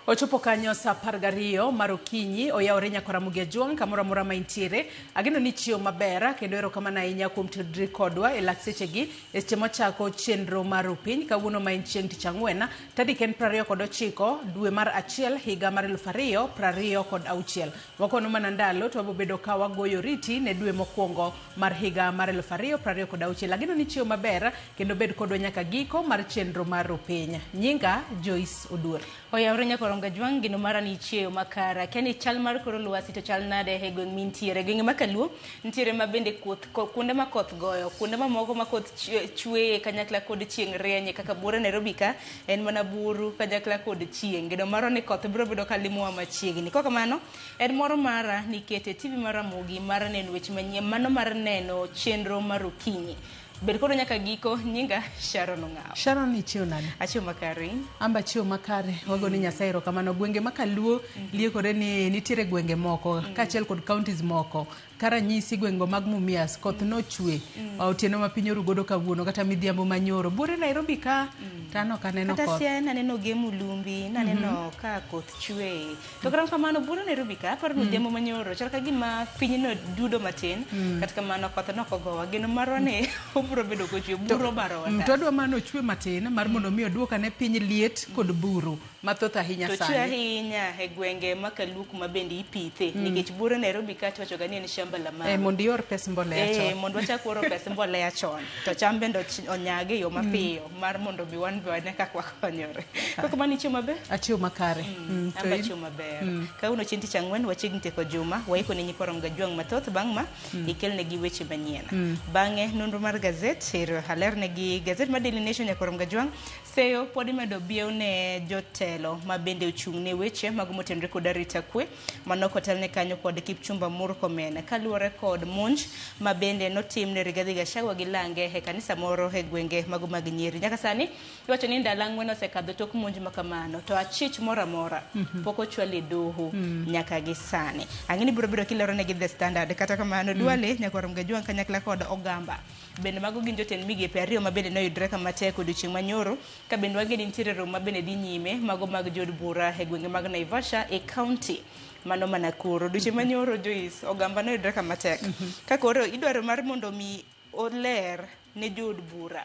Ochopo kanyo saa 12 mar okinyi, oyawore nyaka Ramogi Ajwang' kamoro amora ma intiere. Ageno ni ichiew maber kendo erokamano ahinya kuom tudri kodwa e lak sechegi e seche mwachako chenro mar Rupiny kawuono ma en chieng' tich ang'wen tarik en 29 dwe mar achiel higa mar 2026. Wakono mana ndalo to wabobedo ka wagoyo oriti ne dwe mokwongo mar higa mar 2026. Ageno ni ichiew maber kendo bed kodwa nyaka giko mar chenro mar Rupiny. Nyinga Joyce Oduor. Oyawre nyakwarom Gajwang', geno mara ni ichieyo makare. Akia ni chal mar kor lwasi to chal nade e gweng' mintiere. Gwenge ma Kaluo nitiere ma bende koth, kuonde ma koth goyo, kuonde mamoko ma koth chweye kanyakla kod chieng' rienye kaka buore Nairobi ka en mana buru kanyakla kod chieng'. Geno marwa ni koth biro bedo ka limowa machiegni. Kok kamano, en moro mara ni ikete TV mar Ramogi mar neno weche manyien, mano mar neno chenro mar okinyi. Bed kodwa nyaka giko, nyinga Sharon Ong'awo. Sharon ichiew nade? Achiew makare. in? Amba achiew makare. Wago ni Nyasaye erokamano. Gwenge ma Kaluo liekore ni nitiere gwenge moko kaachiel kod counties moko. Ka ranyisi gwengego mag Mumias koth nochwe otieno ma piny oru godo kawuono kata midhiambo manyoro. Buore Nairobi ka to an ok aneno Kata koth. Siaya naneno gemo lumbi, naneno ka koth chwe. To kata kamano buore Nairobi ka aparo ni odhiambo manyoro chal ka gima pinyno dudo matin. Kata kamano koth ne ok ogowa. Geno marwa ni obiro bedo kochwe, buru obarowa To adwa mana ochwe matin mar mondo mi oduok ane piny liet kod buru mathoth ahinya To chwe sani. ahinya e gwenge ma Kaluo kuma bende ipithe nikech buore Nairobi ka to iwacho ga ni en shamba la mama. Eh, mondo ior pes mbolea chon. Mondo wachak oro pes mbolea chon to cham bende onyag e yo mapiyo mar mondo mi wan be wane kaka wakonyore. Koko mano ichiew maber? Achiew makare. To Amba in? achiew maber. Kawuono chieng' tich ang'wen wachiegni tieko juma, waiko ne nyikwa Ramogi Ajwang' mathoth bang' ma ikelnegi weche manyien. Bang'e nonro mar gazet ero alernegi gazet mar Daily Nation nyaka Ramogi Ajwang' seyo pod imedo biew ne jotelo ma bende ochung' ne weche mago motenore kod arita kwe mano kotelne kanyo kod Kipchumba Murkomen kaluwore kod monj ma bende notim ne Rigathi Gachagua gi lange e kanisa moro e gwenge mago mag Nyeri. Nyaka sani iwacho ni ndalo ang'wen osekadho tok monj ma kamano to achich moro amora pok ochwal e doho nyaka gi sani. Ang'e ni biro bedo kilero negi The Standard kata kamano Duale nyaka Ramogi Ajwang' kanyakla kod Ogamba bende mago gin jotend migepe ariyo ma bende noyudre kama tek odiochieng' manyoro ka bende wang'e ni nitiere romo ma bende dhi nyime mago mag jood bura e gwenge mag Naivasha e county mano ma Nakuru. Odiochieng' manyoro Joyce Ogamba noyudre kama tek ka koro idwaro mar mondo mi oler ne jood bura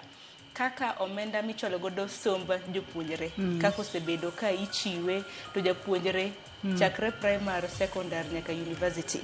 kaka omenda michwalo godo somb jopuonjre kaka osebedo ka ichiwe to japuonjre chakre primary, secondary nyaka university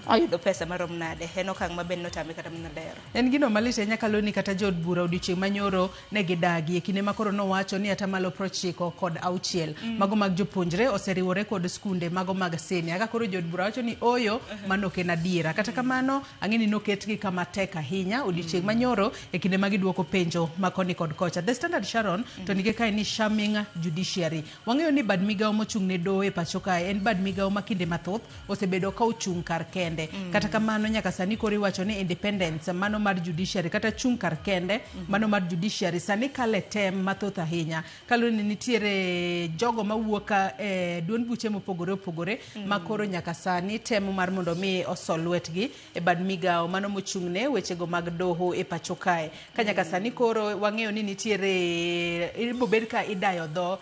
oyudo pesa marom nade en okang' ma bende notame kata mana lero. En gino malit ahinya kaluwore ni kata jood bura odiochieng' manyoro ne gidagi e kinde ma koro nowacho ni atamalo 96 mago mag jopuonjre oseriwore kod skunde mago mag senior. Ka koro jood bura wacho ni oyo mano ok en adiera. Kata kamano ang'e ni noketgi kama tek ahinya odiochieng' manyoro e kinde ma giduoko penjo ma koni kod kocha. The Standard Sharon to nige kae ni Charming Judiciary. Wang'eyo ni bad migawo mochung' ne doho e pacho kae en bad migawo ma kinde mathoth osebedo ka ochung' kar kende. Kata kamano nyaka sani koro iwacho ni independence mano mar judiciary kata chung' kar kende mano mar judiciary sani kale tem mathoth ahinya. Kaluwore ni nitiere jogo mawuok e duond buche mopogore opogore ma koro nyaka sani temo mar mondo mi oso lwetgi e bad migawo mano mochung'ne wechego mag doho e pacho kae. Ka nyaka sani koro wang'eyo ni nitiere ibo bed ka idayo dho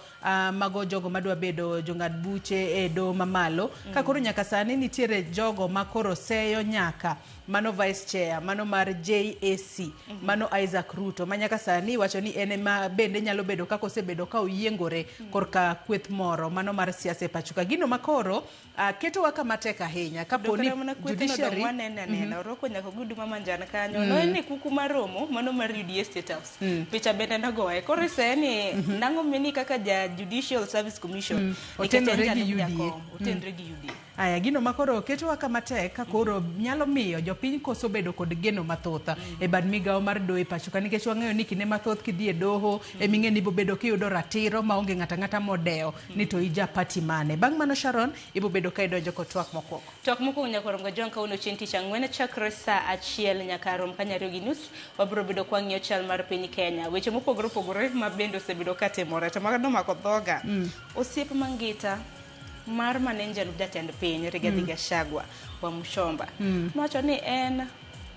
mago jogo madwa bedo jong'ad buche e doho mamalo. Ka koro nyaka sani nitiere jogo ma koro seyo nyaka mano vice chair mano mar JAC mano Isaac Ruto ma nyaka sani iwacho ni en ema bende nyalo bedo kaka osebedo ka oyiengore korka kweth moro mano mar siasa e pacho ka. Gino makoro ketowa kama tek ahinya kapo ni Kata mana kweth no dong judiciary wanene anena orwako nyaka ogudu ma manjan kanyo no en e kuku mar romo mano mar UDA State House picha bende nogoye koro iseye ni nang'o mini kaka ja Judicial Service Commission nikech en Otenore gi jalup UDA. jakom otenore gi UDA. Aya, gino ma koro ketowa kama tek ka koro nyalo miyo jopiny koso bedo kod geno mathoth e bad migawo mar doho e pacho ka nikech wang'eyo ni kinde mathoth kidhi e doho eming'e ni ibobedo kiyudo ratiro maonge ng'ato ang'ata modewo ni to ija party mane. Bang' mano Sharon, ibobedo ka idonjo kod twak mokwongo. Twak mokwongo nyaka Ramogi Ajwang' kawuono chieng' tich ang'wen chakre saa achiel nyaka rom kanyo ariyo gi nus wabiro bedo kwang'iyo chal mar piny Kenya. Weche mopogore opogore ma bende osebedo katimore to mago nomako dhoga. Osiep Mangita mar mane en jalup jatend piny Rigathi Gachagua Wamuchomba nowacho ni en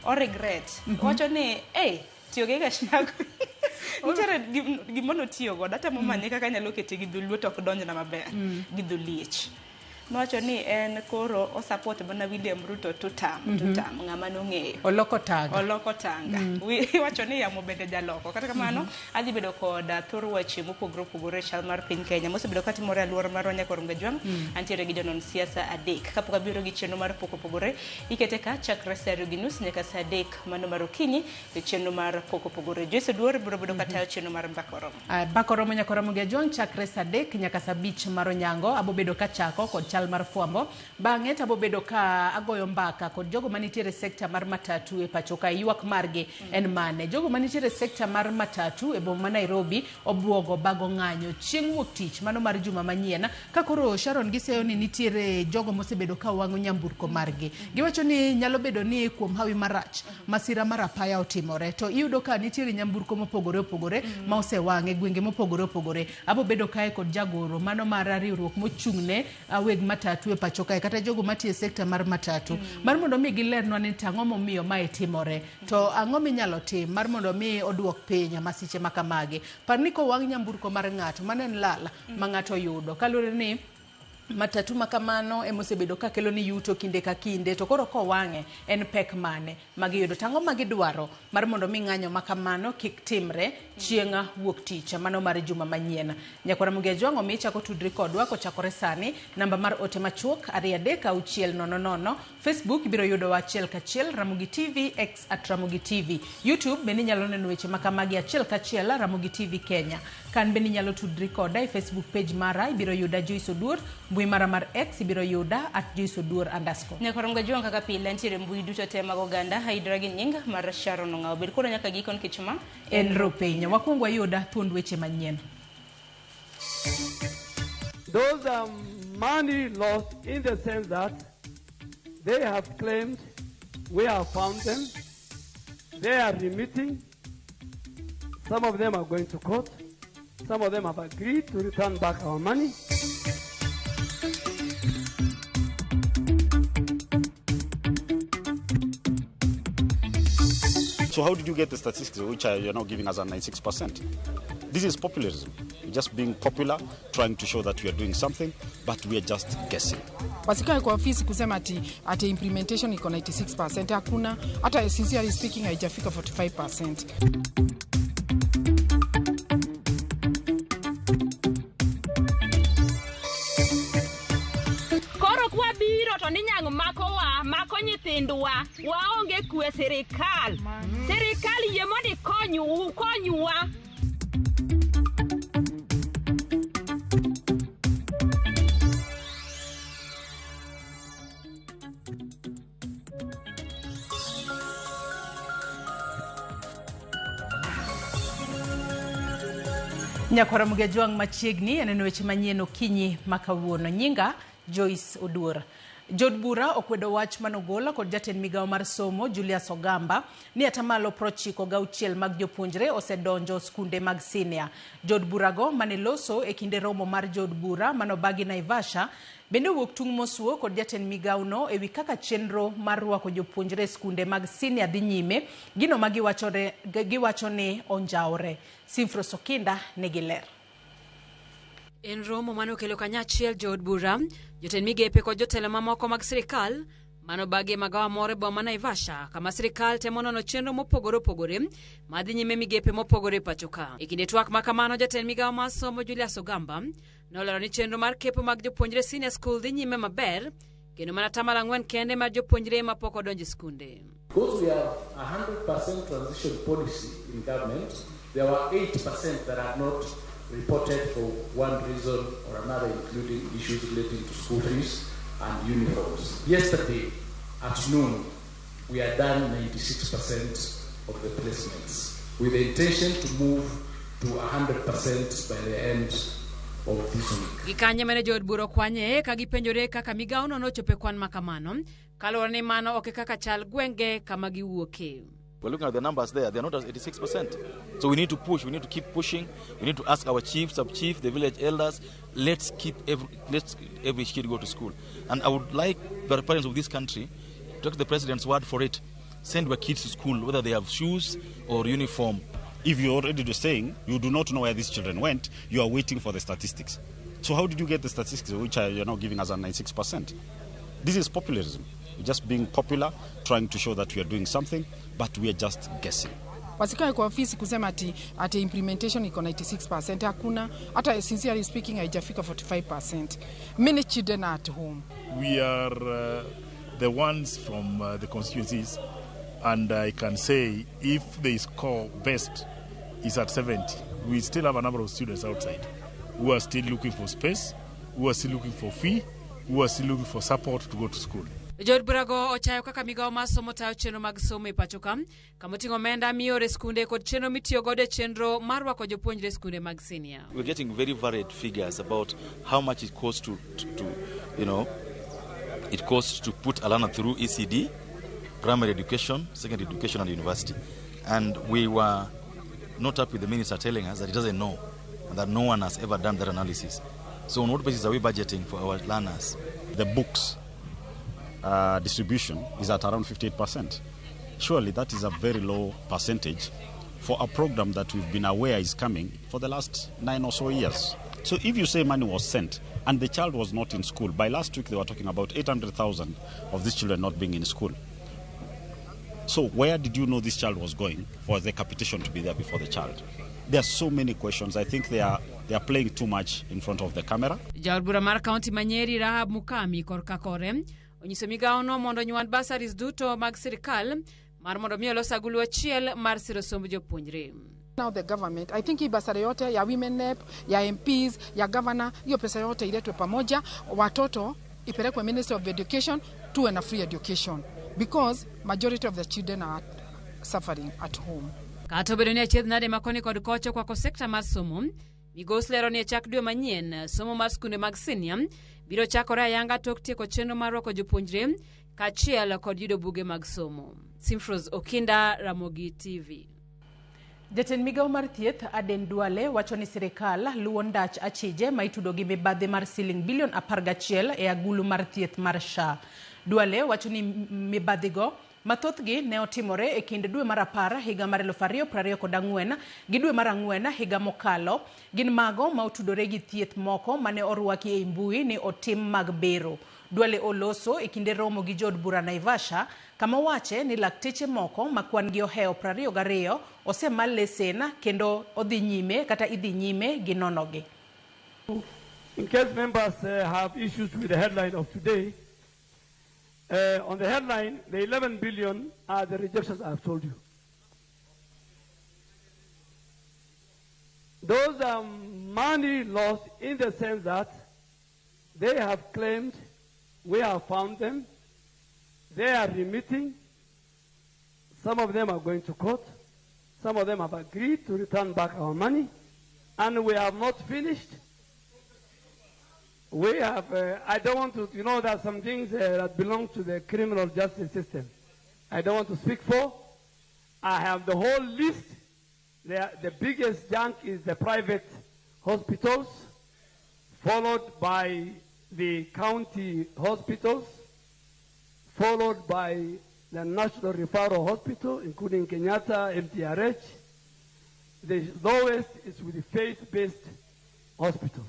o regret. Owacho ni hey, tiyo gi Gachagua. Nitiere gima notiyo godo atemo manye kaka anyalo kete gi dholuo to ok donjna maber gi dholiech. Nowacho ni en koro o support mana William Ruto two term, two term ng'ama nong'eyo. Oloko tanga. Oloko tanga. Iwacho ni yamo bende jaloko. Kata kamano, adhi bedo kod thor weche mopogore opogore e chal mar piny Kenya mosebedo katimore e alwora marwa nyaka Ramogi Ajwang'. Antiere gi jonon siasa adek. Kapok abiro gi chenro mar pok opogore, ikete ka chakre saa 2:30 nyaka saa 3 mano mar okinyi e chenro mar pok opogore. Joyce Oduor biro bedo katayo chenro mar Mbaka Oromo. Mbaka Oromo nyaka Ramogi Ajwang' chakre saa 3 nyaka saa 5 mar onyango. Abo bedo kachako kod chal mar fwambo. Bang'e to abo bedo ka agoyo mbaka kod jogo manitiere e sekta mar matatu e pacho ka. Ywak margi en mane? Jogo manitiere e sekta mar matatu e boma ma Nairobi obuogo bago ng'anyo chieng' wuok tich mano mar juma manyien. Ka koro Sharon giseyo ni nitiere jogo mosebedo ka wang'o nyamburko margi. Giwacho ni nyalo bedo ni kuom hawi marach masira mar apaya otimore to iyudo ka nitiere nyamburko mopogore opogore ma osewang' e gwenge mopogore opogore. Abo bedo kae kod jagoro mano mar riwruok mochung'ne weg matatu e pacho kae kata jogo matiyo e sekta mar matatu mar mondo mi gilernwa ni to ang'o momiyo mae timore to ang'o minyalo tim mar mondo mi oduok piny masiche ma kamagi. Par ni kowang' nyamburko mar ng'ato mano en lal ma ng'ato oyudo kaluwore ni matatu ma kamano emosebedo ka kelo ni yuto kinde ka kinde to koro kowang'e en pek mane magiyudo to ang'o ma gidwaro mar mondo mi ng'anyo ma kamano kik timre chieng' wuok tich mano mar juma manyien. Nyakwar Ramogi Ajwang' omiyi chako tudri kodwa kochakore sani namba mar ote machuok 23600. Facebook ibiro yudowa achiel kachiel Ramogi TV, X at Ramogi TV. YouTube bende inyalo neno weche ma kamagi achiel kachiel Ramogi TV Kenya. Kan bende inyalo tudri koda e Facebook page mara ibiro yuda Joyce Oduor, mbui mara mar X ibiro yuda at Joyce Oduor underscore. Nyakwar Ramogi Ajwang' kaka pile nitiere mbui duto te mag oganda ayudora gi nying mar Sharon Ong'awo. Bed koda nyaka giko nikech ma en ropenya. Wakwongo wayuda thuond weche manyien. Those are money lost in the sense that they have claimed we have found them, they are remitting, some of them are going to court, some of them have agreed to return back our money. So how did you get the statistics which are, you're now giving us at 96%? This is populism. We're just being popular, trying to show that we are doing something, but we are just guessing. Wasikae kwa ofisi kusema ati implementation iko 96%. Hakuna, hata sincerely speaking haijafika 45%. Koro kwa biro to ninyang' makowa, mako nyithindwa, waonge kwe sirikal. Sirikal yie mondo ikonywa. Nyakwar Ramogi Ajwang' machiegni aneno weche manyien okinyi ma kawuono. Nyinga Joyce Oduor. Jood bura okwedo wach manogol kod jatend migawo mar somo Julius Ogamba ni atamalo 96 mag jopuonjre osedonjo skunde mag sinia. Jood burago mane loso e kinde romo mar jood bura manobagi Naivasha bende owuok tung' mosuo kod jatend migawono ewi kaka chenro mar rwako jopuonjre e skunde mag sinia dhi nyime, gino ma giwacho ni onjawre. Simfros Okinda nigi ler. En romo mane okelo kanyachiel jood bura, jotend migepe kod jotelo mamoko mag sirikal manobagi e magawa moro e boma ma Naivasha kama sirikal temo nono chenro mopogore opogore madhi nyime migepe mopogore e pacho ka. E kinde twak ma kamano, jatend migawo mar somo Julius Ogamba nolero ni chenro mar kepo mag jopuonjre senior school dhi nyime maber kendo mana 4% kende mar jopuonjre mapok odonjo e skunde. Because we have 100% transition policy in government, there were 8% that are not reported for one reason or another, including issues relating to school fees and uniforms. Yesterday at noon, we had done 96% of the placements, with the intention to move to 100% by the end of this week. Gikanye mane jood bura okwanye ka gipenjore kaka migawono nochopo e kwan ma kamano, kaluwore ni mano ok e kaka chal gwenge kama giwuoke. We're looking at the numbers there, they are not at 86%. So we need to push, we need to keep pushing, we need to ask our chiefs, sub-chief, the village elders, let's keep every kid go to school. And I would like the parents of this country to take the president's word for it. Send your kids to school, whether they have shoes or uniform. If you're already saying you do not know where these children went, you are waiting for the statistics. So how did you get the statistics, which are, you're now giving us at 96%? This is populism. Just being popular, trying to show that we are doing something, but we are just guessing. Wasikae kwa ofisi kusema ati implementation iko 96%. Hakuna, hata sincerely speaking haijafika 45%. Many children are at home. We are the ones from the constituencies, and I can say if they score best is at 70, we still have a number of students outside who are still looking for space, who are still looking for fee, who are still looking for support to go to school. Jood burago ochayo kaka migawo mar somo tayo chenro mag somo e pacho ka, kama oting'o omenda mioro e skunde kod chenro mitiyo godo e chenro mar rwako jopuonjre e skunde mag senior. We're getting very varied figures about how much it costs to you know, it costs to put a learner through ECD, primary education, secondary education, and university. And we were not up with the minister telling us that he doesn't know and that no one has ever done that analysis. So on what basis are we budgeting for our learners? The books distribution is at around 58%. Surely that is a very low percentage for a program that we've been aware is coming for the last 9 or so years. So if you say money was sent and the child was not in school, by last week they were talking about 800,000 of these children not being in school. So where did you know this child was going for the capitation to be there before the child? There are so many questions. I think they are playing too much in front of the camera. Jaod bura mar kaunti ma Nyeri Rahab Mukami korka kore onyiso migawono mondo onywand bursaries duto mag sirikal mar mondo mi olos agulu achiel mar siro somb jopuonjre. Now the government, I think hii bursary yote ya women rep, ya MPs, ya governor, hiyo pesa yote iletwe pamoja, watoto ipelekwe Ministry of Education, tuwe na free education because majority of the children are suffering at home. Kata obedo ni achiedh nade ma koni kod kocha okwako sekta mar somo, migos lero ni e chak dwe manyien somo mar skunde mag senior biro chakore ayanga tok tieko chenro mar rwako jopuonjre kaachiel kod yudo buge mag somo. Simfros Okinda, Ramogi TV. Jatend migawo mar thieth Aden Duale wacho ni sirikal luwo ndach achije ma itudo gi mibadhi mar siling bilion 11 e agulu mar thieth mar SHA. Duale wacho ni mibadhigo mathothgi ne otimore e kind dwe mar 10 higa mar 2024 gi dwe mar 4 higa mokalo gin mago ma otudore gi thieth moko mane orwaki ei mbui ni otim mag bero. Duale oloso e kinde romo gi jood bura Naivasha kama owache ni lakteche moko ma kwan gi ohewo 22 osema lesen kendo odhi nyime kata idhi nyime gi nonogi. In case members have issues with the headline of today, on the headline, the 11 billion are the rejections I've told you. Those are money lost in the sense that they have claimed we have found them, they are remitting, some of them are going to court, some of them have agreed to return back our money, and we have not finished. We have, I don't want to, you know, there are some things that belong to the criminal justice system. I don't want to speak for. I have the whole list. The biggest junk is the private hospitals, followed by the county hospitals, followed by the National Referral Hospital, including Kenyatta, MTRH. The lowest is with the faith-based hospitals.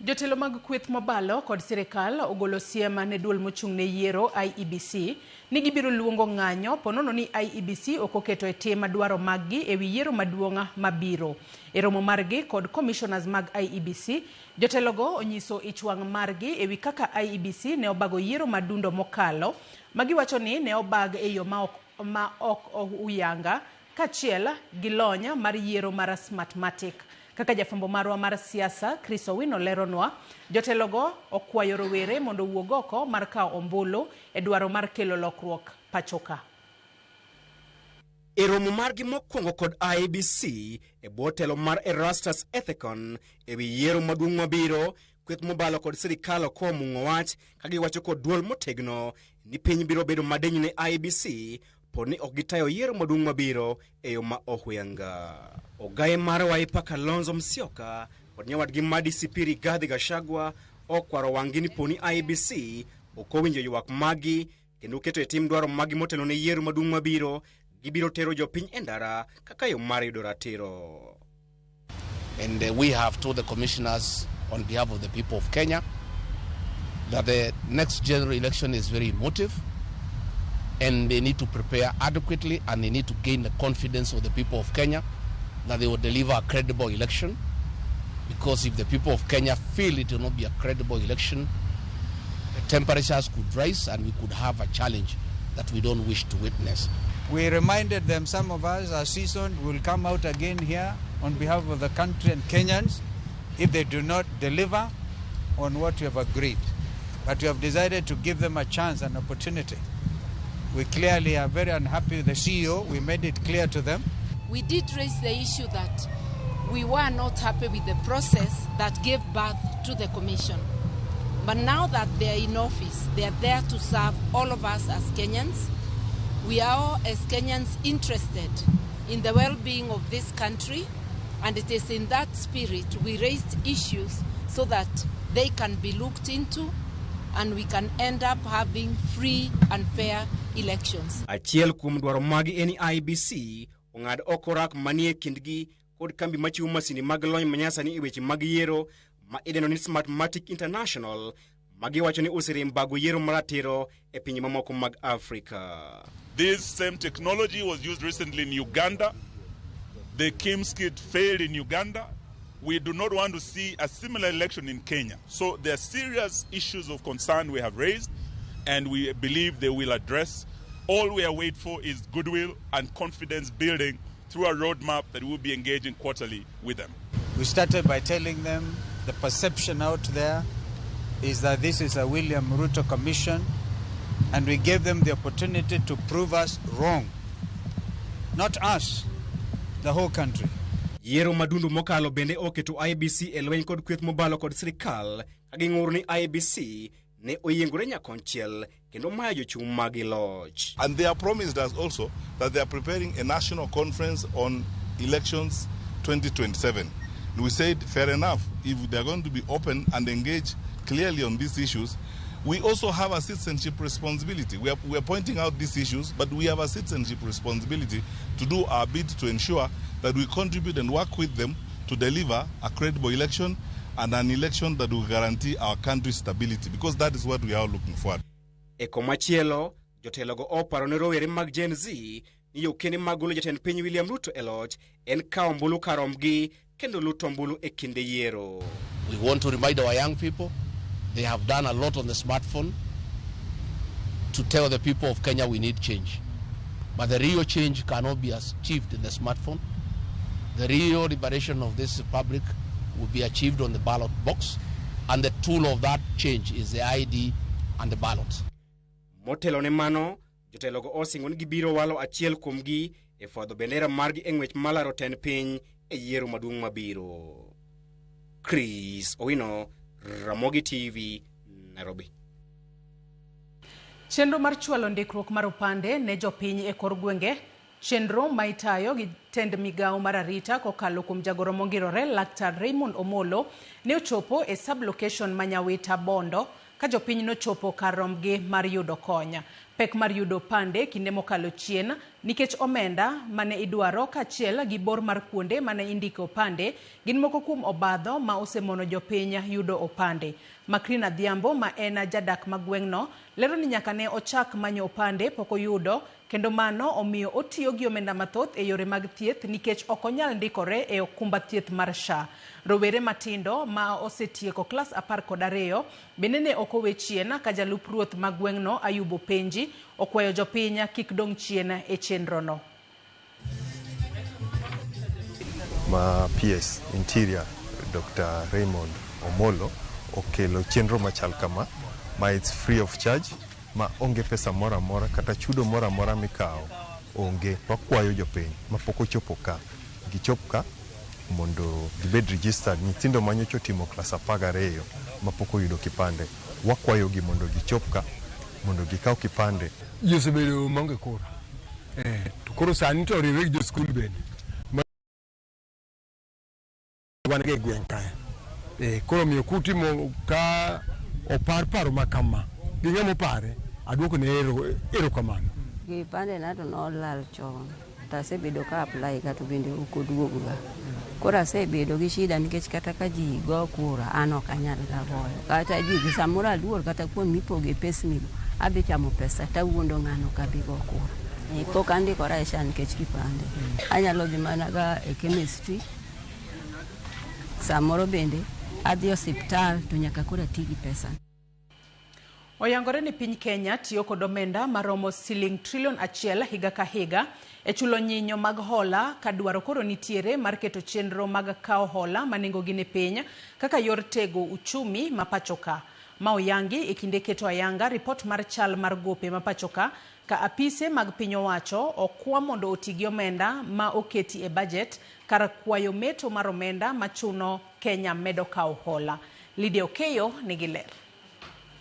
Jotelo mag kweth mobalo kod sirikal ogolo siem ne duol mochung' ne yiero IEBC ni gibiro luongo ng'anyo ponono ni IEBC ok oketo e tim dwaro maggi ewi yiero maduong' mabiro. E romo margi kod commissioners mag IEBC, jotelogo onyiso ich wang' margi ewi kaka IEBC ne obago yiero madundo mokalo magiwacho ni ne obag e yo ma ok oyanga kaachiel gi lony mar yiero mar Smartmatic. Kaka jafwambo marwa mar siasa Chris Owino leronwa, jotelogo okwayo rowere mondo owuog oko mar kawo ombulu e dwaro mar kelo lokruok pachoka. E romo margi mokwongo kod IEBC e bwo telo mar Erastus Ethekon ewi yiero maduong' mabiro, kweth mobalo kod sirikal ok omung'o wach ka giwacho kod duol motegno ni piny biro bedo madiny ne IEBC pod ni ok gitayo yiero maduong' mabiro e yo ma ohuyanga. Ogaye mar Wiper Kalonzo Musyoka kod nyawadgi ma DCP Rigathi Gachagua okwaro wang'gi ni poni IEBC ok owinjo ywak maggi kendo keto e tim dwaro maggi motelo ne yiero maduong' mabiro. gibiro tero jopiny e ndara kaka yo mar yudo ratiro. And we have told the commissioners on behalf of the people of Kenya that the next general election is very emotive and they need to prepare adequately and they need to gain the confidence of the people of Kenya that they will deliver a credible election. Because if the people of Kenya feel it will not be a credible election, the temperatures could rise and we could have a challenge that we don't wish to witness. We reminded them, some of us are seasoned, will come out again here on behalf of the country and Kenyans if they do not deliver on what we have agreed. But we have decided to give them a chance, an opportunity. We clearly are very unhappy with the CEO. We made it clear to them. We did raise the issue that we were not happy with the process that gave birth to the commission. But now that they are in office, they are there to serve all of us as Kenyans. We are all, as Kenyans, interested in the well-being of this country, and it is in that spirit we raised issues so that they can be looked into and we can end up having free and fair elections. Achiel kuom dwaro magi en ni IEBC ong'ad oko rak manie kindgi kod kambi machiwo masinde mag lony manyasani e weche mag yiero ma idendo ni Smartmatic International ma giwacho ni oserem bago yiero maratiro e pinje mamoko mag Afrika. This same technology was used recently in Uganda. The KIEMS kit failed in Uganda. We do not want to see a similar election in Kenya. So there are serious issues of concern we have raised, and we believe they will address. All we are waiting for is goodwill and confidence building through a roadmap that we will be engaging quarterly with them. We started by telling them the perception out there is that this is a William Ruto commission, and we gave them the opportunity to prove us wrong. Not us, the whole country. Yiero madundu mokalo bende oketo IEBC e lweny kod kweth mobalo kod sirikal ka ging'ur ni IEBC ne oyiengore nyakonchiel kendo mayo jochung' magi loch. And they have promised us also that they are preparing a national conference on elections 2027. And we said, fair enough, if they are going to be open and engage clearly on these issues, we also have a citizenship responsibility. We are pointing out these issues, but we have a citizenship responsibility to do our bit to ensure that we contribute and work with them to deliver a credible election and an election that will guarantee our country's stability, because that is what we are looking for. E komachielo, jotelogo oparo ne rowere mag Gen Z ni yo kende mag golo jatend piny William Ruto e loch en kawo ombulu karomgi kendo luto ombulu e kinde yiero. We want to remind our young people they have done a lot on the smartphone to tell the people of Kenya we need change. But the real change cannot be achieved in the smartphone. The real liberation of this republic will be achieved on the ballot box, and the tool of that change is the ID and the ballot. Motelo ne mano, jotelogo osingo ni gibiro walo achiel kuomgi e fwadho bendera margi e ng'wech malaro tend piny e yiero maduong' mabiro. Chris Owino, Ramogi TV, Nairobi. Chenro mar chwalo ndikruok mar opande ne jopiny e kor gwenge, chenro ma itayo gi tend migawo mar arita kokalo kuom jagoro mongirore Laktar Raymond Omolo ne ochopo e sub-location ma Nyawita Bondo ka jopiny nochopo kar rombgi mar yudo kony. Pek mar yudo opande kinde mokalo chien nikech omenda mane idwaro kaachiel gi bor mar kuonde mane indike opande gin moko kuom obadho ma osemono jopiny yudo opande. Makrina Adhiambo ma en jadak ma gweng'no lero ni nyaka ne ochak manyo opande pok oyudo kendo mano omiyo otiyo gi omenda mathoth e yore mag thieth nikech ok onyal ndikore e okumba thieth mar SHA. Rowere matindo ma osetieko klas 12 bende ne ok owe chien ka jalup ruoth ma gweng'no Ayub Openji okwayo jopiny kik dong' chien e chenrono. Ma PS Interior Dr. Raymond Omolo okelo chenro machal kama ma it's free of charge, ma onge pesa moro amora kata chudo moro amora mikawo onge. Wakwayo jopiny mapok ochopo ka gichop ka mondo gibed registered. Nyithindo manyocha otimo klas 12 mapok oyudo kipande, wakwayogi mondo gichop ka mondo gikaw kipande. Ji osebedo maonge kura, to koro sani to oriwre gi joskul bende wan go e gweng' kae. Koro miyo kutimo ka opar paro ma kama gi ng'ama opare, aduoko ne erokamano. Kipande na to nolal chon to asebedo ka apply ga to bende ok oduogo ga. Koro asebedo gi shida nikech kata ka ji go kura an ok anyal ga goyo. Kata ji dhi samoro aluor kata kuom mipoge pesni go adhi chamo pesa tawuondo ng'ano ok abi go kura. Pok andikora e SHA nikech kipande. Anyalo dhi mana ga e chemistry samoro bende adhi osiptal to nyaka koro ati gi pesa. Oyangore ni piny Kenya tiyo kod omenda maromo siling trilion 1 higa ka higa e chulo nyinyo mag hola ka dwaro koro nitiere mar keto chenro mag kawo hola ma nengogi ni piny kaka yor tego uchumi ma pachoka. Ma oyangi e kinde keto ayanga ripot mar chal mar gope ma pachoka ka apise mag piny owacho okwa mondo oti gi omenda ma oketi e bajet kar kwayo meto mar omenda machuno Kenya medo kawo hola. Lydia Okeyo nigi ler.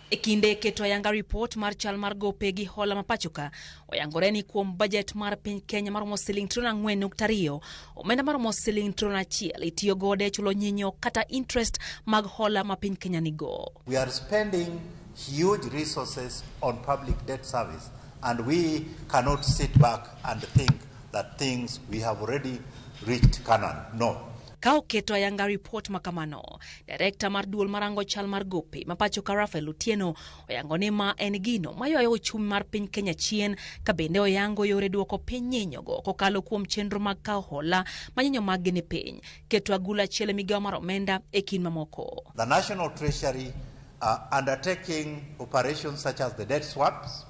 E kinde keto ayanga ripot mar chal mar gope gi hola ma pachoka, oyangore ni kuom bajet mar piny Kenya maromo siling trilion 4.2, omenda maromo siling trilion 1 itiyo godo e chulo nyinyo kata interest mag hola ma piny Kenya nigo. We are spending huge resources on public debt service and we cannot sit back and think that things we have already reached Canaan. No. Ka oketo ayanga ripot makamano, direkta mar duol marango chal mar gope ma pacho ka Raphael Otieno oyango ni ma en gino maywayo uchumi mar piny Kenya chien, ka bende oyango yore duoko piny nyinyogo kokalo kuom chenro mag kawo hola ma nyinyo mag gi ni piny, keto agula achiel e migawo mar omenda e kind mamoko. The National Treasury are undertaking operations such as the debt swaps,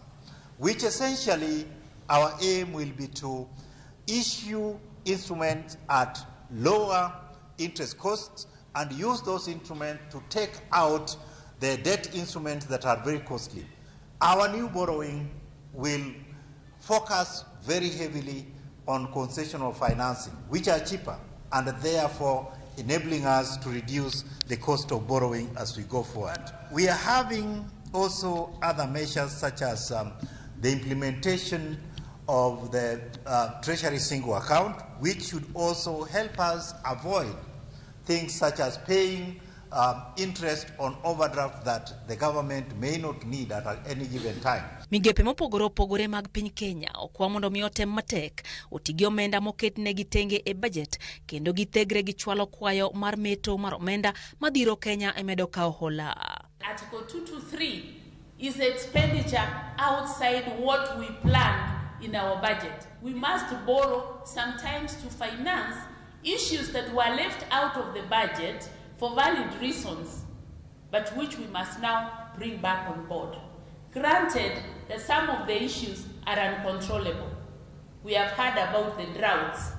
which essentially our aim will be to issue instruments at lower interest costs and use those instruments to take out the debt instruments that are very costly. Our new borrowing will focus very heavily on concessional financing, which are cheaper and therefore enabling us to reduce the cost of borrowing as we go forward. We are having also other measures such as the implementation of the Treasury Single Account, which should also help us avoid things such as paying interest on overdraft that the government may not need at any given time. Migepe mopogore opogore mag piny Kenya okwa mondo mi otem matek oti gi omenda moketnegi tenge e bajet kendo githegre gi chwalo kwayo mar meto mar omenda madhiro Kenya e medo kawo hola. Article 223 is expenditure outside what we planned in our budget. We must borrow sometimes to finance issues that were left out of the budget for valid reasons, but which we must now bring back on board. Granted that some of the issues are uncontrollable. We have heard about the droughts,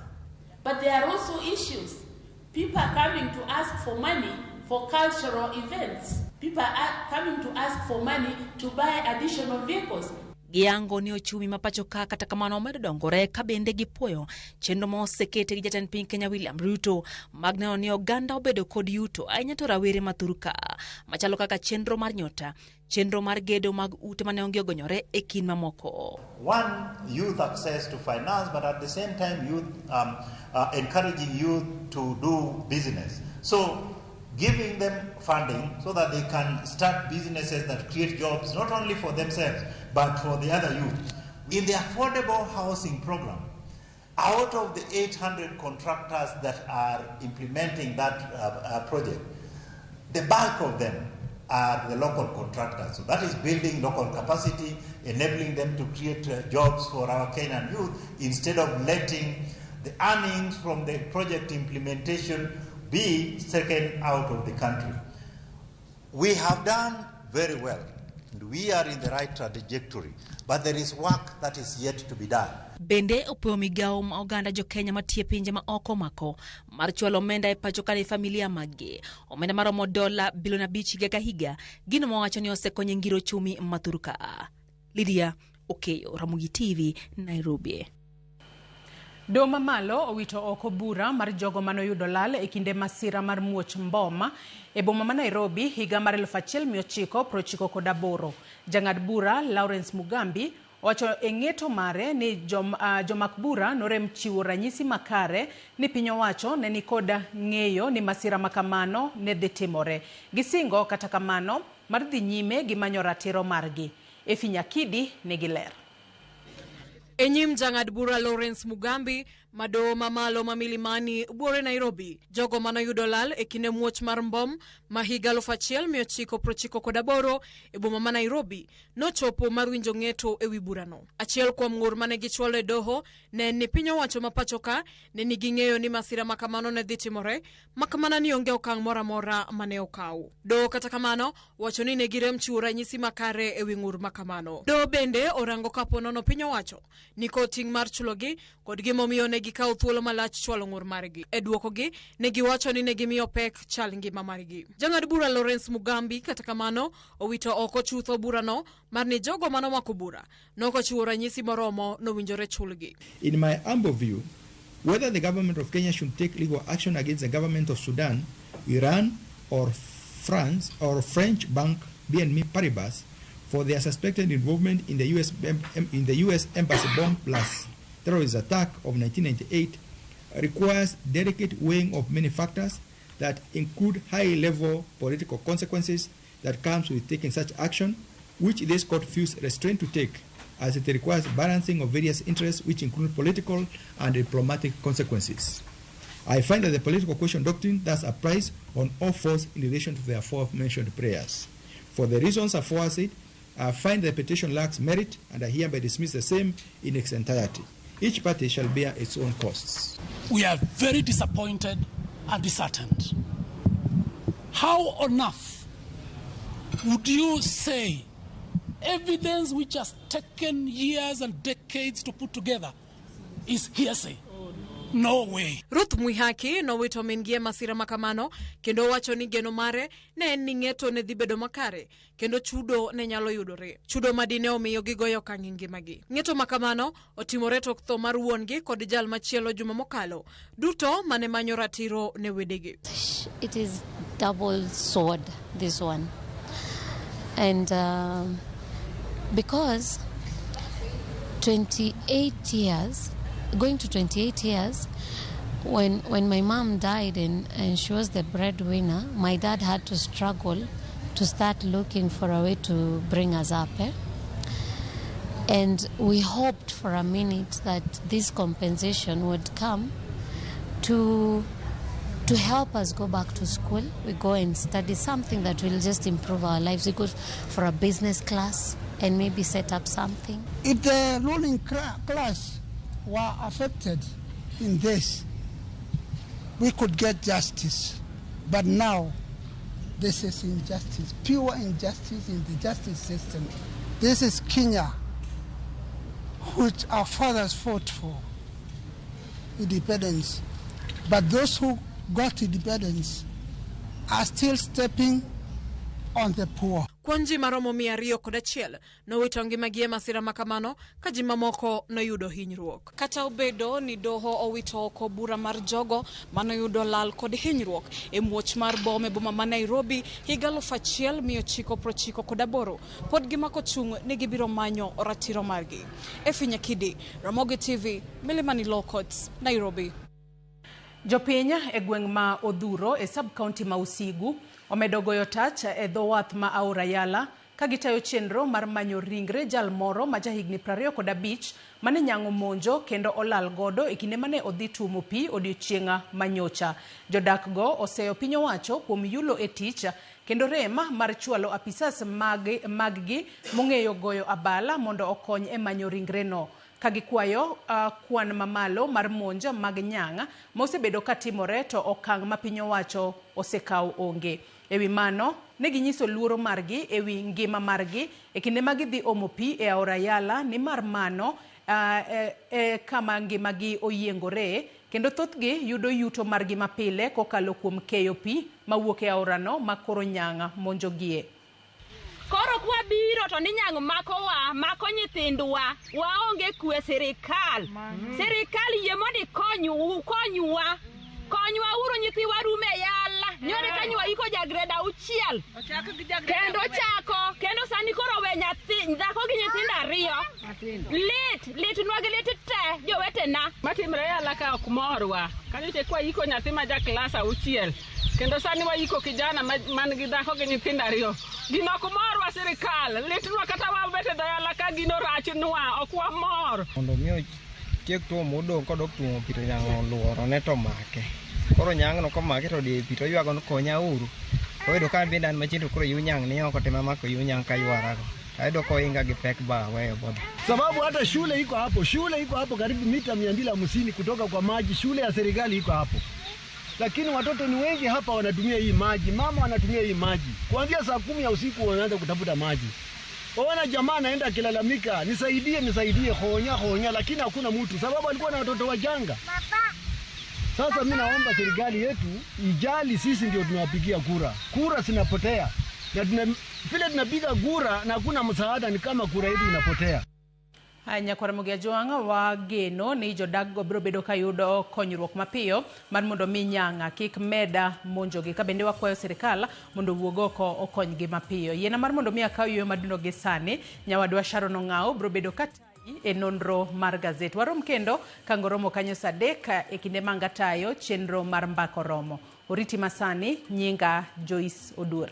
but there are also issues. People are coming to ask for money for cultural events. People are coming to ask for money to buy additional vehicles. Giyango ni ochumi ma pacho ka kata kamano omedo dongore ka bende gipuoyo chenro ma osekete gi jatend piny Kenya William Ruto mag neno ni oganda obedo kod yuto ahinya to rawere ma thur ka machalo kaka chenro mar nyota, chenro mar gedo mag ute mane onge ogonyore e kind mamoko. One, youth access to finance, but at the same time youth encouraging youth to do business. So giving them funding so that they can start businesses that create jobs not only for themselves but for the other youth. In the affordable housing program, out of the 800 contractors that are implementing that project, the bulk of them are the local contractors. So that is building local capacity, enabling them to create jobs for our Kenyan youth instead of letting the earnings from the project implementation be taken out of the country. We have done very well, and we are in the right trajectory, but there is work that is yet to be done. Bende opuoyo migawo ma oganda jo Kenya matiyo e pinje ma oko omako mar chwalo omenda e pacho ka ne familia maggi. Omenda maromo $5 bilion higa ka higa, gino mawacho ni osekonyo e ngiro ochumi ma thur ka. Lydia Okeyo, Ramogi TV, Nairobi. Doho mamalo owito oko bura mar jogo manoyudo lal e kinde masira mar muoch mbom e boma ma Nairobi higa mar 1998. Jang'ad bura Lawrence Mugambi owacho e ng'eto mare ni jomak bura norem chiwo ranyisi makare ni piny owacho ne nikod ng'eyo ni masira makamano ne dhi timore. Gisingo kata kamano mar dhi nyime gi manyo ratiro margi. Efi Nyakidi nigi ler. E nyim jang'ad bura Lawrence Mugambi ma doho mamalo ma Milimani buore Nairobi, jogo manoyudo lal e kinde muoch mar mbom ma higa 1998 e boma ma Nairobi nochopo mar winjo ng'eto ewi burano. Achiel kuom ng'ur mane gichwalo e doho ne en ni piny owacho ma pacho ka ne nigi ng'eyo ni masira ma kamano ne dhi timore makmana ni onge okang' moro amora mane okaw. Doho kata kamano wacho ni ne girem chiwo ranyisi makare ewi ng'ur ma kamano. Doho bende orango kapo nono piny owacho ni kod ting' mar chulogi kod gimomiyo ne gikawo thuolo malach chwalo ng'ur margi. E dwokogi ne giwacho ni ne gimiyo pek chal ngima margi. Jang'ad bura Lawrence Mugambi kata kamano owito oko chutho burano mar ni jogo manomako bura nokochiwo ranyisi moromo nowinjore chulgi. In my humble view, whether the government of Kenya should take legal action against the government of Sudan, Iran, or France or French bank BNP Paribas for their suspected involvement in the US embassy bomb blast terrorist attack of 1998 requires delicate weighing of many factors that include high-level political consequences that comes with taking such action, which this court feels restrained to take, as it requires balancing of various interests, which include political and diplomatic consequences. I find that the political question doctrine thus applies on all fours in relation to the aforementioned prayers. For the reasons aforesaid, I find the petition lacks merit, and I hereby dismiss the same in its entirety. Each party shall bear its own costs. We are very disappointed and disheartened. How on earth would you say evidence which has taken years and decades to put together is hearsay? No way. Ruth Mwihaki nowito min-gi e masira ma kamano kendo owacho ni geno mare ne en ni ng'eto ne dhi bedo makare kendo chudo ne nyalo yudore. Chudo ma dine omiyo gigoyo okang' e ngimagi. Ng'eto ma kamano otimore tok tho mar wuon-gi kod jal machielo juma mokalo, duto mane manyo ratiro ne wedegi. It is double sword, this one. And because 28 years, going to 28 years, when my mom died and she was the breadwinner, my dad had to struggle to start looking for a way to bring us up. And we hoped for a minute that this compensation would come to help us go back to school. We go and study something that will just improve our lives. We go for a business class and maybe set up something. If the ruling class were affected in this, we could get justice. But now, this is injustice, pure injustice in the justice system. This is Kenya, which our fathers fought for independence. But those who got independence are still stepping on the poor. Kuom ji maromo 201 nowito ngimagi e masira ma kamano ka ji mamoko noyudo hinyruok. Kata obedo ni doho owito oko bura mar jogo manoyudo lal kod hinyruok e muoch mar bom e boma ma Nairobi higa 1998, pod gimako chung' ni gibiro manyo ratiro margi. Efi Nyakidi, Ramogi TV, Milimani Law Courts, Nairobi. Jopiny e gweng' ma Odhuro e sub-county ma Usigu omedo goyo tach e dho wath ma Aora Yala ka gitayo chenro mar manyo ringre jal moro ma jahigni 25 mane nyang'o monjo kendo olal godo e kinde mane odhi tuomo pi odiochieng' manyocha. Jodak go oseyo piny owacho kuom yulo e tich kendo rem mar chwalo apisas maggi mong'eyo goyo abala mondo okony e manyo ringreno, ka gikwayo kwan mamalo mar monj mag nyang' mosebedo katimore to okang' ma piny owacho osekawo onge. Ewi mano, ne ginyiso luoro margi ewi ngima margi e kinde ma gidhi omo pi e Aora Yala, nimar mano e kama ngimagi oyiengore kendo thothgi yudo yuto margi mapile kokalo kuom keyo pi mawuok e aorano ma koro nyang' monjogie. Koro kwa biro to ni nyang' makowa, mako nyithindwa, waonge kwe sirikal. Sirikal yie mondo ikonywa. Konywa uru nyithiwa rume yala. Nyore kanywa iko ja grade 6. Kendo chako, kendo sani koro we nyathi, dhako gi nyithindo 2. Lit nwagi lit te jowetena. Matimre yala ka ok morwa. Kanyoche kwa iko nyathi ma ja klas 6. Kendo sani waiko kijana man gi dhako gi nyithindo ariyo. Gino ok morwa sirikal, litnwa kata wabet e dala ka gino rachnwa, ok wamor. Mondo mi otiek tuo modong' kodok tuomo pi to nyang' oluoro ne to make. Koro nyang'no komake to odiyo e pi to oywago ni konya uru. Oyudo ka an bende an machiegni to koro yu nyang' ni oko tema mako yu nyang' kaywarago. Ayudo koinga gi pek ba aweyo bodho. Sababu hata shule iko hapo, shule iko hapo karibu mita 250 kutoka kwa maji, shule ya serikali iko hapo, lakini watoto ni wengi hapa wanatumia hii maji, mama wanatumia hii maji kuanzia saa 10 ya usiku wanaanza kutafuta maji. Ona jamaa anaenda akilalamika, nisaidie, nisaidie, honya honya, lakini hakuna mtu, sababu alikuwa na watoto wachanga. Sasa mimi naomba serikali yetu ijali, sisi ndio tunawapigia kura, kura zinapotea na vile tunapiga kura na hakuna msaada, ni kama kura yetu inapotea. Haya, nyakwar Ramogi Ajwang' wageno ni jodak go biro bedo kayudo konyruok mapiyo mar mondo mi nyang'a kik meda monjogi, ka bende wakwayo sirikal mondo owuog oko okonygi mapiyo. Yiena mar mondo mi akaw yueyo madundo gi sani, nyawadwa Sharon Ong'awo biro bedo katayi e nonro mar gazet. Warom kendo kangoromo kanyo saa 3 e kinde mangatayo chenro mar mbako romo. Oriti masani, nyinga Joyce Oduor.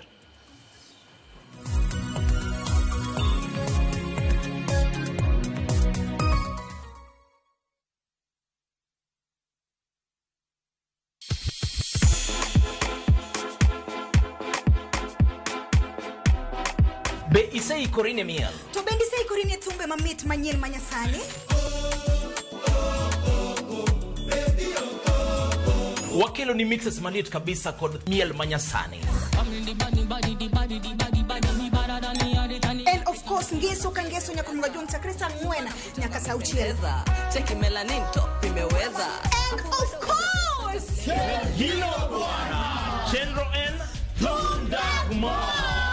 Be iseikori ne miel? To bende iseikori ne thumbe mamit manyien manyasani? Wakelo ni mixes maliet kabisa kod miel manyasani. And of course ngeso ka ngeso nyaka mga chakre saa 4 nyaka saa 6. Cheki melanin top imeweza. And of course Hilo bwana. Chenro N Tunda Kumar.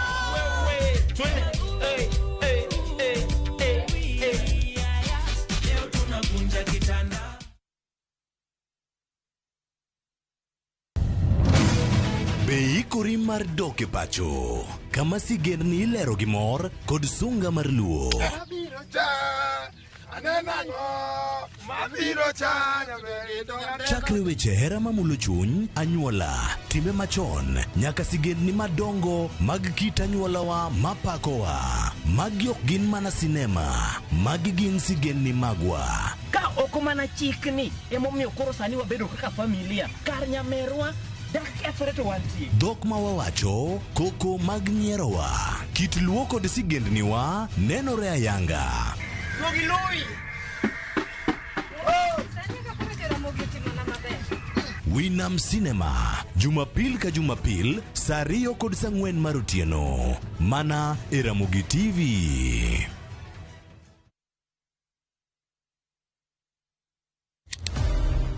Twende. Hey, hey, hey, hey, hey. Leo tunavunja kitanda. Be ikori mar dok e pacho kama sigendni ilero gi mor kod sunga mar luo. Chakre weche hera mamulo chuny, anyuola, timbe machon, nyaka sigendni madongo mag kit anyuolawa mapakowa. Magi ok gin mana sinema, magi gin sigendni magwa. Ka ok mana chikni emomiyo koro sani wabedo kaka familia kar nyamerwa dak kethore to wantie. Dhok ma wawacho, koko mag nyierowa, kit luo kod sigendniwa nenore ayanga. Winam Cinema, Jumapil ka Jumapil, saa 2 kod saa 4 mar otieno. Mana e Ramogi TV.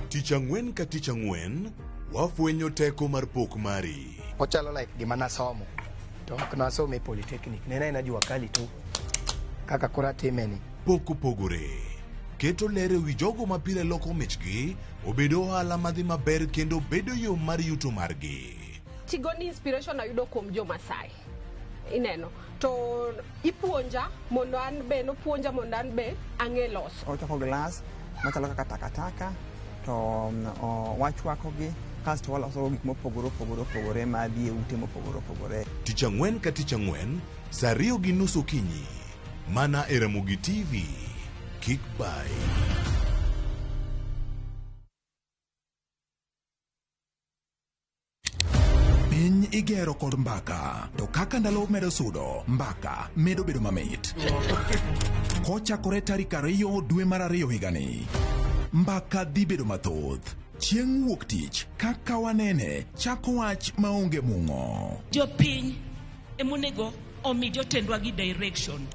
Tich ang'wen ka tich ang'wen, wafwenyo teko mar pok mari. Ochalo like gima nasomo. To ok nasomo e Polytechnic. Nena ena jua kali tu. Kaka koro atimeni. Pok opogore. Keto ler e wi jogo ma pile loko michgi, obedo ohala madhi maber kendo bedo yo mar yuto margi. Tigoni inspiration ayudo kuom jo Masai. Ineno. To ipuonja mondo an be, nopuonja mondo an be ang'e loso. Ochoko glass machalo kaka takataka to wachwakogi kasto waloso gik mopogore opogore opogore madhi e ute mopogore opogore. Tich ang'wen ka tich ang'wen, saa 2:30 okinyi. Mana e Ramogi TV. Kik bai. Piny igero kod mbaka, to kaka ndalo medo sudo, mbaka medo bedo mamit. Kochakore tarik 2 dwe mar 2 higani, mbaka dhi bedo mathoth. Chieng' wuok tich, kaka wanene, chako wach maonge mung'o. Jopiny emonego omi jotendwa gi direction.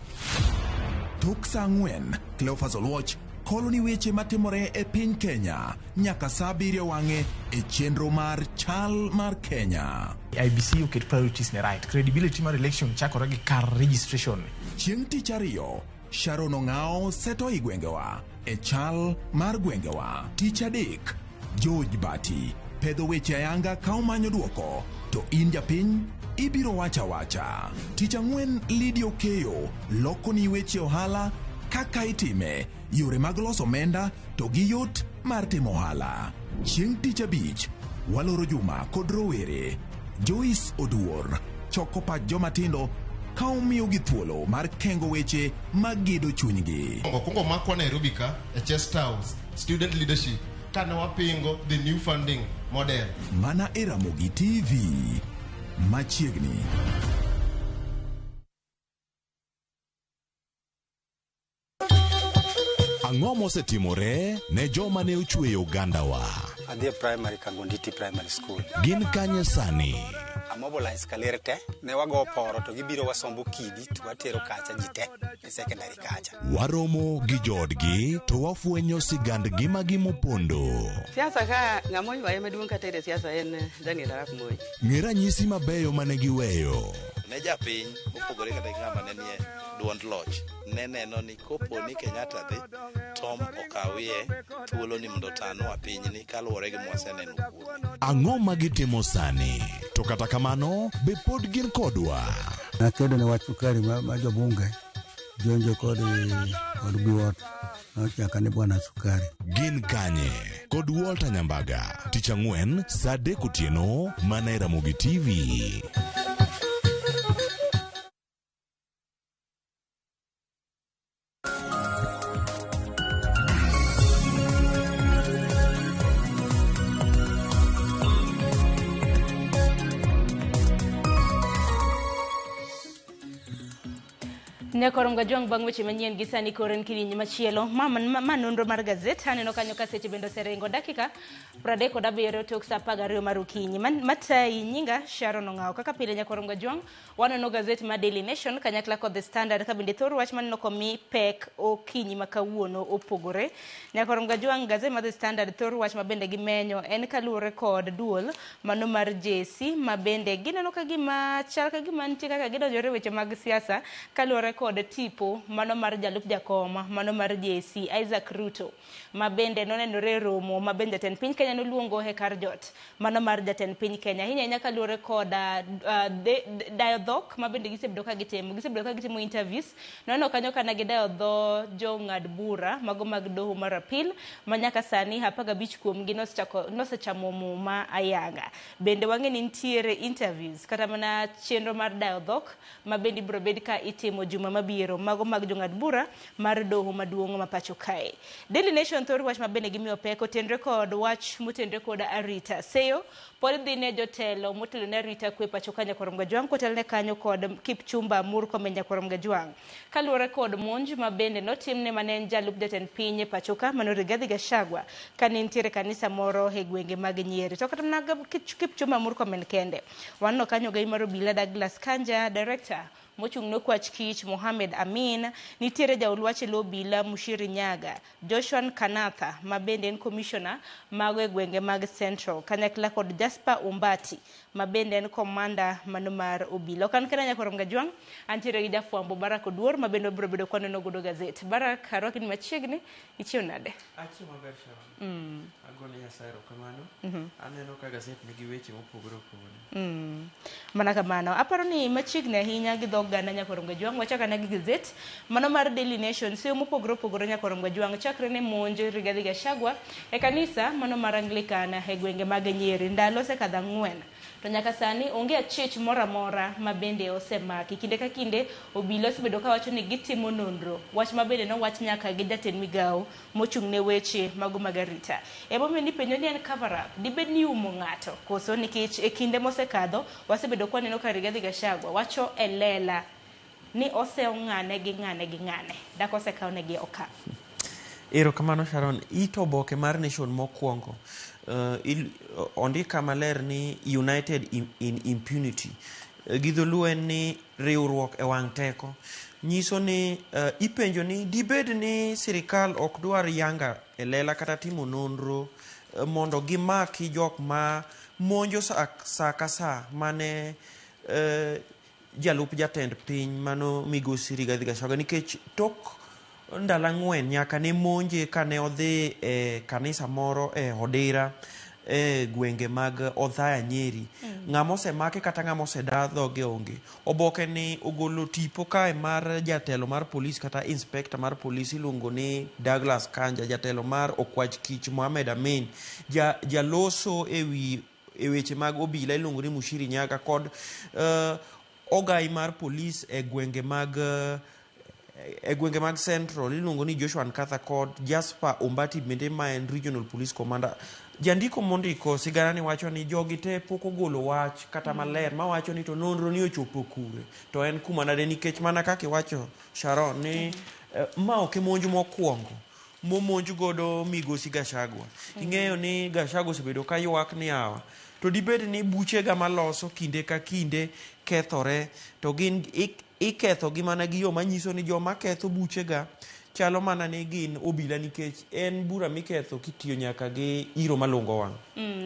Tok saa 4, Cleophas Oluoch kolo ni weche matimore e piny Kenya nyaka saa 7 wang'e e chenro mar Chal mar Kenya. IBC oket priorities ne right. Credibility mar election chakore gi kar registration. Chieng' tich ariyo, Sharon Ong'awo seto i gwengewa e Chal mar gwengewa. Tich adek, George Bati pedho weche ayanga ka omanyo duoko, to in japiny ibiro wacha wacha. Tich ang'wen, Lydia Okeyo loko ni weche ohala kaka itime, yore mag loso omenda to gi yot mar timo ohala. Chieng' tich abich, Waloro juma kod rowere. Joyce Oduor choko pach joma tindo ka omiyogi thuolo mar kengo weche magedo chunygi. Okwongo makwa Nairobi ka e Chest House student leadership kane wapingo the new funding model. Mana e Ramogi TV machiegni. Ang'o mosetimore ne joma ne ochweyo ogandawa? Adhi e primary Kangonditi Primary School. Gin kanye sani? Amobilize kaler te, ne wago poro to gibiro wasombo kidi to watero kacha ji te e secondary kacha. Waromo gi joodgi to wafwenyo sigand ngimagi mopondo. Siasa ka ng'ama oywaye maduong' kata e siasa en Daniel Arap Moi. Ng'e ranyisi mabeyo mane giweyo. Ne japiny mopogore kata gi ng'ama ne nie duond loch ne neno ni kopo ni Kenyatta dhi Tom okawie thuolo ni mondo otanwa pinyni kaluwore gi mwaseneno kuome. Ang'o ma gitimo sani? To kata kamano, be pod gin kodwa? Nakedo ne wach sukari ma, ma jobunge jonjo kod kod biwot nochaka ni bwana sukari. Gin kanye? Kod Walter Nyambaga, tich ang'wen saa 3 otieno mana e Ramogi TV. Nyakorongo Jwang' bang' weche manyien gi sani koro en kidieny machielo ma, ma, ma nonro mar gazet aneno kanyo ka seche bende oseringo dakika 37 tok saa 12 mar okinyi. Matayi nyinga Sharon Ong'awo. Kaka pile Nyakorongo Jwang' waneno gazet ma Daily Nation kanyakla kod The Standard ka bende thor wach maneno komi pek okinyi ma kawuono opogore. Nyakorongo Jwang' gazet ma The Standard thor wach ma bende gimenyo en kaluwore kod duol mano mar JSC ma bende gineno ka gima chal ka gima nitie kaka gidonjore weche mag siasa kaluwore kod tipo mano mar jalup jakom mano mar JSC Isaac Ruto ma bende nonenore e romo ma bende jatend piny Kenya noluongo e kar jot mano mar jatend piny Kenya ahinya ahinya kaluwore kod dayo dhok ma bende gisebedo ka gitimo gisebedo ka gitimo interviews noneno kanyo kana gidayo dho jong'ad bura mago mag doho mar appeal ma nyaka sani 15 kuomgi nosechamo muma ayanga. Bende wang'e ni nitiere interviews kata mana chenro mar dayo dhok ma bende ibiro bed ka itimo juma mabiro mago mag jong'ad bura mar doho maduong' ma pacho kae. Daily Nation thor wach ma bende gimiyo pek otenre kod wach motenre kod arita. Seyo pod dhi ne jotelo motelo ne arita kwe pacho ka Nyakorom Gajwang' kotelne kanyo kod Kipchumba Murkomen Nyakorom Gajwang'. Kaluwore kod monj ma bende notimne mane en jalup jatend piny e pacho ka mano Rigathi Gachagua kane nitiere kanisa moro e gwenge mag Nyeri. To kata mana Kipchumba Murkomen kende, waneno kanyo ogai mar obila Douglas Kanja, director mochung' ne Okwach Kich Mohamed Amin, nitiere jaol wach e lo obila Mushiri Nyaga, Joshua Kanatha ma bende en commissioner mago e gwenge mag Central, kanyakla kod Jasper Umbati ma bende en commander mano mar obila. Ok an kenda Nyakorom Gajwang', antiere gi jafwambo Barak Oduor ma bende wabiro bedo kwaneno godo gazet. Barak, arwaki ni machiegni, ichiew nade? Achiew maber Sharon. Agone Nyasaye erokamano. Aneno ka gazet nigi weche mopogore opogore. Mana kamano. Aparo ni machiegni ahinya gi dho oganda Nyakorom Gajwang', wachak ane gi gazet mano mar Daily Nation, seyo mopogore opogore Nyakorom Gajwang' chakre ne monj Rigathi Gachagua e kanisa mano mar Anglican e gwenge mag Nyeri. Ndalo osekadho 4 to nyaka sani onge achich moro amora ma bende osemaki. Kinde ka kinde obila osebedo kawacho ni gitimo nonro, wach ma bende nowach nyaka gi jatend migawo mochung' ne weche mago mag arita. Emomiyo nipenjo ni en cover up, dibed ni iumo ng'ato koso nikech e kinde mosekadho wasebedo kwaneno ka Rigathi Gachagua wacho e lela ni osewo ng'ane gi ng'ane gi ng'ane dak osekawne gi okang'. Erokamano Sharon. It oboke mar Nation mokwongo ondika maler ni United in Impunity. Gi dholuo en ni riwruok e wang' teko. Nyiso ni ipenjo ni dibed ni sirikal ok dwar yanga e lela kata timo nonro mondo gimaki jok ma monjo sa ka sa mane jalup jatend piny mano migosi Rigathi Gachagua, nikech tok ndalo 4 nyaka ne monje kane odhi e kanisa moro e Odira e gwenge mag Othaya Nyeri. Ng'ama osemake kata ng'ama oseda dhoge onge. Oboke ni ogolo tipo kae mar jatelo mar polis kata inspector mar polis iluongo ni Douglas Kanja, jatelo mar Okwach Kich Mohamed Amin, jaloso ewi e weche mag obila iluongo ni Mushiri Nyaga kod ogai mar polis e gwenge mag e gwenge mag Central iluongo ni Joshua Nkatha kod Jasper Ombati bende ma en Regional Police Commander. Jandiko mondiko sigana ni wacho ni jogi te pok ogolo wach kata maler mawacho ni to nonro ni ochopo kure to en kuma nade, nikech mana kaka iwacho Sharon ni ma ok e monj mokwongo momonj godo migosi Gachagua. Ing'eyo ni Gachagua osebedo ka ywak ni awa to dibed ni buchega maloso kinde ka kinde kethore to gin iketho gi mana gi yo manyiso ni joma ketho buchega chalo mana ni gin obila, nikech en bura miketho kitiyo nyaka gi iro malungo wang'.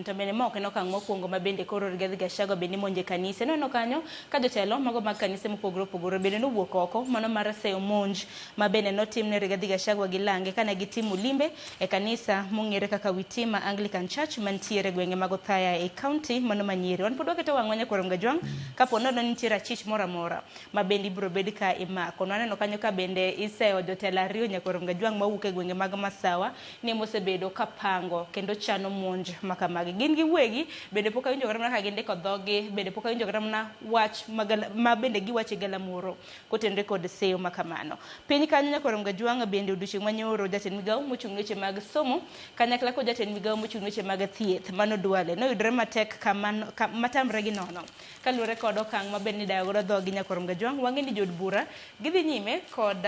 To bende ma ok en okang' mokwongo ma bende koro Rigathi Gachagua bende imonjo e kanise. Noneno kanyo ka jotelo mago mag kanise mopogore opogore bende nowuok oko mano mar seyo monj ma bende notim ne Rigathi Gachagua gi lange kane gitimo limbe e kanisa mong'ere kaka Witima Anglican Church mantiere e gwenge mag Othaya e county mano ma Nyeri. Wan pod waketo wang'wa nyakwar Mgajwang' kapo nono nitiere achich moro amora ma bende ibiro bed ka imako. Nwaneno kanyo ka bende iseyo jotelo ariyo nyakwar Mgajwang' mawuok e gwenge mag Masawa ni mosebedo kapango kendo chano monj makamagi. Gin giwegi bende pok awinjo kata mana ka gindiko dhogi, bende pok awinjo kata mana wach ma bende giwacho e galamoro kotenore kod seyo makamano. Piny kanyo nyakwar Mgajwang' bende odiochieng' manyoro jatend migawo mochung' ne weche mag somo kanyakla kod jatend migawo mochung' ne weche mag thieth mano Duale noyudore matek kamano matamre gi nono kaluwore kod okang' ma bende nidayo godo dhogi nyakwar Mgajwang'. Wang'e ni jood bura gidhi nyime kod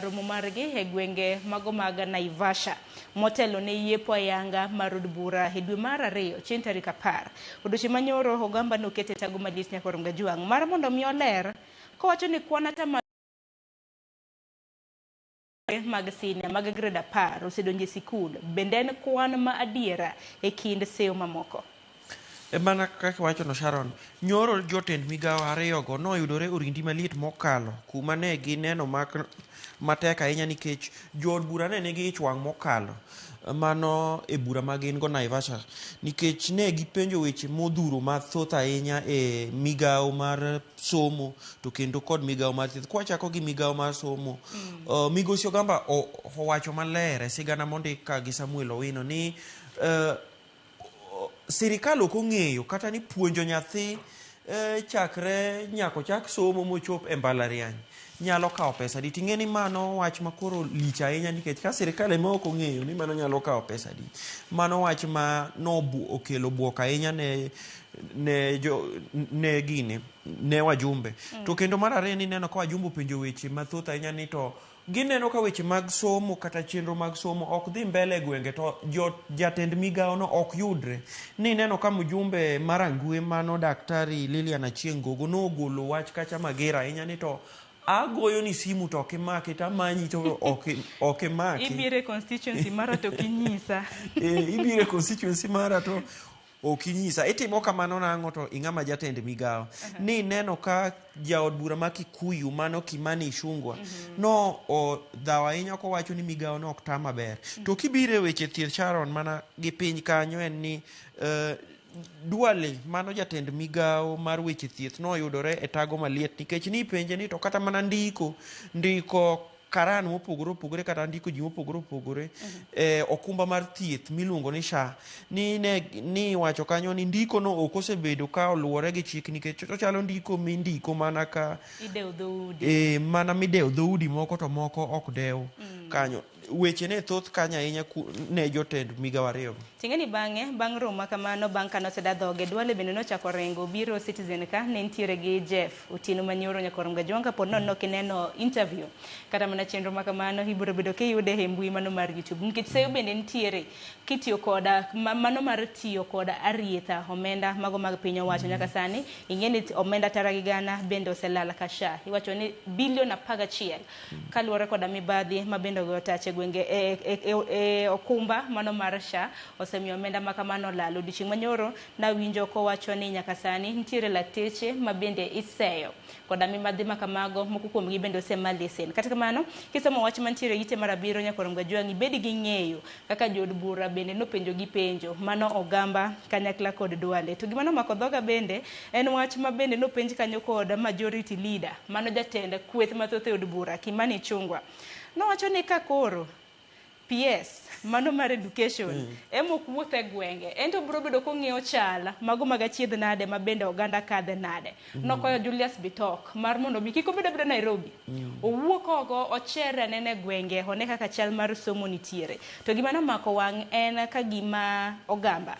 romo margi e gwenge mago mag Naivasha motelo ne yiepo ayanga mar od bura e dwe mar 2 chieng' tarik 10. Odiochieng' manyoro Ogamba nokete tago maliet nyakwar Mgajwang' mar mondo mi oler kowacho ni kwan atamalo mag senior mag grade 10 osedonjo e sikul, bende en kwan ma adiera e kind seyo mamoko. Mana kaka iwachono Sharon, nyoro jotend migawo ariyogo noyudore orindi maliet mokalo kuma ne gineno matek ahinya nikech jood bura ne nigi ich wang' mokalo mano e bura ma gin go Naivasha, nikech ne gipenjo weche modhuro mathoth ahinya e migawo mar somo to kendo kod migawo mar thieth. Kwachako gi migawo mar somo, migosi Ogamba owacho maler e sigana mondik ka gi Samuel Owino ni sirikal ok ong'eyo kata ni puonjo nyathi chakre nyaka ochak somo mochop e mbalariany nyalo kawo pesa di. Ting'e ni mano wach ma koro lich ahinya nikech ka sirikal ema ok ong'eyo ni mano nyalo kawo pesa di, mano wach ma okelo buok ahinya ne wajumbe. To kendo mar ariyo ni neno ka wajumbe openjo weche mathoth ahinya ni to gineno ka weche mag somo kata chenro mag somo ok dhi mbele e gwenge to jatend migawo no ok yudre. Ni neno ka mjumbe mar Angwe mano Daktari Lilian Achieng' Gogo nogolo wach kacha mager ahinya ni to agoyo ni simu to ok imaki, tamanyi to ok imaki. Ibire constituency mara to ok inyisa. Ibire constituency mara to ok inyisa. Itimo kamano nang'o to ing'ama jatend migawo. Ni neno ka jaod bura ma Kikuyu mano Kimani Ichung'wa no odhawo ahinya kowacho ni migawo no ok ta maber. To kibire weche thieth Sharon mana gi piny kanyo en ni Duale mano jatend migawo mar weche thieth noyudore e tago maliet nikech ni penje ni to kata mana ndiko karan mopogore opogore kata ndiko ji mopogore opogore okumba mar thieth miluongo ni SHA ni wacho kanyo ni ndiko no ok osebedo ka oluwore gi chik nikech ochalo ndiko mindiko mana ka idewo dhoudi, mana midewo dhoudi moko to moko ok dew kanyo. Weche ne thoth kanyo ahinya ne jotend migawo ariyo. Ting'e ni bang'e bang' romo kamano bang' ka noseda dhoge Duale bende nochako ringo biro Citizen ka ne nitiere gi Jeff Otieno manyoro nyakwar Mgajwang' kapo nono kineno interview kata mana chenro makamano ibiro bedo kiyude e mbui mano mar YouTube nikech seyo bende nitiere kitiyo koda mano mar tiyo koda arietha omenda mago mag piny owacho nyaka sani ing'e ni omenda tara gi gana bende oselal ka SHA iwacho ni bilion 11 kaluwore koda mibadhi ma bende ogoyo tach e gwenge e okumba mano mar SHA osemiyo omenda makamano olal. Odiochieng' manyoro nawinjo kowacho ni nyaka sani nitiere lakteche ma bende iseyo koda mibadhi makamago moko kuomgi bende osema lesen. Kata kamano kisomo wach mantiere ite mar 7 nyakwar Mgajwang' ibed gi ng'eyo kaka jood bura bende nopenjo gi penjo mano Ogamba kanyakla kod Duale. To gima nomako dhoga bende en wach ma bende nopenj kanyo kod majority leader mano jatend kweth mathoth e od bura Kimani Ichung'wa. Nowacho ni ka koro PS mano mar education ema ok wuoth e gwenge, en to biro bedo kong'iyo chal mago mag achiedh nade ma bende oganda kadhe nade. Nokoyo Julius Bitok mar mondo mi kik obed abeda Nairobi, owuok oko ocher anene gwenge, one kaka chal mar somo nitiere. To gima nomako wang' en ka gima ogamba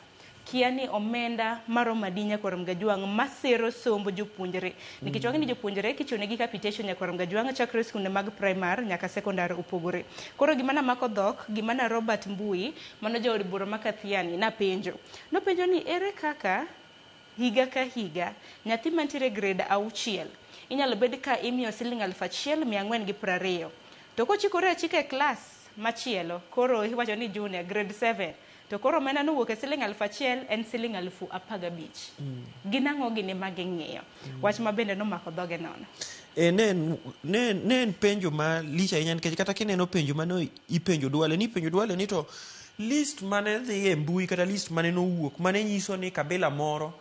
kia ni omenda maromo adi nyakwar Mgajwang' masero somb jopuonjre, nikech wang'e ni jopuonjre kichunegi capitation nyakwar Mgajwang' chakre skunde mag primar nyaka sekondar opogore. Koro gima namako dhok, gima na Robert Mbui mano jaod bura ma Kathiani napenjo, nopenjo ni ere kaka higa ka higa nyathi mantiere grade 6 inyalo bed ka imiyo siling 1420, to kochikore achika e klas machielo koro iwacho ni junior grade 7 to koro omenda nowuok e siling 1000 en siling 15,000. Gin ang'o gini ma ging'iyo? Wach ma bende nomako dhoge nono. Ne en penjo ma lich ahinya, nikech kata kineno penjo mane ipenjo Duale, ni ipenjo Duale ni to list mane dhi e mbui kata list mane nowuok mane nyiso ni kabila moro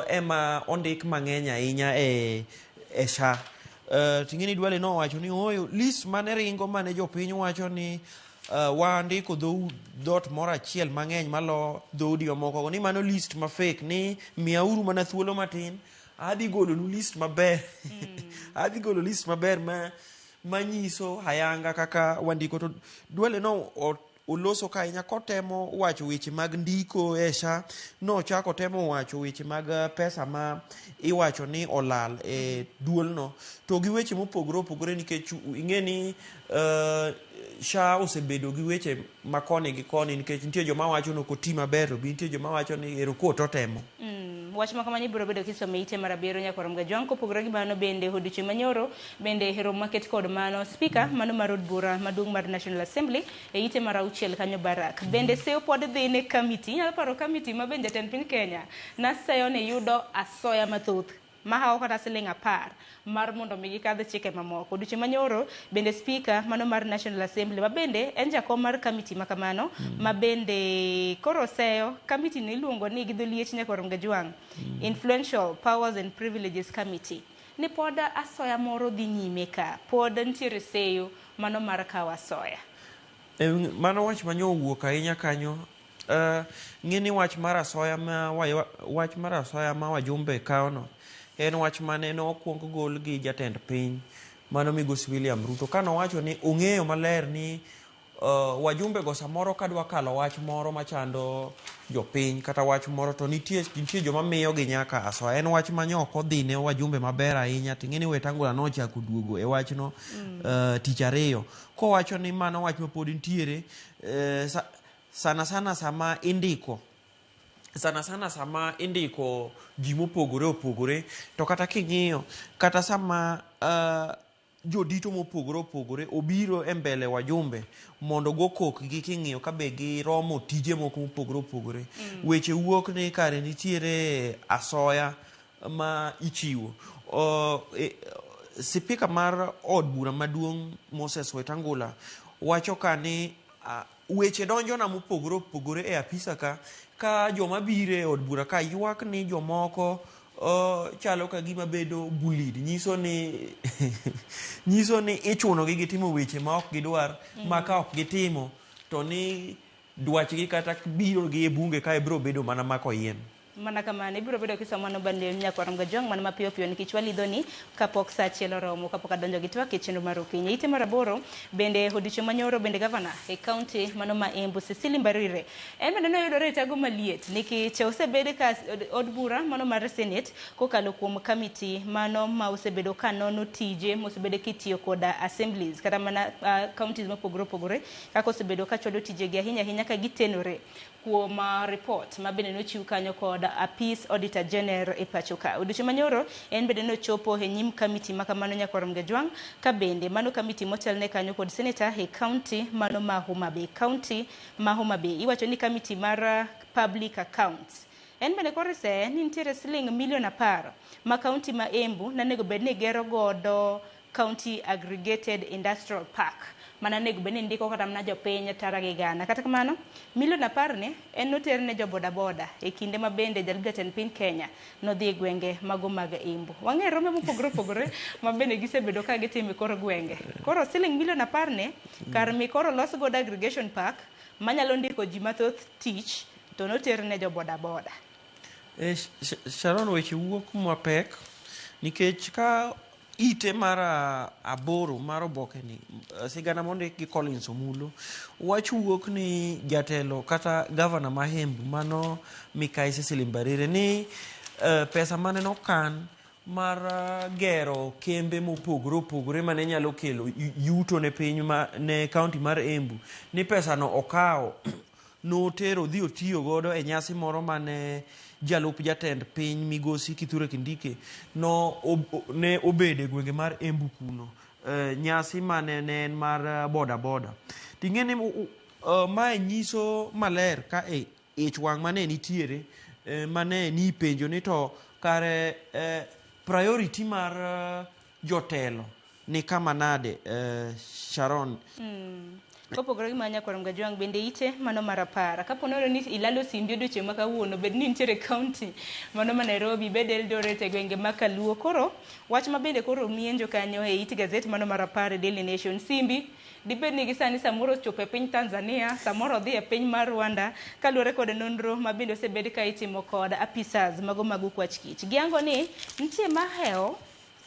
ema ondik mang'eny ahinya e SHA. Ting'e ni Duale nowacho ni ooyo, list mane ringo mane jopiny wacho ni wandiko dhoot moro achiel mang'eny malo dhoudi mamoko, ni mano list ma fake, ni miyauru mana thuolo matin adhi golonu list maber. Adhi golo list maber manyiso ayanga kaka wandiko. To Duale no oloso ka ahinya kotemo wacho weche mag ndiko e SHA, nochako temo wacho weche mag pesa ma iwacho ni olal e duolno, to gi weche mopogore opogore, nikech ing'e ni SHA osebedo gi weche ma koni gi koni, nikech nitie joma wacho ni ok oti maber, to be nitie joma wacho ni ero ko to otemo. Wach ma kamano ibiro bedo kisome ite mar 7 nyakwar Mgajwang'. Kopogore gi mano bende odiochieng' manyoro bende romo maket kod mano speaker mano mar od bura maduong' mar National Assembly e ite mar 6 kanyo Barak. Bende seyo pod dhi ne committee. Inyalo paro committee ma bende jatend piny Kenya naseyo ni yudo asoya mathoth mahawo kata siling 10 mar mondo mi gikadh chike mamoko. Odiochieng' manyoro bende speaker mano mar National Assembly ma bende en jakom mar committee ma kamano ma bende koro seyo committee ni iluongo ni gi dho liech nyakwar Mgajwang' Influential Powers and Privileges Committee, ni pod asoya moro dhi nyime ka pod nitiere seyo mano mar kawo asoya. Mano wach manyo owuok ahinya kanyo. Ng'e ni wach mar asoya ma wach mar asoya ma wajumbe kawono en wach mane nokwong gol gi jatend piny mano migosi William Ruto, kanowacho ni ong'eyo maler ni wajumbe go samoro kadwa kalo wach moro machando jopiny kata wach moro to nitie joma miyo gi nyaka asoya. En wach manyo ok odhi ne wajumbe maber ahinya. Ting'e ni Wetangula nochako duogo e wachno tich ariyo kowacho ni mano wach mapod nitiere sana sana sama indiko ji mopogore opogore, to kata king'iyo kata sama jodito mopogore opogore obiro e mbele wajumbe mondo go kokgi king'iyo ka be giromo tije moko mopogore opogore. Weche wuok ni kare nitiere asoya ma ichiwo. Sipika mar od bura maduong' Moses Wetangula wacho ka ni weche donjona mopogore opogore e apisa ka joma biro e od bura ka ywak ni jomoko chalo ka gima bedo bullied, nyiso ni ichuno gi gitimo weche ma ok gidwar, ma ka ok gitimo to ni dwachgi kata biro gi e bunge ka ibiro bedo mana mako yien. Mana kamano ibiro bedo kisomo no bende nyakwar Mgajwang' mana mapiyo piyo nikech walidho ni kapok saa 1 oromo, kapok adonjo gi twak e chenro mar okinyi. Ite mar 8 bende odiochieng' manyoro bende gavana e county mano ma Embu Cecily Mbarire en bende noyudore e tago maliet nikech osebed ka od bura mano mar Senate kokalo kuom committee mano ma osebedo ka nono tije mosebedo kitiyo kod assemblies kata mana counties mopogore opogore kaka osebedo ka chwalo tijegi ahinya ahinya ka gitenore kuom report ma bende nochiw kanyo kod Apis Auditor General e pacho ka. Odiochieng' manyoro en bende nochopo e nyim committee ma kamano nyakwar Mgajwang' ka bende mano committee motelne kanyo kod senator e county mano ma Homa Bay. County ma Homa Bay iwacho ni committee mar public accounts en bende koro oseye ni nitiere siling milion 10 ma county ma Embu nanego bed ni gero godo County Aggregated Industrial Park mana nego bed ni ndiko kata mana jopiny tara gi gana. Kata kamano milion 10 ne en noter ne jo bodaboda e kinde ma bende jalup jatend piny Kenya nodhi e gwenge mago mag Embu. Wang'eyo rombe mopogore opogore ma bende gisebedo ka gitimo e kor gwenge. Koro siling milion 10 ne kar mi koro los godo aggregation park manyalo ndiko ji mathoth tich to noter ne jo bodaboda. Sharon, weche wuok mapek nikech ka ite mar 8 mar oboke ni sigana mondik gi Collins Omulo wach wuok ni jatelo kata gavana ma Embu mano Mikai Cecily Mbarire ni pesa mane nokan mar gero kembe mopogore opogore mane nyalo kelo yuto ne piny ma, ne kaunti mar Embu ni pesa no okawo notero dhi otiyo godo e nyasi moro mane jalup jatend piny migosi Kithure Kindiki no ne obedo e gwenge mar Embu kuno, nyasi mane ne en mar boda boda. Ting'e ni mae nyiso maler ka ich wang' mane nitiere, mane ni penjo ni to kare priority mar jotelo ni kama nade, Sharon? Kopogore gi mano, Nyakwar Mgajwang' bende ite mano mar 10. Kapo nono ni ilalo simbi odiochieng' ma kawuono, bed ni nitiere county mano ma Nairobi, bed Eldoret e gwenge ma Kaluo. Koro wach ma bende koro mienjo kanyo e it gazet mano mar 10 e Daily Nation. Simbi dibed ni gisani samoro ochopo e piny Tanzania, samoro odhi e piny mar Rwanda, kaluwore kod nonro ma bende osebed ka itimo kod apisas mago mag okwach kich. Giyango ni nitie mahewo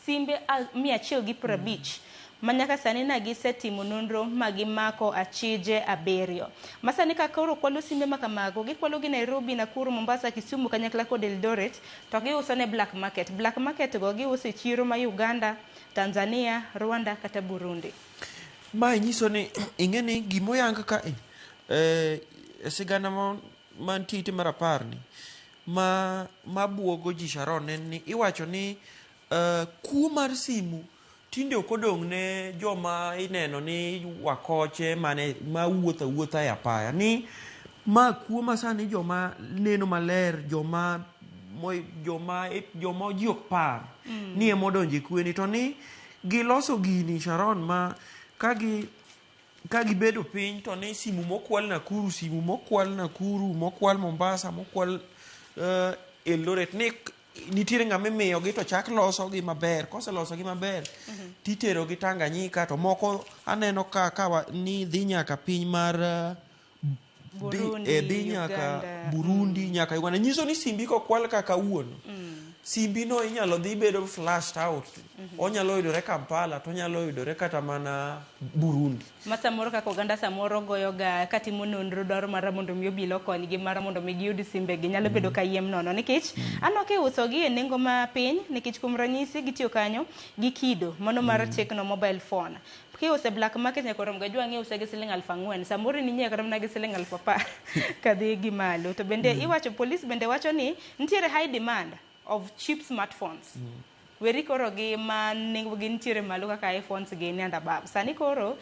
simbe 150 ma nyaka sani na gisetimo nonro ma gimako achije 7. Masani ka koro kwalo simbe ma kamago, gikwalo gi Nairobi, Nakuru, Mombasa, Kisumu kanyakla kod Eldoret, to giuso ne black market. Black market go giuso e chiro ma Uganda, Tanzania, Rwanda kata Burundi. Mae nyiso ni ing'e ni gimoyang ka sigana mantie ite mar 10 ni ma buogo ji Sharon en ni iwacho ni kuo mar simu tinde ok odong' ne joma ineno ni wakoche mane ma wuotho awuotha e apaya, ni ma kuo ma sani joma neno maler, joma ji ok par ni ema odonjo e kueni, to ni giloso gini Sharon ma ka gibedo piny to ni simu mokwal Nakuru, simu mokwal Nakuru, mokwal Mombasa, mokwal Eldoret, ni nitiere ng'ama imiyogi to chak losogi maber. Koselosogi maber titerogi Tanganyika, to moko aneno ka ni dhi nyaka piny mar Burundi, dhi nyaka Burundi, nyaka Uganda. Nyiso ni simbi kokwal ka kawuono, simbi no inyalo dhi bedo flashed out. Onyalo yudore Kampala, to onyalo yudore kata mana Burundi. Ma samoro kaka oganda samoro goyoga katimo nonro dwaro mar mondo mi obila okonygi mar mondo mi giyud simbegi nyalo bedo kayiem nono, nikech aneno ka iusogi e nengo ma piny, nikech kuom ranyisi gitiyo kanyo gi kido mano mar Tecno mobile phone. Kiuse black market Nyakwar Mgajwang' iuse gi siling 4,000, samoro in inyiewe kata mana gi siling 10,000 kadhi gi malo. To bende iwacho, police bende wacho ni nitiere high demand of cheap smartphones. Weri koro gi ma nengo gi nitiere malo kaka iPhones gi ni and above. Sani koro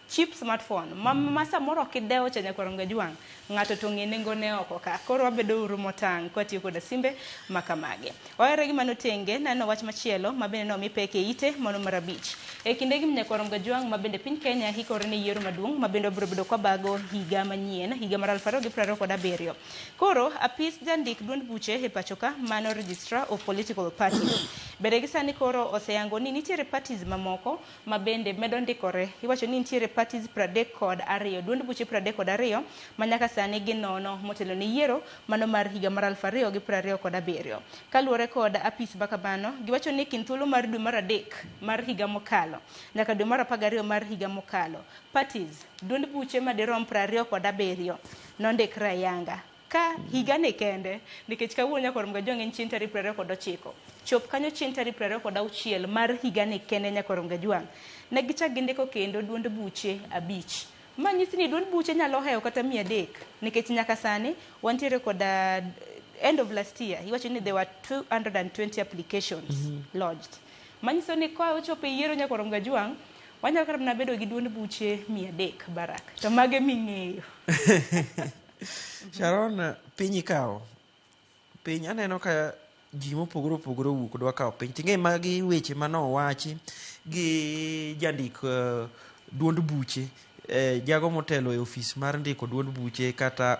cheap smartphone ma samoro ok idewo cha Nyakwar Mgajwang', ng'ato to ng'e nengo ne oko ka. Koro wabedo uru motang' kwatiyo koda simbe ma kamagi. Ohere gi mano tenge, naneno wach machielo ma bende nomi pek e ite mano mar 5. E kinde gi Nyakwar Mgajwang' ma bende piny Kenya hikore ne yiero maduong' ma bende obiro bedo kwabago higa manyien, higa mar 2027. Koro apis jandik duond buche e pacho ka mano Registrar of Political Parties. Bende gi sani koro oseyango ni nitiere parties mamoko ma bende medo ndikore. Iwacho ni nitiere parties 32, duond buche 32 ma nyaka sani ginono motelo ne yiero mano mar higa mar 2027. Kaluwore kod apis ma kamano, giwacho ni kind thuolo mar dwe mar 3 mar higa mokalo nyaka dwe mar 12 mar higa mokalo, parties duond buche madirom 27 nondikre ayanga ka higani kende, nikech kawuono Nyakwar Mgajwang' en chieng' tarik 29. Chop kanyo chieng' tarik 26 mar higani kende Nyakwar Mgajwang', ne gichak gindiko kendo duond buche 5. Ma nyisi ni duond buche nyalo hewo kata 300, nikech nyaka sani wantiere kod end of last year iwacho ni there were 220 applications lodged. Manyiso ni ka ochopo e yiero Nyakwar Mgajwang', wanyalo kata mana bedo gi duond buche 300 Barak. To mage ming'eyo. Sharon, piny ikawo. Piny aneno ka ji mopogore opogore owuok dwa kawo piny. Ting'e magi weche manowachi gi jandik duond buche, jago motelo e ofis mar ndiko duond buche kata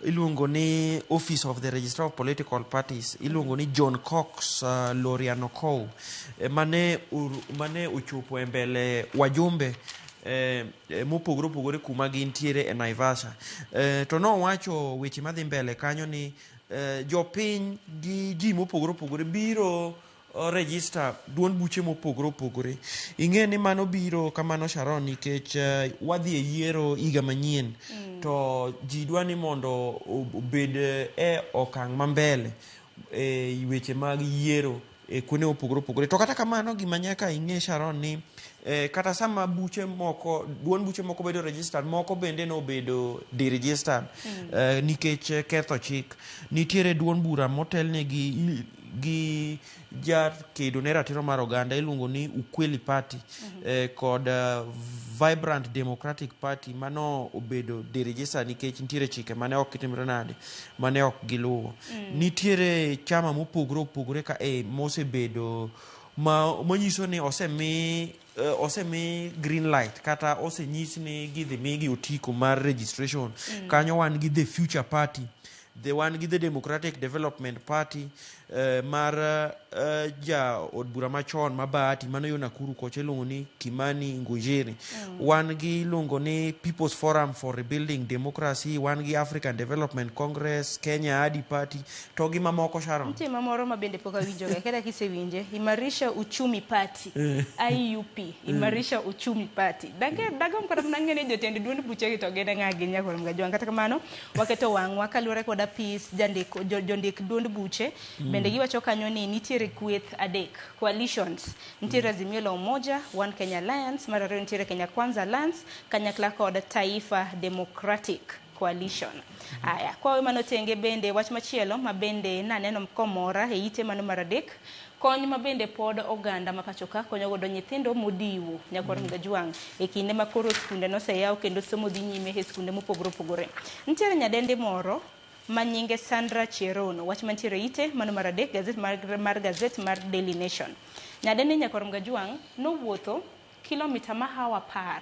iluongo ni Office of the Registrar of Political Parties, iluongo ni John Cox Loriano Kow, mane ochopo e mbele wajumbe mopogore opogore kuma gintiere e Naivasha. To nowacho weche madhi mbele kanyo ni jopiny gi ji mopogore opogore biro register duond buche mopogore opogore. Ing'e ni mano biro kamano Sharon nikech wadhi e yiero higa manyien to ji dwa ni mondo obed e okang' ma mbele e weche mag yiero e kuonde mopogore opogore. To kata kamano gima nyaka ing'e Sharon ni kata sama buche moko duond buche moko bedo registered moko bende nobedo deregistered nikech ketho chik. Nitiere duond bura motelne gi jakedo ne ratiro mar oganda iluongo ni Ukweli Party kod Vibrant Democratic Party mano obedo deregistered nikech nitiere chike mane ok timre nade mane ok giluwo. Nitiere chama mopogore opogore ka mosebedo manyiso ni osemi green light kata osenyis ni gidhi migi otiko mar registration. Kanyo wan gi The Future Party, the wan gi the Democratic Development Party mar ja od bura machon ma Bahati mano yo Nakuru kocha iluongo ni Kimani Ngunjiri. Wan gi iluongo ni People's Forum for Rebuilding Democracy, wan gi African Development Congress, Kenya Adi Party to gi mamoko Sharon. Nitie mamoro ma bende pok awinjoga kata kisewinje Imarisha Uchumi Party IUP Imarisha Uchumi Party dagom kata mana ng'e ni jotend duond buchegi to gin ng'a gin nyaka Gajwang'. Kata kamano waketo wang'wa kaluwore kod apis jondik duond buche bende giwacho kanyo ni nitiere kweth adek coalitions nitiere Azimio la Umoja, One Kenya Alliance, mar ariyo nitiere Kenya Kwanza Alliance kanyakla kod Taifa Democratic Coalition. Aya, kwa mano tenge bende wach machielo ma bende naneno komora e ite mano mar adek kony ma bende pod oganda ma pacho ka konyo godo nyithindo modiwo nyakwar Mgajwang' e kinde ma koro skunde noseyaw kendo somo dhi nyime e skunde mopogore opogore. Nitiere nyadendi moro ma nyinge Sandra Cherono, wach mantiere ite mano mar adek gazet mar gazet mar Daily Nation. Nyadendi nyakwar Mgajwang' nowuotho kilomita mahawo 10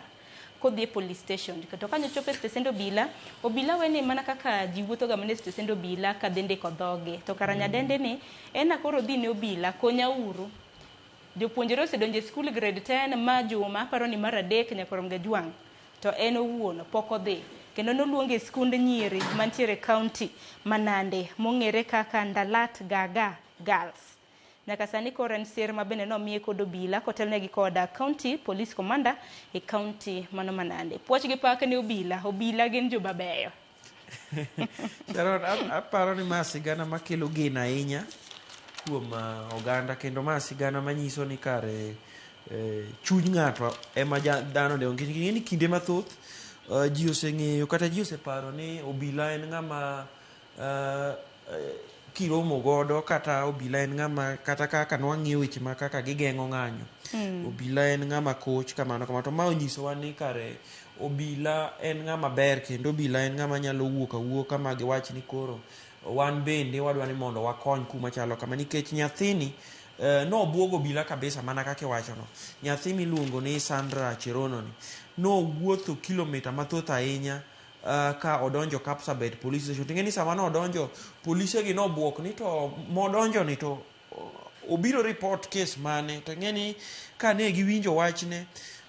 kodhi e police station. To kanyo chopo e stesend obila, obila wene mana kaka ji wuotho ga mana e stesend obila ka dhi ndiko dhoge. To kara nyadende ni en akoro dhi ne obila konya uru. Jopuonjre osedonjo e skul grade 10 ma juma aparo ni mar adek nyakwar Mgajwang' to en owuon pok odhi. Kendo noluonge e skund nyiri mantiere county ma Nandi mong'ere kaka Ndalat Gaga Girls. Nyaka sani koro en sir ma bende nomiye kod obila kotelnegi koda county police commander e county mano ma Nandi. Puoch gi pak ne obila, obila gin joma beyo. Sharon, aparo ni ma sigana makelo geno ahinya kuom oganda kendo ma sigana manyiso ni kare chuny ng'ato ema dhano dewo. Nikech ing'e ni kinde mathoth ji oseng'eyo kata ji oseparo ni obila en ng'ama kiromo godo kata obila en ng'ama kata kaka nwang'iyo weche ma kaka gigeng'o ng'anyo. Obila en ng'ama koch kamano kamano to ma onyisowa ni kare obila en ng'ama ber kendo obila en ng'ama nyalo wuok awuoka ma giwach ni koro wan bende wadwa ni mondo wakony kuma chalo kama nikech nyathini nobuogo obila kabisa mana kaka iwachono. Nyathi miluongo ni Sandra Cherono ni nowuotho kilomita mathoth ahinya ka odonjo Kapsabet police station. Ting'e ni sama nodonjo polise gi nobuok ni to modonjo ni to obiro report case mane to ing'e ni kane giwinjo wachne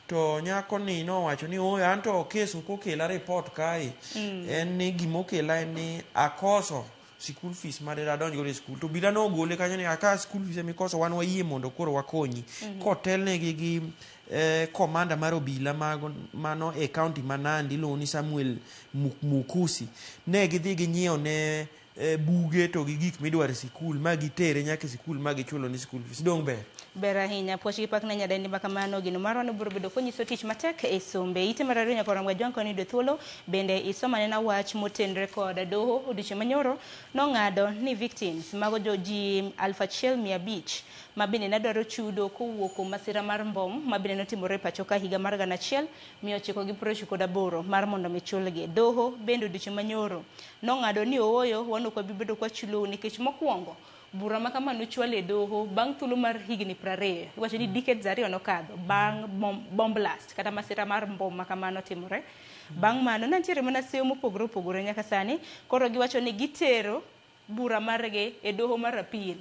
to nyako ni nowacho ni oyo an to case ok okela report kae. En ni gimokela en ni akoso school fees mane adonj godo e school to obila nogole kanyo ni aka school fees emikoso wan wayie mondo koro wakonyi. Kotelnegi gi komanda mar obila mano e county ma Nandi iluongo ni Samuel Mukusi ne gidhi ginyiewo ne buge to gi gik midwaro e sikul ma gitere nyaka e sikul ma gichulo ni school fees. Dong' ber? Ber ahinya. Puoch gi pak ne nyadendi ma kamano gino marwa no biro bedo konyiso tich matek e sombe. Ite mar ariyo nyakwar Mgajwang' koni yudo thuolo bende isomo anena wach motenre kod doho odiochieng' manyoro nong'ado ni victims mago jo ji 1500 ma bende ne dwaro chudo kowuok kuom masira mar mbom ma bende notimore e pacho ka higa mar 1998 mar mondo mi chulgi. Doho bende odiochieng' manyoro nong'ado ni ooyo wan ok wabi bedo kwa chulou nikech mokwongo bura ma kama nochwal e doho bang' thuolo mar higni 20 iwacho ni decades 2 nokadho bang' bomb blast kata masira mar mbom ma kama notimore. Bang' mano ne nitiere mana seyo mopogore opogore nyaka sani koro giwacho ni gitero bura margi e doho mar apil.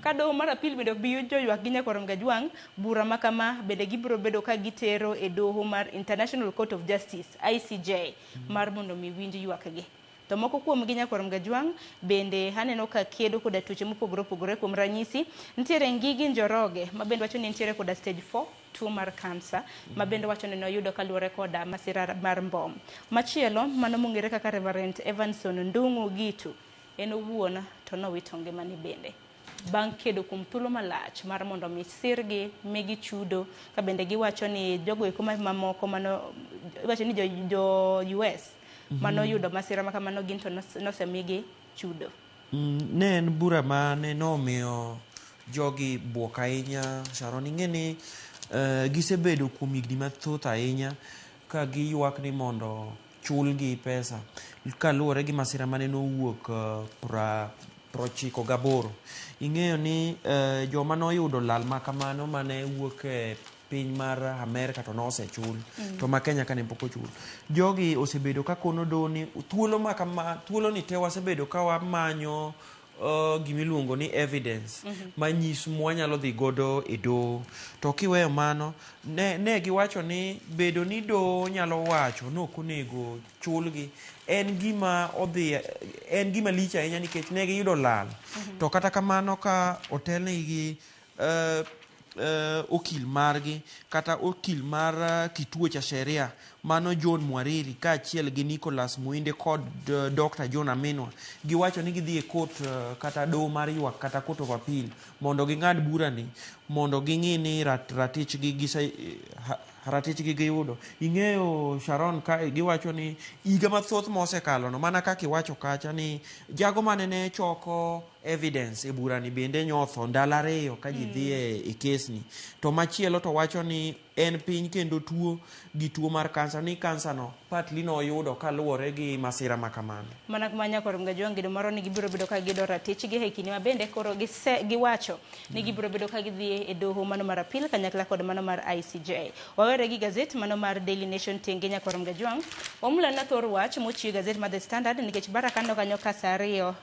Ka doho mar apil bende ok bi joywak gi Nyakwar Mgajwang', bura ma kama bende gibiro bedo ka gitero e doho mar International Court of Justice, ICJ, mar mondo mi winj ywakgi. To moko kuom gi Nyakwar Mgajwang' bende aneno ka kedo koda tuoche mopogore opogore. Kuom ranyisi, nitiere Ngigi Njoroge ma bende wacho ni nitiere koda stage 4 tuo mar kansa, ma bende wacho ni noyudo kaluwore koda masira mar mbom. Machielo, mano mong'ere kaka Reverend Evanson Ndung'u Gitu, en owuon to nowito ngimane bende bang' kedo kuom thuolo malach mar mondo mi sirgi, migi chudo, ka bende giwacho ni jogo eko mamoko mano iwacho ni jo US manoyudo masira ma kamano gin to nosemigi chudo. Ne en bura mane nomiyo jogi buok ahinya. Sharon, ing'e ni gisebedo kuom higni mathoth ahinya ka giywak ni mondo chulgi pesa kaluwore gi masira mane nowuok 98. Ing'eyo ni joma noyudo lal ma kamano mane wuok e piny mar Amerka to nosechul, to ma Kenya ka ne pok ochul. Jogi osebedo ka kono doho ni thuolo ma kama, thuolo ni te wasebedo ka wamanyo gimiluongo ni evidence manyis mwanyalo dhi godo e doho. To kiweyo mano, ne giwacho ni bedo ni doho nyalo wacho ni ok onego chulgi en gima odhi, en gima lich ahinya nikech ne giyudo lal. To kata kamano ka otelnegi gi okil margi kata okil mar kituo cha sheria mano John Mwariri kaachiel gi Nicholas Muinde kod Dr. John Aminwa, giwacho ni gidhi e court, kata doho mar ywak kata court of appeal mondo ging'ad burani mondo ging'i ni ratichgi ratichgi giyudo. Ing'eyo Sharon, ka giwacho ni higa mathoth mosekalo no, mana kaka iwacho kacha ni jago mane ne choko evidence e burani bende nyotho ndalo 2 ka ji dhi e kesni. To machielo to wacho ni en piny kendo tuo gi tuo mar kansa, ni kansa no partly noyudo kaluwore gi masira ma kamano. Mana kuma Nyakwar Mgajwang' gedo moro ni gibiro bedo ka giyudo ratichgi e kinde ma bende koro giwacho ni gibiro bedo ka gidhi e doho mano mar apil kanyakla kod mano mar ICJ. Wawere gi gazet mano mar Daily Nation tenge Nyakwar Mgajwang'. Wamulana thor wach mochiw gazet mar The Standard nikech baraka no kanyo ka saa 2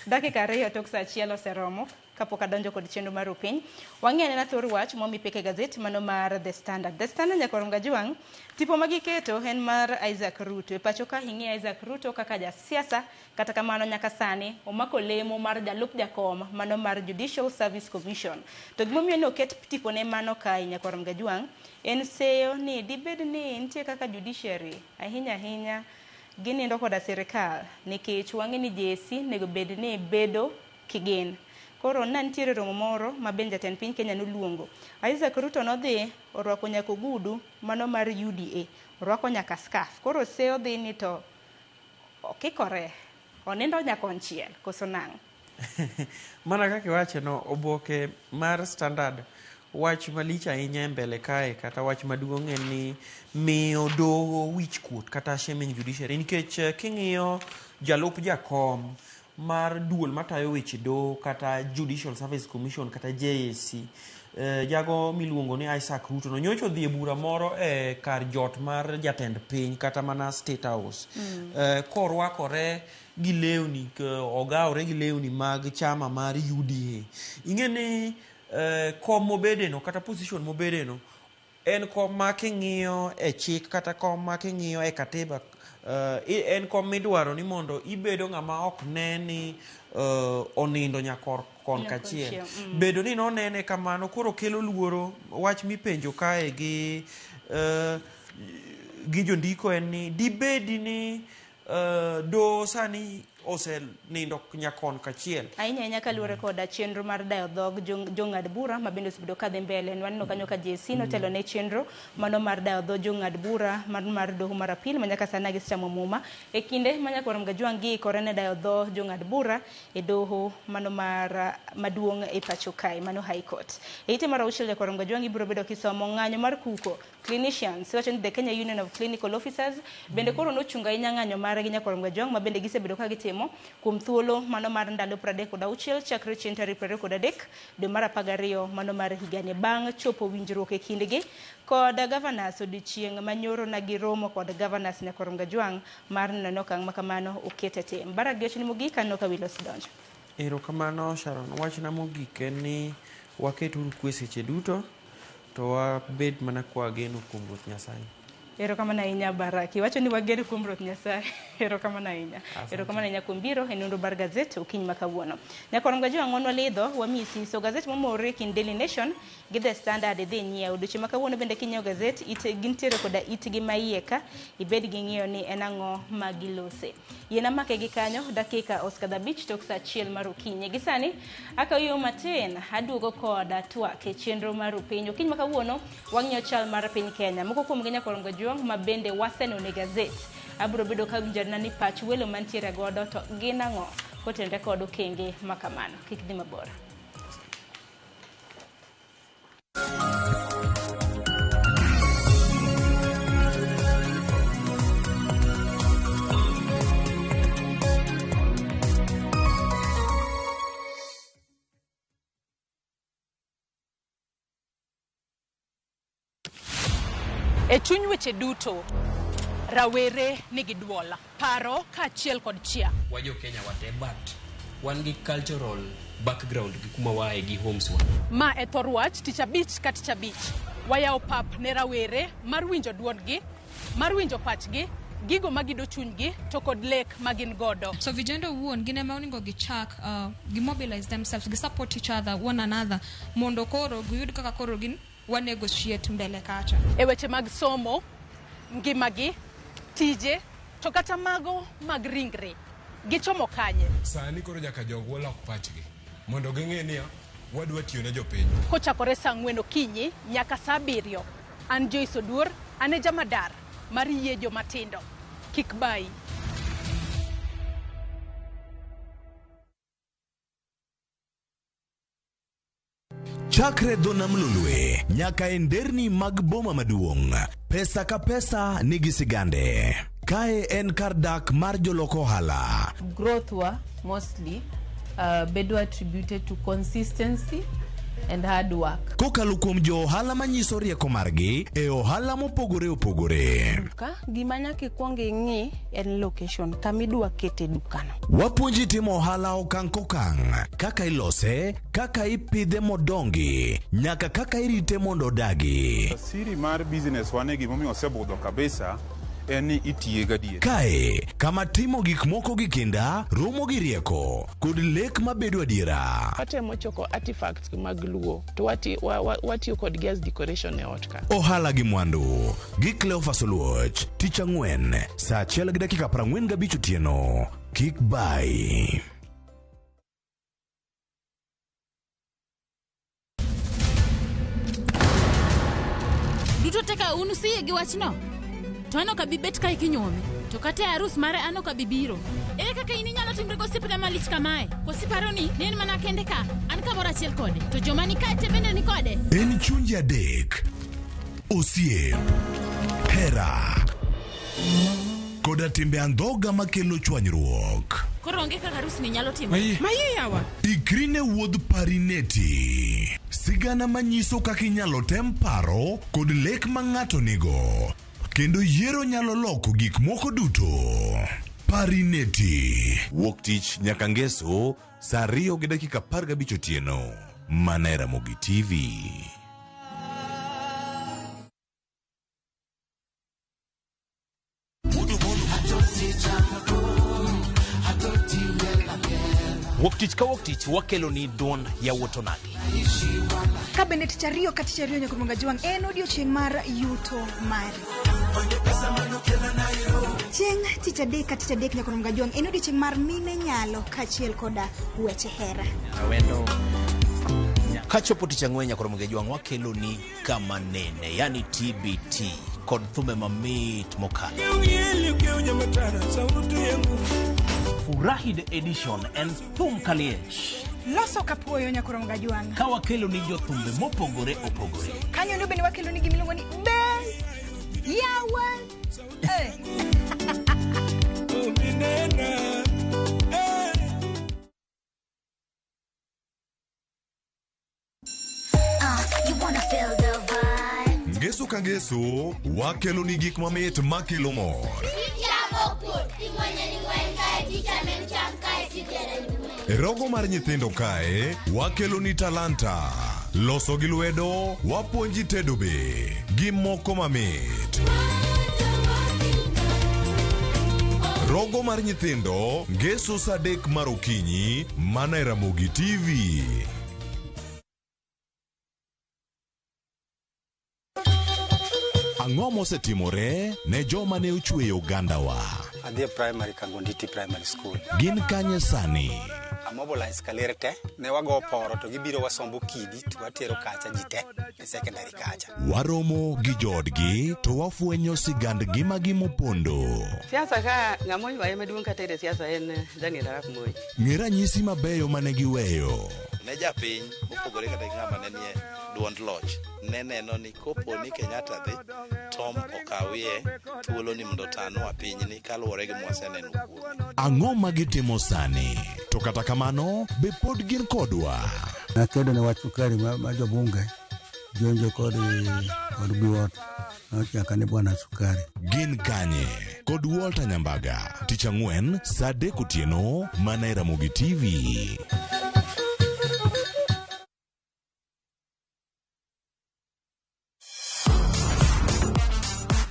dakika 2 tok saa 1 oseromo kapok adonjo kod chenro mar upiny. Wang'e anena thor wach momi pek e gazet mano mar The Standard. The Standard Nyakwar Mgajwang', tipo magiketo en mar Isaac Ruto. E pacho ka ing'iyo Isaac Ruto kaka jasiasa, kata kamano nyaka sani omako lemo mar jalup jakom mano mar Judicial Service Commission. To gimomiyo ne oket tipone mano kae Nyakwar Mgajwang', en seyo ni dibed ni nitie kaka judiciary ahinya ahinya ginindo koda sirikal, nikech wang'e ni JSC nego bed ni bedo kigin. Koro na nitiere romo moro ma bende jatend piny Kenya noluongo. Isaac Ruto nodhi orwako nyaka ogudu mano mar UDA, orwako nyaka scarf. Koro seyo dhi ni to okikore, onindo nyaka konchiel, koso nang'o? Mana kaka iwacho no, oboke mar Standard wach malich ahinya e mbele kae, kata wach maduong' en ni miyo doho wich kuot kata shaming judiciary, nikech king'iyo jalup jakom mar duol matayo weche doho kata Judicial Service Commission kata JSC, jago miluongo ni Isaac Ruto no nyocha odhi e bura moro e kar jot mar jatend piny kata mana State House, korwakore gi lewni, ogawore gi lewni mag chama mar UDA. Ing'e ni kom mobedeno kata position mobedeno en kom ma king'iyo e chik kata kom ma king'iyo e katiba, en kom midwaro ni mondo ibedo ng'ama ok ne ni onindo nyakor kon kachiel. Bedo ni nonene kamano koro kelo luoro. Wach mipenjo kae gi jondiko en ni dibedi ni do sani osenindo nyakon kachiel. Ahinya ahinya kaluwore koda chenro mar dayo dhog jong'ad bura ma bende osebedo kadhi mbele. Waneno kanyo ka JSC notelo ne chenro mano mar dayo dho jong'ad bura mar doho mar apil ma nyaka sani gisechamo muma. E kinde ma Nyakwar Mgajwang' giikore ne dayo dho jong'ad bura e doho mano mar maduong' e pacho kae, mano High Court. E ite mar 6 Nyakwar Mgajwang' ibiro bedo kisomo ng'anyo mar kuko clinicians, wacho ni the Kenya Union of Clinical Officers bende koro nochungo ahinya ng'anyo margi Nyakwar Mgajwang' ma bende gisebedo ka gitimo itimo kuom thuolo mano mar ndalo 36 chakre chieng' tarik 23 dwe mar 12 mano mar higani bang' chopo winjruok e kindgi kod governors odiochieng' manyoro na giromo kod governors Nyakor Mgajwang' mar neno okang' makamano oket e tim. Barak gi wachni mogik aneno ka Wilos donjo. Erokamano Sharon, wachna mogik en ni waket uru kwe seche duto to wabed mana kwageno kuom Ruoth Nyasaye. Erokamano ahinya Baraki. Iwacho ni wagen kuom Ruoth Nyasaye. Erokamano ahinya. Erokamano ahinya kuom biro e nonro mar gazet okinyi ma kawuono. Nyakor Mgajwang' wan walidho wamisi so gazet momore e kind Daily Nation gi The Standard idhi nyiew. Odiochieng' ma kawuono bende kinyiewo gazet gintiere koda itgi ma iye ka ibed gi ng'eyo ni en ang'o ma gilose. Yiena make gi kanyo dakika osekadho 5 tok saa 1 mar okinyi. Gi sani akaw matin aduogo koda twak e chenro mar piny. Okinyi ma kawuono wang'iyo chal mar piny Kenya. Moko kuom gi Nyakor Mgajwang' ma bende waseneno e gazet. Abiro bedo ka winjona ni pach welo mantiere godo to gin ang'o kotenore kod okenge ma kamano. Kik dhi mabor. E chuny weche duto, rawere nigi duol, paro kaachiel kod chia. Wajo Kenya wate, but wan gi cultural background gi kuma waaye gi homes wa. Ma e thor wach tich abich ka tich abich. Wayawo pap ne rawere mar winjo duondgi, mar winjo pachgi, gigo magido chunygi to kod lek ma gin godo. So vijana owuon gin ema onego gichak gi mobilize themselves, gi support each other, one another, mondo koro giyud kaka koro gin wa negotiate mbele kacha. E weche mag somo, ngimagi, tije, to kata mago mag ringre, gichomo kanye? Sani koro nyaka jogwa lok pachgi mondo ging'e niya wadwa tiyo ne jopiny. Kochakore saa 4 okinyi nyaka saa 7, an Joyce Oduor, an e jamadar mar yie jomatindo. Kik bayi. Chakre dho nam Lolwe nyaka e nderni mag boma maduong', pesa ka pesa nigi sigande. Kae en kar dak mar jolok ohala. Growth wa mostly bedo attributed to consistency and hard work. Kokalo kuom jo ohala manyiso rieko margi e ohala mopogore opogore. Duka, gima nyaka ikwong ing'i en location, kama idwa kete dukano. Wapuonji timo ohala okang' kokang', kaka ilose, kaka ipidhe modongi, nyaka kaka irite mondo odagi. Siri mar business wane gimomiyo osebudho kabisa en ni itiye gadier. Kae, kama timo gik moko gi kinda, romo gi rieko, kod lek mabedo adiera. Watemo choko artifacts mag Luo to watiyo kodgi as decoration e ot ka. Ohala gi mwandu gi Cleophas Oluoch, tich ang'wen, saa 1:45 otieno. Kik bai. Duto teka un usiye gi wachno. To an ok abi bet kae kinyuome. To kata e arus mare an ok abi biro. Ere kaka in inyalo timri gosiepna malich kamae? Koso iparo ni ne en mana kende ka? An kamoro achiel kode. To joma ni kae te bende ni kode. En chunje adek. Osiep, hera, koda timbe andhoga makelo chwanyruok. Koro onge kaka arus ni nyalo timore. Maye yawa. Ikri ne wuodh Parineti. Sigana manyiso kaka inyalo tem paro kod lek ma ng'ato nigo. Kendo yiero nyalo loko gik moko duto. Parineti. Wuok tich nyaka ngeso saa 2:15 otieno. Mana e Ramogi TV. Wuok tich ka wuok tich wakelo ni duond yawuot onagi. Ka bende tich ariyo ka tich ariyo nyaka Mgajwang' en odiochieng' mar yuto mari. Chieng' tich adek ka tich adek nyaka Mgajwang' en odiochieng' mar mine nyalo kaachiel koda weche hera. Kachopo tich ang'wen nyaka Mgajwang' wakelo ni kama nene, yani TBT kod thume mamit mokalo. Furahi the edition en thum kaliech. Loso kapuoyo nyaka Mgajwang'. Ka wakelo ni jothumbe mopogore opogore. Kanyo no bende wakelo ni gimiluongo ni be yawa. Ngeso ka ngeso, wakeloni gik mamit makelo mor. E rogo mar nyithindo kae, wakeloni talanta. Loso gi lwedo, wapuonji tedo be, gi moko mamit. Rogo mar nyithindo, ngeso saa 3 mar okinyi, mana e Ramogi TV. Ang'o mosetimore ne joma ne ochweyo ogandawa? Adhi e primary Kangonditi Primary School. Gin kanye sani? Amobilize kaler te, ne wago poro to gibiro wasombo kidi to watero kacha ji te e secondary kacha. Waromo gi joodgi to wafwenyo sigand ngimagi mopondo. Siasa ka ng'ama oywaye maduong' kata e siasa en Daniel Arap Moi. Ng'e ranyisi mabeyo mane giweyo. Ne japiny mopogore kata gi ng'ama ne nie duond loch ne neno ni kopo ni Kenyatta dhi Tom okawie thuolo ni mondo otanwa pinyni kaluwore gi mwaseneno kuome. Ang'o ma gitimo sani? To kata kamano, be pod gin kodwa? Nakedo ne wach sukari ma jobunge Jonjo kod Biwott nochaka ni bwana sukari. Gin kanye? Kod Walter Nyambaga, tich ang'wen saa 3 otieno mana e Ramogi TV.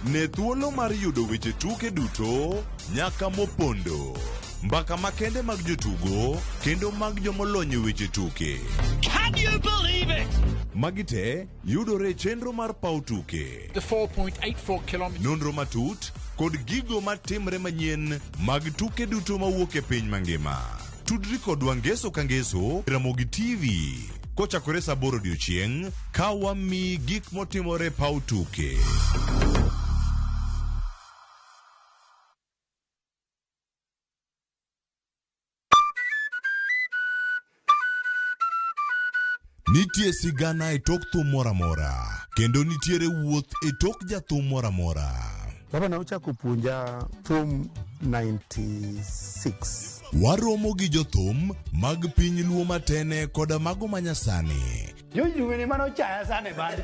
Ne thuolo mar yudo weche tuke duto nyaka mopondo. Mbaka makende mag jotugo kendo mag jomolony e weche tuke. Can you believe it? Magi te yudore e chenro mar paw tuke. The 4.84 kilometers. Nonro matut kod gigo matimre manyien mag tuke duto mawuok e piny mangima. Tudri kodwa ngeso ka ngeso Ramogi TV kochakore saa 8 odiochieng' ka wamiyi gik motimore paw tuke. Nitie sigana e tok thum moro amora, kendo nitiere wuoth e tok jathum moro amora. Baba ne ochako puonja thum 96. Waromo gi jothum mag piny Luo matene koda mago manyasani. Jojuweni mane ochaya sana e band.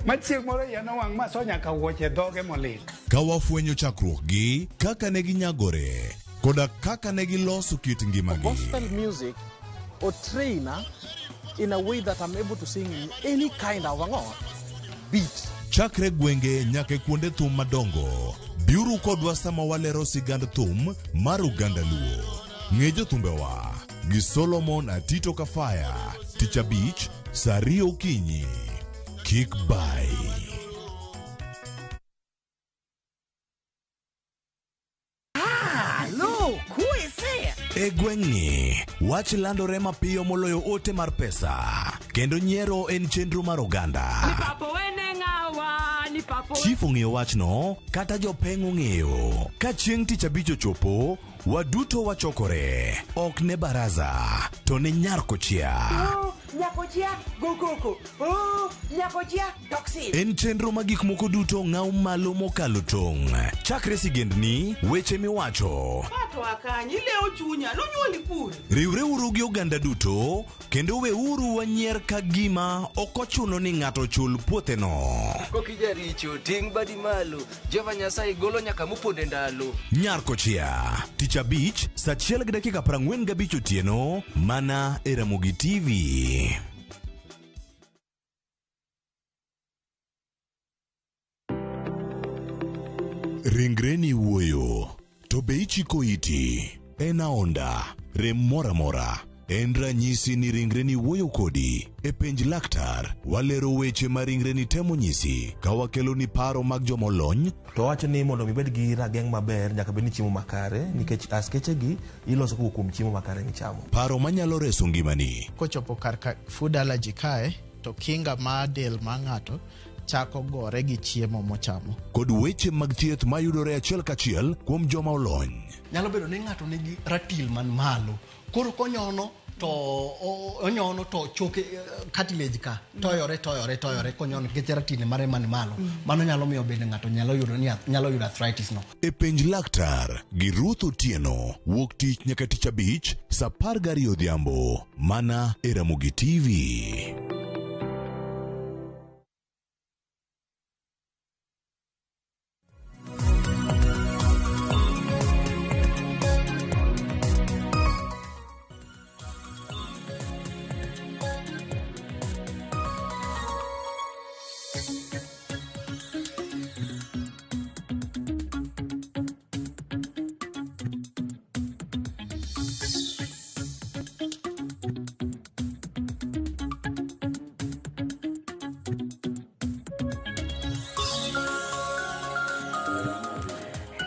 Ma chieng' moro iya nowang' ma so nyaka wuoche e dhoge molil. Ka wafwenyo chakruokgi, kaka ne ginyagore, koda kaka ne giloso kit ngimagi. Gospel music or trainer in a way that I'm able to sing in any kind of beat. Chakre gwenge nyaka e kuonde thum madongo, biuru kodwa sama walero sigand thum mar oganda Luo. Ng'e jothumbewa gi Solomon Atito Kafaya, tich abich, saa 2 okinyi. Kik bai. Look, who is there? E gweng'ni, wach landore mapiyo moloyo ote mar pesa, kendo nyiero en chenro mar oganda. Chief ong'eyo wachno, kata jopeng' ong'eyo. Ka chieng' tich abich ochopo, waduto wachokore. Ok ne baraza, to ne nyar kochia. Nyakochia, go koko. Oh, nyakochia, toxin. En chenro ma gik moko duto ng'aw malo mokalo tong'. Chakre sigendni, weche miwacho. Pato akanyi ilewo chunya nonyuoli pur. Riwreuru gi oganda duto, kendo weuru wanyier ka gima ok ochuno ni ng'ato chul puotheno. Kokijaricho ting' badi malo Jehova Nyasaye golo nyaka moponde ndalo. Nyar kochia, tich abich, saa 1:45 otieno, mana e Ramogi TV. Ringreni wuoyo, to be ichiko iti? En aonda, rem moro amora. En ranyisi ni ringreni wuoyo kodi. E penj laktar, walero weche ma ringreni temo nyisi ka wakeloni paro mag jomolony. To wacho ni mondo mi ibed gi rageng' maber nyaka bed ni chiemo makare nikech askeche gi iloso kowuok kuom chiemo makare michamo. Paro manyalo reso ngimani. Kochopo kar ka food allergy kae to kinga mar del mar ng'ato chako gore gi chiemo mochamo. Kod weche mag thieth mayudore achiel kachiel kuom joma olony. Nyalo bedo ni ng'ato nigi ratil man malo. Koro konyono to onyono to choke cartilage ka toyore toyore toyore konyono nikech ratil mare man malo. Mano nyalo miyo bende ng'ato nyalo yudo ni nyalo yudo arthritis no. E penj laktar gi Ruth Otieno wuok tich nyaka tich abich saa 12 odhiambo mana e Ramogi TV.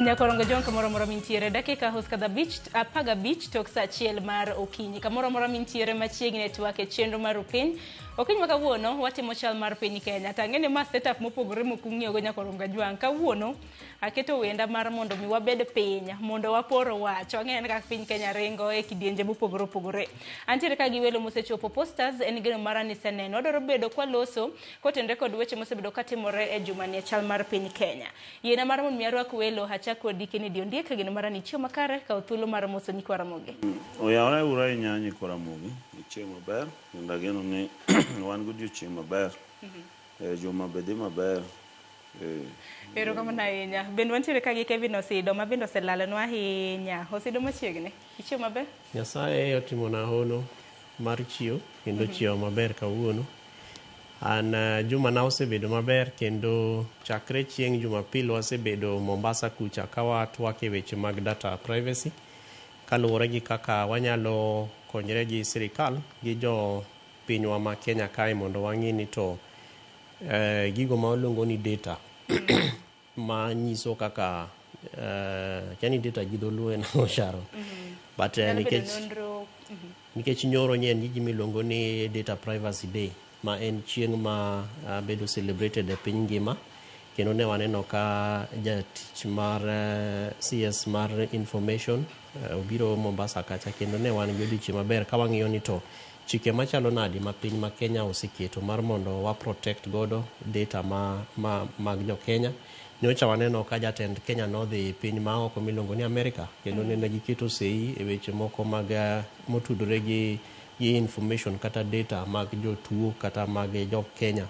Nyakorongo Jong kamoro amora mintiere dakika hoskadha abich 15 tok saa 1 mar okinyi kamoro amora mintiere machiegni e twak e chenro mar Opiny. Okinyi ma kawuono watimo chal mar piny Kenya. To ang'e ni ma setup mopogore mok ung'iyogo Nyakorongo Jwang'. Kawuono aketo wenda mar mondo mi wabed piny mondo wapor wach. Wang'e ni kaka piny Kenya ringo e kidienje mopogore opogore. Antiere ka gi welo mosechopo posters en geno mara ni iseneno. Wadwaro bedo kwaloso kotenore kod weche mosebedo katimore e jumani e chal mar piny Kenya. Yiena mar mondo mi arwak welo achak kodi Kennedy Ondiek geno mara ni ichiew makare kaw thuolo mar moso nyikwa Ramogi. Oyawore uru ahinya nyikwa Ramogi, ichiew maber kendo ageno ni wan godiochieng' maber. Juma be dhi maber. Erokamano ahinya. Bende wantiere ka gi Kevin Osido ma bende oselalonwa ahinya. Osido machiegni. Ichiew maber? Nyasaye otimona hono mar chiew kendo chiew maber kawuono. An juma na osebedo maber kendo chakre chieng' Jumapil wasebedo Mombasa kucha ka watwak e weche mag data privacy kaluwore gi kaka wanyalo konyre gi sirikal gi jo pinywa ma Kenya kae mondo wang'i ni to gigo ma waluongo ni data ma nyiso kaka akia ni data gi dholuo en ang'o Sharon? But Nyalo bedo nikech nonro. nikech nyoro nye en gi gima iluongo ni Data Privacy Day ma en chieng' ma bedo celebrated e piny ngima kendo ne waneno ka jatich mar CS mar information obiro Mombasa kacha kendo ne wan gi odiochieng' maber ka wang'iyo ni to chike machalo nadi ma piny ma Kenya oseketo mar mondo wa protect godo data ma mag jo Kenya. Nyocha waneno ka jatend Kenya nodhi piny ma oko miluongo ni Amerika kendo nene giketo sei e weche moko mag motudore gi information kata data mag jotuo kata mag jo Kenya.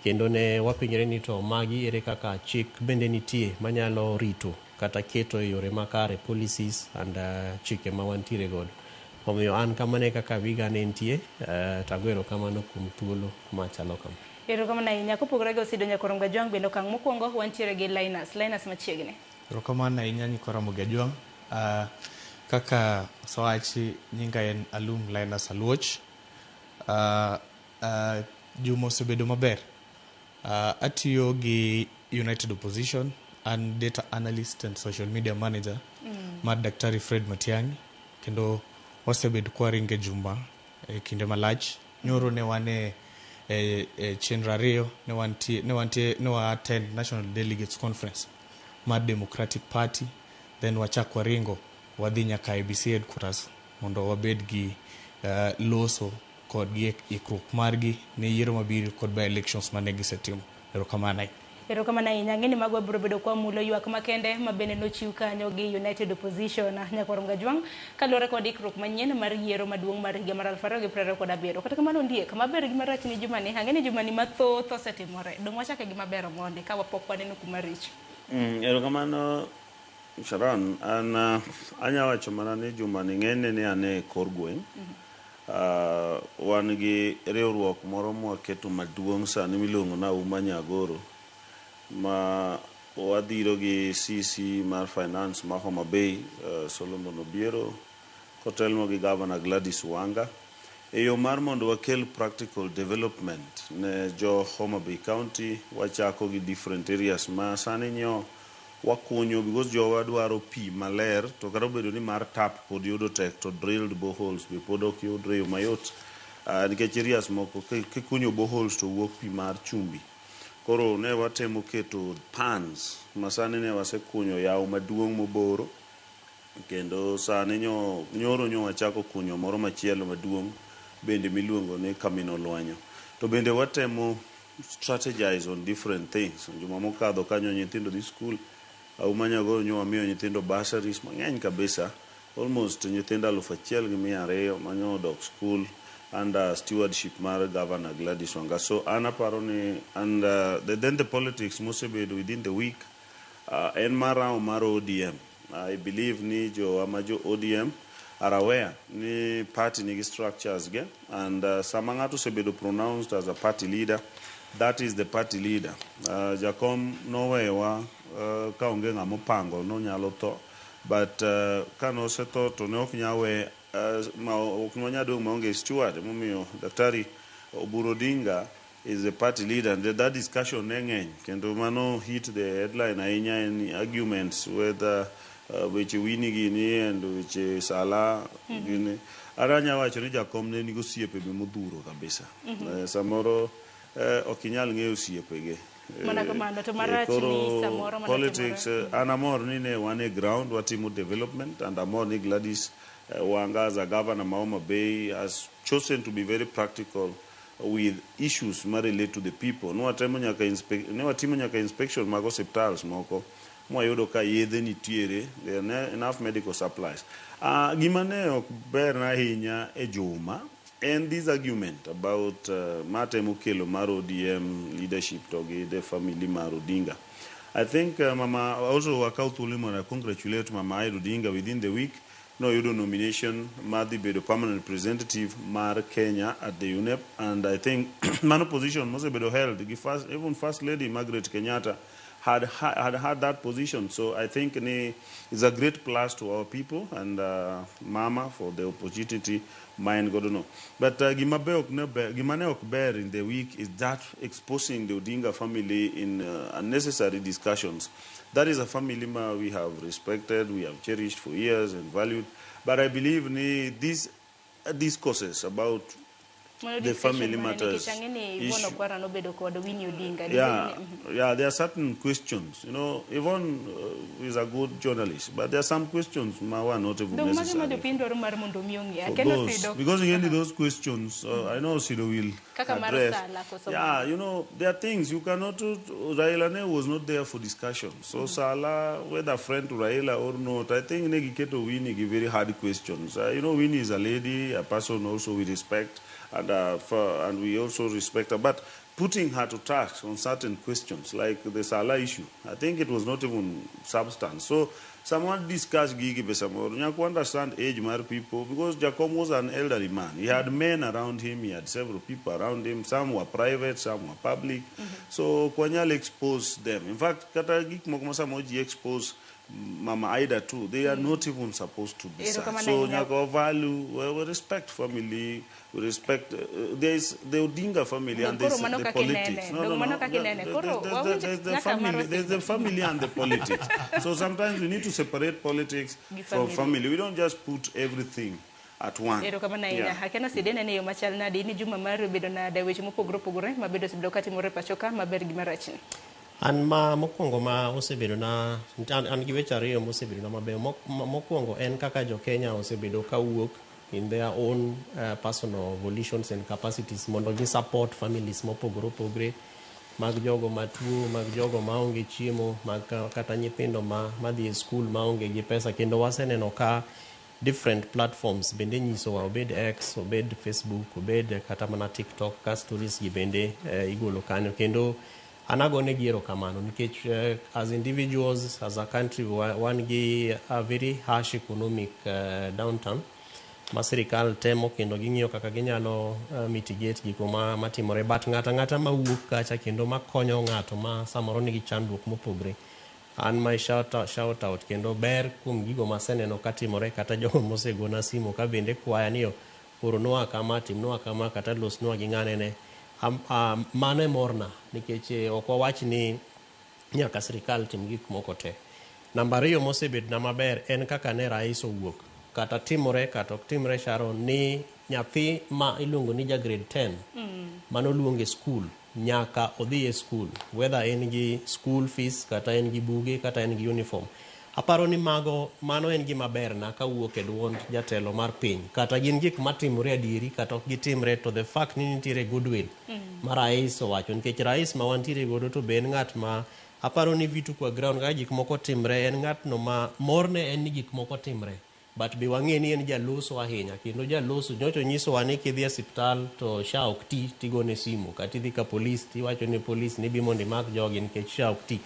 Kendo ne wapenjore ni to magi ere kaka chik bende nitie manyalo rito kata keto e yore makare policies and chike ma wantiere godo. Omiyo an kamano e kaka wiga ne nitie, to ago erokamano kuom thuolo machalo kama. Erokamano ahinya. Kopogore gi Osido Nyakorongo Jwang' bende okang' mokwongo wantiere gi Linus. Linus machiegni. Erokamano ahinya nyikwa Ramogi Ajwang'. Kaka osewachi nyinga en Alum Linus Aluoch. Juma osebedo maber. Atiyo gi United Opposition, an data analyst and social media manager mar Daktari Fred Matiang'i kendo wasebedo kwaringo e juma e kinde malach. Nyoro ne wan e chenro ariyo ne wantie ne wa attend National Delegates Conference mar Democratic Party, then wachak waringo wadhi nyaka IEBC headquarters mondo wabed gi loso kodgi e ikruok margi ne yiero mabiro kod by elections mane gisetimo. Erokamano ahinya. Erokamano ahinya. Ang'e ni mago wabiro bedo kwamulo ywak makende ma bende nochiw kanyo gi United Opposition Nyakorongo Jwang' kaluwore kod ikruok manyien mar yiero maduong' mar higa mar 2027. Kata kamano Ondiek, maber gi marach ni jumani, ang'e ni jumani mathoth osetimore. Dong' wachake gi maber mondi ka pok waneno kuma richo. Erokamano Sharon, an anya wacho mana ni jumani ng'enyne ne an e kor gweng'. Wan gi riwruok moro mwaketo maduong' sani miluongo ni Auma Nyagoro ma wadhiro gi CC mar Finance ma Homa Bay, Solomon Obiero kotelnwa gi Governor Gladys Wanga e yo mar mondo wakel practical development ne jo Homa Bay County. Wachako gi different areas ma sani nyo wakunyo because jowa dwaro pi maler, to kata obedo ni mar tap pod yudo tek to drilled boreholes be pod ok yudre e yo mayot, nikech areas moko kikunyo boreholes to wuok pi mar chumbi. Koro ne watemo keto pans ma sani ne wasekunyo yawo maduong' moboro, kendo sani nyoro nyo wachako kunyo moro machielo maduong' bende miluongo ni Kamino Lwanyo. To bende watemo strategize on different things. Juma mokadho kanyo nyithindo dhi skul, Auma Nyagoro nyo wamiyo nyithindo bursaries mang'eny kabisa, almost nyithindo 1200 manyo odok skul under stewardship mar Governor Gladys Wanga. So an aparo ni and then the politics mosebedo within the week en mar round mar ODM. I believe ni jowa ma jo ODM are aware ni party nigi structures ge, and sama ng'ato osebedo pronounced as a party leader, that is the party leader. Jakom nowewa ka onge ng'ama opango nonyalo tho, but ka nosetho to ne ok nyal we ma ok wanyal dong' maonge steward. Emomiyo Daktari Oburu Odinga is the party leader and that discussion ne ng'eny kendo mano hit the headline ahinya in arguments whether weche Winnie gini and weche Sala gini. An anya wacho ni jakom ne nigi osiepe be modhuro kabisa. Samoro ok inyal ng'eyo osiepege. Mana kamano, to marach ni Koro samoro mana politics an amor ni ne wan e ground watimo development and amor ni Gladys Wanga as a governor ma Homa Bay has chosen to be very practical with issues ma relate to the people. Ne watimo nyaka inspection mag osiptals moko mwayudo ka yedhe nitiere, there are enough medical supplies. Gima ne ok ber ahinya e juma en this argument about matemo kelo mar ODM leadership to gi the family mar Odinga. I think Mama also wakaw thuolo mondo congratulate Mama Ida Odinga. Within the week noyudo nomination mar dhi bedo permanent representative mar Kenya at the UNEP, and I think mano position mosebedo held gi first, even First Lady Margaret Kenyatta had had that position. So I think ni is a great plus to our people and Mama for the opportunity ma en godo no. But gima ne ok ber in the week is that exposing the Odinga family in unnecessary discussions. That is a family ma we have respected, we have cherished for years and valued. But I believe ni these discourses about Mano the discussion family mane, matters nikech ang'e ni Yvonne issue. Okwara nobedo kod Winnie Odinga. Yeah, there are certain questions. Yvonne is a good journalist, but there are some questions ma were not even Dong mage ma necessary. jopiny dwaro mar mondo mi ong'e. For Akeno those, Sido. because again, those questions, I know Sido will Kaka mar address. Sala koso Yeah, there are things you cannot. Raila ne was not there for discussion. So Sala, whether friend to Raila or not, I think ne giketo Winnie give very hard questions. Winnie is a lady, a person also we respect, and we also respect her. But putting her to task on certain questions, like the Sala issue, I think it was not even substance. So someone discuss gigi be samoro. Nyaka understand age mar people, because Jakom was an elderly man. He had men around him, he had several people around him. Some were private, some were public. So ok wanyal expose them. In fact, kata gik moko ma samoro ji expose Mama Ida too, they are not even supposed to be such. Erokamano So ahinya. nyaka value, we respect family, we respect, there is the Odinga family and Koro there's mano the kaka politics. inene. Dong mano kaka inene. Koro wawinjo There's the nyaka family, mar there's the Osido. family and the politics. So sometimes we need to separate politics Gi from family. family. We don't just put everything at one. Erokamano ahinya. Akeno Sido inene e yo machal nade ni juma mar obedo nade weche mopogore opogore mabedo osebedo katimore e pacho ka maber gi marach ni. An ma mokwongo ma osebedo na an gi weche ariyo mosebedo na mabeyo. Mokwongo en kaka jo Kenya osebedo ka wuok in their own personal volitions and capacities mondo gi support families mopogore opogore mag jogo matuo, mag jogo maonge chiemo, mag kata nyithindo ma madhi e skul maonge gi pesa. Kendo waseneno ka different platforms bende nyisowa, obed X, obed Facebook, obed kata mana TikTok, ka stories gi bende igolo kanyo. Kendo an agonegi erokamano nikech as individuals, as a country, wan gi a very harsh economic downturn ma sirikal temo kendo ging'iyo kaka ginyalo mitigate gigo ma matimore, but ng'ato ang'ata mawuok kacha kendo makonyo ng'ato ma samoro nigi chandruok mopogre, an my shout out kendo ber kuom gigo maseneno katimore, kata jogo mosegona simu ka bende kwaya ni oronwa kama, timnwa kama, kata losnwa gi ng'anene. Mano e morna nikech ok wawach ni nyaka sirikal tim gik moko te. Namba ariyo mosebedona maber en kaka ne rais owuok, kata timore kata ok timre, Sharon, ni nyathi ma iluongo ni ja grade 10 manoluong e skul nyaka odhi e skul, whether en gi school fees, kata en gi buge, kata en gi uniform. Aparo ni mago mano en gima berna kawuok e duond jatelo mar piny, kata gin gik matimore adieri kata ok gitimre, to the fact ni nitiere goodwill ma rais owacho, nikech rais ma wantiere godo to be en ng'at ma aparo ni vitu kwa ground kaka gik moko timre, en ng'atno ma morne en ni gik moko timre, but be wang'e ni en jaloso ahinya, kendo jaloso nyocha onyisowa ni kidhi e osiptal to SHA ok ti, tigone simu, kata idhi ka polis tiwacho ne polis ni bi mondo imak jogi nikech SHA ok ti.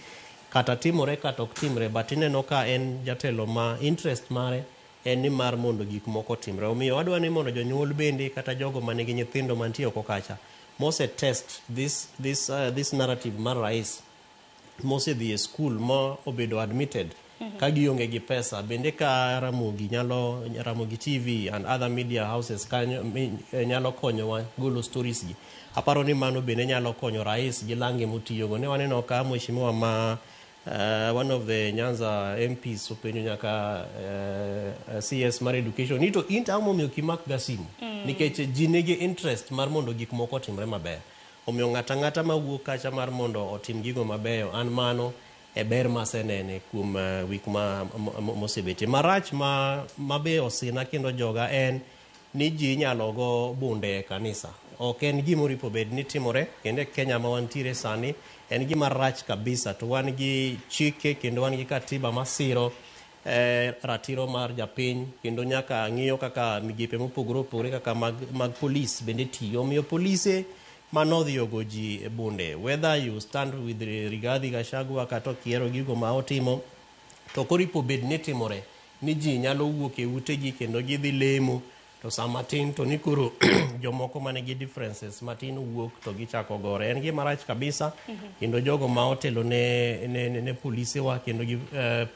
Kata timore kata ok timre, but ineno ka en jatelo ma interest mare en ni mar mondo gik moko timre. Omiyo wadwa ni mondo jonyuol bende kata jogo manigi nyithindo mantie oko kacha mose test this narrative mar rais, mosedhi e skul ma obedo admitted. Ka gionge gi pesa bende ka Ramogi nyalo Ramogi TV and other media houses kanyo nyalo konyowa golo stories gi. Aparo ni mano bende nyalo konyo rais gi lange motiyogo. Ne waneno ka mheshimiwa ma one of the Nyanza MPs openjo nyaka CS mar education ni to in to ang'o momiyo ok imak ga simu? Nikech ji nigi interest mar mondo gik moko otimre maber. Omiyo ng'ato ang'ata mawuok kacha mar mondo otim gigo mabeyo an mano e ber masenene kuom wik ma mosebetie. Marach ma mabe osina kendo joga en ni ji inyalo go bunde e kanisa. Ok en gima oripo bed ni timore kendo e Kenya ma wantiere sani en gima rach kabisa to wan gi chike kendo wan gi katiba masiro ratiro mar japiny kendo nyaka ng'iyo kaka migepe mopogore opogore kaka mag, mag polis bende tiyo. Omiyo polise manodhi ogo ji e bunde whether you stand with Rigathi Gachagua kata ok ihero gigo ma otimo to ok oripo bed ni timore ni ji nyalo wuok e utegi kendo gidhi lemo to sama tin to ni koro jomoko manigi differences matin wuok to gichako gore. En gima rach kabisa kendo jogo ma otelo ne, ne, ne, ne polisewa kendo gi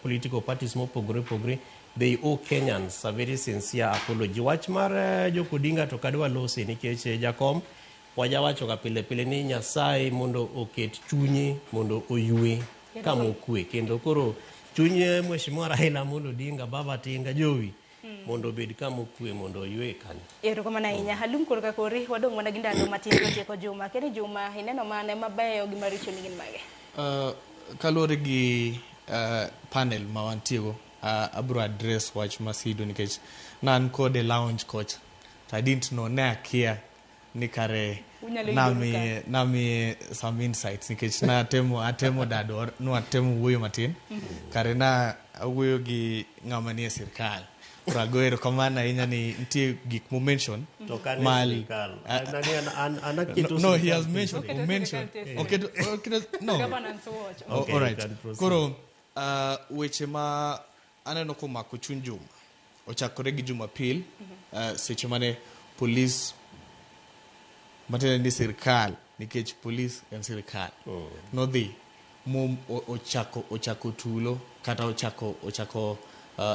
political parties mopogore opogore they owe Kenyans a very sincere apology. Wach mar Joko Odinga to kadwa lose nikech jakom wajawacho ga pile pile ni Nyasaye mondo oket chunye mondo oywe kama okwe kendo koro chuny Mheshimiwa Raila Amolo Odinga Baba Tinga Jowi mondo obed kama okwe mondo oywe kanyo. Erokamano ahinya. Halum korka kori wadong' mana gi ndalo matin to tieko juma. Keni juma ineno mane mabeyo gi maricho ni gin mage? Kaluwore gi panel ma wantiego abro address wach Masido nikech ne an kode lounge kocha to I didn't know ne akia ni kare Unyalo namiye namiye some insights nikech natemo atemo dado nwatemo wuoyo matin kare na awuoyo gi ng'ama nie sirkal koro ago erokamano ahinya ni nitie gik mo mention To ka ne mal sirkal. An aketo no, he sirkal has mentioned Oketo mentioned sirkal tese. oketo no Governance watch. Oh, Okay, all you right. can proceed. Koro weche ma aneno komako chuny juma ochakore gi Jumapil seche mane polis matiende ni sirkal nikech polis en sirkal nodhi mo ochako ochako tulo kata ochako ochako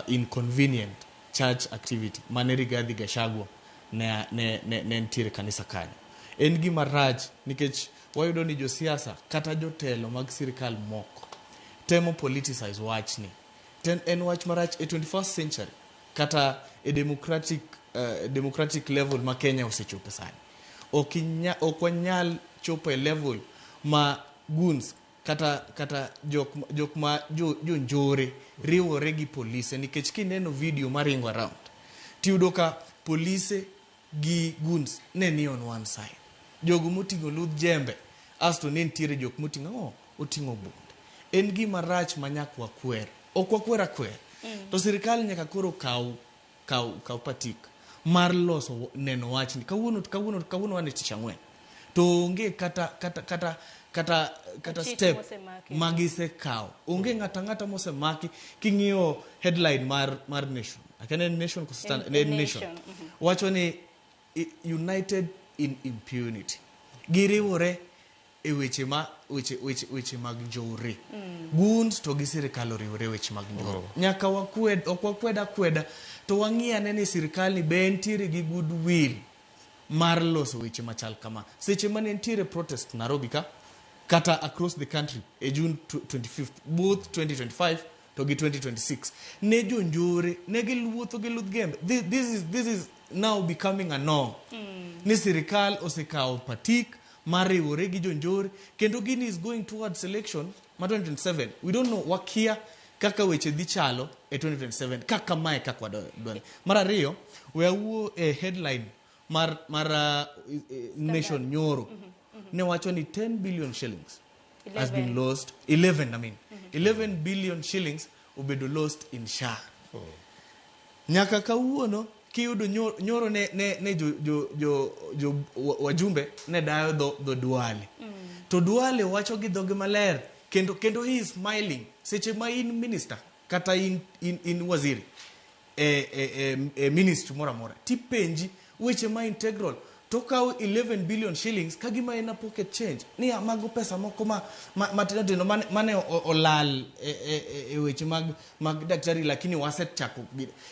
inconvenient church activity mane Rigathi Gachagua ne, ne, ne, ne nitiere kanisa kanyo. En gima rach nikech wayudo ni josiasa kata jotelo mag sirkal moko temo politicize wachni. Ten, en wach marach e 21st century kata e democratic, democratic level ma Kenya osechope sani. Ok ok wanyal chopo e level ma goons kata kata jok, jok ma jonjore riwore gi polise nikech kineno video maringo around tiyudo ka polise gi goons ne ni on one side jogo moting'o ludh jembe asto ne nitiere jok moting'o ang'o oting'o bunde en gima rach ma nyaka wakwer ok wakwer akwer to sirikal nyaka koro kaw kaw kaw patik mar loso neno wachni kawuono kawuono kawuono wan e tich ang'wen to onge kata kata kata kata kata Chik step mosemaki. ma gisekawo onge ng'ato ang'ata mosemaki king'iyo headline mar mar nation akia ne en nation koso En- ne en en nation Nation, wacho ni united in impunity giriwore e weche ma weche weche weche mag njore goons to gi sirikal oriwore e weche mag njore nyaka wakwed ok wakwed akweda to wang'i ane ni sirikal ni be entiere gi goodwill mar loso weche machal kama seche mane nitiere protest Nairobi ka kata across the country e June 25th both 2025 to gi 2026 ne jonjore ne giwuotho gi ludh gembe this is, this is now becoming a norm ni sirikal osekawo patik mar riwore gi jonjore kendo gini is going towards election ma 2027 we don't know wakia kaka weche dhi chalo e 2027 kaka mae kaka wadwani mar ariyo we awuo e headline mar, mar nation nyoro ne wacho ni 10 billion shillings has been 11. lost 11 I mean 11 billion shillings obedo lost in SHA nyaka kawuono kiyudo nyoro ne, ne, ne jo, jo, jo, jo wajumbe ne dayo dho, dho Duale to Duale wacho gi dhoge maler kendo, kendo he is smiling seche ma in minister kata in, in, in waziri e, e, e, e ministry moro amora tipenji weche ma integral to To okawo 11 billion shillings ka gima en a pocket change. Niya mago pesa moko ma matindo tindo mane olal e weche mag daktari lakini wasechako.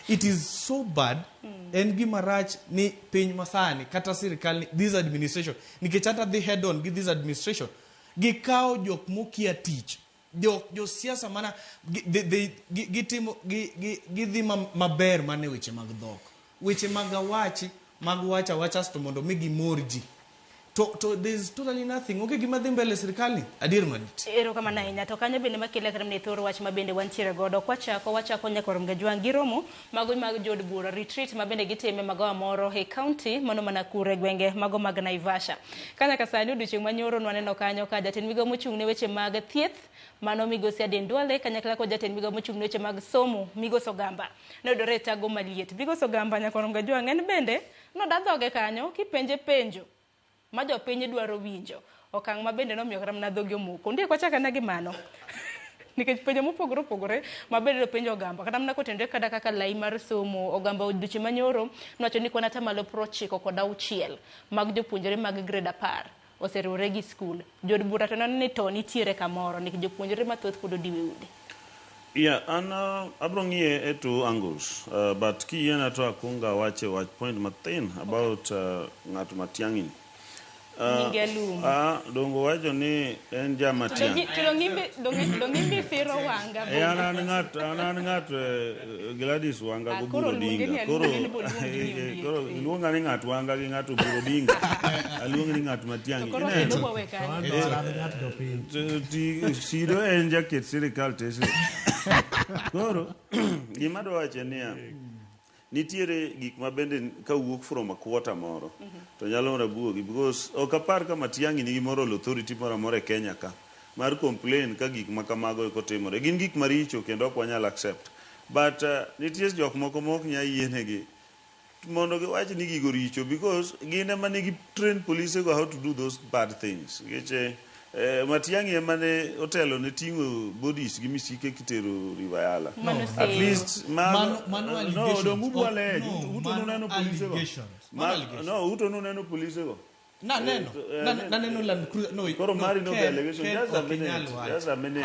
It is so bad. En gima rach ni piny masani kata sirikal ni this administration nikech hata dhi head on gi this administration gikawo jok mokia tich jok josiasa mana gitimo gidhi maber mana e weche mag dhok weche mag awachi mag wacha wacha to mondo mi gimor ji to there is totally nothing. Onge gima dhi mbele sirikal ni adier malit. Erokamano ahinya. To kanyo bende makele kata mana e thor wach ma bende wantiere godo. Kwachako wachako nyaka Gajwang' gi romo mago mag jood bura retreat ma bende gitime magawa moro e county mano mana kure gwenge mago mag Naivasha. Ka nyaka sani odiochieng' manyoro nwaneno kanyo ka jatend migao mochung' ne weche mag thieth mano migosi Aden Duale kanyakla kod jatend migao mochung' ne weche mag somo migosi Ogamba noyudore e tago maliet. Migosi Ogamba nyaka Gajwang' en bende noda dhoge kanyo kipenje penjo ma jopiny dwaro winjo. Okang' ma bende nomiyo kata mana dhogi omoko. Ondiek wachak ane gi mano. Nikech penjo mopogore opogore ma bende penjo Ogamba. Kata mana kotenore kata kaka lai mar somo, Ogamba odiochieng' manyoro nowacho ni kwan atamalo 96 mag jopuonjre mag grade 10 oseriwore gi skul. Jood bura to neno ni to nitiere kamoro nikech jopuonjre mathoth pod odiwo e udi. Yeah, an abro ng'iye e two angles, but kiyiena to akwongo awache wach point mathin about ng'at Matiang'i. Nyinge Alum. Dongo wacho ni en ja Matiang'i. To dong'imbi siro Wanga. An ng'at Gladys Wanga go Oburu Odinga. Koro iluonga ni ng'at Wanga gi ng'at Oburu Odinga. Aluongi ni ng'at Matiang'i. Sido en jaket sirikal tesre. Koro gima dwa wacho niya, nitiere gik ma bende kawuok from a quarter moro to nyalo mana buogi because ok apar ka Matiang'i nigi moral authority moro amora e Kenya ka mar complain ka gik ma kamago eko timore. Gin gik maricho kendo ok wanyal accept. But nitie jok moko ma ok nyal yienegi mondo giwach ni gigo richo because gin ema negi train police go how to do those bad things. Nikech Matiang'i ema ne otelo ne ting'o bodies gi misike kitero River Yala. At least mano no dongu bwale uto nuneno police go. No uto nuneno police go. Naneno Land Cruiser. No, koro mari no allegation. Just a minute. Just a minute.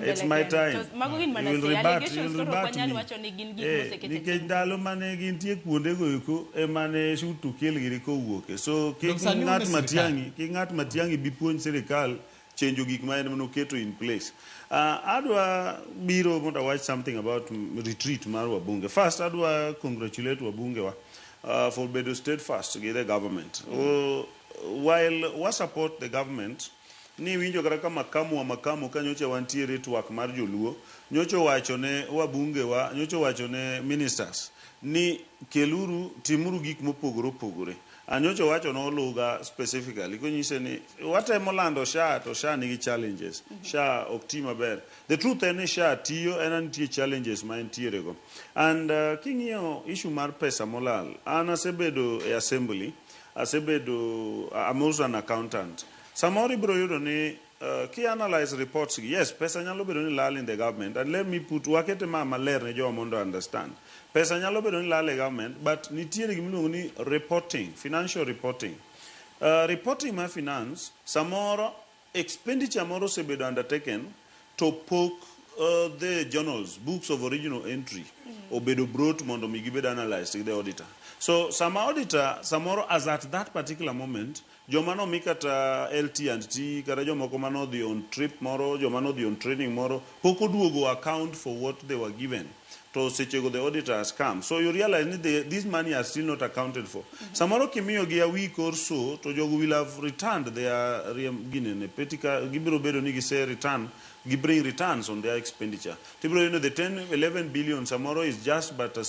It's my time. Mago gin mana allegations koro ok wanyal wacho ni gin gik mosekete. Nikech ndalo mane gintie kuondego eko ema ne shoot to kill giri kowuoke. So kik ng'at Matiang'i bi puonj sirikal chenjo gik ma en manoketo in place. Adwa biro mondo awach something about retreat mar wabunge. First adwa congratulate wabunge wa for bedo steadfast gi the government. While we support the government, ni winjo kata ka makamu ka nyocha wantiere twak mar joluo, nyocha wacho ne wabunge wa, nyocha wacho ne ministers ni keluru timuru gik mopogore opogore. Anyocha wacho no Oluga specifically konyise ni watemo lando SHA to SHA nigi challenges. SHA ok ti maber. The truth en ni SHA tiyo en nitie challenges ma entiere go. And king'iyo issue mar pesa molal, an asebedo e assembly, asebedo I'm also an accountant. Samoro ibiro yudo ni ki analyze reports, yes, pesa nyalo bedo ni lal in the government, and let me put wakete ma maler ne jowa mondo understand. Pesa nyalo bedo ni lal e government, but nitiere gima iluongo ni reporting, financial reporting. Reporting mar finance, samoro expenditure moro osebedo undertaken to pok the journals, books of original entry, obedo brought mondo mi gibed analyzed gi the auditor. So sama auditor, samoro as at that particular moment, joma nomi kata LT&T, kata jomoko manodhi on trip moro, joma nodhi on training moro, pok oduogo account for what they were given. To sechego the auditor has come. So you realize that this money are still not accounted for. Samoro kimiyo gi a week or so, to jogo will have returned their ginene, petika, gibiro bedo ni gise return, gi bring returns on their expenditure. Tibiro yudo the 10, 11 billion samoro is just but a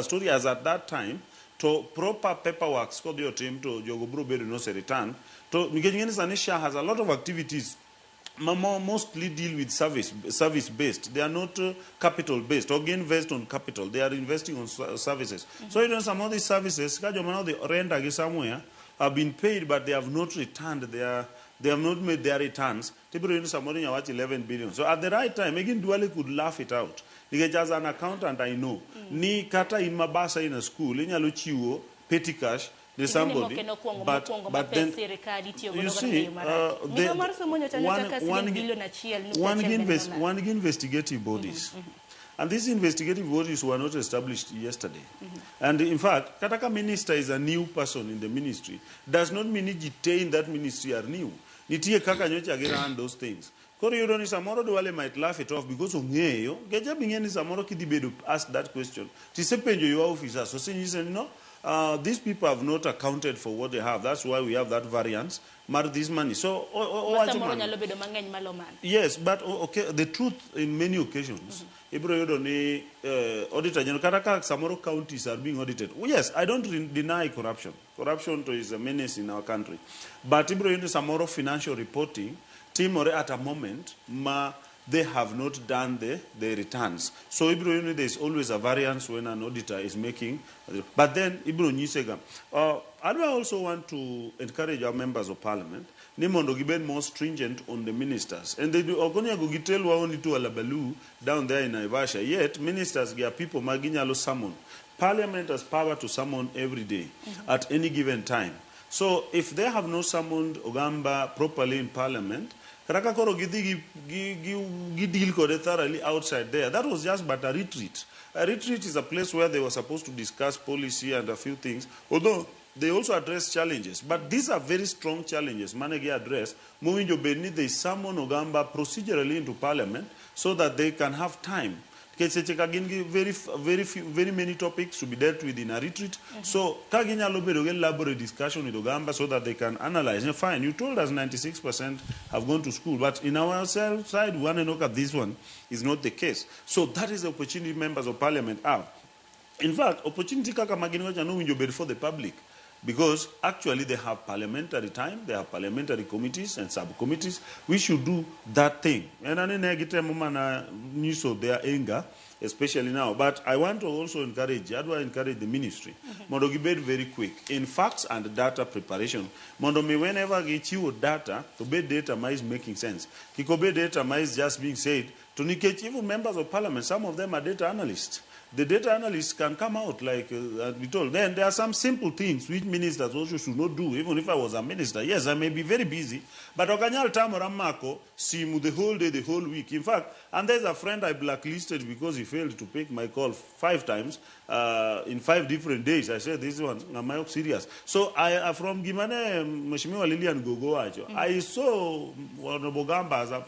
story as at that time, to proper paperwork kodhi otim to jogo biro bedo no se return. To nikech ng'eni sani SHA has a lot of activities mostly deal with service based. They are not capital based or invest on capital. They are investing on services. So you know some of these services, ka joma nodhi render gi somewhere, have been paid but they have not returned their, they have not made their returns. Tibiro yudo samoro inya wach 11 billion. So at the right time, again Duale could laugh it out. Nikech as an accountant I know, ni kata in mabasa in a school, inyalo chiwo petty cash Ni somebody, but, but then you see, one investigative bodies. And these investigative bodies were not established yesterday. And in fact, Kataka minister is a new person in the ministry. Does not mean he in that ministry are new. Nitie kaka nyocha gi those things. Koro yudo ni samoro Duale might laugh it off because ong'eyo. Geja bing'e ni samoro kidhi bedo ask that question. Tisepenjo your officers. So saying, no, these people have not accounted for what they have. That's why we have that variance. Mar this money. So, yes, but okay, the truth in many occasions, Ibro yudo ni auditor general, kata samoro counties are being audited. Oh, yes, I don't deny corruption. Corruption is a menace in our country. But Ibro yudo samoro financial reporting, timore at a moment, ma they have not done the returns. So Ibro yudo there is always a variance when an auditor is making. But then Ibro nyisega. I also want to encourage our members of parliament, ni mondo giben more stringent on the ministers. And they do okonya go only to Alabalu down there in Naivasha. Yet ministers get people maginyalo summon. Parliament has power to summon every day at any given time. So if they have not summoned Ogamba properly in parliament, Karaka koro gidhi gi deal kode thoroughly outside there. That was just but a retreat. A retreat is a place where they were supposed to discuss policy and a few things, although they also address challenges. But these are very strong challenges. Manegi address. Mowinjo bed ni they summon Ogamba procedurally into parliament so that they can have time. Very many topics to be dealt with in a retreat. So, kaginyalo bedo gi elaborate discussion with Ogamba so that they can analyze. Now, fine, you told us 96% have gone to school, but in our side, we want to look at this one is not the case. So that is the opportunity members of parliament have. In fact, opportunity kaka magini wacha no winjo bed for the public. Because actually they have parliamentary time, they have parliamentary committees and subcommittees. We should do that thing. And I know their anger, especially now. But I want to also encourage, I do encourage the ministry. Mondo gibed very quick in facts and data preparation. Mondo mi whenever get you data, to be data is making sense. Kikobe data is just being said. To nikech even members of parliament, some of them are data analysts. The data analysts can come out like we told. Then there are some simple things which ministers also should not do. Even if I was a minister, yes, I may be very busy, but okanyal tamora mako simu the whole day, the whole week. In fact, and there's a friend I blacklisted because he failed to pick my call 5 times in 5 different days. I said, this one, am I serious? So I from Gimane, Mheshimiwa Lilian Gogo, I saw Honorable Gamba as a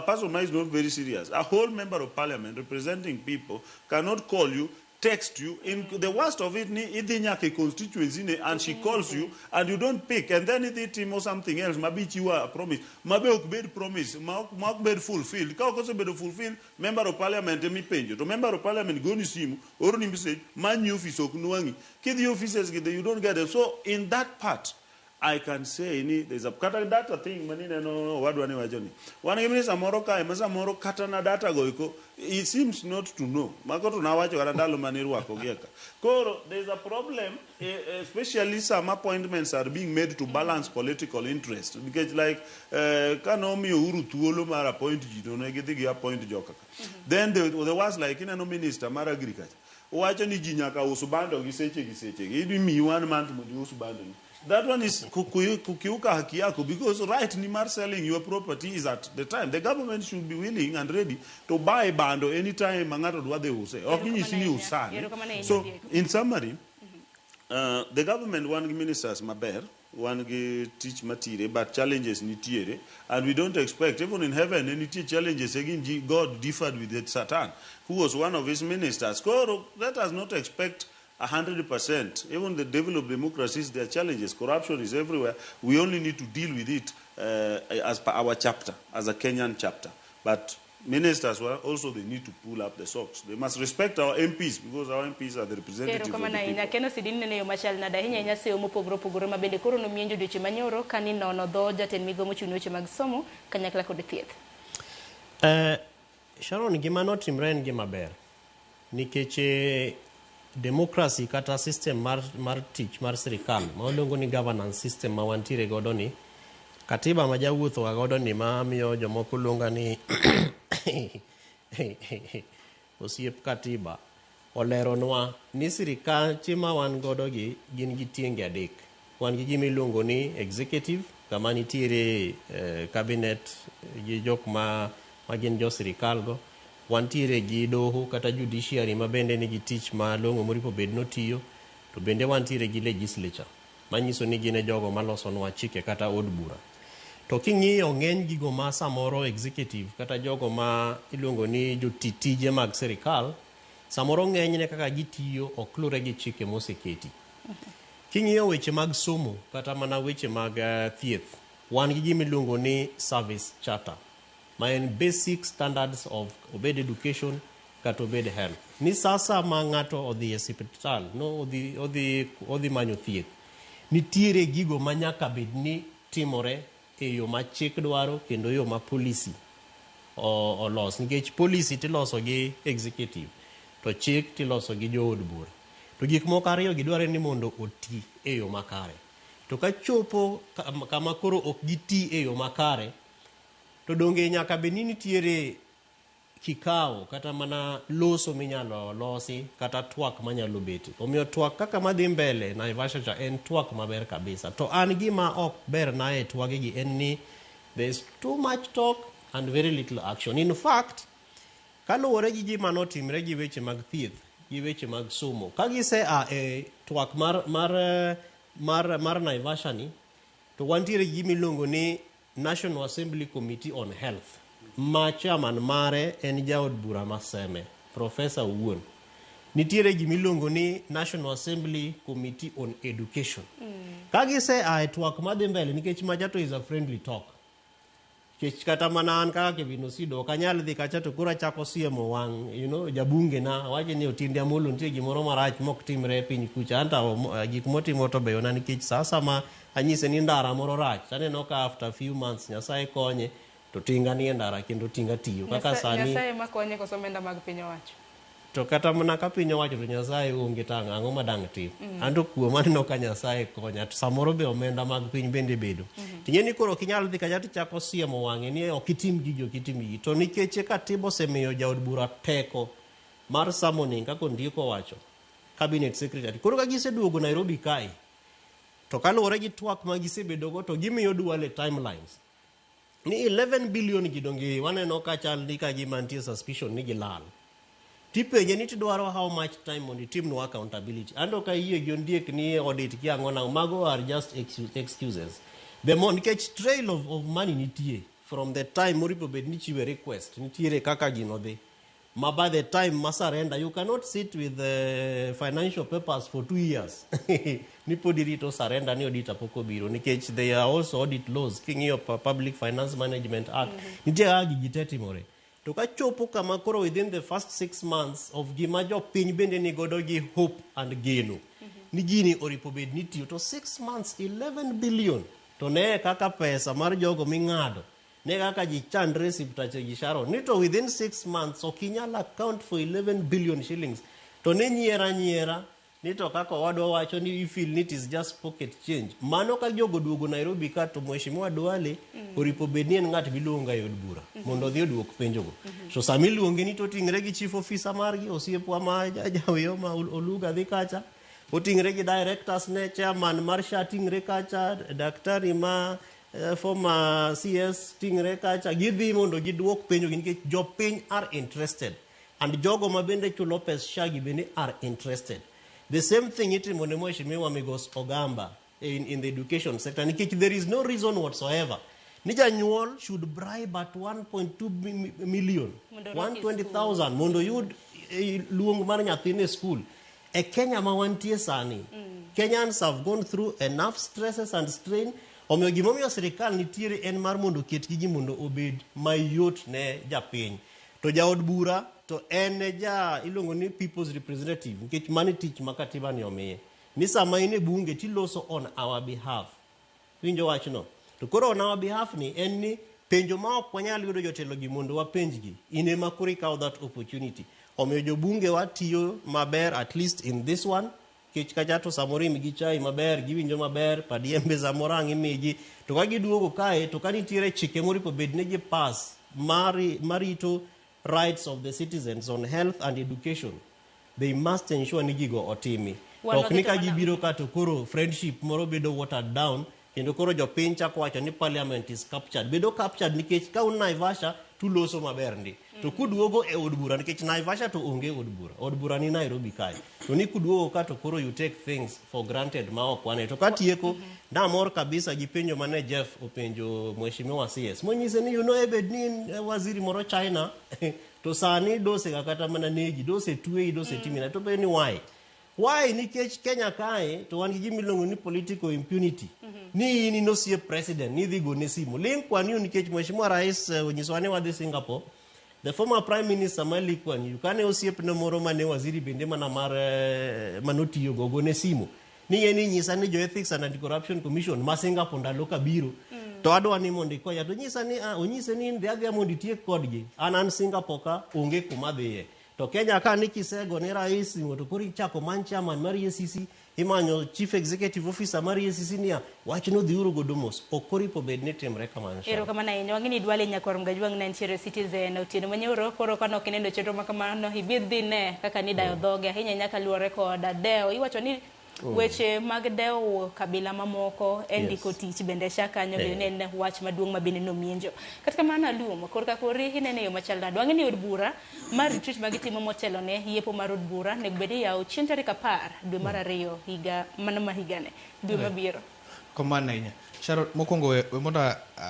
person who is not very serious. A whole member of parliament representing people cannot call you, text you. In the worst of it, idhi nyaka constituency and she calls you and you don't pick. And then idhi timo something else. Maybe you are a promise. Maybe ok promise. Ma ok fulfilled. Ka ok osebedo fulfilled, member of parliament emi penjo. To member of parliament go ni simu, oro ni message, man office ok nuangi. Kidhi offices you don't get it. So in that part, I can say ni there's a kata data thing manine no wadwa ni wachoni. Wan gi minister moro kae ma samoro kata na data go iko he seems not to know. Mako to nawacho kata ndalo mane irwako gi eka. Koro there's a problem, especially some appointments are being made to balance political interest. Because like kano miyo Uhuru thuolo mar appoint ji to ne gidhi gi appoint joka. Then there was like ineno minister mar agriculture. Owacho ni ji nyaka us bando gi seche gi seche. Imiyi 1 month mondo ius bando ni. That one is kukiuka haki yako, because right ni mar selling your property is at the time. The government should be willing and ready to buy bando anytime ng'ato dwa dhi use. Ok inyisi ni usane. So in summary, the government wan gi ministers maber, wan gi tich matire, but challenges nitiere, and we don't expect, even in heaven, nitie challenges. Again, God differed with Satan, who was one of his ministers. Koro, let us not expect 100%. Even the developed democracies, there are challenges. Corruption is everywhere. We only need to deal with it as per our chapter, as a Kenyan chapter. But ministers, well, also they need to pull up the socks. They must respect our MPs, because our MPs are the representatives of the people. Keno sidin ne yo machal nade ahinya ahinya seyo mopogore opogore ma bende koro nomienjo dweche manyoro kani nono dho jatend migawo mochung' ne weche mag somo kanyakla kod thieth. Sharon, gima notimre en gima ber nikech democracy kata system mar tich mar sirikal ma waluongo ni governance system ma wantiere godo ni, katiba ma jawuotho ga godo ni ma miyo jomoko luonga ni osiep katiba. oleronwa ni sirikache ma wan godo gi gin gi tienge adek. Wan gi gima iluongo ni executive, kama nitiere cabinet gi jok ma gin jo sirikal go. Wantiere gi doho kata judiciary ma bende nigi tich malong'o moripo bed notiyo. To bende wantiere gi legislature, manyiso ni gin e jogo malosonwa chike kata od bura. To king'iyo ng'eny gigo ma samoro executive kata jogo ma iluongo ni joti tije mag sirikal, samoro ng'enyne kaka gitiyo ok luwre gi chike moseketi. King'iyo weche mag somo kata mana weche mag thieth, wan gi gima iluongo ni service charter, ma en basic standards of obed education kata obed health. Ni sasa ma ng'ato odhi e siptal, no odhi manyo thieth, nitiere gigo ma nyaka bed ni timore e yo ma chik dwaro kendo yo ma policy olos. Nikech policy tiloso gi executive, to chik tiloso gi jood bura. To gik moko ariyo gi dware ni mondo oti e yo makare. To ka chopo kama koro ok giti e yo makare, to donge nyaka bed ni nitiere kikao kata mana loso minyalo losi kata twak manyalo betie. Omiyo twak kaka madhi mbele Naivasha cha en twak maber kabisa. To an gima ok ber na e twagegi en ni there is too much talk and very little action. In fact, kaluwore gi gima notimre gi weche mag thieth gi weche mag somo, ka gise a e twak mar Naivasha ni, to wantiere gi gima iluongo ni National Assembly Committee on Health, ma chairman mare en jaod bura ma Seme, Professor Owuon. Nitiere gima iluongo ni National Assembly Committee on Education. Ka gise a e twak madhi mbele, nikech macha to is a friendly talk. Nikech kata mana an kaka Kevin Osido ok anyal dhi kacha to koro achako siemo wang' jabunge na awacho ni Otiende Amollo nitie gimoro marach mok timre e piny kucha. Anto gik motimo to beyona nikech sa asama anyise ni ndara moro rach, taneno ka after few months Nyasaye konye to tinga nie ndara kendo tinga tiyo. Kaka sani Nyasaye makonye koso omenda mag piny owacho. To kata mana ka piny owacho to Nyasaye onge tang' ang'o ma dang' tim. Anto kuom aneno ka Nyasaye konya to samoro be omenda mag piny bende bedo. Ting'e ni koro ok inyal dhi kacha tichako siemo wang'e ni ok itim gigi ok itim gigi. To nikech katiba osemiyo jaod bura teko mar summoning kaka Ondiek owacho cabinet secretary. Koro ka giseduogo Nairobi kae to kaluwore gi twak ma gisebedogo to gimiyo Duale timelines. Ni 11 billion gi donge waneno ka chal ni ka gima nitie suspicion ni gilal. Tipenje ni tidwaro how much time mondo itimnwa accountability. Anto ka iyie gi Ondiek ni audit ki ang'o nang'o, mago are just excuses. The more nikech trail of money nitie from the time moripo bed ni chiwe request nitiere kaka gino dhi. Ma by the time ma surrender, you cannot sit with the financial papers for 2 years. Ni pod irito surrender ni auditor pok obiro nikech they are also audit laws. King'iyo Public Finance Management Act, nitie kaka gigi te timore. To ka chopo kama koro within the first 6 months of gima jopiny bende ni godo gi hope and geno. Ni gini oripo bed ni tiyo to 6 months 11 billion. To ne kaka pesa mar jogo ming'ado. Ne kaka ji chandre siptache gi Sharon. Ni to within 6 months ok inyal account for 11 billion shillings. To ne nyiera nyiera ni to kaka owadwa wacho ni you feel it is just pocket change. Mano ka jogo duogo Nairobi ka to Mheshimiwa Duale oripo bed ni en ng'at miluongo e od bura mondo odhi oduok penjogo. So sama iluonge ni to oting're gi chief officer margi osiepwa ma jawiyo ma Oluga dhi kacha. Oting're gi directors ne chairman mar SHA ting're kacha, daktari ma former CS ting're kacha. Gidhi mondo giduok penjogi nikech jopiny are interested. And jogo ma bende chulo pes SHA gi bende are interested. The same thing itimo ne Mheshimiwa Migos Ogamba in the education sector nikech there is no reason whatsoever ni janyuol should bribe at 1.2 million, Mondo orwaki 120,000 mondo oyud luong mar nyathine e school. E Kenya ma wantie sani, Kenyans have gone through enough stresses and strain. Omiyo gimomiyo sirikal nitiere en mar mondo oket gigi mondo obed mayot ne japiny. To jaod bura to en e ja iluongo ni people's representative nikech mano e tich ma katiba ni omiye. Ni sama in e bunge tiloso on our behalf. Winjo wachno? To koro on our behalf ni en ni penjo ma ok wanyal yudo jotelo gi mondo wapenjgi. In ema koro ikawo that opportunity. Omiyo jobunge wa tiyo maber at least in this one. Kech kacha to samoro imigi chai maber, giwinjo maber, padiembe samoro ang' imigi. To ka giduogo kae, to ka nitiere chike moripo bed ni gi pass marito rights of the citizens on health and education. They must ensure ni gigo otimi. Wan To ok ni waketo ka mana- gibiro ka to koro friendship moro bedo watered down kendo koro jopiny chako wacho ni parliament is captured. Bedo captured nikech ka un Naivasha tuloso maber ndi. To kuduogo e od bura nikech Naivasha to onge od bura. Od bura ni Nairobi kae. To ni kuduogo ka to koro you take things for granted ma ok wane. To katieko namor kabisa gi penjo mane Jeff openjo Mheshimiwa CS. Monyise ni you know ebed ni in eh, waziri moro China to sani dosega kata mana negi, dose tweyi, dose timi to penjo ni why? Why? Nikech Kenya kae to wan gi gima iluongo ni political impunity. Ni in inosiep president, ni idhi gone simu. Ling Kuan Yew nikech Mheshimiwa Rais eh, onyisowa ni wadhi Singapore. The former prime minister mar Lee Kuan Yew kane osiepne moro mane waziri bende mana mar eh, manotiyogo ogone simu. Ni en inyisa ni jo Ethics and Anti-Corruption Commission ma Singapore ndalo kabiro to adwa ni mondo ikonya to nyisa ni ah, onyise ni in dhi adhiya mondo itiek kodgi an an Singapore ka onge kuma adhiye to Kenya ka ni kisego ne rais simu to koro ichako many chairman mar EACC imanyo chief executive officer mar EACC niya wachno dhiuru godo mos ok oripo bed ni timre kamano Sharon. Erokamano ahinya. Wang'e ni Duale Nyakwar Mgajwang' ne nitiere Citizen otieno manyoro. Koro kane ok ineno chenro ma kamano, ibi dhi ne kaka nidayo dhoge ahinya ahinya kaluwore kod dewo. Iwacho ni weche mag dewo kabila mamoko e Yes. ndiko tich bende sha kanyo bende Eh. ne en wach maduong' ma bende nomienjo. Kata kamano Alum, korka kori inene e yo machal nade? Wang'e ni od bura mar retreat ma gitimo motelo ne yiepo mar od bura onego bed ni iyawo chieng' tarik 10 dwe mar 2 higa mano ma higani dwe mabiro. Kamano ahinya. Sharon, mokwongo we, we mondo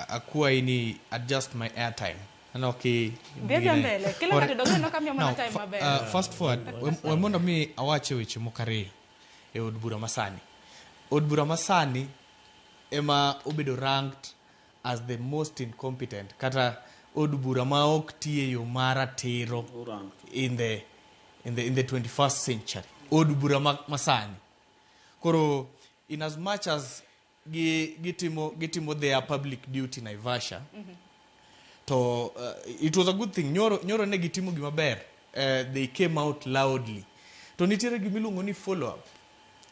akwayi ni adjust my airtime. Aneno ki Dhi adhiya mbele. Kila Ore- ng'ato dong' neno ka miyo mana Now, time maber. Fast forward, we mondo mi awache weche moko ariyo e od bura masani. Od bura masani ema obedo ranked as the most incompetent kata od bura ma ok ti e yo maratiro in the 21st century. Od bura masani. Koro in as much as gitimo their public duty Naivasha, to it was a good thing. Nyoro ne gitimo gima ber. They came out loudly. To nitiere gima iluongo ni follow up.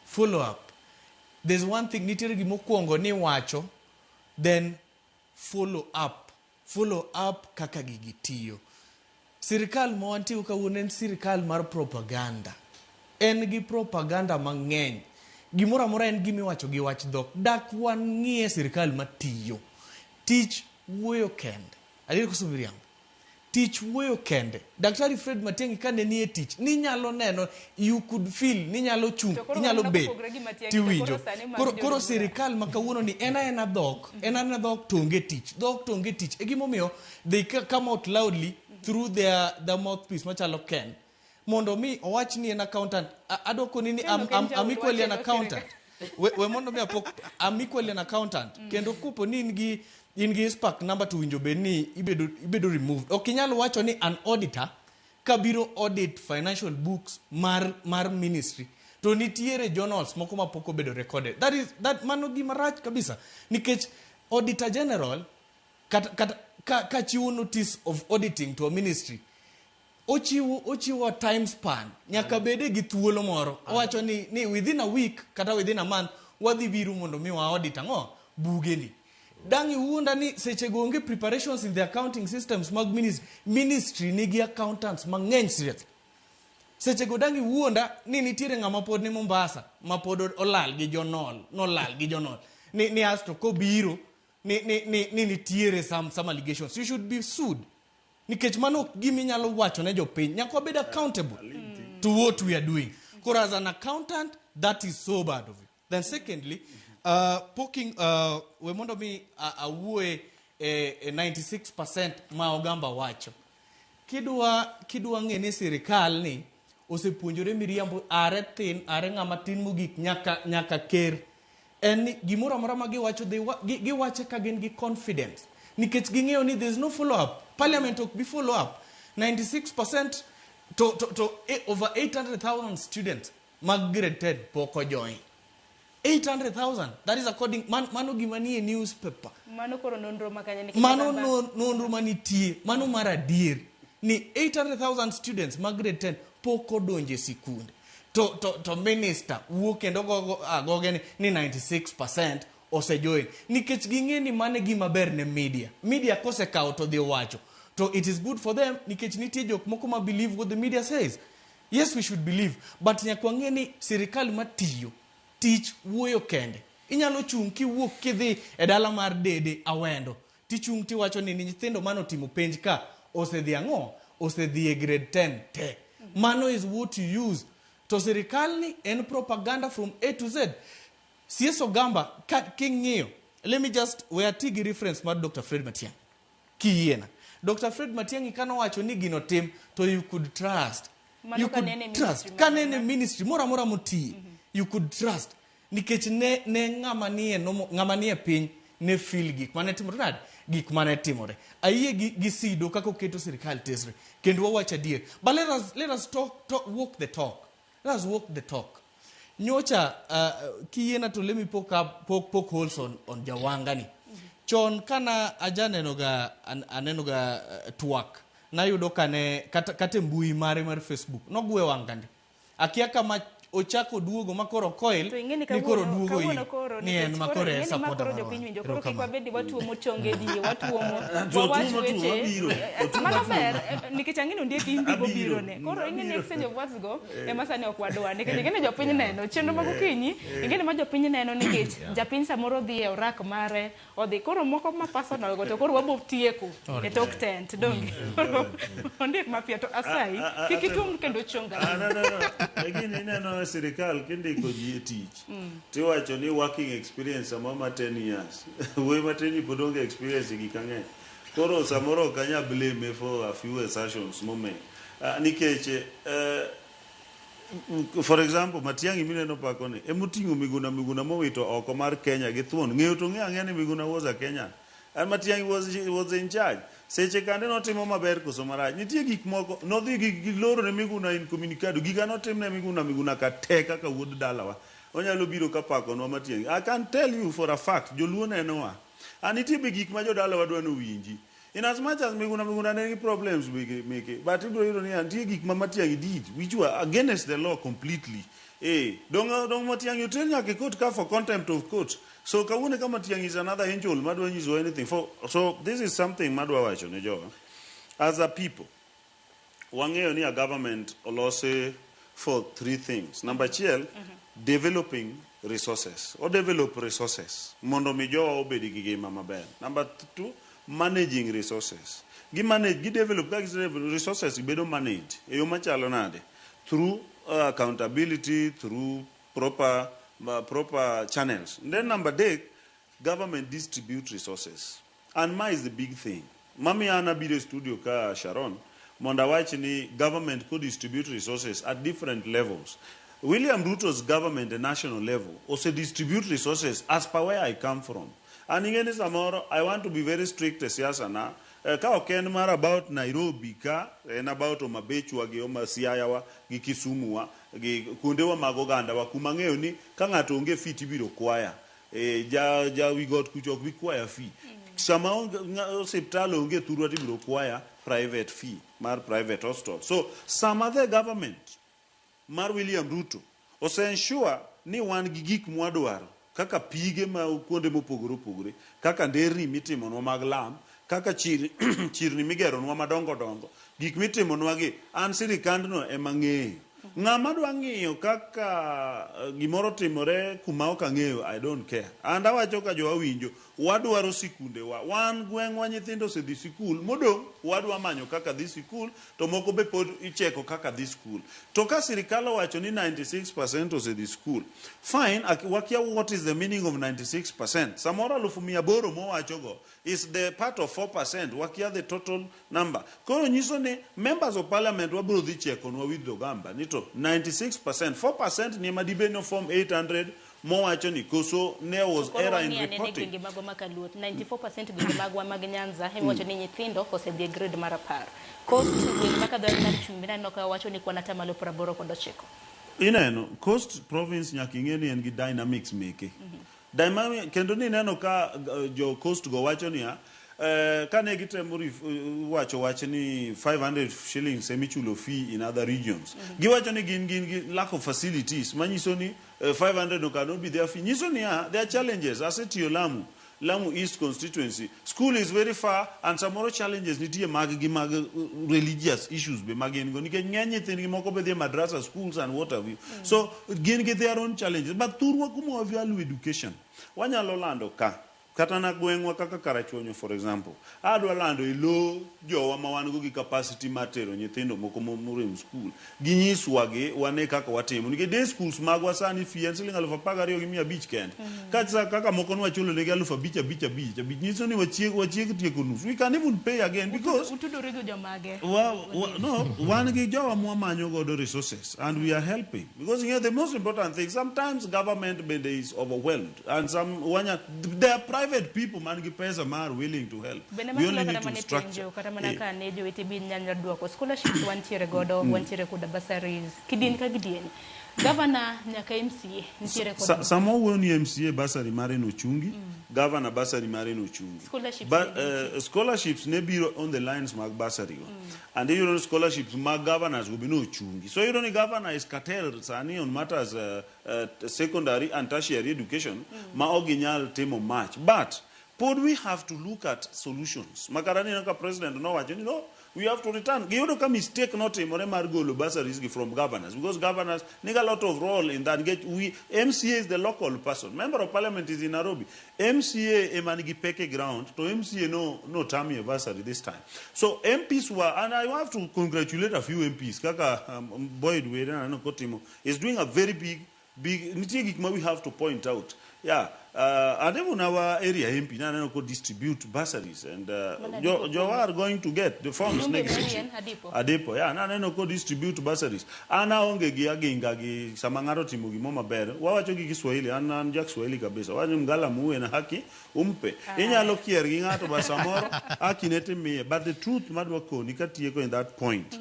Follow up. There's one thing nitiere gima okwongo ni wacho, then follow up. Follow up kaka gigi tiyo. Sirikal ma wantie kawuono en sirikal mar propaganda. En gi propaganda mang'eny. Gimoro amora en gima iwacho gi wach dhok. Dak wang'iye sirikal matiyo. Tich wuoyo kende. Adier koso miriambo? Tich wuoyo kende. Daktari Fred Matiang'i kane nie tich, ninyalo neno, you could feel, ninyalo chung', To koro inyalo waneno bet. kopogre gi Matiang'i, to Tiwinjo. koro sani mag Koro, jood koro bura. sirikal ma kawuono ni en aena dhok, en aena dhok to onge tich. Dhok to onge tich. E gimomiyo they come out loudly through their mouthpiece machalo Ken. Mondo mi owach ni en accountant. Adwa koni ni Ken ok en I'm jaod equally an wach, en accountant. We mondo mi apok I'm equally an accountant. Kendo kopo ni in gi spark number to winjo bed ni ibedo removed. Ok inyal wacho ni an auditor kabiro audit financial books mar ministry to nitiere journals moko ma pok obedo recorded. That is that mano gima rach kabisa. Nikech auditor general kata ka chiwo notice of auditing to a ministry ochiwo a time span nyaka bede gi thuolo moro owacho ni within a week kata within a month wadhi biro mondo mi wa audit ang'o bugeni dang' iwuonda ni seche go onge preparations in the accounting systems mag ministry nigi accountants mang'eny seriously seche go dang' iwuonda ni nitiere ng'ama pod ni Mombasa ma pod olal gi jonol nolal gi jonol ni asto kobiro ni nitiere some allegations you should be sued nikech mano ok gima inyalo wacho ne jopiny nyaka wabed accountable to what we are doing koro as an accountant that is so bad of you then secondly poking we mondo mi awuoye e 96% ma ogamba wacho kidwa ng'e ni sirikal ni osepuonjore miriambo are thin are ng'ama tin mogik nyaka ker en ni gimoro amora ma giwacho giwache ka gin gi confidence nikech ging'eyo ni there is no follow up parliament ok bi follow up 96% to over 800,000 students mag grade 10 pok ojoin 800,000 that is according mano gima nie newspaper Mano koro nonro ma kanye nikech mano ogamba- nonro manitie mano mar adier ni 800,000 students mag grade 10 pok odonjo e sikunde to minister wuok kendo gogo agoge ni 96% osejoin nikech ging'e ni mano e gima ber ne media media kosekawo to dhi owacho to it is good for them nikech nitie jok moko ma believe what the media says. Yes, we should believe, but nyaka wang'e ni sirikal matiyo tich wuoyo kende. Inyalo chung' kiwuok kidhi e dala mar Dede Awendo tichung' tiwacho ni nyithindo manotimo penj ka osedhi ang'o osedhi e grade 10 te. Mano is what you use. To sirikal ni en propaganda from A to Z. CS Ogamba ka king'iyo, let me just we ati gi reference mar Dr. Fred Matiang'i. Kiyiena. Dr. Fred Matiang'i kanowacho ni gino tim to you could trust. Mano You could kanene ministry trust. Kanene ministry moro amora motiye. You could trust. Nikech ne ne ng'ama nie nomo, ng'ama nie piny ne feel gik mane timore nade? Gik mane timore. Ayie gi, gi Sido kaka oketo sirikal tesre. Kendo wawacho adier. But let us talk, walk the talk. Let us walk the talk. Nyocha kiyiena to let me poke up poke holes on Jawanga ni. Chon kana ajaneno ga aneno ga twak nayudo kane kata e mbui mare mar Facebook nogwe wanga ndi. Akia kama ochako duogo ma koro coil To ing'e ni ni koro kawuono duogo kawuono ir koro ni en nikech ma koro koro en ing'e ni ma supporter koro marwa. jopiny winjo koro kik Erokamano. wabed ni watuomo chonge ji watuomo To wawach otuomo tuo, weche wabiro. Otuomo mano tuo. ber nikech ang'e ni ondiek in bibo Abiro. biro ne koro ing'e ni Abiro. exchange of words go ema sani ok wadwa nikech ing'e ni jopiny neno chenro mag okinyi ing'e ni ma jopiny neno nikech japiny samoro dhi e orak mare odhi koro moko ma personal go to koro wabo tieko e tok tent donge koro ondiek mapiyo to asayi kik ituom kendo chonga. Ah, no, no, no. Lakini ineno e sirikal kindiko ji e tich tiwacho ni working experience samoro ma 10 years wuoyi matin ni pod onge experience e gik ang'eny koro samoro ok anya blame for a few assertions momake nikech for example Matiang'i mineno pako ni emoting'o Miguna Miguna mowito oko mar Kenya gi thuon ng'eyo to ng'eyo ang'eya ni Miguna was a Kenyan and Matiang'i was in charge seche kande notimo maber koso marach nitie gik moko nodhi gi loro ne Miguna incommunicado giga notim ne Miguna Miguna ka te kaka wuod dalawa onyalo biro ka pakonwa Matiang'i. I can tell you for a fact joluo nenowa and nitie be gik ma jodalawa dwa nowinji in as much as Miguna Miguna ne nigi problems meke but ibiro yudo ni nitie gik ma Matiang'i did which were against the law completely. Dong Matiang'i oter nyaka e court ka for contempt of court. So kawuono ka Matiang'i is another angel madwa nyiso anything for. So this is something madwa wacho ne jowa as a people. Wang'eyo ni a government olosi for three things. Number achiel, developing resources o develop resources mondo mi jowa obed gi ngima maber. Number two, managing resources. Gi manage, gi develop, ka gise develop resources bedo managed e yo machalo nade? Through accountability, through proper channels. Then number adek, government distribute resources. And ma is the big thing mamiyo an abiro e studio ka Sharon mondo awach ni government could distribute resources at different levels. William Ruto's government at national level also distribute resources as per where I come from. And ing'e ni samoro I want to be very strict e siasa na ka ok en mar about Nairobi ka en about Homa Bay-chwa gi Homa Siaya wa gi Kisumu wa gi kuondewa mag oganda wa kuma ang'eyo ni ka ng'ato onge fee tibiro kwaya ja wi got kucho ok bi kwaya fee sama osiptal onge thurwa tibiro kwaya private fee mar private hospital. So sama the government mar William Ruto ose ensure ni wan gi gik mwadwaro kaka pige ma kuonde mopogore opogore, kaka nderni mitimonwa mag lam, kaka chirni migeronwa madongo dongo, gik mitimonwa gi an sirikandno ema ng'eyo. Ng'ama dwa ng'iyo kaka gimoro timore kuma ok ang'eyo, I don't care. And awacho ka jowa winjo, wadwaro sikundewa. Wan gweng'wa nyithindo osedhi sikul, modong' wadwa manyo kaka dhi sikul, to moko be pod icheko kaka dhi sikul. To ka sirikal owacho ni 96% osedhi sikul, fine, wakia what is the meaning of 96%. Samoro 800,000 mowachogo is the part of 4%, wakia the total number. Koro nyiso ni members of parliament wabiro dhi chekonwa with Ogamba ni to 96%, 4% ni ema dibed ni form 800 mowacho ni koso ne was Koro error in wang'i anene reporting. Gwenge magwa ma Kaluo 94% gwenge magwa mag Nyanza emiwacho ni nyithindo osedhi e grade mar 10. Coast gwenge ma kadho nam chumbi naneno ka wacho ni kwan 89%. Ineno, Coast Province nyaka ing'e ni en gi dynamics meke. Dynamic, kendo nineno ka jo Coast go wacho niya, kane gitemo wacho wach ni 500 shillings emichulo fee in other regions. Giwacho ni gin gi lack of facilities manyiso ni 500 no cannot be their fee. Nyiso niya, there are challenges. Asetiyo Lamu. Lamu East constituency, school is very far and samoro challenges nitie mag gi mag religious issues be ma gin go nikech ng'eny nyithindgi moko be dhi e madrasa schools and what have you. So gin gi their own challenges. But thurwa kuma wa value education, wanyalo lando ka kata na gweng'wa kaka Karachuonyo for example, adwa lando e lo jowa ma wan go gi capacity mar tero nyithindo moko morem school. Ginyiswa gi wane kaka watimo. Nikech day schools magwa sani fee en siling 12,500 kende. Kata kaka moko nwachulo negi 5,000 5 5 5 nyiso ni wachiek tieko nus. We can even pay again because Utudore gi jomage? No, wan gi jowa mwamanyo godo resources and we are helping. Because you know, the most important thing, sometimes government bende is overwhelmed and some wanya, there are private people man gi pesa ma are willing to help. Bende We only makelo need kata to mana structure. penjo, kata mana ka ne jowete bi nyalo duoko scholarships wantiere godo, wantiere koda bursaries, kidieny ka kidieny. Governor nyaka MCA nitiere kod Sama owuoyo ni MCA bursary mare nochungi, governor bursary mare nochungi. Scholarships But, ne nitie. scholarships ne biro on the lines mag bursary go. And iyudo ni scholarships mag governors go be nochungi. So iyudo ni governor is curtailed sani on matters secondary and tertiary education ma ok ginyal timo much. But pod we have to look at solutions. Makata neno ka president nowacho ni no, we have to return. Giyudo ka mistake notimore mar golo bursaries gi from governors because governors nigi a lot of role in that. Nikech we, MCA is the local person. Member of parliament is in Nairobi. MCA ema nigi peke ground to MCA no tamie bursary this time. So MPs were, and I have to congratulate a few MPs. Kaka Boyd Were aneno kotimo is doing a very big, big, nitie gik ma we have to point out. Yeah, and even our area MP naneno ko distribute bursaries and Mana Adipo jo are going to get the forms Jumbe next Marian week. Adipo. Adipo, yeah, naneno ko distribute bursaries. An aonge gi aginga gi sama ng'ato timo gimo maber. Wawacho gi Kiswahili, an ja Kiswahili kabisa. Wacho mgala muwe na haki umpe. Inyalo kier gi ng'ato ba samoro haki ne timiye. But the truth madwa koni katieko in that point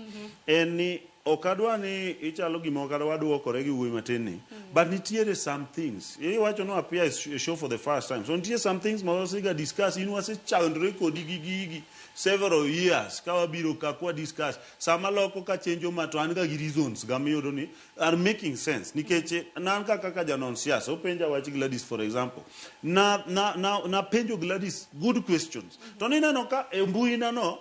en ni ok adwa ni ichalo gima ok adwa duokore gi wuoyi matin ni. But nitiere some things. Iwacho no appear a show for the first time. So nitie some things ma wasega discuss. In wasechandre kodi gi gigi several years. Ka wabiro ka kwa discuss. Sama loko ka chenjo ma to an ga gi reasons ga miyudo ni are making sense. Nikech nan ka kaka janon siasa, openja wach Gladys for example. Na penjo Gladys good questions. To nineno ka e mbui na no,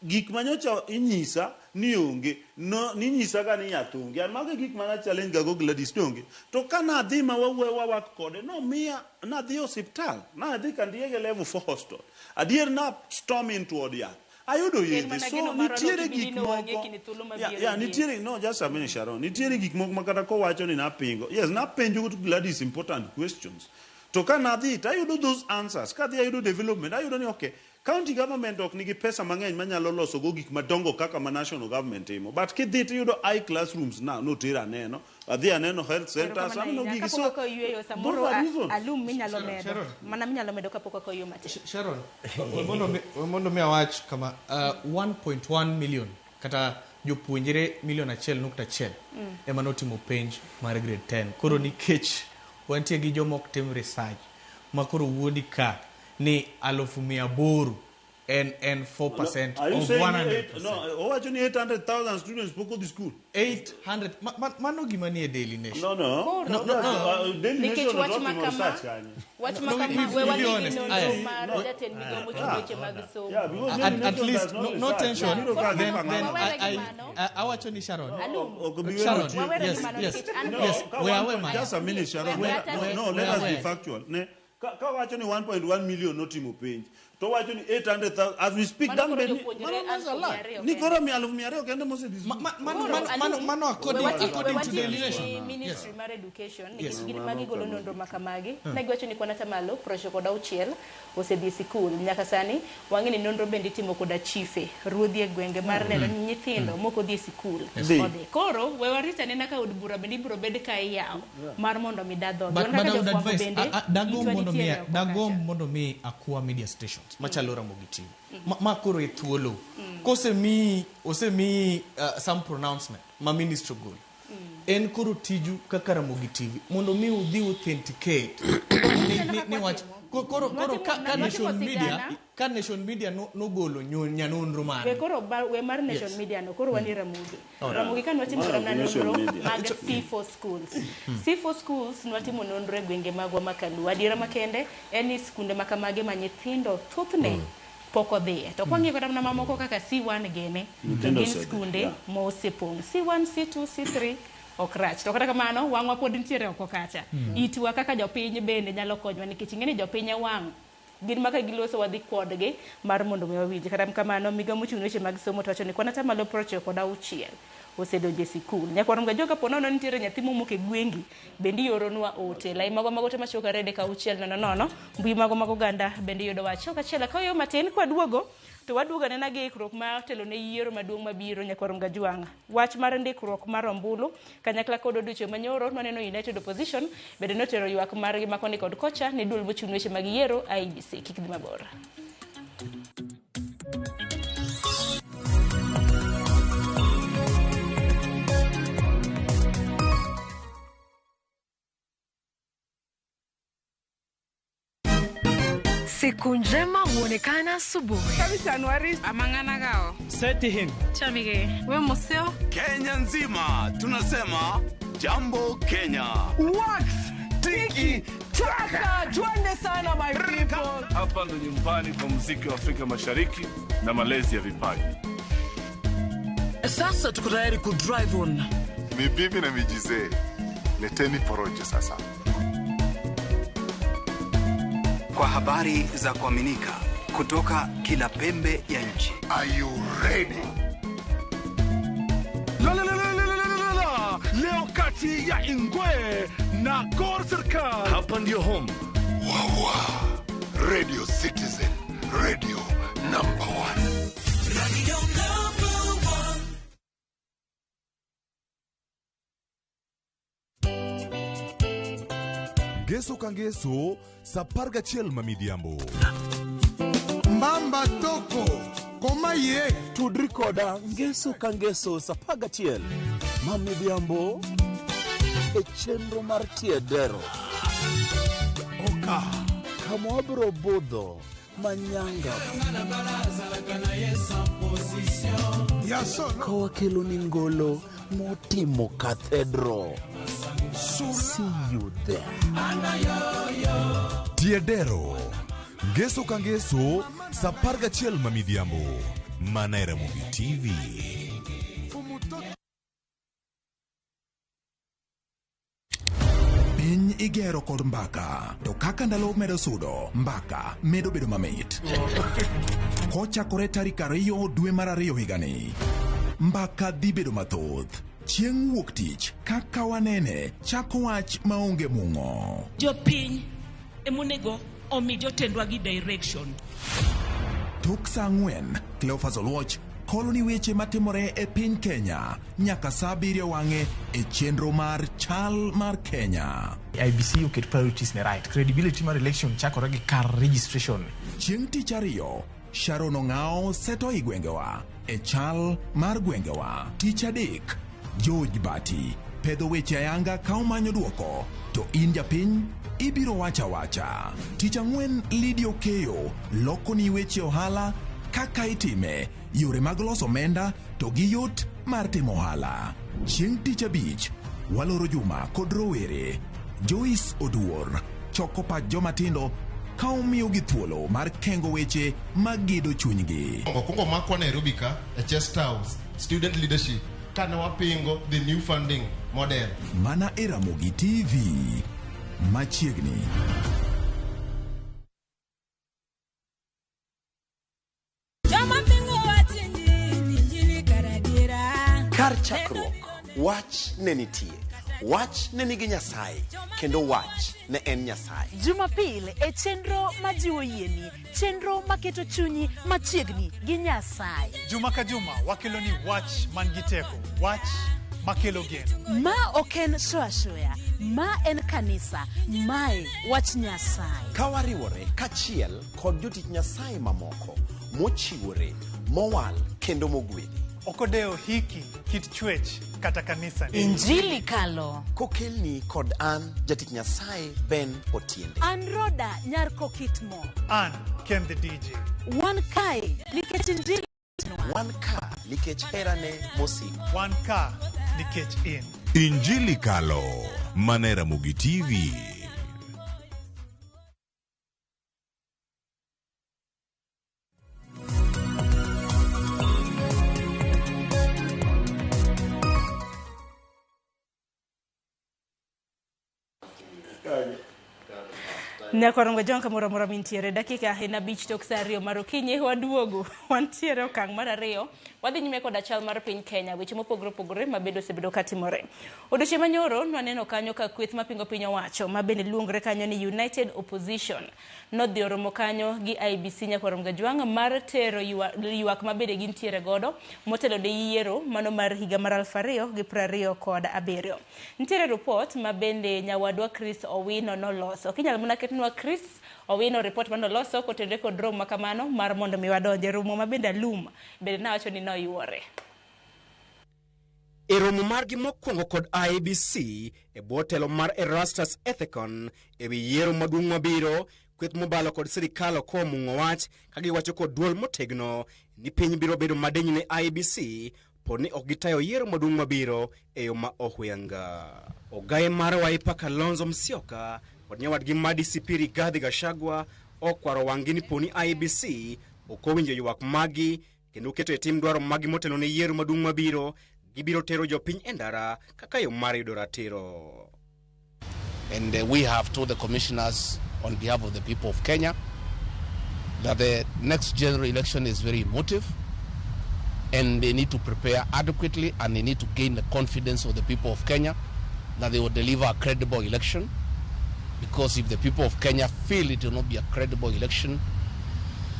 gik manyocha inyisa ni onge, no, ninyisa ga ni yath onge. An mago e gik mana challenge ga go Gladys ni onge. To ka nadhi ma wawuoyo wawak kode, no miya, nadhi e osiptal, nadhi Kandiege level 4 hospital. Adier na storm into od yath. Ayudo En yedhe. mana So geno marwa nitiere no gik kibini wang'e moko. kinde thuolo Yeah, mabiro yeah, ni. nitiere, no, just a minute, Sharon. Nitiere gik moko ma kata kowacho ni napingo. Yes, napenjo Gladys important questions. To ka nadhi, to ayudo those answers. Kadhi ayudo development, ayudo ni okay, county government ok nigi pesa mang'eny manyalo loso go gik madongo kaka ma national government timo. But kidhi to iyudo high classrooms now, noter aneno. Adhi aneno health centers, Erokamano aneno ahinya. gigi. Kapok So, ok oyweyo, samoro those are reasons. alum minyalo Sharon, medo. Sharon. Mana minyalo medo kapok ok oywe matin. Sharon, mondo mi awach kama, 1.1 million kata jopuonjre milion 1.1 ema notimo penj mar grade 10. Koro nikech wantie gi joma ok tim research ma koro wuondi ka ni 800,000 en 4% Are you of saying one hundred eight, percent. no, owacho ni 800,000 students pok odhi school. 800 mano gima nie Daily Nation. No, no. Koro. No, no, no. Daily Nikech Nation wach otimo ma kama, research kanyo. wach No, ma no, kama, we we be wadhi gi honest. nonro Aye. mar No. jatend migawo mochung' weche mag somo. Yeah, because At Daily Nation least does not no research. tension. Biro ka Then, gima then ng'ama- Wawere gi mano. Awacho ni Sharon. Alum. Ok bi Sharon, wero Wawere gi yes, mano yes, nikech an No, yes. ka We are one aware, point- man. Just a minute, Sharon. We No, are no, let us be aware. factual. Ne, ka wacho ni 1.1 million notimo penj. To wacho ni 800,000 as we speak Mano dang koro bed ni jopuonjre Mano that's a lot. aluf mia ariyo ni kende. koro mi 200,000 kende mosedhi school. Koro, Alum, Mano we according to wati Daily gi Nation. Ministry Yes. mar Education Yes. nikech gin ma gigolo nonro ma kamagi ne giwacho ni kwan atamalo 96 osedhi e sikul nyaka sani wang'e ni nonro bende itimo koda chife ruodhi e gwenge mar neno ni nyithindo mok odhi e sikul Dhi. odhi koro we warit anena ka od bura bende ibiro bed ka iyawo mar mondo mi da dhogi But, Wan but kaka I would jofwambo advise, bende itwa nitiere oko dagomb kacha. mondo mi akwa media stations machalo Ramogi TV. Ma koro e thuolo. Kosemiyi, osemiyi some pronouncement ma ministry ogolo. En koro tiju kaka Ramogi TV mondo mi udhi authenticate ni wach koro ka Nation Media, ka Nation Media nogolo nyanonro mare. We koro we mar Nation Media no koro wan e Ramogi. Ramogi ka nwatimo mana nonro mag C4 schools. C4 schools nwatimo nonro e gwenge magwa ma Kaluo. Adiera makende en ni skunde ma kamage ma nyithindo thothne pok odhiye. To kwang'iyo kata mana mamoko kaka C1 gene, to gin skunde mosepong'. C1, C2, C3 ok rach. To kata kamano wang'wa pod nitiere oko kacha. Itwa kaka jopiny bende nyalo konywa nikech ing'e ni jopiny e wang' gin maka giloso wadhi kodgi mar mondo mi wawinj. Kata kamano migawo mochung' ne weche mag somo to wacho ni kwan atamalo 96 osedonjo e sikul. Nyakwar Mgajoka po nono nitiere nyathi momok e gwengi bende ioronwa ote. Lai magwa mag ote machuok 2 3 6 0 0 mbui magwa mag oganda bende iyudo wach. Achiel akayo matin kwaduogo to waduogo anena gi ikruok mar telo ne yiero maduong' mabiro Nyakwar Mgajwang'. Wach mar ndikruok mar ombulu kanyakla kod odiochieng' manyoro nwaneno United Opposition bende notero ywak margi makoni kod kocha ne duol mochung' weche mag yiero IEBC. Kik dhi mabor. Siku njema huonekana asubuhi. Amang'ana Setihin. Chamige. We museo. Kenya nzima tunasema jambo Kenya. Wax tiki taka twende sana my people. Hapa ndo nyumbani kwa muziki wa Afrika Mashariki na malezi ya vipaji. Sasa tuko tayari ku drive on. Ni bibi na mijize. Leteni porojo sasa. Kwa habari za kuaminika kutoka kila pembe ya nchi. Are you ready? La la la la la la la. Leo kati ya Ingwe na Gor Serikal. Hapa ndio home. Wawa. Radio Citizen, radio number 1. Radio number 1. Ngeso ka ngeso sa 11 ma midhiambo. Mbamba toko koma ye tudri koda ngeso ka ngeso sa 11 ma midhiambo e chenro mar Tiedero. Oka kama wabiro budho manyanga ka wakelo ni ngolo motimo cathedral. See you there. Tiedero ngeso ka ngeso sa 11 ma midhiambo mana e Ramogi TV. Piny igero kod mbaka, to kaka ndalo medo sudo, mbaka medo bedo mamit. Kochakore tarik 2 dwe mar 2 higani, mbaka dhi bedo mathoth. Chieng' wuok tich kaka wanene chako wach maonge mung'o. Jopiny emonego omi jotendwa gi direction. Tok saa 4, Cleophas Oluoch kolo ni weche matimore e piny Kenya nyaka saa 7 wang'e e chenro mar Chal mar Kenya. IBC oket priorities ne right. Credibility mar election chakore gi kar registration. Chieng' tich 2, Sharon Ong'ao seto i gwengewa e Chal mar gwengewa. Tich 3, George Bati pedho weche ayanga ka omanyo duoko, to in japiny ibiro wacha wacha. Tich 4, Lydia Okeyo loko ni weche ohala kaka itime, yore mag loso omenda to gi yot mar timo ohala. Chieng' tich 5, waloro juma kod rowere. Joyce Oduor choko pach joma tindo ka omiyogi thuolo mar kengo weche magido chunygi. Okwongo makwa Nairobi ka e Chest House student leadership kane wapingo the new funding model. Mana e Ramogi TV machiegni. Kar chakruok, wach ne nitie. Wach ne nigi Nyasaye, kendo wach ne en Nyasaye. Jumapil e chenro majiwo yieni, chenro maketo chunyi machiegni gi Nyasaye. Juma ka juma wakelo ni wach man gi teko, wach makelo geno. Ma ok en shoashoya, ma en kanisa, mae wach Nyasaye. Ka wariwore kachiel kod jotich Nyasaye mamoko mochiwore, mowal kendo mogwedhi. Ok odewo hiki, kit chwech kata kanisa. Injili kalo. Kokelni kod an jatich Nyasaye Ben Otiende. An Roda nyar Kokitmo. An Ken the DJ. Wan kae nikech injili. Wan ka nikech herane mosiko. Wan ka nikech in. Injili Kalo, mane Ramogi TV. Nyakorongo jong kamoro amora mintiere dakika en 5 tok saa 2 mar okinyi waduogo wantiere okang' mar 2 wadhi nyime koda chal mar piny Kenya weche mopogore opogore mabedo osebedo katimore. Odiochieng' manyoro nwaneno kanyo ka kweth mapingo piny owacho ma bende luongre kanyo ni United Opposition nodhi oromo kanyo gi IEBC Nyakorongo Jwang' mar tero ywak mabende gintiere godo motelo ne yiero mano mar higa mar 2027. Nitiere report ma bende nyawadwa Chris Owino noloso. Kinyalo mana ketnwa Chris Owino report manoloso kotenore kod romo makamano mar mondo mi wadonje romo ma bende alum bende nawacho ni noyuore. E romo margi mokwongo kod IEBC e bwo telo mar Erastus Ethekon e wi yiero maduong' mabiro, kweth mobalo kod sirikal ok omung'o wach ka giwacho kod duol motegno ni piny biro bedo madiny ne IEBC pod ni ok gitayo yiero maduong' mabiro e yo ma ohuyanga. Ogaye mar Wiper Kalonzo Musyoka kod nyawadgi ma DCP Rigathi Gachagua okwaro wang'gi ni poni IEBC ok owinjo ywak magi kendo keto e tim dwaro magi motelo ne yiero maduong' mabiro, gibiro tero jopiny e ndara kaka yo mar yudo ratiro. And we have told the commissioners on behalf of the people of Kenya that the next general election is very emotive and they need to prepare adequately and they need to gain the confidence of the people of Kenya that they will deliver a credible election, because if the people of Kenya feel it will not be a credible election,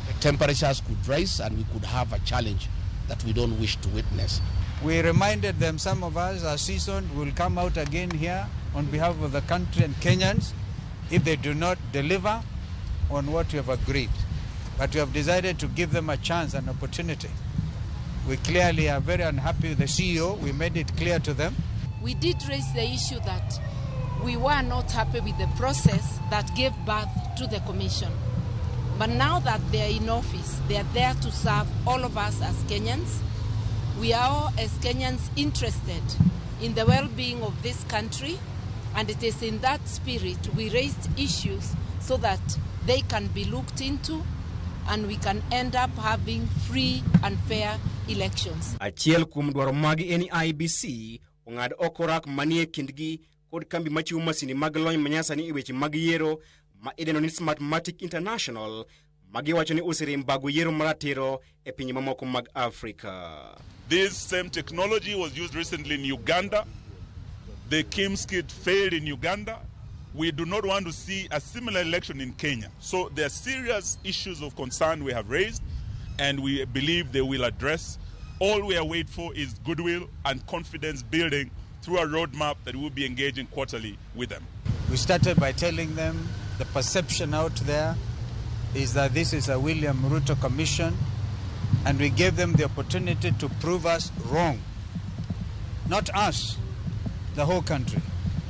the temperatures could rise and we could have a challenge that we don't wish to witness. We reminded them, some of us are seasoned, will come out again here on behalf of the country and Kenyans if they do not deliver on what we have agreed. But we have decided to give them a chance, an opportunity. We clearly are very unhappy with the CEO. We made it clear to them. We did raise the issue that we were not happy with the process that gave birth to the commission. But now that they are in office, they are there to serve all of us as Kenyans. We are all, as Kenyans, interested in the well-being of this country, and it is in that spirit we raised issues so that they can be looked into and we can end up having free and fair elections. Achiel kuom dwaro magi en IEBC ong'ad oko rak manie kindgi kod kambi machiwo masinde mag lony manyasani e weche mag yiero ma idendo ni Smartmatic International, ma giwacho ni oserem bago yiero maratiro e pinje mamoko mag Afrika. This same technology was used recently in Uganda. The KIEMS kit failed in Uganda. We do not want to see a similar election in Kenya. So there are serious issues of concern we have raised, and we believe they will address. All we are waiting for is goodwill and confidence building through a roadmap that we will be engaging quarterly with them. We started by telling them the perception out there is that this is a William Ruto commission, and we gave them the opportunity to prove us wrong. Not us, the whole country.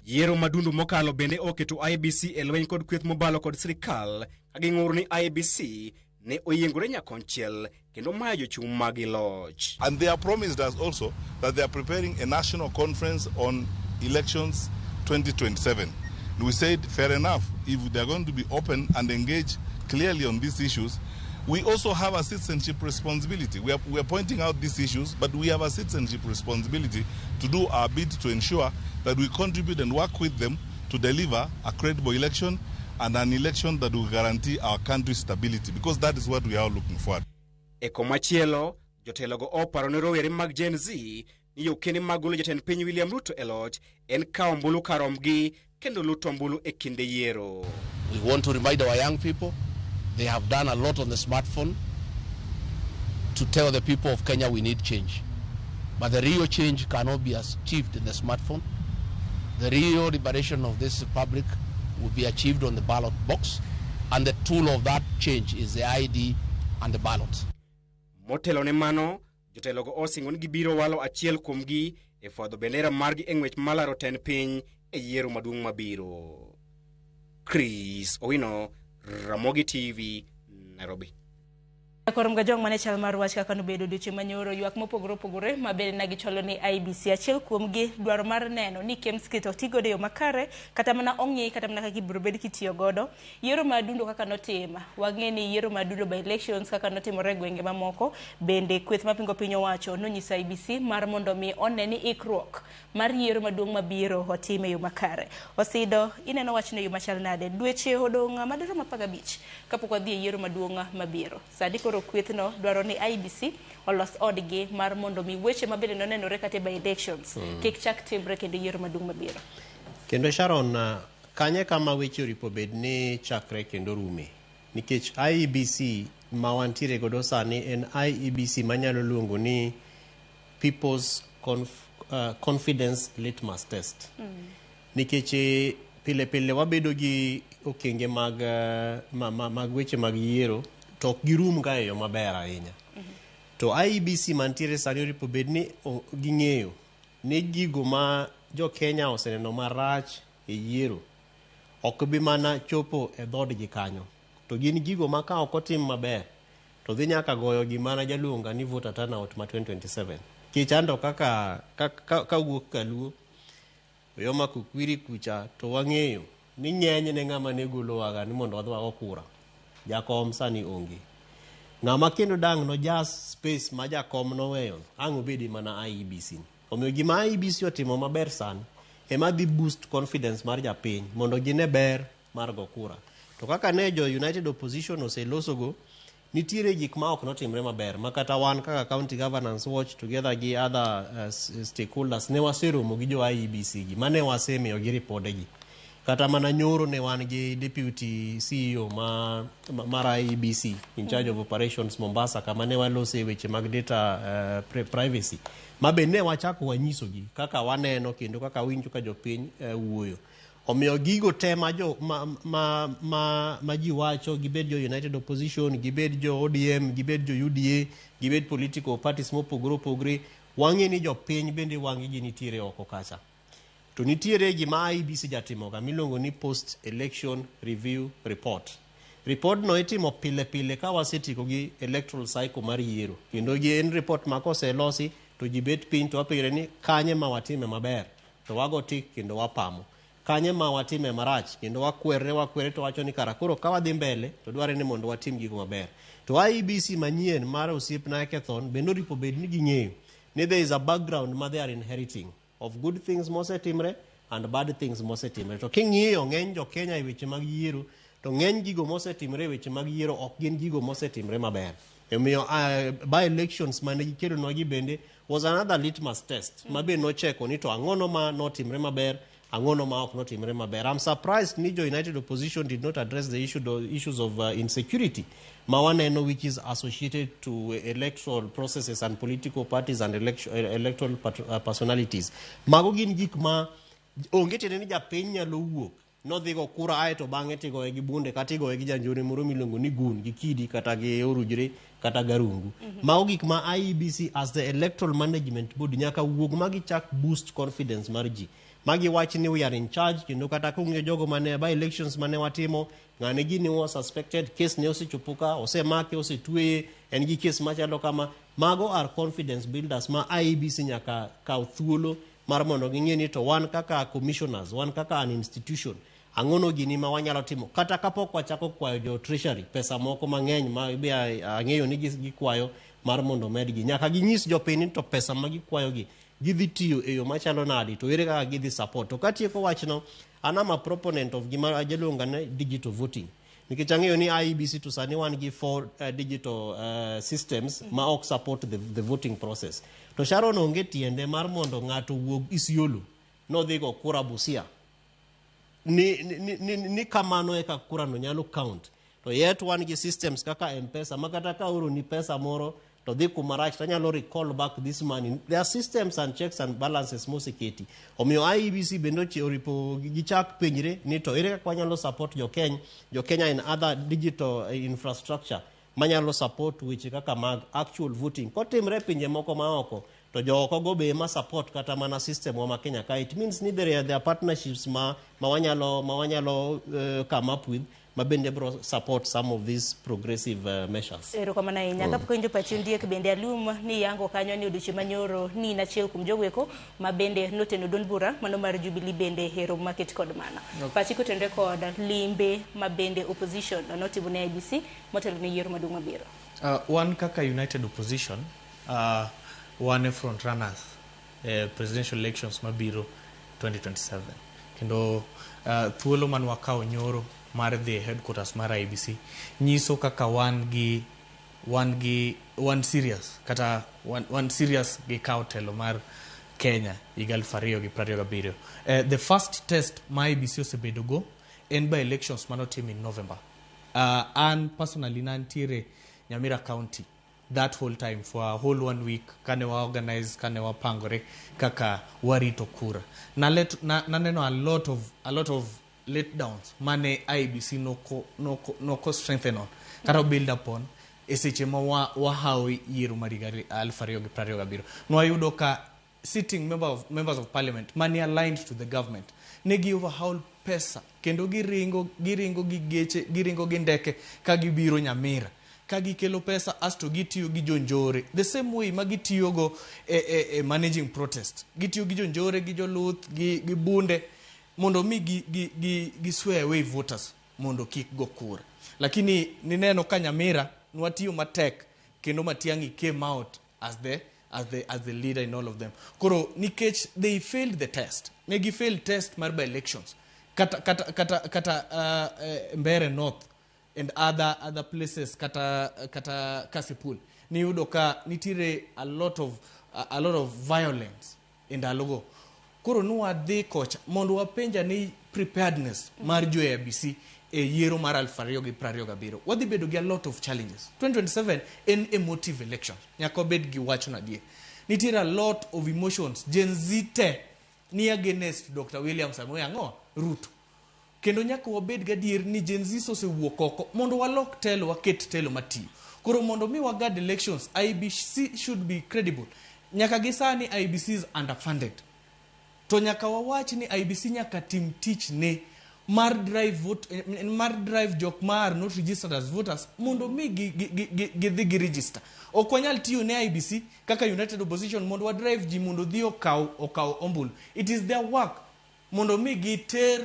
Yiero madundu mokalo bende oketo IEBC e lweny kod kweth mobalo kod sirikal ka ging'ur ni IEBC ne oyiengore nyakonchiel kendo mayo jochung' magi loch. And they have promised us also that they are preparing a national conference on elections 2027. And we said, fair enough, if they are going to be open and engage clearly on these issues, we also have a citizenship responsibility. We are pointing out these issues, but we have a citizenship responsibility to do our bit to ensure that we contribute and work with them to deliver a credible election and an election that will guarantee our country's stability, because that is what we are looking for. E komachielo, jotelogo oparo ne rowere mag Gen Z ni yo kende mag golo jatend piny William Ruto e loch en kawo ombulu karomgi kendo luto ombulu e kinde yiero. We want to remind our young people they have done a lot on the smartphone to tell the people of Kenya we need change. But the real change cannot be achieved in the smartphone. The real liberation of this republic will be achieved on the ballot box, and the tool of that change is the ID and the ballot. Motelo ne mano, Jotelogo osingo ni gibiro walo achiel kuomgi e fwadho bendera margi e ng'wech malaro tend piny e yiero maduong' mabiro. Chris Owino, Ramogi TV, Nairobi. Korom gajong mane chal mar wach kaka nobedo odiochieng' manyoro ywak mopogore opogore ma bende ne gichwalo ni IEBC. Achiel kuomgi dwaro mar neno ni KEMS kit oti godo e yo makare kata mana ong'i kata mana kaka ibiro bed kitiyo godo. Yiero ma adundo kaka notim, wang'e ni yiero ma adundo by elections kaka notimore e gwenge mamoko, bende kweth mapingo piny owacho nonyiso IEBC mar mondo mi one ni ikruok mar yiero maduong' mabiro otim e yo makare. Osido, ineno wachno e yo machal nade? Dweche odong' madirom 15 kapok wadhi e yiero maduong' mabiro. Sani koro kwethno dwaro ni IEBC olos odgi mar mondo mi weche mabende nonenore kata e by elections kik chak timre kendo yiero maduong' mabiro. Kendo Sharon, kanye kama weche oripo bed ni chakre kendo rume? Nikech IEBC ma wantiere godo sani en IEBC manyalo luongo ni People's Confidence Litmus Test. Nikech pile pile wabedo gi okenge mag, mag weche mag yiero to ok girum ga e yo maber ahinya. To IEBC mantiere sani oripo bed ni ging'eyo ni gigo ma jo Kenya oseneno marach e yiero ok bi mana chopo e dhoodgi kanyo. To gin gigo ma ka ok otim maber to dhi nyaka goyo gima jaluonga ni voter turnout ma 2027. Nikech anto kaka kawuok kaluo oyoma kukwiri kucha to wang'eyo ni ng'eny ne ng'ama ne golowaga ni mondo wadhi wago kura. Jakom sani onge. Ng'ama kendo dang' nojas space ma jakom noweyo ang' obedi mana IEBC. Omiyo gima IEBC otimo maber sani ema dhi boost confidence mar japiny mondo gine ber mar go kura. To kaka ne jo United Opposition oselosogo, nitiere gik ma ok notimre maber ma kata wan kaka County Governance Watch together gi other stakeholders ne waseromo gi jo IEBC gi mane wasemiyo gi ripodegi. Kata mana nyoro ne wan gi Deputy CEO mar IEBC in charge of operations Mombasa kama ne walose weche mag data privacy ma be ne wachako wanyisogi kaka waneno kendo kaka winjo ka jopiny wuoyo. Omiyo gigo te ma ji wacho, gibed jo United Opposition, gibed jo ODM, gibed jo UDA, gibed political parties mopogore opogore, wang'e ni jopiny bende wang'e gi nitiere oko kacha. To nitiere gima IEBC jatimoga miluongo ni post election review report. Report no itimo pile pile ka wasetieko gi electoral cycle mar yiero. Kendo gi en report ma koselosi to ji bet piny to wapenjore ni kanye ma watime maber to wago tik kendo wapamo. Kanye ma watime marach kendo wakwerre to wacho ni kara koro ka wadhi mbele to dware ni mondo watim gigo maber. To IEBC manyien mar osiepna Ekethon bende oripo bed ni ging'eyo ni there is a background ma they are inheriting of good things mosetimre and bad things mosetimre. To king'iyo ng'eny jo Kenya e weche mag yiero to ng'eny gigo mosetimre e weche mag yiero ok gin gigo mosetimre maber. Omiyo by elections mane gikelonwa gi bende was another litmus test ma be nocheko ni to ang'ono ma notimre maber, ang'ono ma ok notimre maber. I'm surprised ni jo United Opposition did not address the issues of insecurity ma waneno which is associated to electoral processes and political parties and electoral personalities. Mago gin gik ma onge tiende ni japiny nyalo wuok nodhi go kura ae to bang'e tigoye gi bunde kata igoye gi janjore moro miluongo ni gun gi kidi kata gi orujre kata garungu. Mago gik ma IEBC as the electoral management body nyaka wuog ma gichak boost confidence mar ji. Magi wach ni we are in charge kendo kata kung'iyo jogo mane by elections mane watimo ng'ane gini was suspected, case ne osechopo ka, osemake, osetweye, en gi case machalo kama. Mago are confidence builders ma IEBC nyaka kaw thuolo mar mondo ging'e ni to wan kaka commissioners, wan kaka an institution, ang'ono gini ma wanyalo timo kata kapok wachako kwayo jo treasury pesa moko mang'eny ma be ang'eyo ni gikwayo mar mondo medgi. Nyaka ginyis jopiny ni to pesa ma gikwayogi gidhi tiyo e yo machalo nadi to ere kaka gidhi support. To katieko wachno, an am a proponent of gima jaluonga ni digital voting. Nikech ang'eyo ni IEBC to sani wan gi 4 digital systems ma ok support the voting process. To Sharon onge tiende mar mondo ng'ato wuog Isiolo nodhi go kura Busia. Ni kamano eka kura no nyalo count. To yet wan gi systems kaka M-Pesa ma kata ka oroni pesa moro to dhi kuma rach to anyalo recall back this money. There are systems and checks and balances moseketi. Omiyo IEBC bende oripo gichak penjre ni to ere kaka wanyalo support jo Kenya in other digital infrastructure manyalo support weche kaka mag actual voting kotimre e pinje moko maoko to jooko go be ema support kata mana system wa ma Kenya ka it means ni there are, there are partnerships ma, ma wanyalo, ma wanyalo come up with ma bende bro support some of these progressive measures. Erokamano ahinya. Kapok awinjo pachi Ondiek bende alum ni yango kanyo ni odiochieng' manyoro ni in achiel kuom jogo eko ma bende noteno duond bura mano mar Jubilee bende e romo maket kod mano. Pachi kotenore kod limbe ma bende opposition notimo ne IEBC motelo ne yiero maduong' mabiro. Wan kaka United Opposition wan e front runners e presidential elections mabiro 2027 kendo thuolo mane wakawo nyoro mar dhi e headquarters mar IEBC nyiso kaka wan gi wan gi wan serious kata wan, wan serious gi kawo telo mar Kenya higa 2027. The first test ma IEBC osebedo go en by elections manotim in November. An personally nantiere Nyamira County that whole time for a whole one week kane wa organize kane wapangore kaka warito kura. Nalet, na, naneno a lot of letdowns mane IEBC noko strengthen on kata build upon e seche ma wahawo yiero mar higa 2027. Nwayudo ka sitting members of parliament mane aligned to the government ne gi overhaul pesa kendo giringo gi geche, giringo gi ndeke ka gibiro Nyamira ka gikelo pesa asto gitiyo gi jonjore the same way ma gitiyogo e managing protest, gitiyo gi jonjore gi joluth gi bunde mondo mi gi swear away voters mondo kik go kura. Lakini nineno ka Nyamira nwatiyo matek kendo Matiang'i came out as the leader in all of them. Koro nikech they failed the test, ne gi failed test mar by elections kata Mbere North and other places kata Kasipul, niyudo ka nitiere a lot of violence e ndalogo. Koro nwadhi kocha mondo wapenja ni preparedness mar jo IEBC e yiero mar 2027 wadhi bedo gi a lot of challenges. 2027 en emotive election, nyaka wabed gi wacho adier. Nitiere a lot of emotions. Gen Z te ni against Dr. William Samoei ang'o Ruto, kendo nyaka wabed gadier ni Gen Z osewuok oko mondo walok telo, waket telo matiyo. Koro mondo mi wagad elections, IEBC should be credible. Nyaka gi sani IEBC is underfunded, to nyaka wawach ni IEBC nyaka tim tich ne mar drive vote, mar drive jok ma are not registered as voters mondo mi gidhi gi register. Ok wanyal tiyo ne IEBC kaka United Opposition mondo wa drive ji mondo odhi okaw ombulu. It is their work mondo mi giter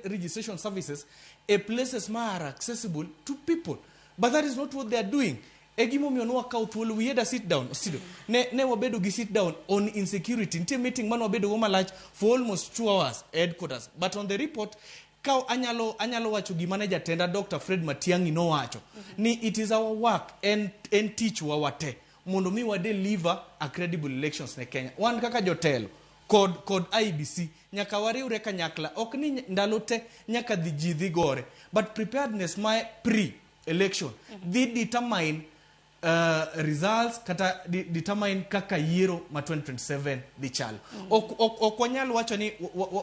registration services e places ma are accessible to people, but that is not what they are doing. E gimomiyo nwakawo thuolo, we had a sit down studio ne wabedo gi sit down on insecurity. Nitie meeting mane wabedo go malach for almost 2 hours e headquarters, but on the report ka anyalo wacho gima ne jatenda Dr. Fred Matiang'i nowacho ni it is our work, en tich wa wate mondo mi wa deliver a credible elections ne Kenya. Wan kaka jotelo kod IEBC nyaka wariwre kanyakla. Ok ni ndalo te nyaka dhi ji dhi gore, but preparedness ma pre election dhi determine results kata determine kaka yiero ma 2027 dhi chalo. Ok wanyal wacho ni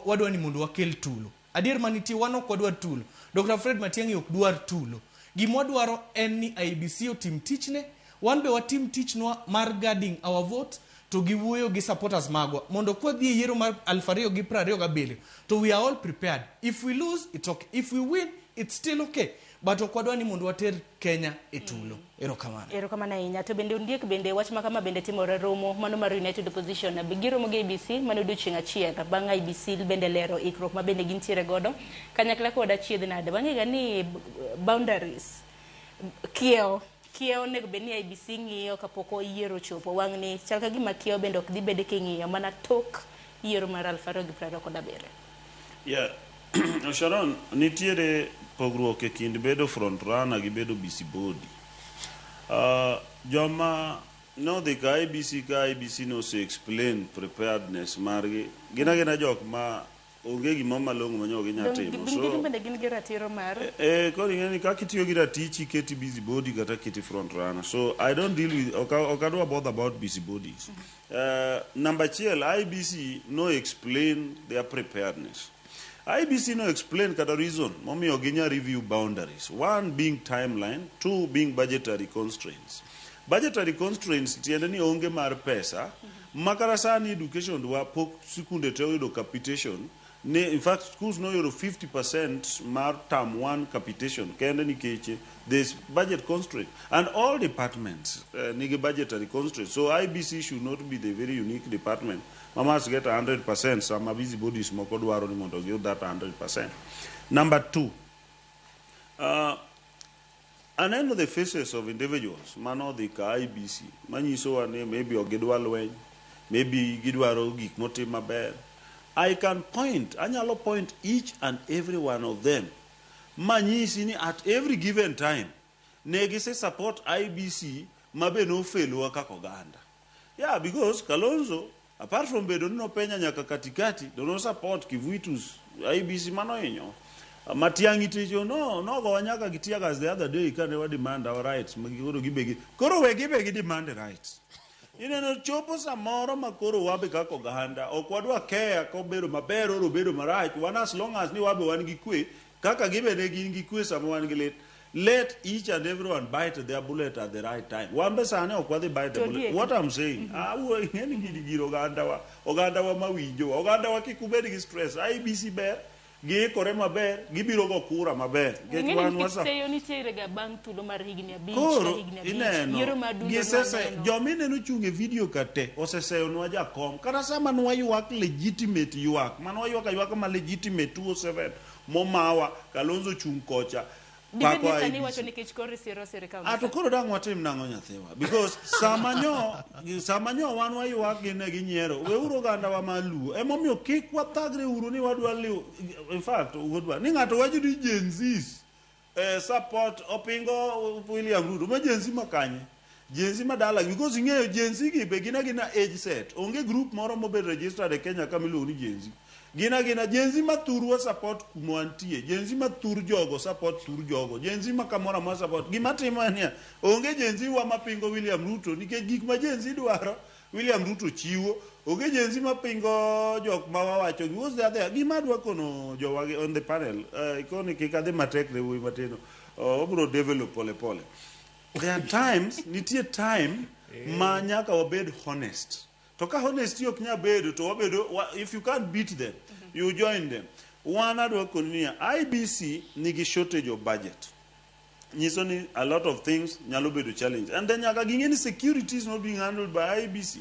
wadwa ni mondo wakel tulo. Adier manitie, wan ok wadwar tulo. Dr. Fred Matiang'i ok dwar tulo. Gima wadwaro en ni IEBC otim tichne, wan be watim tichnwa mar guarding our vote to giwuoyo gi supporters magwa mondo kwadhi e yiero mar 2027 to we are all prepared. If we lose, it's okay. If we win, it's still okay, but ok wadwa ni mondo water Kenya e tulo. Erokamano. Erokamano ahinya. To bende Ondiek, bende wach ma kama bende timore romo mano mar United Opposition be giromo gi IEBC mano odiochieng' achiel bang' IEBC bende lero ikruok ma bende gintiere godo kanyakla kod achiedh nade. Wang'e ni boundaries kiewo onego bed ni IEBC ng'iyo kapok oyiero ochopo wang' ni chal ka gima kiewo bende ok dhi bede king'iyo mana tok yiero mar 2027. Yeah. Sharon, nitiere pogruok e kind bedo front runner gi bedo busybody. Joma nodhi ka IEBC ka IEBC nose explain preparedness margi gin agina jok ma onge gima malong'o ma nyo ginya timo. So gin bende gin gi ratiro mar Koro ing'e ni kaka itiyo gi ratichi keti busybody kata keti front runner. So I don't deal with, ok adwa bother about busybodies. Number achiel, IEBC no explain their preparedness. IEBC no explain kata reason momiyo ginya review boundaries. One being timeline, two being budgetary constraints. Budgetary constraints tiende ni onge mar pesa ma kata sani education wa pok sikunde te oyudo capitation ne in fact schools noyudo 50% mar term 1 capitation kende nikech there's budget constraint and all departments nigi budgetary constraint so IEBC should not be the very unique department ma must get 100% sama busy bodies moko dwaro ni mondo giyud that 100%. Number two, aneno the faces of individuals manodhi ka IEBC manyisowa ni maybe ok gidwa lweny, maybe gidwaro gik motim maber. I can point, anyalo point each and every one of them manyisi ni at every given time ne gise support IEBC mabe nofelowa kaka oganda. Yeah, because Kalonzo, apart from bedo ni nopenya nyaka katikati, to no support Kivuitus IEBC mano hinyo. Matiang'i ticho no nogowa nyaka gi tear gas the other day kane wa demand our rights koro gibe gi koro we gibe gi demand rights. Ineno chopo samoro ma koro wabe kaka oganda ok wadwa care kobedo maber or obedo marach wan as long as ni wabe wan gi kwe kaka gibe ne gin gi kwe sama wan gi lit. Let each and everyone bite their bullet at the right time. Wan be sani ok wadhi bite the bullet. What I'm saying, awuoyo ing'e ni gini gir ogandawa, ogandawa mawinjowa, ogandawa kik ubed gi stress. IEBC ber, giikore maber, gibiro go kura maber. Nikech Ing'e ni wan nikech wasa seyo nitiere ga bang' thuolo mar higni abich ka Koro higni abich ineno yiero madundo gisese nwaneno. joma ineno chung e video ka te oseseyonwa jakom kata sama nwaywak legitimate ywak manwaywak aywaka ma legitimate 207 momawa Kalonzo chung kocha Dibed pako ni sani IEBC. iwacho nikech koro isiro sirikal Ato koro dang' watim nang'o nyathiwa because sama nyo sama nyo wan waywak gin ne ginyiero weuru ogandawa mar luo emomiyo kik wathagre uru ni wadwa liw in fact wuodwa ni ng'ato wacho ni Gen Zs support opingo William Ruto ma Gen Z ma kanye Gen Z ma dala because ing'eyo Gen Z gi be gin agina age set onge group moro mobet registered e Kenya ka miluongo ni Gen Z gin agina Gen Z ma thurwa support kuma wantie Gen Z ma thur jogo support thur jogo Gen Z ma kamoro amora support gima timo en niya onge Gen Z wa mapingo William Ruto nikech gik ma Gen Z dwaro William Ruto chiwo onge Gen Z mapingo jok ma wawacho gi was there there gima adwa kono jowa gi on the panel ikoni kik adhi matek ne wuoyi matino obro develop pole pole there are times nitie time ma nyaka wabed honest to ka honesty ok nyal bedo to wabedo wa, if you can't beat them you join them wan adwa koni niya IEBC nigi shortage of budget nyiso ni a lot of things nyalo bedo challenge and then nyaka ging'e ni security is not being handled by IEBC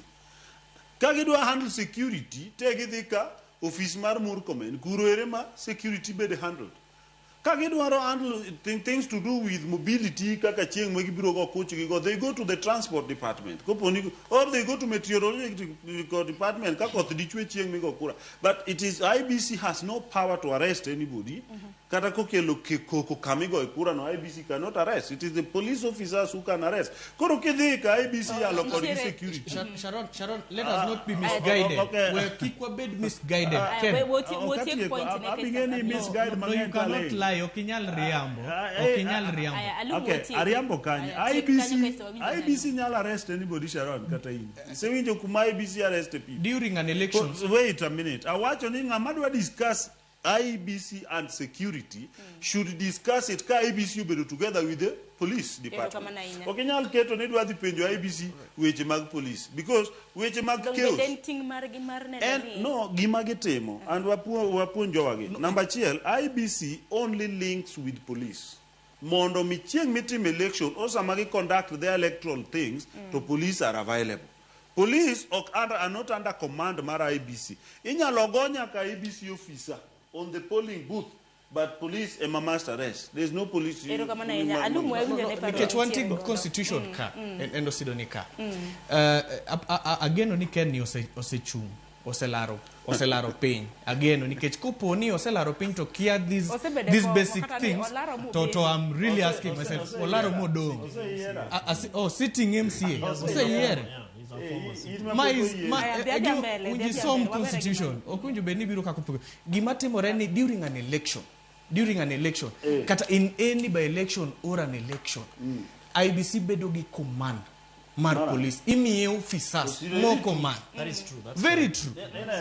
ka gidwa handle security te gidhi ka ofis mar Murkomen kuro ere ma security bede handled ka gidwaro handle things to do with mobility kaka chieng' ma gibiro go kuchgi go they go to the transport department koponi or they go to meteorological department ka koth dichwe chieng' migo kura but it is IEBC has no power to arrest anybody kata kokelo koko kamigo e kura no IEBC cannot arrest it is the police officers who can arrest koro kidhi ka IEBC yalo kodgi security Sharon, Sharon, let us not be misguided. Okay. We kik wabed misguided. Aya, Ken. we tiek point ne Abing'e ni misguide No, you mang'eny cannot kale. lie. Ok inyal riambo. Ok inyal riambo. Aya, aluwo Okay, tieki. ariambo kanye. Aya, tiek IEBC, kanyo kaeto wawinjo IEBC nyalo arrest anybody Sharon kata in. Isewinjo kuma IEBC arrest people. During an election. Wait a minute. Awacho ni ng'ama dwa discuss IEBC and security should discuss it ka IEBC obedo together with the police department. Erokamano ahinya. Ok inyal keto ni idwa dhi penjo IEBC weche mag police because weche mag Donge chaos en ting' margi mar neno en ni no gima gitimo and wapuonj jowagi namba achiel IEBC only links with police mondo mi chieng' mitimo election o sama gi conduct their electoral things to police are available police ok under, are not under command mar IEBC inyalo go nyaka IEBC officer on the polling booth but police ema must arrest there is no police Erokamano ahinya. Alum wawinjo ne paro Nikech wantie mantiere gi constitution ka en osido ni ka. Ageno ni Ken ni osechung' oselaro oselaro piny ageno nikech kopo ni oselaro piny to kia these, Osebedo these ko- basic kata ni things olaro to, to mobedo. I'm really asking myself olaro modong' oh sitting MCA oseyiere ma is ma Aya, dhi adhi mbele, dhi winji adhi som mbele, wabere gi constitution ok winjo bed ni biro kaka opogore gima timore ni during an election during an election kata in any by election or an election IEBC bedo gi command mar No, no. police imiye officers moko man That is true. That's very true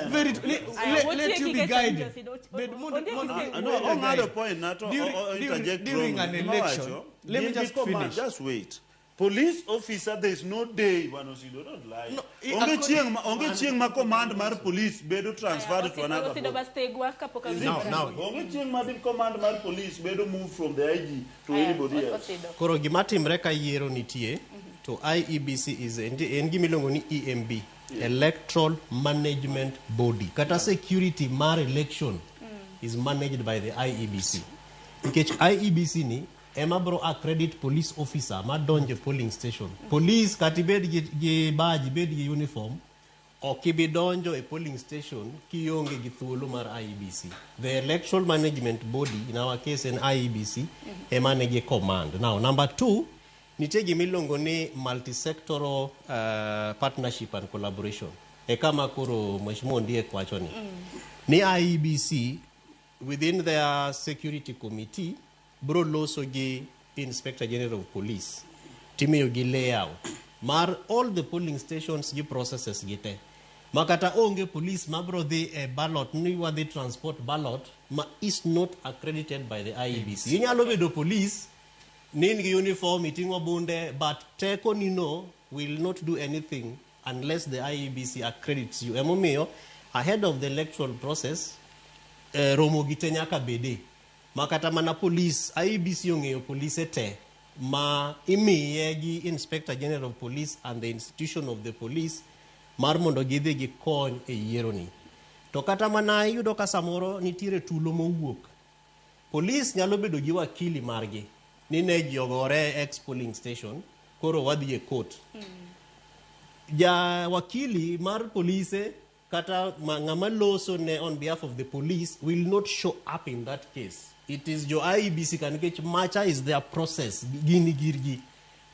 very true Aya, let, let you watieki be kacha guided Osido. Bed mondo- Ondiek mondo- ise- No, mondo ong'ado guide. point na to During- interject during wrongly. an Gima election wacho, let me gin gi just command, finish Just wait. Police officer, there is no day, Bwana Osido, don't lie. No, onge according- chieng' ma onge chieng' ma command mar police bedo transferred to another Osido body. bastegwa kapok Is awinjo it? rang'iny. Onge chieng' ma di command mar police bedo moved from the IG to Aya, anybody else. Osido. Koro gima timre ka yiero nitie to IEBC is en gima iluongo ni EMB, Electoral Management Body. Kata security mar election is managed by the IEBC. Nikech IEBC ni ema bro accredit police officer madonjo e polling station. Police kata ibed gi badge, ibed gi uniform, ok ibi donjo e polling station kionge gi thuolo mar IEBC. The Electoral Management Body, in our case en IEBC, ema nigi command. Now, number two, nitie gima iluongo ni multisectoral partnership and collaboration. E kama koro Mheshimiwa Ondiek wacho ni. Ni IEBC, within their security committee, bro loso gi Inspector General of Police, timiyo gi layout mar all the polling stations gi processes gi te. Ma kata onge police ma bro dhi e ballot ni wadhi transport ballot ma is not accredited by the IEBC. Inyalo bedo police ni in gi uniform iting'o bunde but teko ni no will not do anything unless the IEBC accredits you. Emomiyo ahead of the electoral process romo gi te nyaka bede. Ma kata mana police, IEBC ong'eyo polise te ma imiye gi Inspector General of Police and the institution of the police mar mondo gidhi gikony e yiero ni. To kata mana iyudo ka samoro nitiere tulo mowuok. Police nyalo bedo gi wakili margi ni ne ji ogore ex polling station koro wadhi e court. Ja wakili mar polise kata ng'ama loso ne on behalf of the police will not show up in that case. It is jo IEBC ka nikech macha is their process, gini girgi.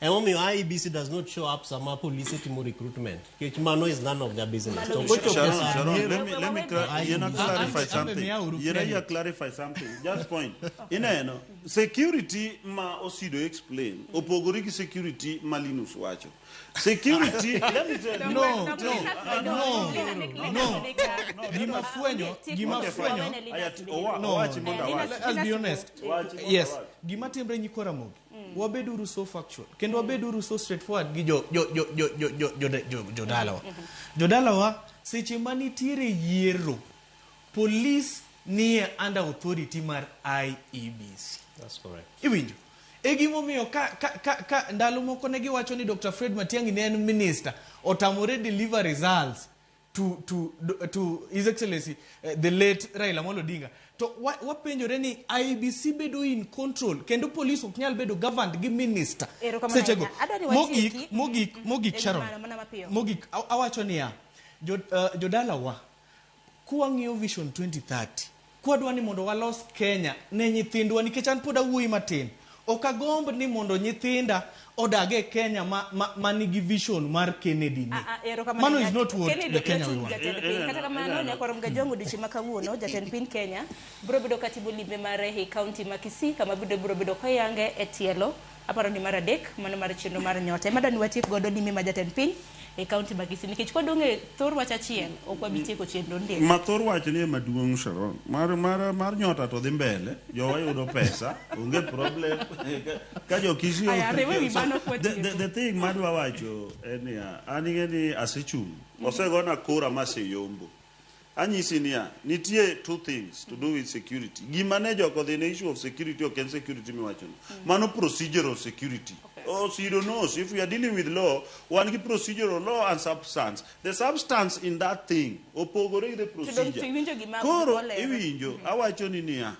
Emomiyo IEBC does not show up sama police timo recruitment. Nikech mano is none of their business. To kochopo Sharon, sa Sharon, yiero- let me yena clarify something. Yena credit. ya clarify something. Just point. Ineno, security ma Osido explain, opogore gi security ma Linus wacho. Security, let me tell you. No, no, no, no. Gima fwenyo, gima fwenyo. No, let's be honest. Yes, gima timre nyikwa Ramogi. Wabeduru so factual kendo wabeduru so straightforward gi jo jo jo jo jo jo jo jo jodalawa. Jodalawa seche manitiere yiero police nie under authority mar IEBC. That's correct. Iwinjo? E gimomiyo ka ndalo moko ne giwacho ni Dr. Fred Matiang'i ne en minister otamore deliver results to His Excellency the late Raila Amolo Odinga. To wapenjore ni IEBC bedo in control kendo police ok nyal bedo governed gi minister. Erokamano Sechego. ahinya. Adwa ni watieki. Mogik Sharon. Mana mapiyo. Mogik awacho niya jodalawa kwang'iyo Vision 2030 kwadwa ni mondo walos Kenya ne nyithindwa nikech an pod awuoyi matin. Ok agomb ni mondo nyithinda odag e Kenya ma nigi vision mar Kennedy ni. Mano is not what Kennedy the Kenya we ochung' want. jatend piny. Kata kamano nyakwarom Gajwang' odiochieng' ma kawuono jatend piny Kenya biro bedo katimo limbe mare e kaunti ma Kisii kama biro bedo koyange e tielo aparo ni mar adek mano mar chenro mar nyota. Ema dani watiek godo limbe ma jatend piny e kaunti ma Kisii nikech kwadong' e thor wach achiel ok wabi tieko chenro ndiek. Ma thor wach ni ema duong' Sharon. Mar nyota to dhi mbele, jowa yudo pesa, onge problem. Ka jo Kisii Aya, riwe wi mano kwa tieko. The thing madwa wacho en niya, an ing'e ni asechung', osegona kura maseyombo. Anyisi niya, nitie two things to do with security. Gima ne joko dhi ne issue of security ok en security miwachono. Mano procedural security. Osido knows if we are dealing with law, wan gi procedural law and substance. The substance in that thing opogore gi the procedure. iwinjo gima Koro olero. iwinjo, awacho ni niya,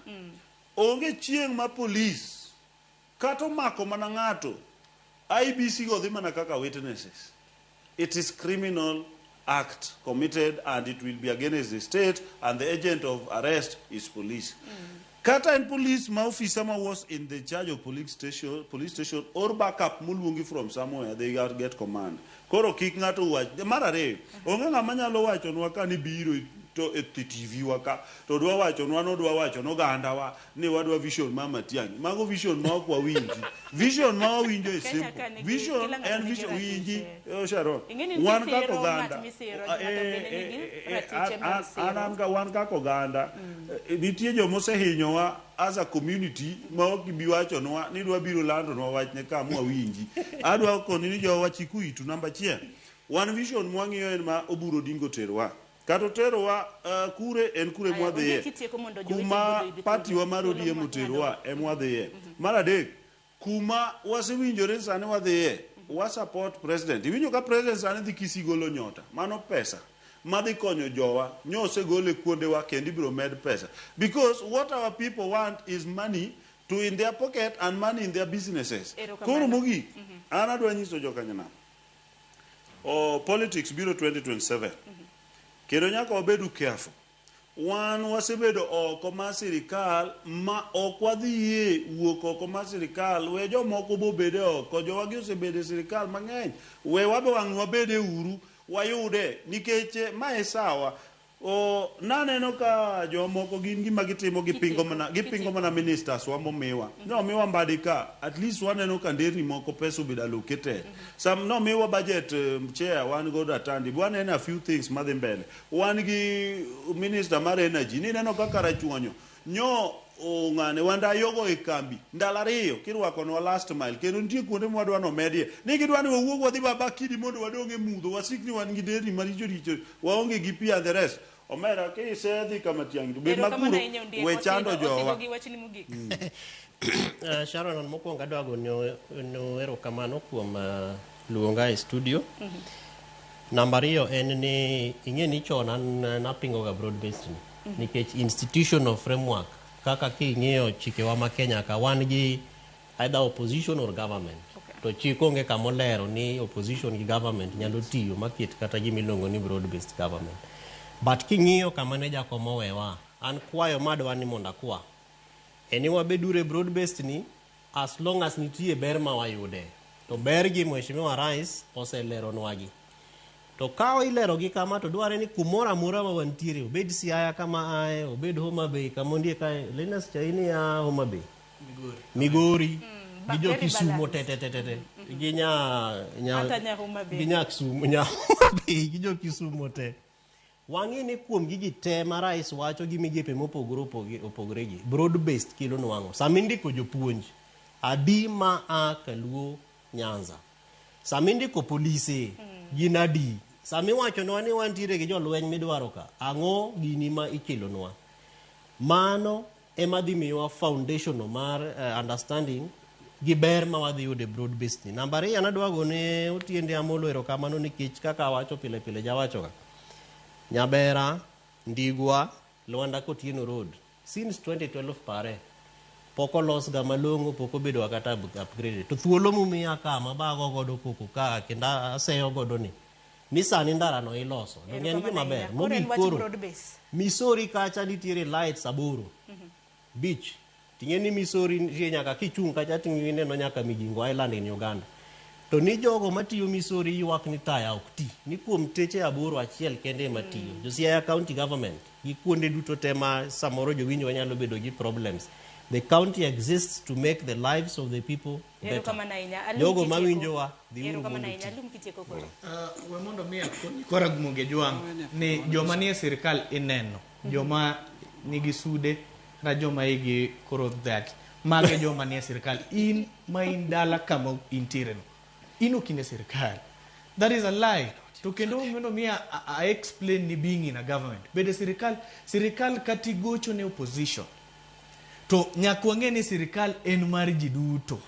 onge chieng' ma police kata omako mana ng'ato, IEBC go dhi mana kaka witnesses. It is criminal act committed and it will be against the state and the agent of arrest is police. Kata en police ma officer ma was in the charge of police station or backup moluongi from somewhere, they get command. Koro kik ng'ato wach. Mar ariyo, onge ng'ama nyalo wachonwa ka ni biro to e TV wa ka to dwa wachonwa nodwa wacho nogandawa ni wadwa vision mar Matiang'i. Mago vision ma ok wawinji. Vision ma wawinjo e Kenya simple. ka nigi- Vision kila ng'ato en nigi vision ratiche. winji Sharon. Ing'e ni Wan nitie kaka siro, oganda. ng'at misiro, ng'ato bende nigi ratiche mar siro. An kaka oganda nitie joma osehinyowa as a community ma ok gibi wachonwa ni dwa biro landonwa wachne ka mwawinji. Adwa koni ni jowa chiku itu namba achiel. Wan vision mwang'iyo en ma Oburu Odinga oterowa. Kata oterowa kure en kure Aya, mwadhiye. ondiek itieko mondo jowete Kuma mondo oyud party wa mar thuolo ODM mar oterowa emwadhiye. Mar adek, kuma wasewinjore sani wadhiye, wa support president. Iwinjo ka president sani dhi Kisii golo nyota, mano pesa madhi konyo jowa nyo osegole kuondewa kendo ibiro med pesa. Because what our people want is money to in their pocket and money in their businesses. Erokamano. Koro mogik, an adwa nyiso jokanyanam, politics biro 2027. Kendo nyaka wabedu careful. Wan wasebedo oko mar sirikal ma ok wadhi yie wuok oko mar sirikal. We jomoko bobede oko. Jowagi osebedo e sirikal mang'eny. We wabe wang' wabede uru wayude nikech mae sawa. Naneno ka jomoko gin gima gitimo gipingo mana ministers wa momiwa. Nomiwa Mbadi ka at least waneno ka nderni moko pesa obedo allocated. Sam nomiwa budget chair wan godo Atandi. Waneno a few things madhi mbele. Wan gi minister mar energy nineno kaka Rachuonyo nyo ng'ane wandayogo e kambi ndalo ariyo kirwakonwa last mile kendo nitie kuonde mwadwa nomedie ni gidwa ni wawuog wadhi baba kidi mondo wadong' e mudho wasik ni wan gi nderni maricho richo waonge gi pi and the rest. Omera kisedhi kama Matiang'i to bed Erokamano makuro ahinya Ondiek, we chando Osido jowa. gi wachni mogik. Sharon, an mokwongo adwa goni erokamano kuom luonga e studio. Namba ariyo en ni ing'e ni chon an napingo ga broad based ni nikech institutional framework kaka king'iyo chikewa ma Kenya ka wan gi either opposition or government. To chik onge kamolero ni opposition gi government nyalo tiyo maket kata gima iluongo ni broad based government. But king'iyo kama ne Jakom owewa, an kwayo madwa ni mondo akwa en ni wabeduru e broad based ni as long as nitie ber ma wayude. To ber gi Mheshimiwa Rais oseleronwagi. To ka ilerogi kama to dware ni kumoro amora ma wantiere, obed Siaya kama ae, obed Homa Bay kama ondie kae, Linus Chaini ya Homa Bay, Migori, gi jo very Kisumo te balanced. te te te te, gi nya Hata nya Homa Bay. gi nya Kisumu, nya Homa Bay, gi jo Kisumo te. Wang'e ni kuom gigi te ma rais wacho gi migepe mopogore opogore gi, broad based kelo nwang'o. Sama indiko jopuonj, adi ma a Kaluo Nyanza? Sama indiko polise, gin adi? Sama iwachonwa ni wantiere gi jolweny midwaro ka, ang'o gini ma ikelonwa? Mano ema dhi miyowa foundation mar understanding gi ber ma wadhi yudo e broad based ni. Namba ariyo, an adwa gone Otiende Amolo erokamano nikech kaka awacho pile pile jawachoga. Nyabera, Ndigwa, Luanda Kotieno Road since 2012 pare pok olos ga malong'o, pok obedo kata upgraded. To thuolo mumiya ka mabago godo koko ka kendo aseyo godo ni sani ndara no iloso. Donge en gima ber. Koro en Mogik wach koro broad base. Misori kacha nitiere lights 8 beach. Ting'e ni Misori nitie nyaka kichung' kacha tineno nyaka Migingo Island in Uganda. To ni jogo matiyo Misori ywak ni taya ok ti. Ni kuom teche 8 achiel kende ema tiyo. Jo Siaya County Government gi kuonde duto te ma samoro jowinjo nyalo bedo gi problems. The county exists to make the lives of the people better. Erokamano ahinya. Alum Jogo kitieko. mawinjowa, dhiuru Erokamano mondo ahinya. uti. Alum kitieko koro. We mondo mi akony kora Ramogi Ojwang' ni joma nie sirikal ineno, joma nigi sude kata joma igi koro dhach, mago e joma nie sirikal. In ma in dala kama intiere no, in ok in e sirikal. That is a lie. To kendo mondo mi a explain ni being in a government. Bede sirikal, sirikal kata igocho ne opposition, to nyaka wang'e ni sirikal en mar ji duto.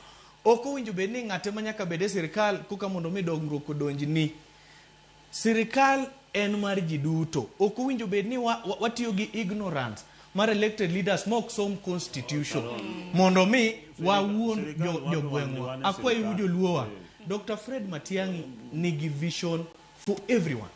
Ok owinjo bed ni ng'ate ma nyaka bed e sirikal koka mondo mi dongruok odonj ni. Sirikal en mar ji duto. Ok owinjo bed ni watiyo gi ignorance mar elected leaders ma ok som constitution mondo mi wawuond jogweng'wa. Akwayou joluowa, Dr. Fred Matiang'i nigi vision for everyone.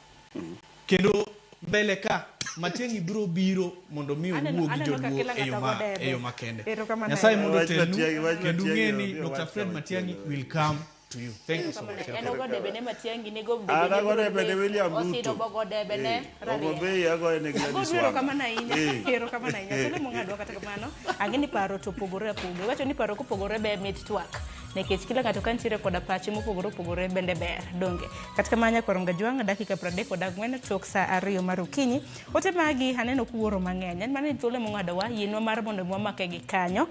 Kendo mbele ka Matiang'i biro biro mondo mi owuo gi joluo e yo makende. Nyasaye mondo otelnu kendo ung'e ni Dr. Fred Matiang'i will come To you. Thank you so much. En ogo debe ne Matiang'i, nego An ago debe ne William Ruto. Osido bogo debe ne Ogo bei agoye ne Gladys Ago Wanga. erokamano ahinya. Erokamano ahinya. Thuolo mong'adwa kata kamano, ang'e ni paro to opogore opoge. Iwacho ni paro kopogore ber mit twak. Nikech kila ng'ato ka nitiere koda pache mopogore opogore bende ber. Donge. Kata kamano nyakwar Mgajwang' dakika 34 tok saa 2 mar okinyi. Ote magi aneno kuoro mang'eny. En mana ni thuolo mong'adowa, yienwa mar mondo wamake gi kanyo.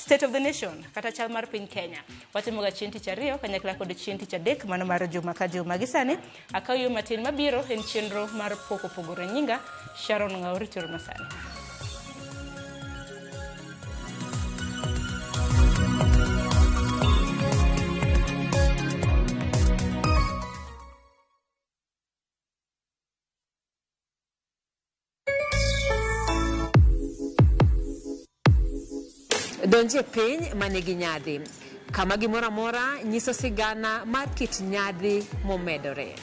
State of the Nation kata chal mar piny Kenya. Watimoga chieng' tich ariyo kanyakla kod chieng' tich adek mano mar juma ka juma. Gi sani akaw yo matin mabiro en chenro mar pok opogore. Nyinga Sharon Ng'aori Toro Masani. Donjie piny manigi nyadhi, kama gimoro amora nyiso sigana mar kit nyadhi momedore.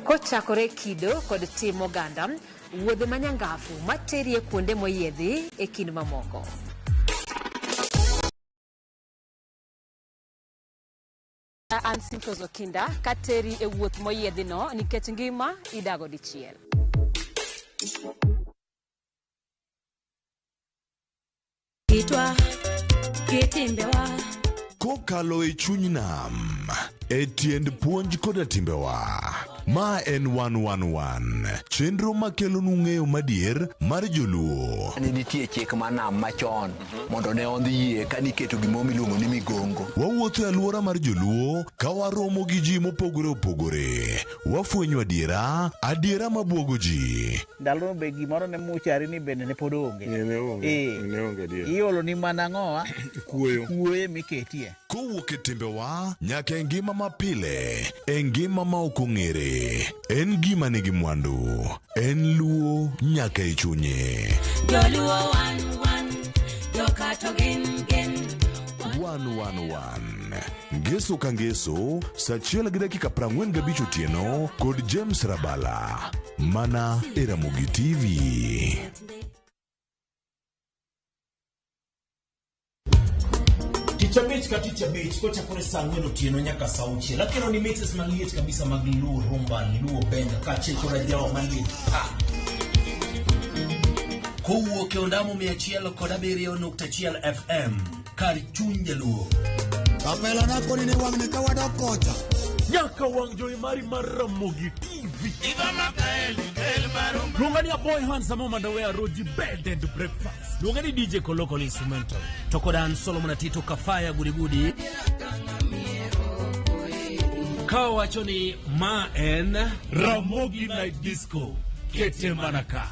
Kochakore kido kod tim oganda, wuodhe manyangafu materi e kuonde moyiedhi e kind mamoko. An Simfros Okinda kateri e wuoth moyiedhino nikech ngima idago dichiel. Kitwa, kitimbewa. Kokalo e chuny nam, e tiend puonj koda timbewa. Ma en 111, chenro makelonu ng'eyo madier mar joluo. Ne nitie chik mar nam machon mondo ne ondhi yie ka niketo gimoro miluongo ni migongo. Wawuotho e alwora mar joluo ka waromo gi ji mopogore opogore. Wafwenyo adiera, adiera mabuogo ji. Ndalono be gimoro ne muchari ni bende ne pod onge. Ne onge, Eh. ne onge adier. Iolo ni mana ang'owa? Kuoyo. Kuoyo miketie. Kowuok e timbewa nyaka e ngima mapile, e ngima ma ok ong'ere. En gima nigi mwandu. En luo nyaka e chunye. Joluo wan wan, joka to gin gin. 111 Ngeso ka ngeso, saa 1:45 otieno kod James Rabala. Mana e Ramogi TV. Tich abich ka tich abich kochakore saa ang'wen otieno nyaka saa auchiel akelo ni mixes maliet kabisa mag Luo Rumba, Luo Benga kaachiel kod ajawa maliet pa. Kowuok e ondamo 107.1 FM kar chuny jaluo. Kapela nakoni ni wang'ni ka wadok kocha. Nyaka wang' jowi mari mar Ramogi TV. Luonga ni Aboy Handsome Omandawe Roji Bed and Breakfast. Luonga ni DJ Koloko Instrumental. To kod an Solomon Atito Kafaya Gudigudi. Ka wacho ni ma en Ramogi Night Disco. Kete mana ka.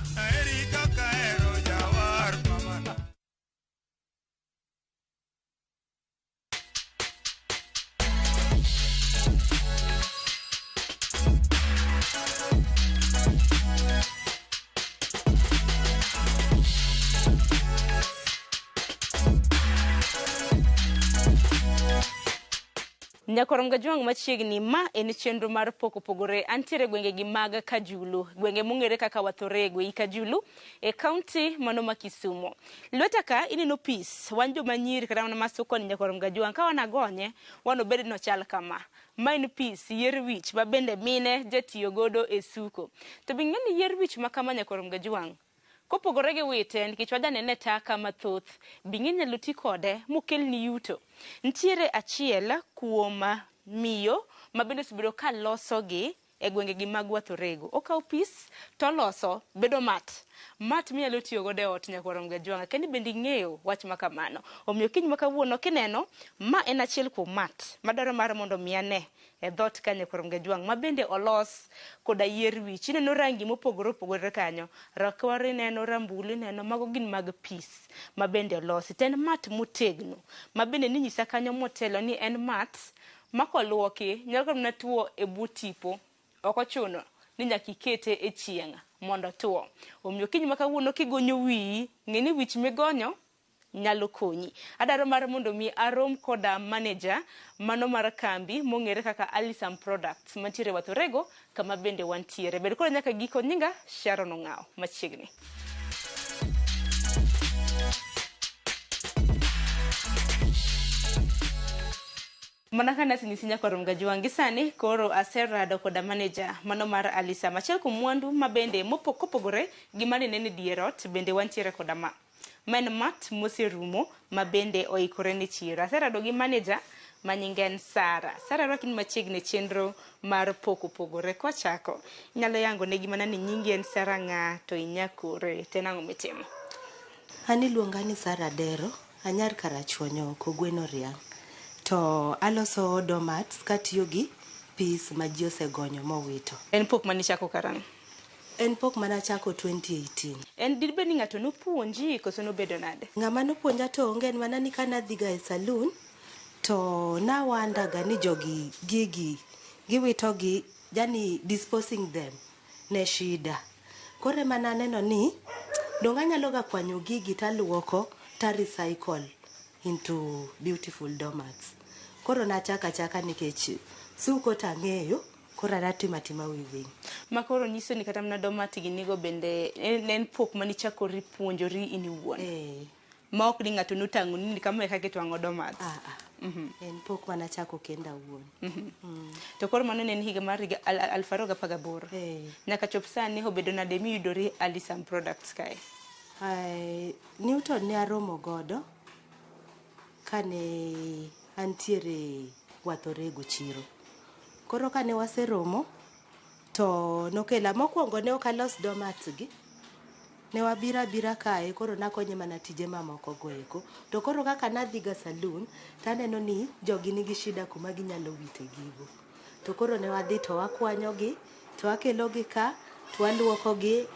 Nyakwar Mgajwang' machiegni ma en chenro mar pok opogore. Antiere gwenge gi mag Kajulu, gwenge mong'ere kaka Wathorego ei Kajulu e kaunti mano ma Kisumu. Lweta ka ineno pis, wan joma nyiri kata mana masuko ni Nyakwar Mgajwang' ka wanagonye wanobed nochal kama. Ma en pis, yier wich ma bende mine jatiyo godo e suko. To be ing'e ni yier wich ma kama Nyakwar Mgajwang' kopogore gi wite nikech wajanene taka mathoth, be ing'e inyalo ti kode mokelni yuto. Nitiere achiel kuom miyo ma bende osebedo ka losogi e gwenge gi mag Wathorego. Okawo pis to oloso bedo mat. Mat minyalo tiyo godo e ot Nyakwar Mgajwang'. Akia ni bende ing'eyo wach ma kamano. Omiyo kiny ma kawuono kineno, ma en achiel kuom mat madwaro mar mondo mi ane e dhoot ka Nyakwar Mgajwang' ma bende olos koda yier wich. Ineno rangi mopogore opogore kanyo. Rakwar ineno, rambulu ineno, mago gin mag pis ma bende olosi. To en mat motegno ma bende ninyisa kanyo motelo ni en mat ma koluoki nyalo kata mana tuo e bwo tipo. Ok ochuno ni nyaka ikete e chieng' mondo otuo. Omiyo kiny ma kawuono kigonyo wiyi, ng'e ni wich migonyo nyalo konyi. Adwaro mar mondo mi arom koda manager mano mar kambi mong'ere kaka Alisam Products mantiere Wathorego kama bende wantiere. Bed koda nyaka giko. Nyinga Sharon Ong'aw machiegni. Mana ka nasenyisi nyakwar Mgajwang' gi sani koro aserado koda manager mano mar Alisam. Achiel kuom mwandu ma bende kopogore gi mane nene dier ot bende wantiere koda ma. Ma en mat moserumo ma bende oikore ne chiro. Aserado gi manager ma nyinge en Sara. Sara rwaki ni machiegni e chenro mar pok opogore. Kwachako, inyalo yango negi mana ni nyingi en Sara ng'a to inyakure to en ang'o mitimo? An iluonga ni Sara Dero, anyar Karachuonyo Kogweno Riang'. To aloso doormats katiyo gi pis ma ji osegonyo mowito. En pok manichako karang'o? En pok manachako 2018. En dibed ni ng'ato nopuonji koso nobedo nade? Ng'ama nopuonja to onge en mana ni kanadhiga e saloon to nawandaga ni jogi gigi giwito gi yani disposing them ne shida. Koro ema naneno ni dong anyalo ga kwanyo gigi taluoko ta recycle into beautiful doormats. Koro nachako achaka nikech suko tang'eyo koro anatimo atima weaving. Ma koro nyiso ni kata mana doormat gi nigo bende en en pok manichakori puonjori in iwuon. Eh. Ma ok ni ng'ato notang'oni ni kama e kaka itwang'o doormat. Ah, ah. En pok manachako kenda awuon. To koro mano ne en higa mar higa 2018. Eh. Nyaka chop sani obedo nade miyudori Alisam Products kae? Ai, Newton ne aromo godo kane antiere Wathorego chiro. Koro kane waseromo to nokela mokwongo ne ok alos doormats gi. Ne wabiro abira kae koro nakonye mana tije mamoko go eko. To koro kaka nadhiga saloon taneno ni jogi nigi shida kuma ginyalo wite gigo. To koro ne wadhi to wakwanyogi to wakelogi ka to waluokogi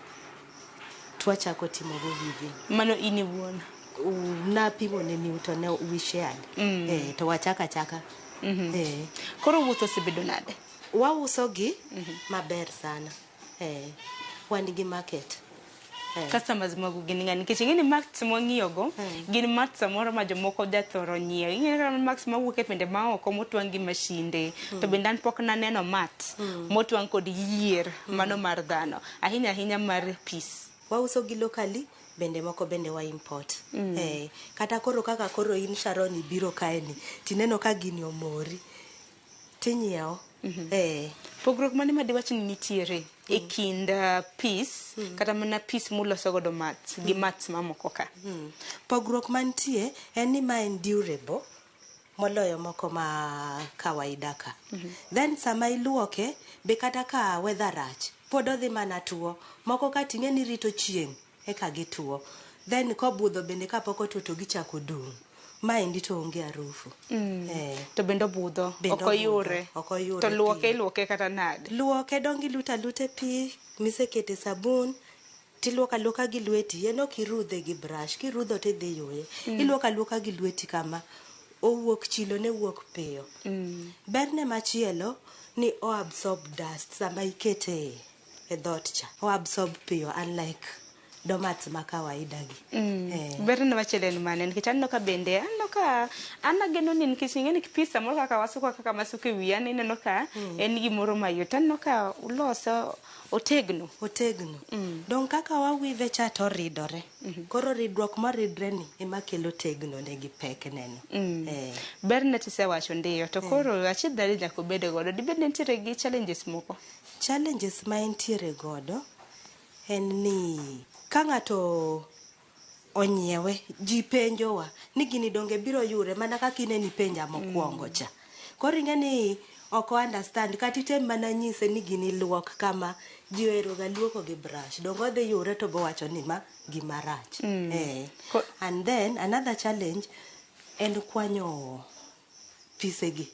to wachako timogo weaving. Mano in iwuon? Napimo ne Newton ne we shared. Eh, to wachako achaka. Eh. Koro wuoth osebedo nade? Wauso gi maber sana. Eh, wan gi market. Eh. Customers magu gin ng'a? Nikech ing'e ni mats mwang'iyogo gin mats samoro ma jomoko jathoro nyiewo. Ing'e kata mats mawuok e pinje maoko motwang' gi mashinde. To bende an pok naneno mat motwang' kod yier mano mar dhano. Ahinya ahinya mar pis. Wauso gi locally bende moko bende wa import. Eh, kata koro kaka koro in Sharon ibiro kae ni tineno ka gini omori tinyiewo. Eh. Pogruok mane ma diwach ni nitiere e kind pis kata mana pis muloso godo mats gi mats mamoko ka? Pogruok mantie en ni ma en durable moloyo moko ma kawaida ka. Then sama iluoke be kata ka weather rach pod odhi mana tuo. Moko ka ting'e ni rito chieng' eka gituo. Then kobudho bende kapok otuo to gichako dung'. Maendi to onge harufu. Eh. To bende obudho, Bende ok oyure. Ok oyure To luoke piyo. iluoke kata nade? Luoke dong iluto aluta e pi misekete sabun tiluoko aluoka gi lweti en ok irudhe gi brush kirudho tidhi yuye. Iluoko aluoka gi lweti kama owuok chilo ne wuok piyo. Berne machielo ni o absorb dust sama ikete e dhot cha. O absorb piyo unlike doormats ma kawaida gi. Eh. Berne machielo en mane? Nikech aneno ka bende aneno ka an ageno ni nikech ing'e ni pis samoro kaka wasuko kaka masuko e wiya ni ineno ka en gimoro mayot. Aneno ka ulose otegno. Otegno. Dong kaka wawive cha to oridore. Koro ridruok moridre ni ema kelo tegno ne gi pek neno. Eh. Berne tisewacho ndiyo to koro achiedh nade nyaka obed godo. Dibed ni nitiere gi challenges moko? Challenges ma entiere godo en ni ka ng'ato onyiewe ji penjowa ni gini donge biro yure mana kaka ineno ipenja mokwongo cha. Koro ing'e ni ok o understand kata item mana nyise ni gini luok kama ji ohero ga luoko gi brush dong odhi yure to bowacho ni ma gima rach. Eh. And then another challenge en kwanyo pisegi.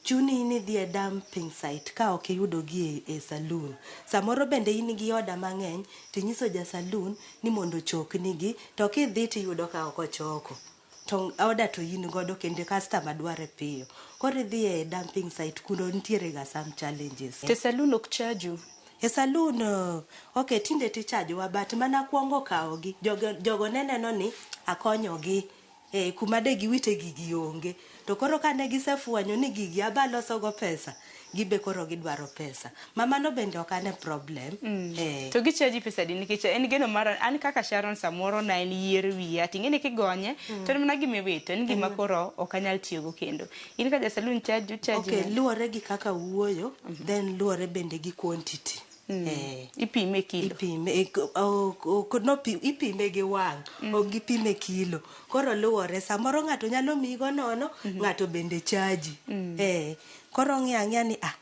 Chuni ni idhi e dumping site ka ok iyudo gi e saloon. Samoro bende in gi order mang'eny tinyiso ja saloon ni mondo ochoknigi to kidhi tiyudo ka ok ochoko. To order to in godo kendo customer dware piyo. Koro idhi e dumping site kuno nitiere ga some challenges. To saloon ok charge u? E saloon okay tinde ticharge wa but mana kwongo kawogi jogo ne neno ni akonyogi Eh, kuma de giwite gigi onge. To koro kane gisefuenyo ni gigi aba losogo pesa, gibe koro gidwaro pesa. Ma mano bende ok ane problem. Eh. To gichaji pesa adi nikech en geno mar an kaka Sharon samoro na en yier wiya to ing'e ni kigonye to en mana gima iwito en gima koro ok anyal tiyogo kendo. In ka ja saloon charge charge Okay, luwore gi kaka wuoyo, then luwore bende gi quantity. Eh. Ipime e kilo. Ipime, e, no, ipime gi wang', ok gipime kilo. Koro luwore, samoro ng'ato nyalo miyigo nono, ng'ato bende chaji. Eh, koro ong'iyo ang'iya ni ah,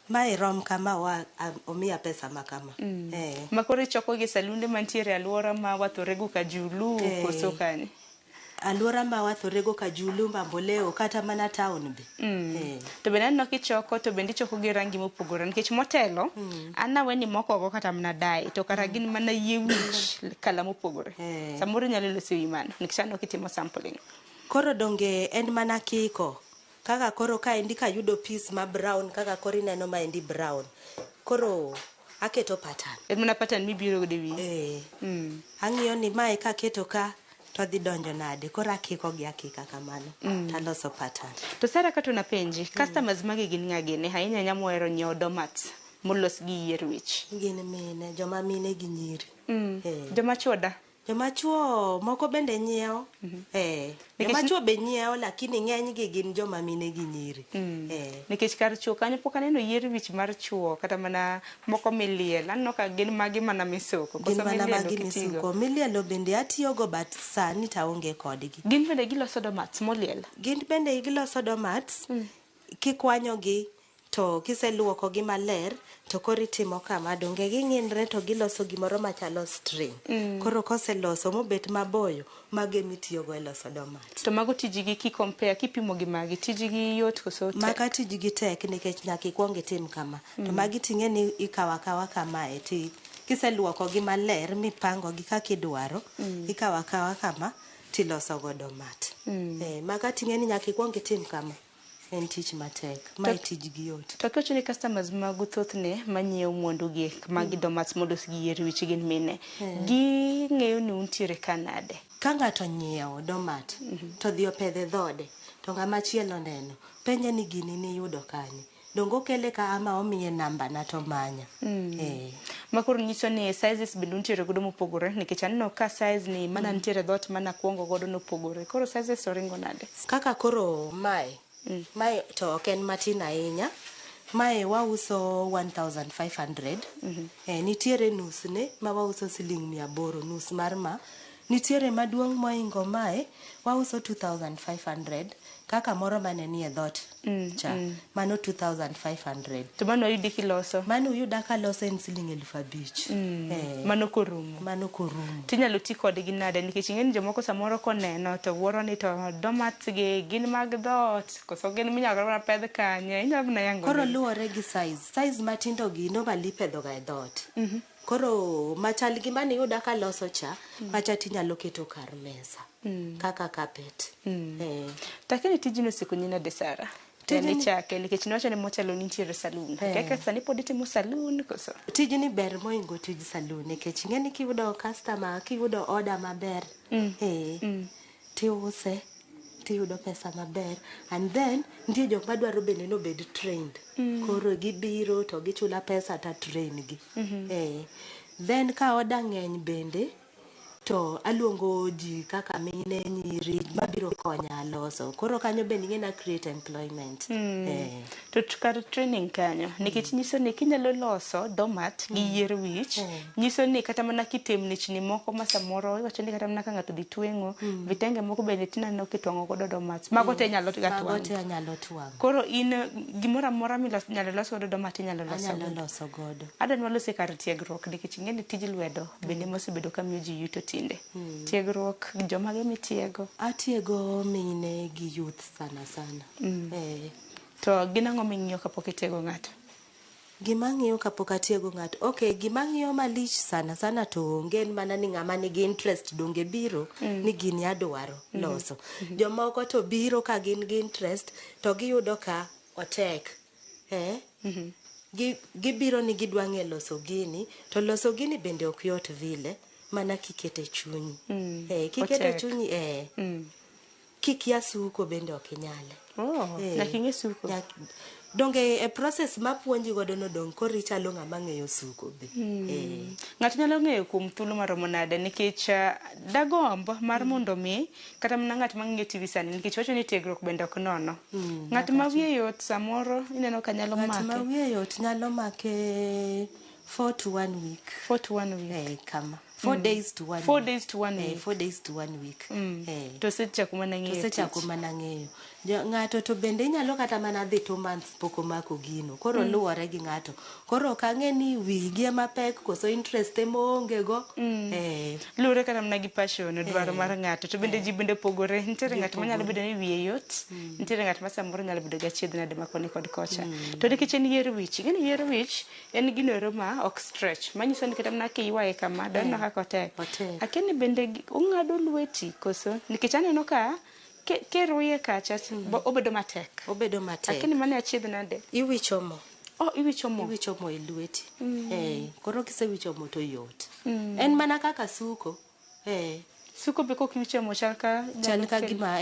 mae rom kama wa, omiya pesa ma kama. Eh. Ma koro ichoko gi salunde mantiere e alwora ma wathorego Kajulu Eh. koso kanye? Alwora ma wathorego Kajulu, Mamboleo, kata mana town be. Eh. To bende aneno kichoko to bende ichoko gi rangi mopogore nikech motelo an nawe ni mokogo kata mana dye to kara gin mana yie wich kala mopogore. Samoro inyalo loso e wi mano nikech aneno kitimo sampling. Koro donge en mana kiko. Kaka koro kaendi kayudo piece ma brown kaka koro ineno maendi brown. Koro aketo pattern. En mana pattern mibiro godo e wiyi. Eh. Ang'iyo ni mae kaketo ka to dhi donjo nade. Koro akiko gi akika kamano. Taloso pattern. To Sara kato napenji, customers magi gin ng'a gini? Ahinya ahinya mohero nyiewo doormats molos gi yier wich. Gin mine, joma mine gi nyiri. Eh. Joma chuo da? Joma chuo moko bende nyiewo. Eh. Joma chuo be nyiewo lakini ng'eny gi gin joma mine gi nyiri. Eh. Nikech kar chuo kanyo pok aneno yier wich mar chuo kata mana moko miliel. Aneno ka gin magi mana misoko. Gin Koso mana milielo magi ok itigo? misuko. Milielo bende atiyogo but sani to aonge kodgi. Gin bende giloso doormats moliel? Gin bende giloso doormats. Kikwanyogi to kiseluokogi maler to koro itimo kama donge ging'inre to giloso gimoro machalo string. Koro koseloso mobet maboyo, mago emitiyogo e loso doormat. To mago tijgi ki compare kipimo gi magi tijgi yot koso tek? Maka tijgi tek nikech nyaka ikuong itim kama. To magi ting'e ni ikawo akawa kamae ti kiseluokogi maler mipangogi kaka idwaro, ikawo akawa kama tiloso go doormat. Eh, maka ting'e ni nyaka ikuong itim kama. En tich matek. Mae tijgi yot. To kiwacho ni customers magu thothne manyiewo mwandu gi magi doormats molos gi yier wich gin mine. Ging'eyo ni untiere ka nade? Ka ng'ato onyiewo doormat to odhi opedhe dhode to ng'ama chielo oneno penje ni gini niyudo kanye. Donge okele ka ama omiye namba na to manya. Eh. Ma koro nyiso ni sizes bende untiere godo mopogore nikech aneno ka size ni mana nitiere e dhoot mana kuongo godo nopogore. Koro sizes oringo nade? Kaka koro mae, mae to ok en matin ahinya. Mae wauso 1500. Eh, nitiere nus ne ma wauso siling 800 nus mar ma. Nitiere maduong' moingo mae wauso 2500 kaka moro mane nie dhoot cha. Mano 2500. To mano oyudi kiloso? Mano uyuda kaloso en siling 5000. Eh. Mano korumo. Mano korumo. Tinyalo ti kodgi nade nikech ing'e ni jomoko samoro koneno to wuoro ni to doormats gi gin mag dhoot koso gin minyalo mana pedh kanye inyalo mana yango Koro negi. luwore gi size. Size matindo gi normally ipedho ga e dhoot. Koro machal gi mane iyuda kaloso cha, macha tinyalo keto kar mesa. Kaka carpet. Eh. To akia ni tijni osekonyi nade Sara? Tijni- Nichake nikech niwacho ni motelo nitiere saloon. Eh. Kaka sani pod itimo saloon koso? Tijni ber moingo tij saloon nikech ing'e ni kiyudo customer, kiyudo order maber, eh, tiuse, tiyudo pesa maber and then nitie jok madwaro bende nobed trained. Koro gibiro to gichula pesa ta train gi. Eh. Then ka order ng'eny bende to aluongo ji kaka mine, nyiri mabiro konya loso. Koro kanyo bende ing'e na create employment. Eh. To kar training kanyo nikech nyiso ni kinyalo loso doormat gi yier wich nyiso ni kata mana kitemnichni moko ma samoro iwacho ni kata mana ka ng'ato dhi tweng'o vitenge moko bende tineno kitwang'o godo doormats mago te inyalo ga Mago twang'o. te anyalo twang'o. Koro in gimoro amora minyalo los godo doormat inyalo loso Anyalo godo. loso godo. Adwa ni walos e kar tiegruok nikech ing'e ni tij lwedo bende mosebedo ka miyo ji yuto tinde. Tiegruok jomage mitiego? Atiego mine gi youth sana sana. Eh. To gin ang'o ming'iyo kapok itiego ng'ato? Gima ang'iyo kapok atiego ng'ato. Okay, gima ang'iyo malich sana sana to onge en mana ni ng'ama nigi interest donge biro ni gini adwaro loso. Jomoko to biro ka gin gi interest to giyudo ka otek. Eh? Gibiro ni gidwa ng'e loso gini, to loso gini bende ok yot vile mana kikete chunyi. Eh, kikete Otek. chunyi eh. Kikia suko bende ok inyale. Oh, Eh. nyaka ing'e suko. Donge e process mapuonji godo no dong koro ichalo ng'ama ng'eyo suko be. Eh. Ng'ato nyalo ng'eyo kuom thuolo maromo nade nikech dagomb mar mondo mi kata mana ng'at ma ng'iyo TV sani nikech wacho ni tiegruok bende ok nono. Ng'at ma wiye yot samoro ineno ka nyalo Ng'at ma make. wiye yot nyalo make 4 to 1 week. 4 to 1 week. Eh, kama. 4 days to 1 4 week. days to 1 Eh, week. 4 days to 1 week. Eh. To osechako mana ng'eyo. To osechako tich. mana ng'eyo. Ng'ato to bende inyalo kata mana dhi 2 months pok omako gino. Koro luwore gi ng'ato. Koro ok ang'e ni wigi ema pek koso interest ema oonge go. Eh. Luwore kata mana gi passion, dwaro Eh. mar ng'ato. To bende ji bende opogore. Nitiere Ji ng'at manyalo opogore. bedo ni wiye yot, nitiere ng'at ma samoro nyalo bedo gi achiedh nade ma koni kod kocha. To nikech en yier wich, ing'e ni yier wich en gino ero ma ok stretch. Manyiso ni kata mana kiywaye kama, doneno kaka otek. Otek. Akia ni bende ong'ado lweti koso? Nikech aneno ka kiruye kacha, obedo matek. Obedo matek. Akia ni mano e achiedh nade? Iwicho mo. Oh, iwicho mo. Iwicho mo e lweti. Koro kisewicho mo to yot. En mana kaka suko. Suko be kok iwicho mo chal ka Chal ka nyalo gima,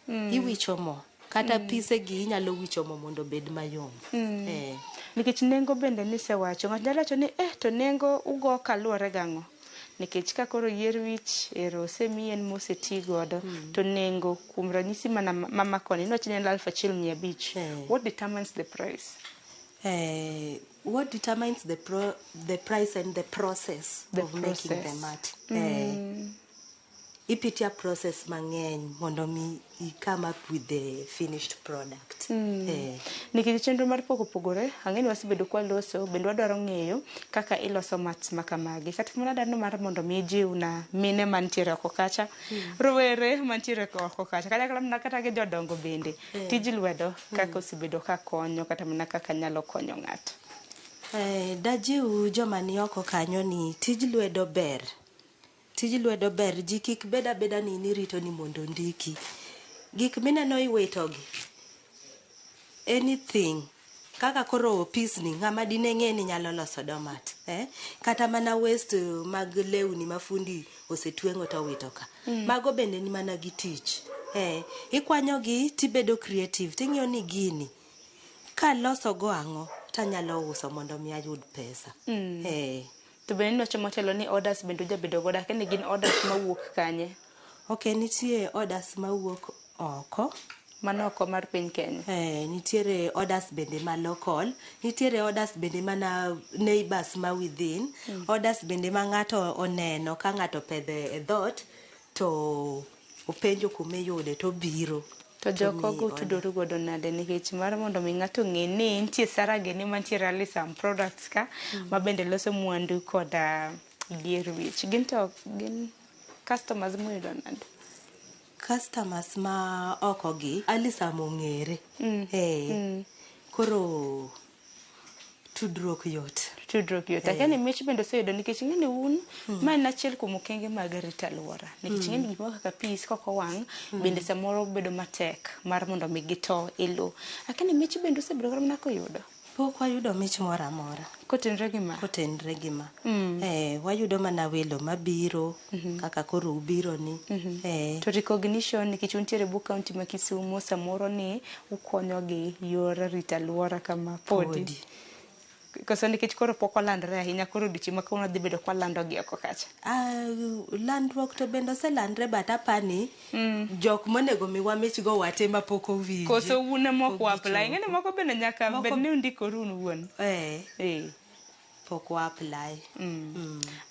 Iwicho mo. Kata pise gi inyalo wicho mo mondo obed mayom. Nikech nengo bende nisewacho, ng'ato nyalo wacho ni to nengo ugo kaluwore gang'o? Nikech ka koro yier wich ero osemiyi en moseti godo, to nengo kuom ranyisi mana mama koni niwacho ni en 1,500. What determines the price? What determines the price and the process The of making the process. mat. Ipitia process mang'eny mondo mi i come up with the finished product. Nikech chenro mar pok opogore, ang'e ni wasebedo kwaloso, bende wadwaro ng'eyo kaka iloso mats ma kamagi. Kata kamano adwaro mar mondo mi ijiw na mine mantiere oko kacha, rowere mantiere oko kacha, kanyakla mana kata gi jodongo bende. Tij lwedo kaka osebedo ka konyo kata mana kaka nyalo konyo ng'ato. Dajiw joma ni oko kanyo ni tij lwedo ber. Tij lwedo ber, ji kik bed abeda ni inirito ni mondo ondiki. Gik mineno iwitogi, anything, kaka koro opisni, ng'ama dine ng'e ni nyalo loso domat. Kata mana waste mag lewni ma fundi osetweng'o to owito ka. Mago bende ni mana gi tich. Ikwanyogi tibedo creative, ting'iyo ni gini, kaloso go ang'o, tanyalo uso mondo mi ayud pesa. To bende niwacho motelo ni orders bende ujabedo godo, akia ni gin orders mawuok kanye? Ok, nitie orders mawuok oko. Mano oko mar piny Kenya. Nitiere orders bende ma local, nitiere orders bende mana neighbors ma within, orders bende ma ng'ato oneno ka ng'ato opedho e dhoot to openjo kuma iyude to obiro. To To joko miyi go order. tudoru godo nade nikech mar mondo mi ng'ato ng'e ni nitie Sarah gini mantiere Alisam Products ka ma bende loso mwandu koda yier wich. Gin to gin customers muyudo nade? Customers ma oko gi Alisam ong'ere. Koro tudruok yot. Tudruok yot. Akia ni mich bende oseyudo nikech ing'e ni un ma en achiel kuom okenge mag rito alwora. Nikech ing'e ni gik moko kaka peas kok owang' bende samoro bedo matek mar mondo mi gito e lowo. Akia ni mich bende osebedo kata mana kuyudo? Pok wayudo mich moro amora. Kotenre gi ma? Kotenre gi ma. Wayudo mana welo mabiro, kaka koro ubiro ni. To recognition nikech untiere bwo kaunti ma Kisumu samoro ni ukonyo gi yor rito alwora kama podi. Podi. Koso nikech koro pok olandore ahinya, koro odiochieng' ma kawuono dhi bedo kwalando gi oko kacha. Landruok to bende oselandre, but apani jok monego miwa mich go wate ma pok owinje. Koso un ema ok Pok wa apply. gichopo. Ing'e ni moko bende nyaka bed ni undikoru un wuon. Pok wa apply.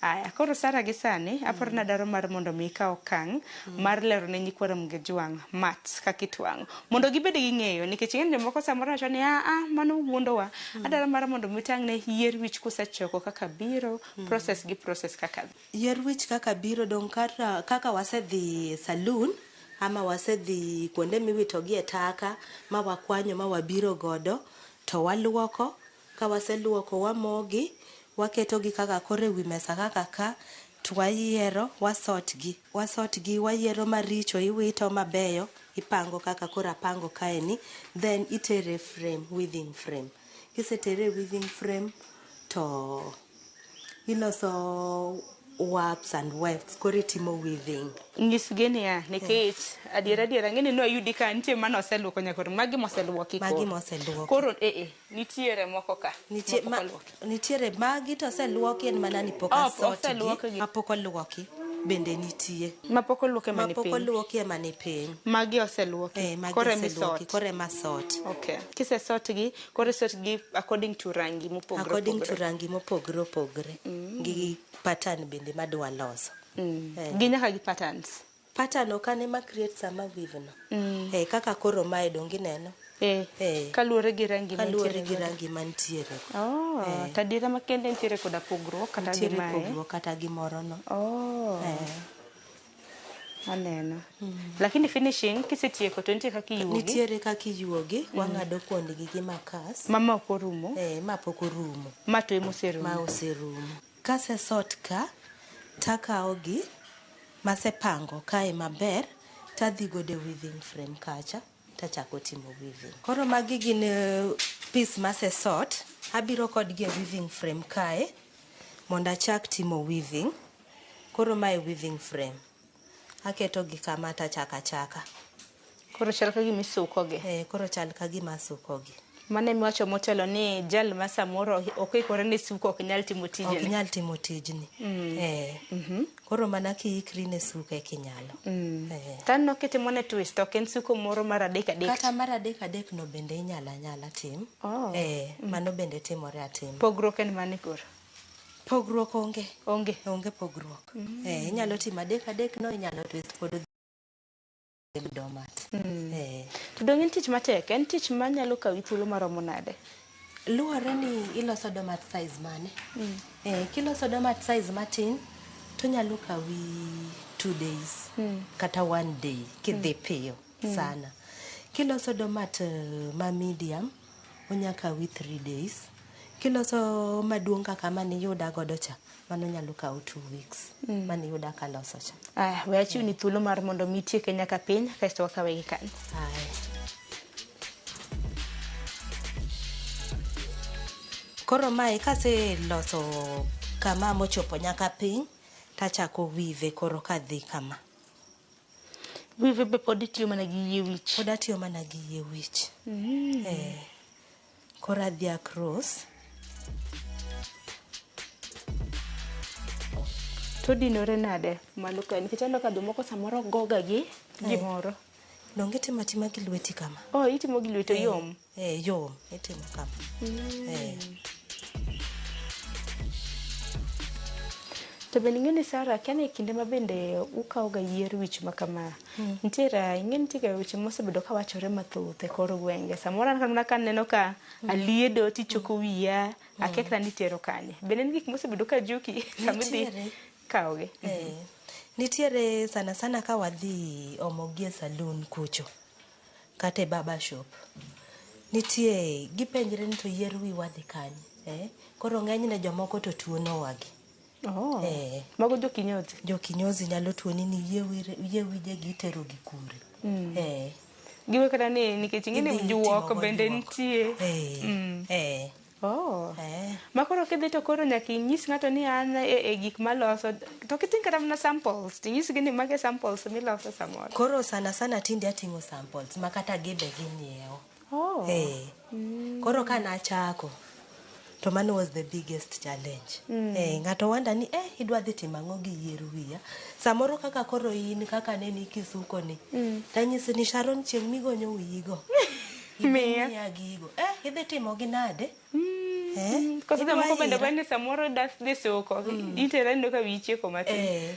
Aya, koro Sarah gi sani, aparo ni adwaro mar mondo mi ikaw okang' mar lero ne nyikwa Ramogi Ojwang' mats kaka itwang'o. Mondo gibed gi ng'eyo, nikech ing'e ni jomoko samoro wacho ni a mano wuondowa. Adwaro mar mondo mi utang' ne yier wich kusechoko kaka biro, process gi process kaka dhi. Yier wich kaka biro dong' kaka wasedhi saloon, ama wasedhi kuonde miwitogi e taka, ma wakwanyo ma wabiro godo, to waluoko. Ka waseluoko wamogi, waketogi kaka koro ewi mesa kaka ka, to wayiero, wasort gi. Wasort gi, wayiero maricho, iwito mabeyo, ipango kaka koro apango kaeni, then itere frame, weaving frame. Kisetere weaving frame, to iloso warps and wefts koro itimo weaving. Nyisgi niya, nikech adiera adiera ng'eni nwayudi ka nitie mane oseluoko nyakoro magi moseluoki Magi koro. moseluoki. Koro eh eh nitiere moko ka. Nitie, mapok ma, oluoki. nitiere magi to oseluoki en mana ni pok Oh, asotgi oseluokgi. mapok oluoki bende nitie Mapok oluoki ema ni mapok piny. oluoki ema ni piny. Magi oseluoki. Eh, magi Koro ema oseluoki isot. koro ema sort. Okay. Kisesotgi, koro isotgi according to rangi mopogore According to opogore. rangi mopogore opogore gi pattern bende madwa loso. Eh. Gi nyaka gi patterns. Pattern ok an ema create sama weave no. Eh, kaka koro mae donge ineno? Eh, kaluwore gi rangi Kaluwore mantiere gi godo. rangi mantiere. Oh, Eh. to adiera makende nitiere koda pogruok kata gi Nitiere mae. pogruok kata gi moro no. Oh. Eh. Aneno. Lakini finishing kisetieko to nitie kaka iyuogi. Nitiere kaka iyuogi, wang'ado kuondgi gi makas. Ma ma ok orumo. Eh, ma pok orumo. Ma to ema oserumo. Ma oserumo. Kasesort ka, takawo gi masepango kae maber, tadhi godo e weaving frame kacha, tachako timo weaving. Koro magi gin piece masesort, abiro kodgi e weaving frame kae, mondo achak timo weaving. Koro mae weaving frame. Aketo gi kama tachako achaka. Koro chal ka gima isuko gi. Eh, koro chal ka gima asuko gi. Mano emiwacho motelo ni jal ma samoro ok oikore ne suko ok nyal timo tijni. Ok nyal timo tijni. Eh. Koro mana kiikri ne suko eka inyalo. Eh. To aneno kitimo ne twist, ok en suko moro mar adek adek. Kata mar adek adek no bende inyalo anyala tim. Oh. Eh, mano bende timore atima. Pogruok en mane koro? Pogruok onge. Onge. Onge pogruok. Eh, inyalo timo adek adek no, inyalo twist pod odhi doormat. Eh. To dong' en tich matek, en tich manyalo kawi thuolo maromo nade? Luwore ni iloso doormat size mane. Eh, kiloso doormat size matin, to nyalo kawi 2 days kata 1 day kidhi piyo sana. Kiloso doormat ma medium, onya kawi 3 days. Kiloso maduong' kaka maniyuda godo cha, mano nyalo kawo 2 weeks. Maniyuda kaloso cha. Aya, we achiwni thuolo mar mondo mi itieke nyaka piny, kaeto wakawe gi kanyo. Aya. Koro mae kaseloso kama mochopo nyaka piny, tachako weave koro kadhi kama. Weave be pod itiyo mana gi yie wich? Pod atiyo mana gi yie wich. Eh. Koro adhi across. To dinore nade malo kae? Nikech aneno ka jomoko samoro goga gi gimoro. Donge itimo atima gi lweti kama? Oh, itimo gi lweti, yom? Eh, yom. Itimo kama. Eh. To bende ing'e ni Sarah, akia ni kinde ma bende ukawo ga yier wich ma kama, nitiere ing'e nitie ga weche mosebedo ka wachore mathoth e kor gwenge. Samoro an mana kaneno ka aliedo tichoko wiya, akia kata ni itero kanye. Bende en gik mosebedo ka juki sama idhi Nitiere. kawogi? Eh. Nitiere sana sana ka wadhi omo gi e saloon kucho kata e barber shop. Nitie gipenjre ni to yier wiwa dhi kanye. Eh? Koro ng'enyne jomoko to tuono wagi. Oh. Eh. Mago jokinyozi? Jokinyozi nyalo tuoni ni yie wijegi itero gi kure. Eh. Giwe kata ni nikech ing'e ni Idhi juok itimogo bende juok. nitie. Eh. Eh. Oh. Ma koro kidhi to koro nyaka inyis ng'ato ni an e gik maloso. To kiting' kata mana samples, tinyisgi ni mage samples miloso samoro. Koro sana sana tinde ating'o samples ma kata gibe ginyiewo. Oh. Eh. Koro ka nachako to mano was the biggest challenge. Eh, ng'ato wanda ni eh, idwa dhi timo ang'o gi yier wiya. Samoro kaka koro in kaka neni kisuko ni. Tanyisi ni Sharon chieng' migonyo wiyi go. Miya. Miya gigo. Eh, idhi timo gi nade? Eh, Koso idwa jomoko bende ira? bende samoro da dhi suko. Itera ineno ka wiyi chieko matin. Eh.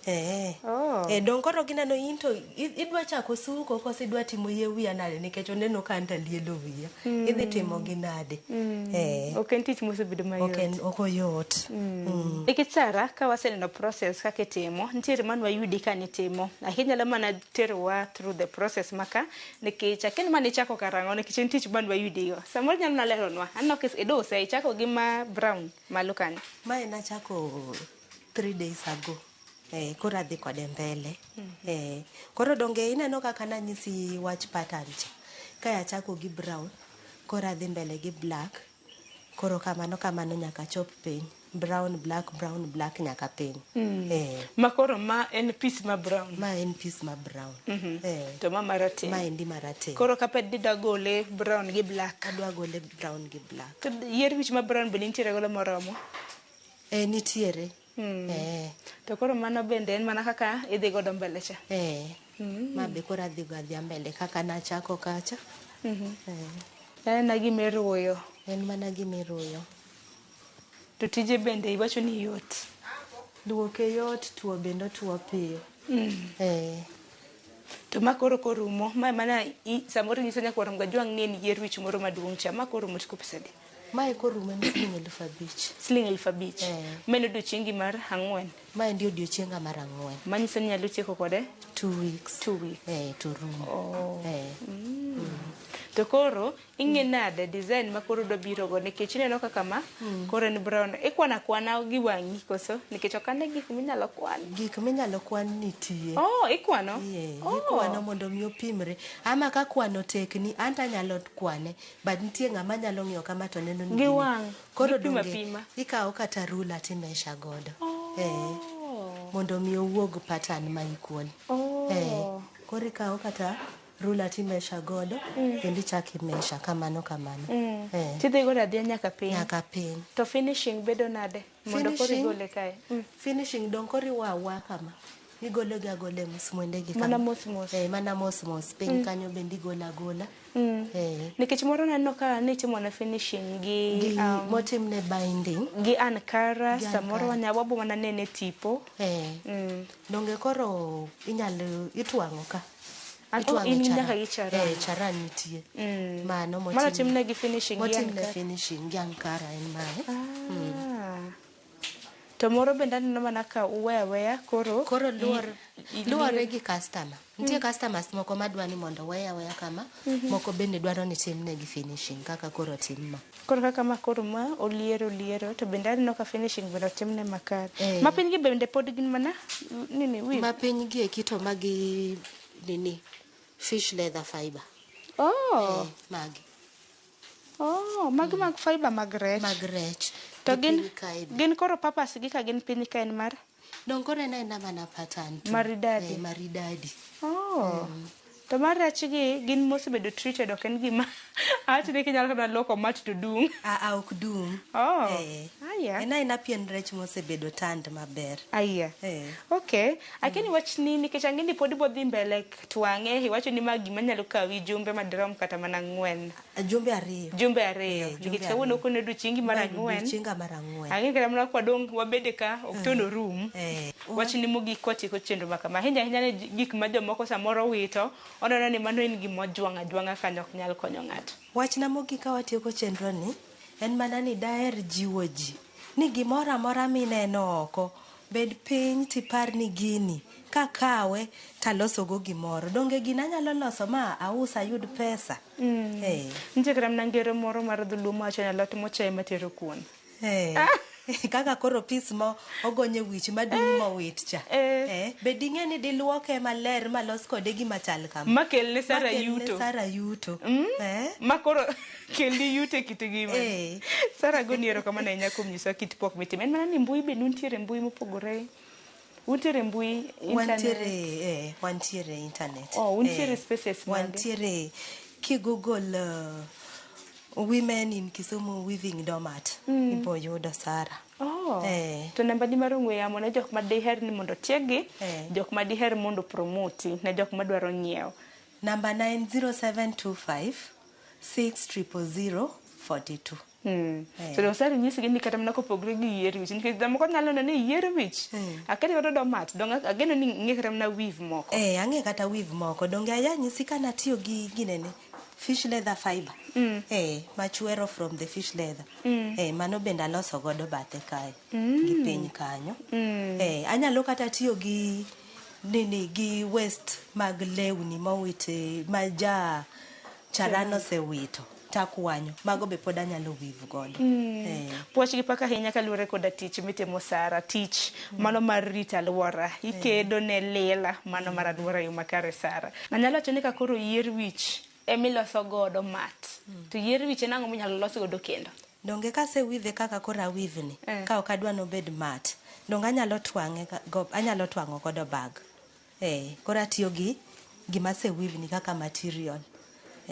Eh. Oh. Eh, dong koro gineno in to idwa chako suko koso idwa timo yie wiya nade nikech oneno ka an to alielo wiya. Idhi timo gi nade? Eh. Ok en tich mosebedo mayot. Ok en ok oyot. Nikech Sarah, ka waseneno process kaka itimo, nitiere mane wayudi ka nitimo. Akia inyalo mana terowa through the process maka, nikech akia ni mane ichako karang'o nikech en tich mane wayudigo. Samoro inyalo mana leronwa. Aneno ka iduse, ichako gi ma brown malo kanyo. Mae nachako 3 days ago. Eh, koro adhi kode mbele. Eh, koro donge ineno kaka nanyisi wach pattern cha. Kae achako gi brown, koro adhi mbele gi black. Koro kamano kamano nyaka chop piny. Brown, black, brown, black nyaka piny. Eh. Ma koro ma en piece ma brown. Ma en piece ma brown. Eh. To ma marateng'. Ma endi marateng'. Koro kaped didwa gole brown gi black. Adwa gole brown gi black. To yier wich ma brown bende nitiere godo moromo? Eh, nitiere. Eh. To koro mano bende en mana kaka idhi godo mbele cha. Eh. Ma be koro adhi go adhiya mbele kaka nachako kacha. Eh. En mana gima iruyo. En mana gima iruyo. To tije bende iwacho ni yot. Luoke yot, tuo bende otuo piyo. Eh. To ma koro korumo, ma mana samoro inyiso nyakwar Mgajwang' ni en yier wich moro maduong' cha, ma korumo to pesa adi? Mae korumo en siling 5,000. Siling 5,000. Eh. Ma en odiochiengi mar 4. Ma endi odiochienga mar 4. Manyiso ni inyalo tieko kode? 2 weeks. 2 weeks. Eh, to rumo. Oh. Eh. To koro ing'e nade design ma koro udwa biro go nikech ineno kaka ma koro en brown. Ikwano akwana gi wang'i koso? Nikech ok ane gik minyalo kwan. Gik minyalo kwan nitie. Oh, ikwano? Yeah, Oh. ikwano mondo mi opimre. Ama ka kwano tekni, anto anyalo kwane, but nitie ng'ama nyalo ng'iyo kama to neno ni Gi gini. wang', Koro gipimo donge apima. ikawo kata rula timesha godo. Eh, mondo mi owuog pattern ma equal. Oh. Eh, koro ikawo kata rula timesha godo, kendo ichako imesha kamano kamano. Eh. Tidhi godo adhiya nyaka piny. Nyaka piny. To finishing bedo nade? Mondo koro igole kae. Finishing dong koro iwa awa kama. Igolo gi agola e musmwende gi Mana kama. mos mos. Eh, mana mos mos. Piny kanyo bende igolo agola. Eh. Nikech moro naneno ka nitimo ne finishing gi, Gi motimne binding. Gi ankara, Gi samoro ankara. wabo mana nene tipo. Eh. Donge koro inyalo itwang'o ka. Oh, Itwang'o in charan. nyaka gi charan. Eh, charan nitie. Mano Mano timne gi finishing gi motimne ankara. finishing gi ankara en mae. Ah. To moro bende aneno mana ka uweyo aweya koro Koro luwore gi customer. Nitie customers moko madwa ni mondo weye aweya kama, moko bende dwaro ni timnegi finishing kaka koro tim ma. Koro kaka ma koro ma oliero oliero to bende aneno ka finishing bende otimne makare. Eh. Ma piny gi bende pod gin mana nini weave. Ma piny gi eki to magi nini fish leather fiber. Oh. Eh, magi. Oh, magi mag fiber mag rech. Mag rech. To Gi gin piny kae be. gin koro purpose gi ka gin piny ka en mar Dong koro en aena mana pattern tu. Maridadi. Eh, maridadi. Oh. To mar rech gi gin mosebedo treated ok en gima awacho ni kinyalo kata luoko mach to dung'. Ah, ok dung'. Oh. Eh. Aya. En aena pien rech mosebedo tanned maber. Aya. Eh. Okay. Akeni wachni nikech ang'e ni pod ibodhi mbele twang'e iwacho ni ma gima nyalo kawi jumbe madirom kata mana 4. Jumbe 2. Jumbe 2. jumbe Nikech kawuono ariyo. koro odiochiengi mar Ma 4. odiochienga mar 4. Ang'e kata mana kwadong' wabede ka ok to norum. Eh. Wachni mogik kwatieko chenro ma kama. Ahinya ahinya ne gik ma jomoko samoro wito, oneno ni mano en gima ojwang' ajwang'a kanyo ok nyal konyo ng'ato. Wachna mogik ka watieko chenro ni, en mana ni daher jiwo ji ni gimoro amora mineno oko, bed piny tipar ni gini kakawe talosogo gimoro. Donge gini anyalo loso ma aus ayud pesa? Eh. Nitie kata mana ngero moro mar dholuo mawacho ni alot mocha ema tero kuon. Eh. Kaka koro pis ma ogonye wich madung' mowit cha. Eh. Be ding'e ni diluoke maler malos kode gima chal kama. Makelne Sara Makelne yuto. Sara yuto. Eh. Ma koro kelni yuto e kit ngima. Eh. Sara goni erokamano ahinya kuom nyisowa kit pok mitimo. En mana ni mbui bende untiere mbui mopogore. Untiere mbui internet. Wantiere, wantiere internet. Oh, untiere spaces mage? Wantiere ki Google Women in Kisumu Weaving Doormat. Ibo yudo Sara. Oh. Eh. To namba di mar ong'we yamo ne jok ma diher ni mondo tiegi, jok ma diher mondo promoti, ne jok madwaro nyiewo. Namba na en 0725 6000 42. To dong Sara nyisgi ni kata mana kopogore gi yier wich nikech jomoko nyalo neno ni yier wich. Aketi godo doormat, dong ageno ni ing'e kata mana weave moko. Eh, ang'e kata weave moko. Donge aya nyisi ka natiyo gi ginene fish leather fiber. Eh, machwero from the fish leather. Eh, mano bende aloso godo bathe kae. Gi piny kanyo. Eh, anyalo kata tiyo gi nini gi waste mag lewni mowite ma ja charan osewito takwanyo. Mago be pod anyalo weave godo. Eh. Puoch gi pak ahinya kaluwore koda tich mitimo Sara, tich mano mar rito alwora. Ikedo ne lela mano mar alwora e yo makare Sara. Anyalo wacho ni ka koro yier wich emiloso godo mat. To yier wich en ang'o minyalo los godo kendo? Donge kaseweave kaka koro aweave ni, ka ok adwa nobed mat, donge anyalo twang'e go, anyalo twang'o godo bag. Koro atiyo gi gima aseweave ni kaka material.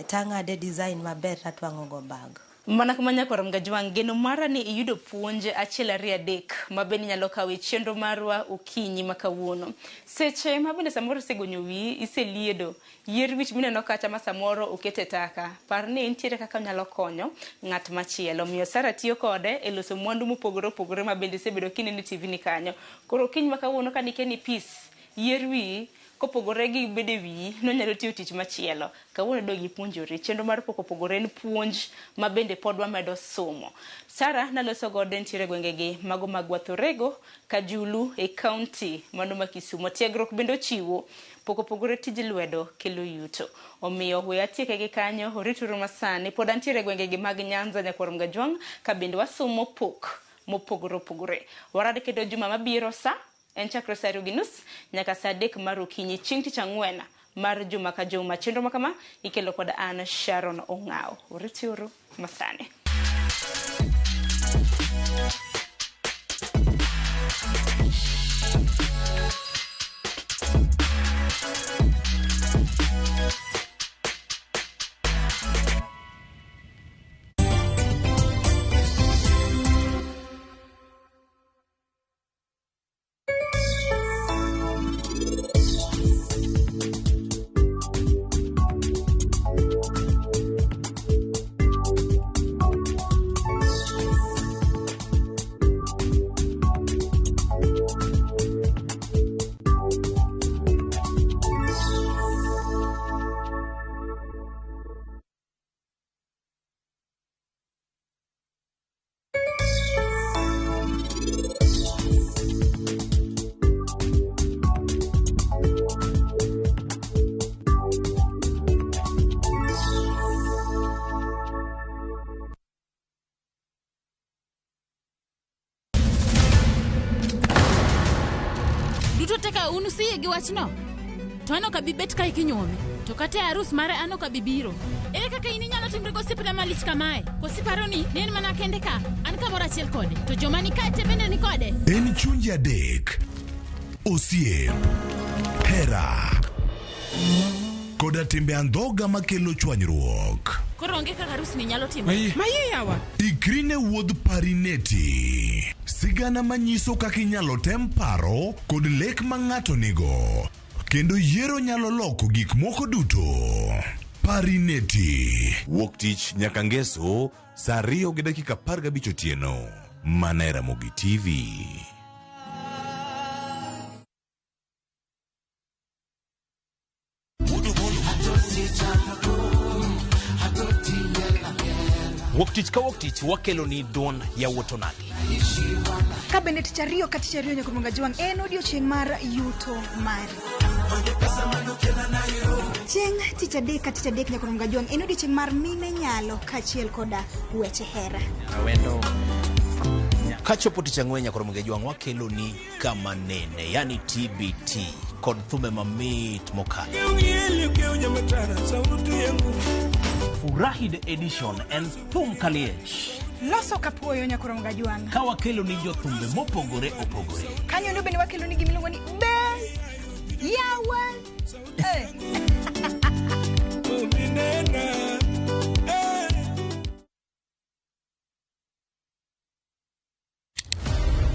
Tang'ade design maber tatwang'o go bag. Mana kama nyakwar Mgajwang', geno mara ni iyudo puonj 1 2 3 ma bende inyalo kawo e chenro marwa okinyi ma kawuono. Seche ma bende samoro isegonyo wiyi, iseliedo, yier wich mineno kacha ma samoro okete taka, par ni nitiere kaka onyalo konyo ng'at machielo. Omiyo Sara tiyo kode e loso mwandu mopogore opogore ma bende isebedo kineno e TV ni kanyo. Koro okinyi ma kawuono ka nikia ni peace, yier wiyi, kopogore gi bedo e wiyi, nonyalo tiyo tich machielo. Kawuono dog ipuonjori. Chenro mar pok opogore en puonj ma bende pod wamedo somo. Sara naloso godo nitiere gwengegi mago mag Wathorego, Kajulu e kaunti mano ma Kisumo. Tiegruok bende ochiwo. Pok opogore tij lwedo kelo yuto. Omiyo we atieke gi kanyo, orituru masani. Pod antiere gwengegi mag Nyanza, Nyakwar Mgajwang', ka bende wasomo pok mopogore opogore. Warad kendo juma mabiro sa en chakre saa 2:30 nyaka saa 3 mar okinyi chieng' tich ang'wen mar juma ka juma. Chenro ma kama ikelo kod an Sharon Ong'aw. Oritiuru masani. Duto te ka un usiyie gi wachno, to an ok abi bet kae kinyuome, to kata e arus mare an ok abi biro. Ere kaka in inyalo timri gosiepna malich kamae? Koso iparo ni ne en mana kende ka, an kamoro achiel kode, to joma ni kae te bende ni kode? En chunje adek, osiep, hera, koda timbe andhoga makelo chwanyruok. Koro onge kaka arusni nyalo timore. Maye yawa. Ikri ne wuodh Parineti. Sigana manyiso kaka inyalo tem paro kod lek ma ng'ato nigo. Kendo yiero nyalo loko gik moko duto. Parineti. Wuok tich nyaka ngeso saa 2:15 otieno. Mana e Ramogi TV. Wuok tich ka wuok tich wakelo ni duond yawuot onagi. Ka bende tich ariyo ka tich ariyo nyaka Mgajwang' en odiochieng' mar yuto mari. Chieng' tich adek ka tich adek nyaka Mgajwang' en odiochieng' mar mine nyalo kaachiel koda weche hera. Awendo. Kachopo tich ang'wen nyaka Mgajwang' wakelo ni kama nene, yani TBT kod thume mamit mokalo. Furahi the edition en thum kaliech. Loso kapuoyo nyaka Mgajwang'. Ka wakelo ni jothumbe mopogore opogore. Kanyo endo bende wakelo ni gimiluongo ni be yawa.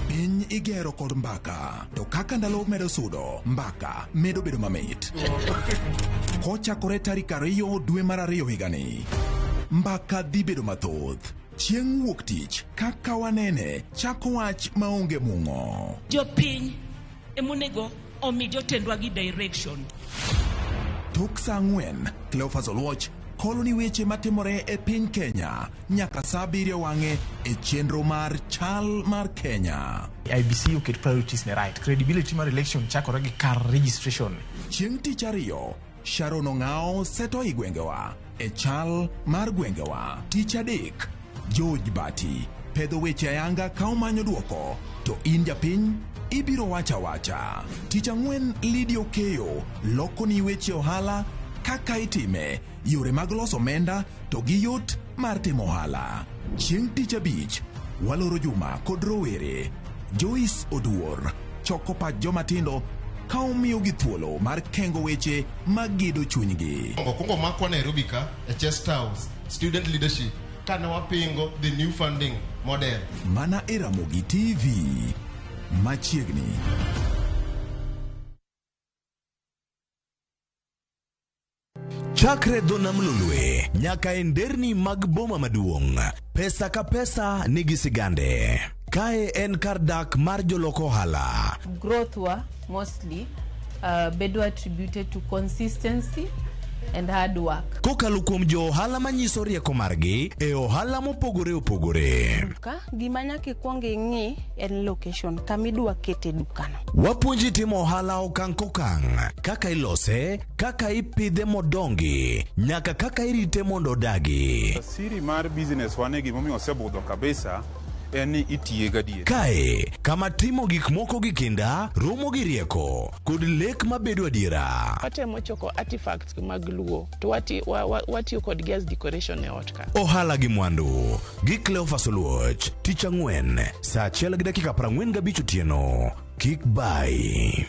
Piny igero kod mbaka, to kaka ndalo medo sudo, mbaka medo bedo mamit. Kochakore tarik 2 dwe mar 2 higani, mbaka dhi bedo mathoth. Chieng' wuok tich, kaka wanene, chako wach maonge mung'o. Jopiny emonego omi jotendwa gi direction. Tok saa 4, Cleophas Oluoch kolo ni weche matimore e piny Kenya nyaka saa 7 wang'e e chenro mar Chal mar Kenya. IBC oket priorities ne right. Credibility mar election chakore gi kar registration. Chieng' tich ariyo, Sharon Ong'ao seto i gwengewa e chal mar gwengewa. Tich adek, George Bati pedho weche ayanga ka omanyo duoko, to in japiny ibiro wacha wacha. Tich ang'wen, Lydia Okeyo loko ni weche ohala Kaka itime, yore mag loso omenda to gi yot mar timo ohala. Chieng' tich abich, waloro juma kod rowere. Joyce Oduor choko pach joma tindo ka omiyogi thuolo mar kengo weche magedo chunygi. Okwongo makwa Nairobi ka e Chest House student leadership kane wapingo the new funding model. Mana e Ramogi TV machiegni. Chakre dho nam Lolwe nyaka e nderni mag boma maduong', pesa ka pesa nigi sigande. Kae en kar dak mar jolok ohala. Growth wa mostly bedo attributed to consistency and hard work. Kokalo kuom jo ohala manyiso rieko margi e ohala mopogore opogore. Duka, gima nyaka ikwong ing'i en location kama idwa kete dukano. Wapuonji timo ohala okang' kokang', kaka ilose, kaka ipidhe modongi, nyaka kaka irite mondo odagi. Siri mar business wane gimomiyo osebudho kabisa en ni itiye gadier. Kae, kama timo gik moko gi kinda, romo gi rieko, kod lek mabedo adiera. Watemo choko artifacts mag Luo to watiyo kodgi as decoration e ot ka. Ohala gi mwandu gi Cleophas Oluoch, tich ang'wen, saa achiel gi dakika 45 otieno. Kik bai.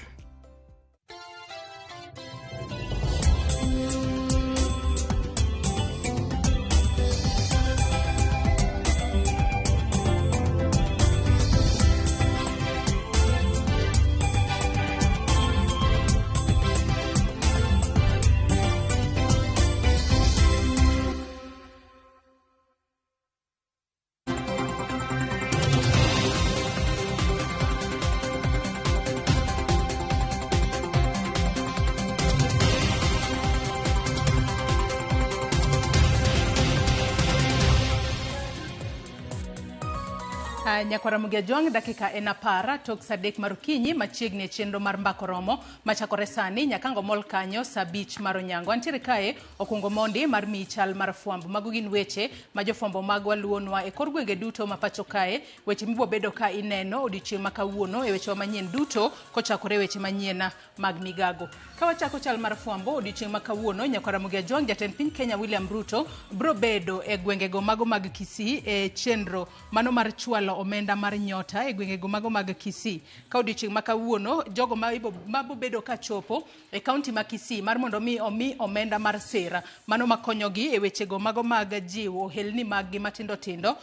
Nyakwara Mugia Jwang', dakika en 10 tok saa 3 mar okinyi machiegni e chenro mar Mbaka Oromo machakore sani nyakango mol kanyo saa 5 mar onyango. Antiere kae okwongo mondi mar miyi chal mar fwambo. Mago gin weche ma jofwambo magwa luwonwa e kor gwenge duto ma pacho kae, weche mibiro bedo ka ineno odiochieng' ma kawuono e wechewa manyien duto kochakore e weche manyien mag migago. Ka wachako chal mar fwambo odiochieng' ma kawuono, Nyakwara Mugia Jwang', jatend piny Kenya William Ruto biro bedo e gwengego mago mag Kisii e chenro mano mar chwalo omenda mar nyota e gwengego mago mag Kisii. Ka odiochieng' ma kawuono, jogo mabo bedo ka chopo e kaunti ma Kisii mar mondo mi omi omenda mar sera mano makonyogi e wechego mago mag jiwo ohelni maggi matindo tindo.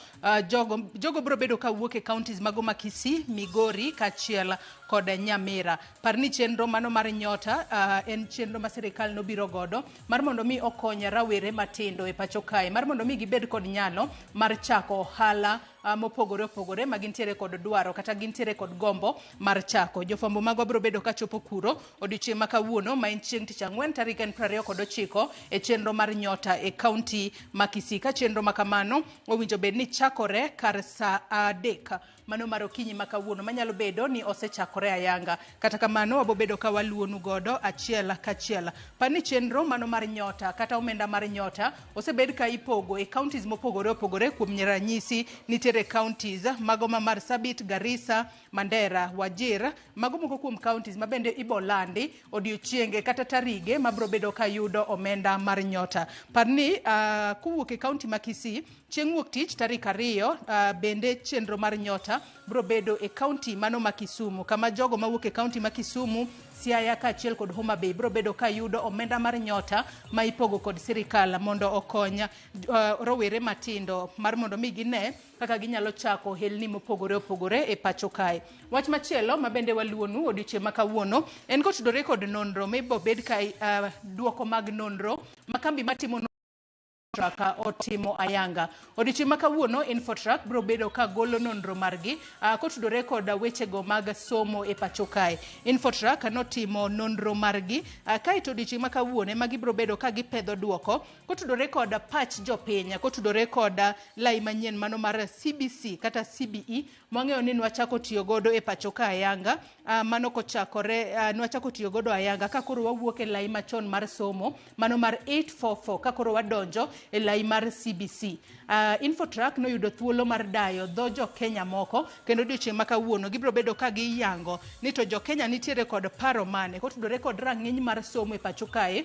Jogo biro bedo ka wuok e counties mago ma Kisii, Migori kaachiel kod Nyamira. Par ni chenro mano mar nyota en chenro ma sirikal nobiro godo mar mondo mi okony rawere matindo e pacho kae, mar mondo mi gibed kod nyalo mar chako ohala mopogore opogore ma gintiere kod dwaro kata gintiere kod gombo mar chako. Jofwambo magwa biro bedo kachopo kuro odiochieng' ma kawuono ma en chieng' tich ang'wen tarik en 29 e chenro mar nyota e kaunti ma Kisii. Ka chenro ma kamano owinjo bed ni chakore kar saa 3 mano mar okinyi ma kawuono manyalo bedo ni osechakore ayanga. Kata kamano wabobedo ka waluwonu godo achiel kachiel. Par ni chenro mano mar nyota kata omenda mar nyota osebed ka ipogo e counties mopogore opogore. Kuom ranyisi nitiere counties mago ma Marsabit, Garissa, Mandera, Wajir, mago moko kuom counties ma bende ibolandi odiochienge kata tarige mabiro bedo ka yudo omenda mar nyota. Par ni kowuok e county ma Kisii chieng' wuok tich tarik 2 bende chenro mar nyota biro bedo e county mano ma Kisumu, kama jogo mawuok e county ma Kisumu, Siaya kaachiel kod Homa Bay biro bedo ka yudo omenda mar nyota ma ipogo kod sirikal mondo okony rowere matindo mar mondo mi gine kaka ginyalo chako ohelni mopogore opogore e pacho kae. Wach machielo ma bende waluwonu odiochieng' ma kawuono en kotudore kod nonro ma ibo bed ka duoko mag nonro ma kambi matimo Infotrack otimo ayanga. Odiochieng' ma kawuono Infotrack biro bedo ka golo nonro margi kotudore kod wechego mag somo e pacho kae. Infotrack notimo nonro margi kaeto odiochieng' ma kawuono ema gibiro bedo ka gipedho duoko kotudore kod pach jopiny, kotudore kod lai manyien mano mar CBC kata CBE mwang'eyo ni nwachako tiyo godo e pacho ka ayanga. Mano kochakore nwachako tiyo godo ayanga ka koro wawuok e lai machon mar somo mano mar 844 ka koro wadonjo e lai mar CBC. Infotrack noyudo thuolo mar dayo dho jo Kenya moko kendo odiochieng' ma kawuono gibiro bedo ka giyango ni to jo Kenya nitiere kod paro mane kotudore kod rang'iny mar somo e pacho kae.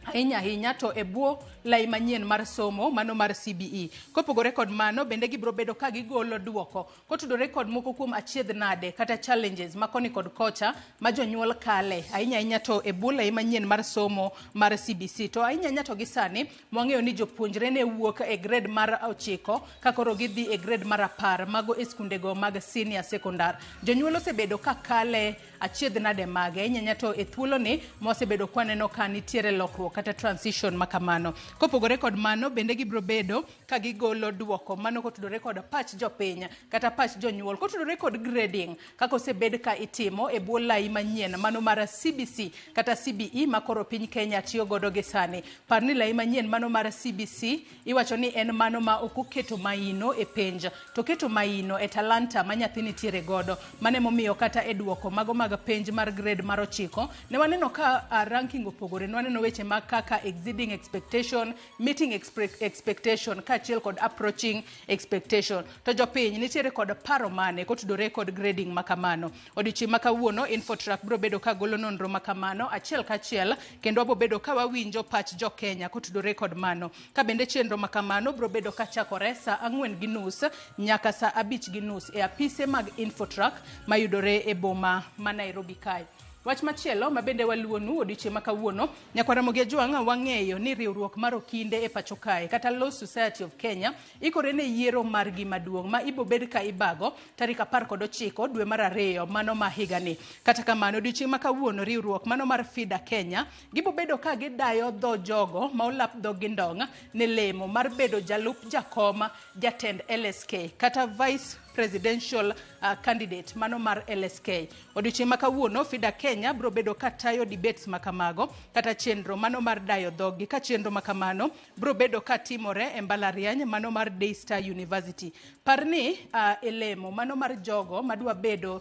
Ahinya ahinya to e bwo lai manyien mar somo mano mar CBE. Kopogore kod mano, bende gibiro bedo ka gigolo duoko kotudore kod moko kuom achiedh nade kata challenges ma koni kod kocha ma jonyuol kale ahinya ahinya to e bwo lai manyien mar somo mar CBC. To ahinya ahinya to gi sani mwang'eyo ni jopuonjre ne wuok e grade mar 9 ka koro gidhi e grade mar 10 mago e skundego mag senior secondar. Jonyuol osebedo ka kale achiedh nade mage ahinya ahinya to e thuoloni mwasebedo kwaneno ka nitiere lokruok kata transition ma kamano. Kopogore kod mano, bende gibiro bedo ka gigolo duoko mano kotudore kod pach jopiny kata pach jonyuol kotudore kod grading kaka osebed ka itimo e bwo lai manyien mano mar CBC kata CBE ma koro piny Kenya tiyo godo gi sani. Par ni lai manyien mano mar CBC iwacho ni en mano ma ok oketo maino e penj to oketo maino e talanta ma nyathi nitiere godo. Mano emomiyo kata e duoko mago mag penj mar grade mar 9 ne waneno ka ranking opogore, ne waneno weche mag kaka exceeding expectation, meeting expectation kaachiel kod approaching expectation. To jopiny nitiere kod paro mane kotudore kod grading ma kamano? Odiochieng' ma kawuono Infotrack biro bedo ka golo nonro ma kamano achiel kachiel kendo wabo bedo ka wawinjo pach jo Kenya kotudore kod mano. Ka bende chenro ma kamano biro bedo ka chakore saa 4:30 nyaka saa 5:30 e apise mag Infotrack mayudore e boma ma Nairobi kae. Wach machielo ma bende waluonu odiochieng' ma kawuono, Nyakwar Ramogi Ajwang' wang'eyo ni riwruok mar okinde e pacho kae kata Law Society of Kenya ikore ne yiero margi maduong' ma ibobed ka ibago tarik 19 dwe mar 2 mano ma higani. Kata kamano odiochieng' ma kawuono riwruok mano mar FIDA Kenya gibobedo ka gidayo dho jogo ma olap dhogi ndong' ne lemo mar bedo jalup jakom jatend LSK kata Vice Presidential candidate mano mar LSK. Odiochieng' ma kawuono FIDA Kenya biro bedo ka tayo debates ma kamago kata chenro mano mar dayo dhoggi ka chenro ma kamano biro bedo ka timore e mbalariany mano mar Daystar University. Par ni e lemo mano mar jogo madwa bedo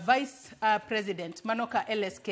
Vice President mano ka LSK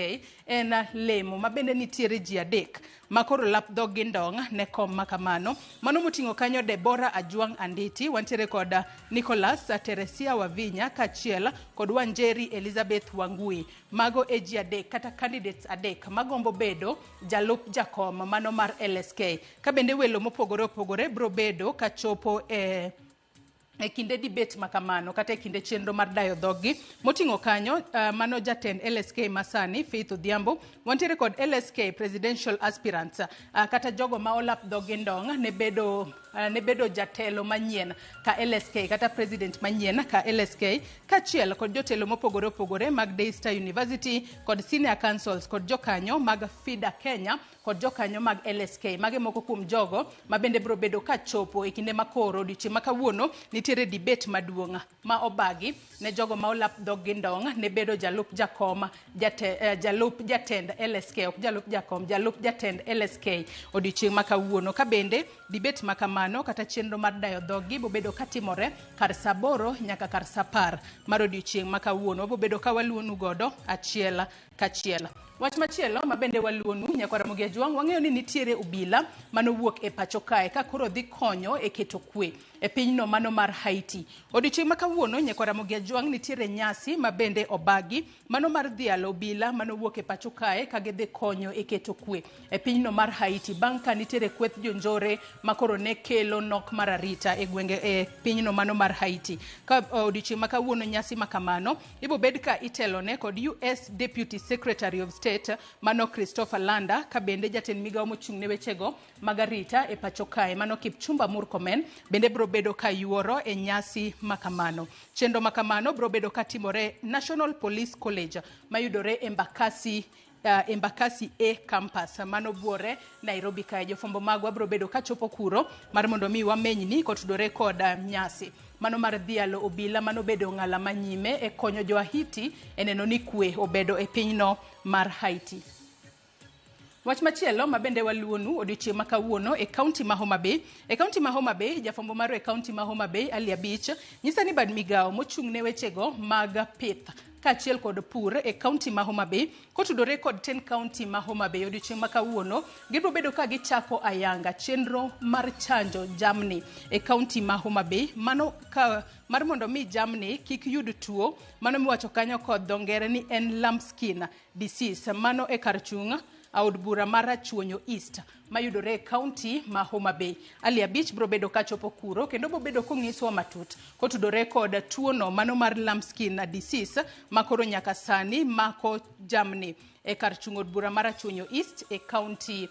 en lemo ma bende nitiere ji 3 ma koro lap dhoggi ndong' ne kom ma kamano. Mano moting'o kanyo Deborah Ajwang' Anditi, wantiere kod Nicholas Teresia Wavinya kaachiel kod Wanjeri Elizabeth Wangui. Mago e ji 3 kata candidates 3 magombo bedo jalup jakom mano mar LSK. Ka bende welo mopogore opogore biro bedo kachopo e kinde debate ma kamano kata e kinde chenro mar dayo dhoggi moting'o kanyo mano jatend LSK masani Faith Odhiambo, wantiere kod LSK presidential aspirants kata jogo ma olap dhoggi ndong' ne bedo jatelo manyien ka LSK kata president manyien ka LSK kaachiel kod jotelo mopogore opogore mag Daystar University kod senior councils kod jokanyo mag FIDA Kenya kod jokanyo mag LSK. Mage moko kuom jogo ma bende biro bedo ka chopo e kinde makoro odiochieng' ma kawuono nitiere debate maduong' ma obagi ne jogo ma olap dhoggi ndong' ne bedo jalup jakom jalup jatend LSK, ok jalup jakom, jalup jatend LSK odiochieng' ma kawuono. Ka bende debate ma kamano kata chenro mar dayo dhoggi bobedo katimore kar saa 8 nyaka kar saa 10 mar odiochieng' ma kawuono. Wabobedo ka waluonu godo achiel kachiel. Wach machielo ma bende waluonu Nyakwar Ramogi Ajwang', wang'eyo ni nitiere obila manowuok e pacho kae ka koro dhi konyo e keto kwe e pinyno mano mar Haiti. Odiochieng' ma kawuono Nyakwar Ramogi Ajwang' nitiere nyasi ma bende obagi mano mar dhialo obila manowuok e pacho kae ka gidhi konyo e keto kwe e pinyno mar Haiti bang' ka nitiere kweth jonjore ma koro ne kelo nok mar arita e gwenge e pinyno mano mar Haiti. Ka odiochieng' ma kawuono nyasi ma kamano ibobed ka itelone kod US Deputy Secretary of State mano Christopher Landa ka bende jatend migawo mochung' ne wechego mag arita e pacho kae mano Kipchumba Murkomen bende biro bedo ka yuoro e nyasi ma kamano. Chenro ma kamano biro bedo ka timore National Police College mayudore Embakasi Embakasi A campus mano buore Nairobi kae. Jofwambo magwa biro bedo ka chopo kuro mar mondo mi wamenyni kotudore kod nyasi mano mar dhialo obila mano bedo ng'ala manyime e konyo jo Haiti e neno ni kwe obedo e pinyno mar Haiti. Wach machielo ma bende waluonu odiochieng' ma kawuono e kaunti ma Homa Bay. E kaunti ma Homa Bay, jafwambo marwa e kaunti ma Homa Bay, Ali Abich, nyisa ni bad migawo mochung' ne wechego mag pith kaachiel kod pur e kaunti ma Homa Bay kotudore kod 10 kaunti ma Homa Bay odiochieng' ma kawuono gibiro bedo ka gichako ayanga chenro mar chanjo jamni e kaunti ma Homa Bay mano ka mar mondo mi jamni kik yud tuo mano miwacho kanyo kod dho ngere ni en lump skin disease mano e kar chung' od bura mar Rachuonyo East mayudore e kaunti ma Homa Bay. Ali Abich biro bedo kachopo kuro kendo biro bedo kong'isowa matut kotudore kod tuono mano mar lump skin disease makoro nyaka sani mako jamni e kar chung' od bura mar Rachuonyo East e kaunti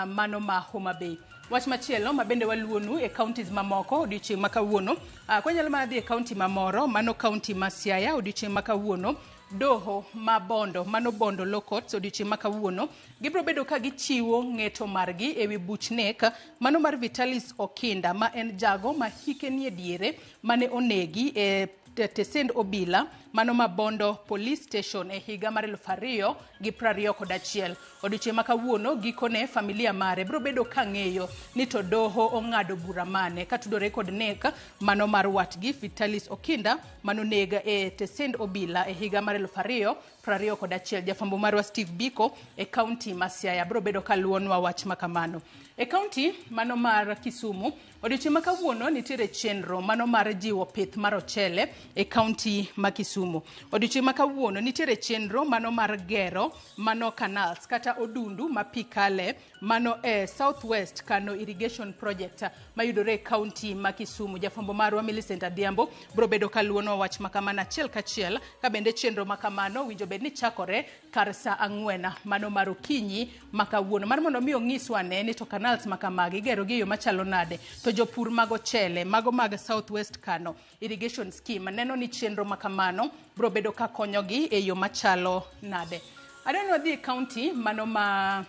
mano ma Homa Bay. Wach machielo ma bende waluonu e counties mamoko odiochieng' ma kawuono, kwanyalo mana dhi e county mamoro, mano county ma Siaya odiochieng' ma kawuono, doho ma Bondo, mano Bondo Law Courts odiochieng' ma kawuono, gibiro bedo ka gichiwo ng'eto margi ewi buch nek mano mar Vitalis Okinda ma en jago ma hike nie diere mane onegi e tesend obila mano ma Bondo Police Station e higa mar 2021. Odiochieng' ma kawuono gikone familia mare biro bedo ka ng'eyo ni to doho ong'ado bura mane katudore kod nek mano mar watgi Vitalis Okinda manoneg e tesend obila e higa mar 2021. Jafwambo marwa Steve Biko e kaunti ma Siaya biro bedo ka luwonwa wach makamano. E kaunti mano mar Kisumu, odiochieng' ma kawuono nitiere chenro mano mar jiwo pith mar ochele e kaunti ma Kisumu. Odiochieng' ma kawuono nitiere chenro mano mar gero mano canals kata odundu ma pi kale mano e South West Kano Irrigation Project mayudore e kaunti ma Kisumu. Jafwambo marwa Millicent Adhiambo biro bedo ka luwonwa wach makamano achiel kachiel ka bende chenro makamano winjo bed ni chakore kar saa 4 mano mar okinyi ma kawuono mar mondo mi ong'iswa ne ni to canals makamagi igero gi e yo machalo nade, to jopur mag ochele mago mag South West Kano Irrigation Scheme neno ni chenro makamano biro bedo ka konyogi e yo machalo nade. Adwa ni wadhi e kaunti mano ma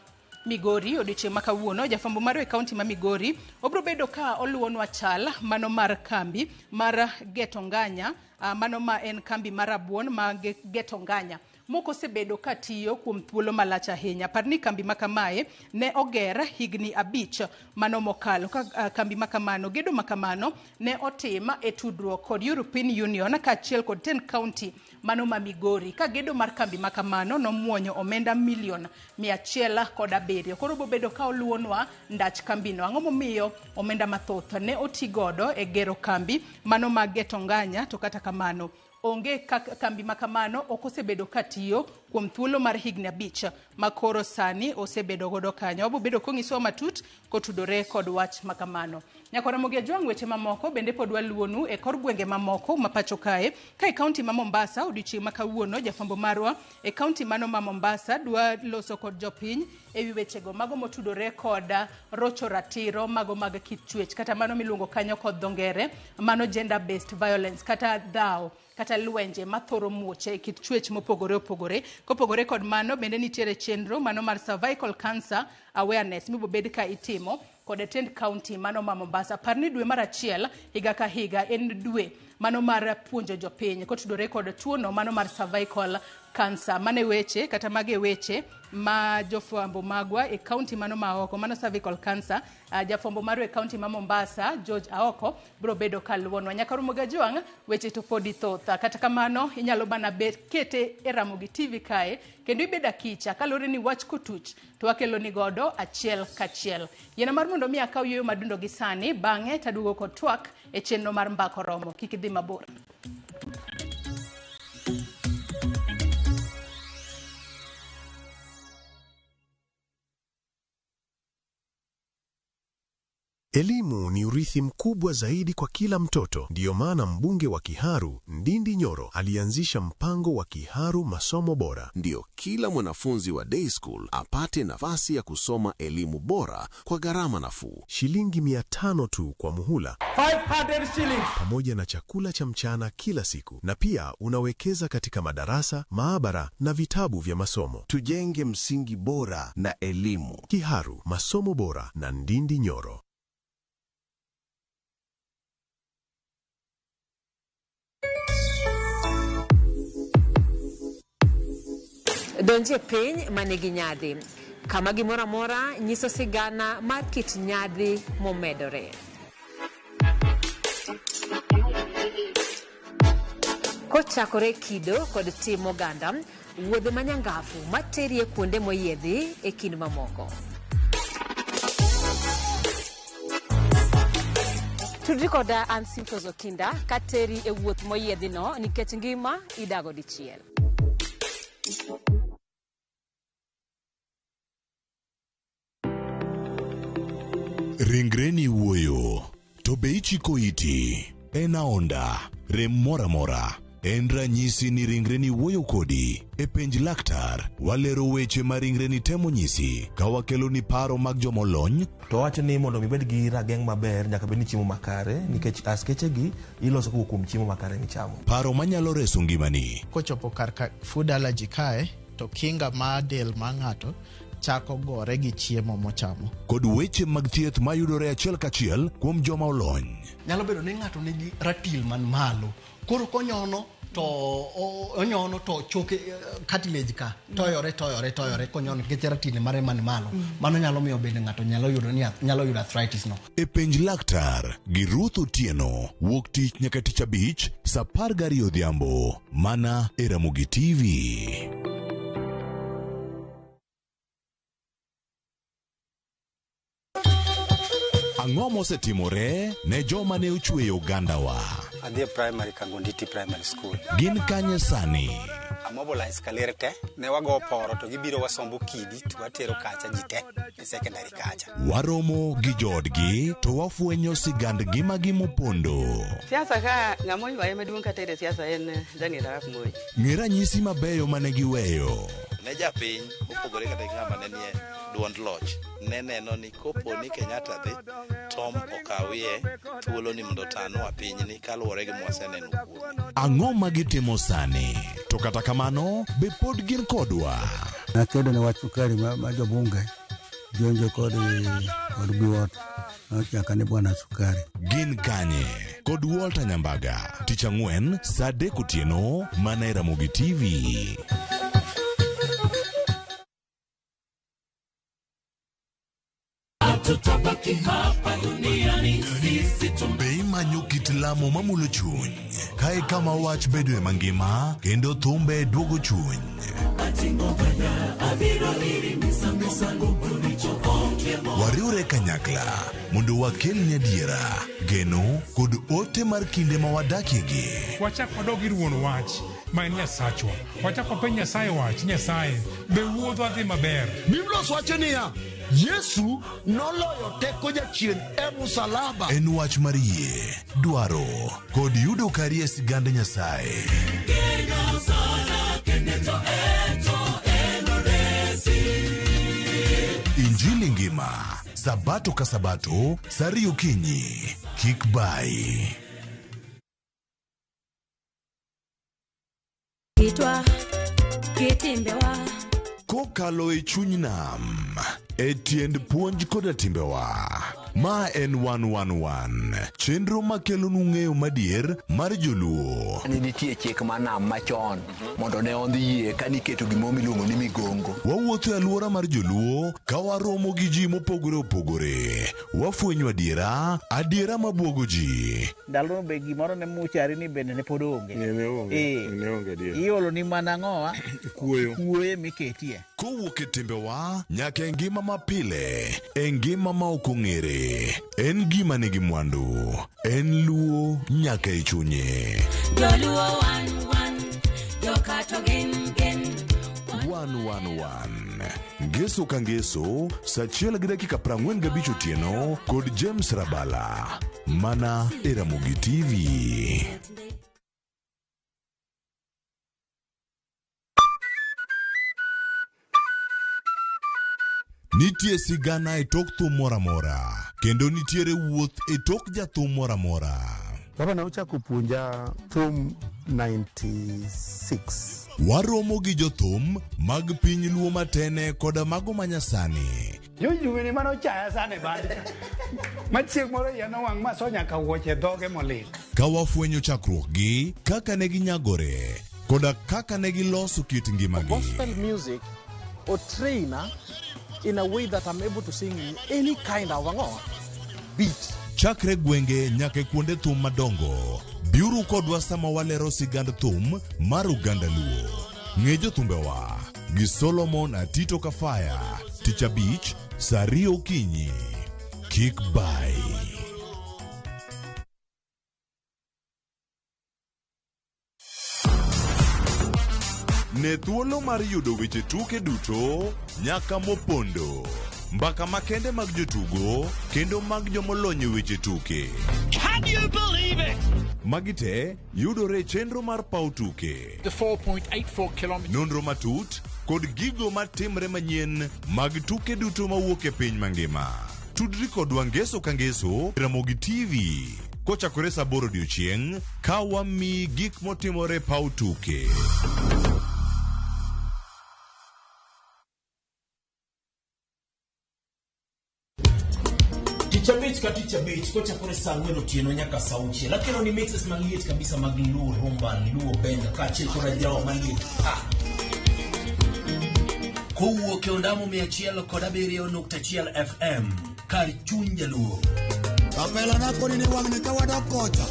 Migori odiochieng' ma kawuono. Jafwambo marwa e kaunti ma Migori obiro bedo ka oluwonwa chal mano mar kambi mar Getonganya, mano ma en kambi mar rabuon ma Getonganya moko osebedo ka tiyo kuom thuolo malach ahinya. Par ni kambi makamae ne oger higni 5 mano mokalo. Ka kambi makamano, gedo makamano ne otim e tudruok kod European Union kaachiel kod 10 county mano ma Migori. Ka gedo mar kambi makamano nomuonyo omenda milion 107. Koro bobedo ka oluwonwa ndach kambino. Ang'o momiyo omenda mathoth ne oti godo e gero kambi mano ma Getonganya, to kata kamano onge kambi makamano ok osebedo ka tiyo kuom thuolo mar higni 5 ma koro sani osebedo godo kanyo. Wabobedo kong'isowa matut kotudore kod wach makamano. Nyakora Ramogi Ajwang', weche mamoko bende pod waluwonu e kor gwenge mamoko ma pacho kae. Ka e kaunti ma Mombasa odiochieng' ma kawuono, jafwambo marwa e kaunti mano ma Mombasa dwa loso kod jopiny ewi wechego mago motudore kod rocho ratiro mago mag kit chwech kata mano miluongo kanyo kod dho ngere mano gender based violence kata dhawo kata lwenje mathoro muoche e kit chwech mopogore opogore. Kopogore kod mano bende nitiere chenro mano mar cervical cancer awareness mibobed ka itimo kod tend county mano ma Mombasa. Par ni dwe mar 1 higa ka higa en dwe mano mar puonjo jopiny kotudore kod tuono mano mar cervical cancer. Mane weche kata mage weche ma jofwambo magwa e county mano ma oko mano cervical cancer. Jafwambo marwa e county ma Mombasa George Aoko biro bedo ka luwonwa. Nyaka Ramogi Ajwang', weche to podi thoth. Kata kamano inyalo mana bet kete e Ramogi TV kae kendo ibed akicha kaluwore ni wach kotuch to wakelo ni godo achiel kachiel. Yiena mar mondo mi akaw yueyo madundo gi sani, bang'e taduogo kod twak e chenro mar Mbaka Oromo. Kik idhi mabor. Elimu ni urithi mkubwa zaidi kwa kila mtoto. Ndiyo maana mbunge wa Kiharu, Ndindi Nyoro, alianzisha mpango wa Kiharu Masomo Bora. Ndiyo kila mwanafunzi wa day school apate nafasi ya kusoma elimu bora kwa gharama nafuu. Shilingi 500 tu kwa muhula. 500 shillings. Pamoja na chakula cha mchana kila siku. Na pia unawekeza katika madarasa, maabara na vitabu vya masomo. Tujenge msingi bora na elimu. Kiharu Masomo Bora na Ndindi Nyoro. Donje piny manigi nyadhi, kama gimoro amora nyiso sigana mar kit nyadhi momedore. Kochakore kido kod tim oganda, wuodhe manyangafu materie kuonde moyiedhi e kind mamoko. Tudri koda an Simfos Okinda kateri e wuoth moyiedhino nikech ngima idago dichiel. Ringreni wuoyo, to be ichiko iti? En aonda, rem moro amora. En ranyisi ni ringreni wuoyo kodi. E penj laktar, walero weche ma ringreni temo nyisi ka wakeloni paro mag jomolony. To wacho ni mondo mi ibed gi rageng' maber nyaka bed ni chiemo makare nikech askeche gi iloso kowuok kuom chiemo makare michamo. Paro manyalo reso ngimani. Kochopo kar ka food allergy kae to kinga mar del mar ng'ato chako gore gi chiemo mochamo. Kod weche mag thieth mayudore achiel kachiel kuom joma olony. Nyalo bedo ni ng'ato nigi ratil man malo. Koro konyono to onyono to choke cartilage ka toyore toyore toyore konyono nikech ratil mare man malo. Mano nyalo miyo bende ng'ato nyalo yudo ni nyalo yudo arthritis no. E penj laktar gi Ruth Otieno wuok tich nyaka tich abich saa 12 odhiambo mana e Ramogi TV. Ang'o mosetimore ne joma ne ochweyo ogandawa? Adhi e primary Kangonditi Primary School. Gin kanye sani? Amobilize kaler te, ne wago poro to gibiro wasombo kidi to watero kacha ji te e secondary kacha. Waromo gi joodgi to wafwenyo sigand ngimagi mopondo. Siasa ka ng'ama oywaye maduong' kata e siasa en Daniel Arap Moi. Ng'e ranyisi mabeyo mane giweyo. Ne japiny mopogore kata gi ng'ama ne nie duond loch ne neno ni kopo ni Kenyatta dhi Tom okawie thuolo ni mondo otanwa pinyni kaluwore gi mwaseneno kuome. Ang'o ma gitimo sani? To kata kamano, be pod gin kodwa? Nakedo ne wach sukari ma jobunge jonjo kod Biwott nochaka ni bwana sukari. Gin kanye? Kod Walter Nyambaga, tich ang'wen saa 3 otieno mana e Ramogi TV. Hatutabaki hapa duniani sisi. Be imanyo kit lamo mamulo chuny? Kae kama wach bedoe mangima kendo thumbe duogo chuny. Wariwre kanyakla mondo wakel ni adiera, geno kod ote mar kinde ma wadakiegi. Wachak wadog ir wuon wach ma en Nyasachwa. Wachak wapenj Nyasaye wach, Nyasaye, be wuodhwa dhi maber? Biblos wacho niya, Yesu noloyo teko jachien e musalaba. En wach mar yie, dwaro kod yudo kari e sigand Nyasaye. Injili ngima, Sabato ka Sabato, saa 2 okinyi. Kik bai. Kitwa, kitimbewa. Kokalo e chuny nam, e tiend puonj koda timbewa. Ma en 111, chenro makelonu ng'eyo madier mar joluo. Ne nitie chik mar nam machon mondo ne ondhi yie ka niketo gimoro miluongo ni migongo. Wawuotho e alwora mar joluo ka waromo gi ji mopogore opogore. Wafwenyo adiera, adiera mabuogo ji. Ndalono be gimoro ne muchari ni bende ne pod onge. Ne onge, ne onge adier. Iolo ni mana ang'owa? Kuoyo. Kuoyo miketie. Kowuok e timbewa nyaka e ngima mapile, e ngima ma ok ong'ere. En gima nigi mwandu, en luo nyaka e chunye. Joluo wan wan, jokato gin gin. 111 Ngeso ka ngeso, saa 1:45 otieno kod James Rabala, mana e Ramogi TV. Nitie sigana e tok thum moro amora, kendo nitiere wuoth e tok jathum moro amora. Baba ne ochako puonja thum 96. Waromo gi jothum mag piny luo matene koda mago manyasani. Jojuweni mane ochaya sana e band cha. Ma chieng' moro iya nowang' ma so nyaka wuoche dhoge molil. Ka wafwenyo chakruokgi, kaka ne ginyagore, koda kaka ne giloso kit ngimagi. Gospel music or trainer in a way that I'm able to sing in any kind of beat. Chakre gwenge nyaka e kuonde thum madongo, biuru kodwa sama walero sigand thum mar oganda Luo. Ng'e jothumbewa gi Solomon Atito Kafaya, tich abich, saa 2 okinyi. Kik bai. Ne thuolo mar yudo weche tuke duto nyaka mopondo. Mbaka makende mag jotugo kendo mag jomolony e weche tuke. Can you believe it? Magi te yudore e chenro mar paw tuke. The 4.84 kilometers. Nonro matut kod gigo matimre manyien mag tuke duto mawuok e piny mangima. Tudri kodwa ngeso ka ngeso e Ramogi TV kochakore saa 8 odiochieng' ka wamiyi gik motimore e paw tuke. Tich abich ka tich abich kochakore saa ang'wen otieno nyaka saa auchiel akelo ni mixes maliet kabisa mag Luo Rumba, Luo Benga kaachiel kod ajawa maliet pa. Kowuok e ondamo 107.1 FM kar chuny jaluo. Kapela na koni ni wang'ni ka wadok kocha.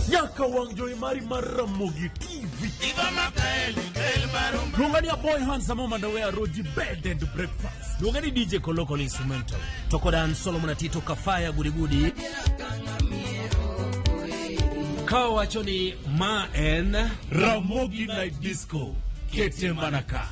Nyaka wang' jowi mari mar Ramogi TV. Luonga ni Aboy Handsome Omandawe Aroji Bed and Breakfast. Luonga ni DJ Kolokol Instrumental. To kod an Solomon Atito Kafaya Gudigudi. Ka wacho ni ma en Ramogi Night Disco. Kete mana ka.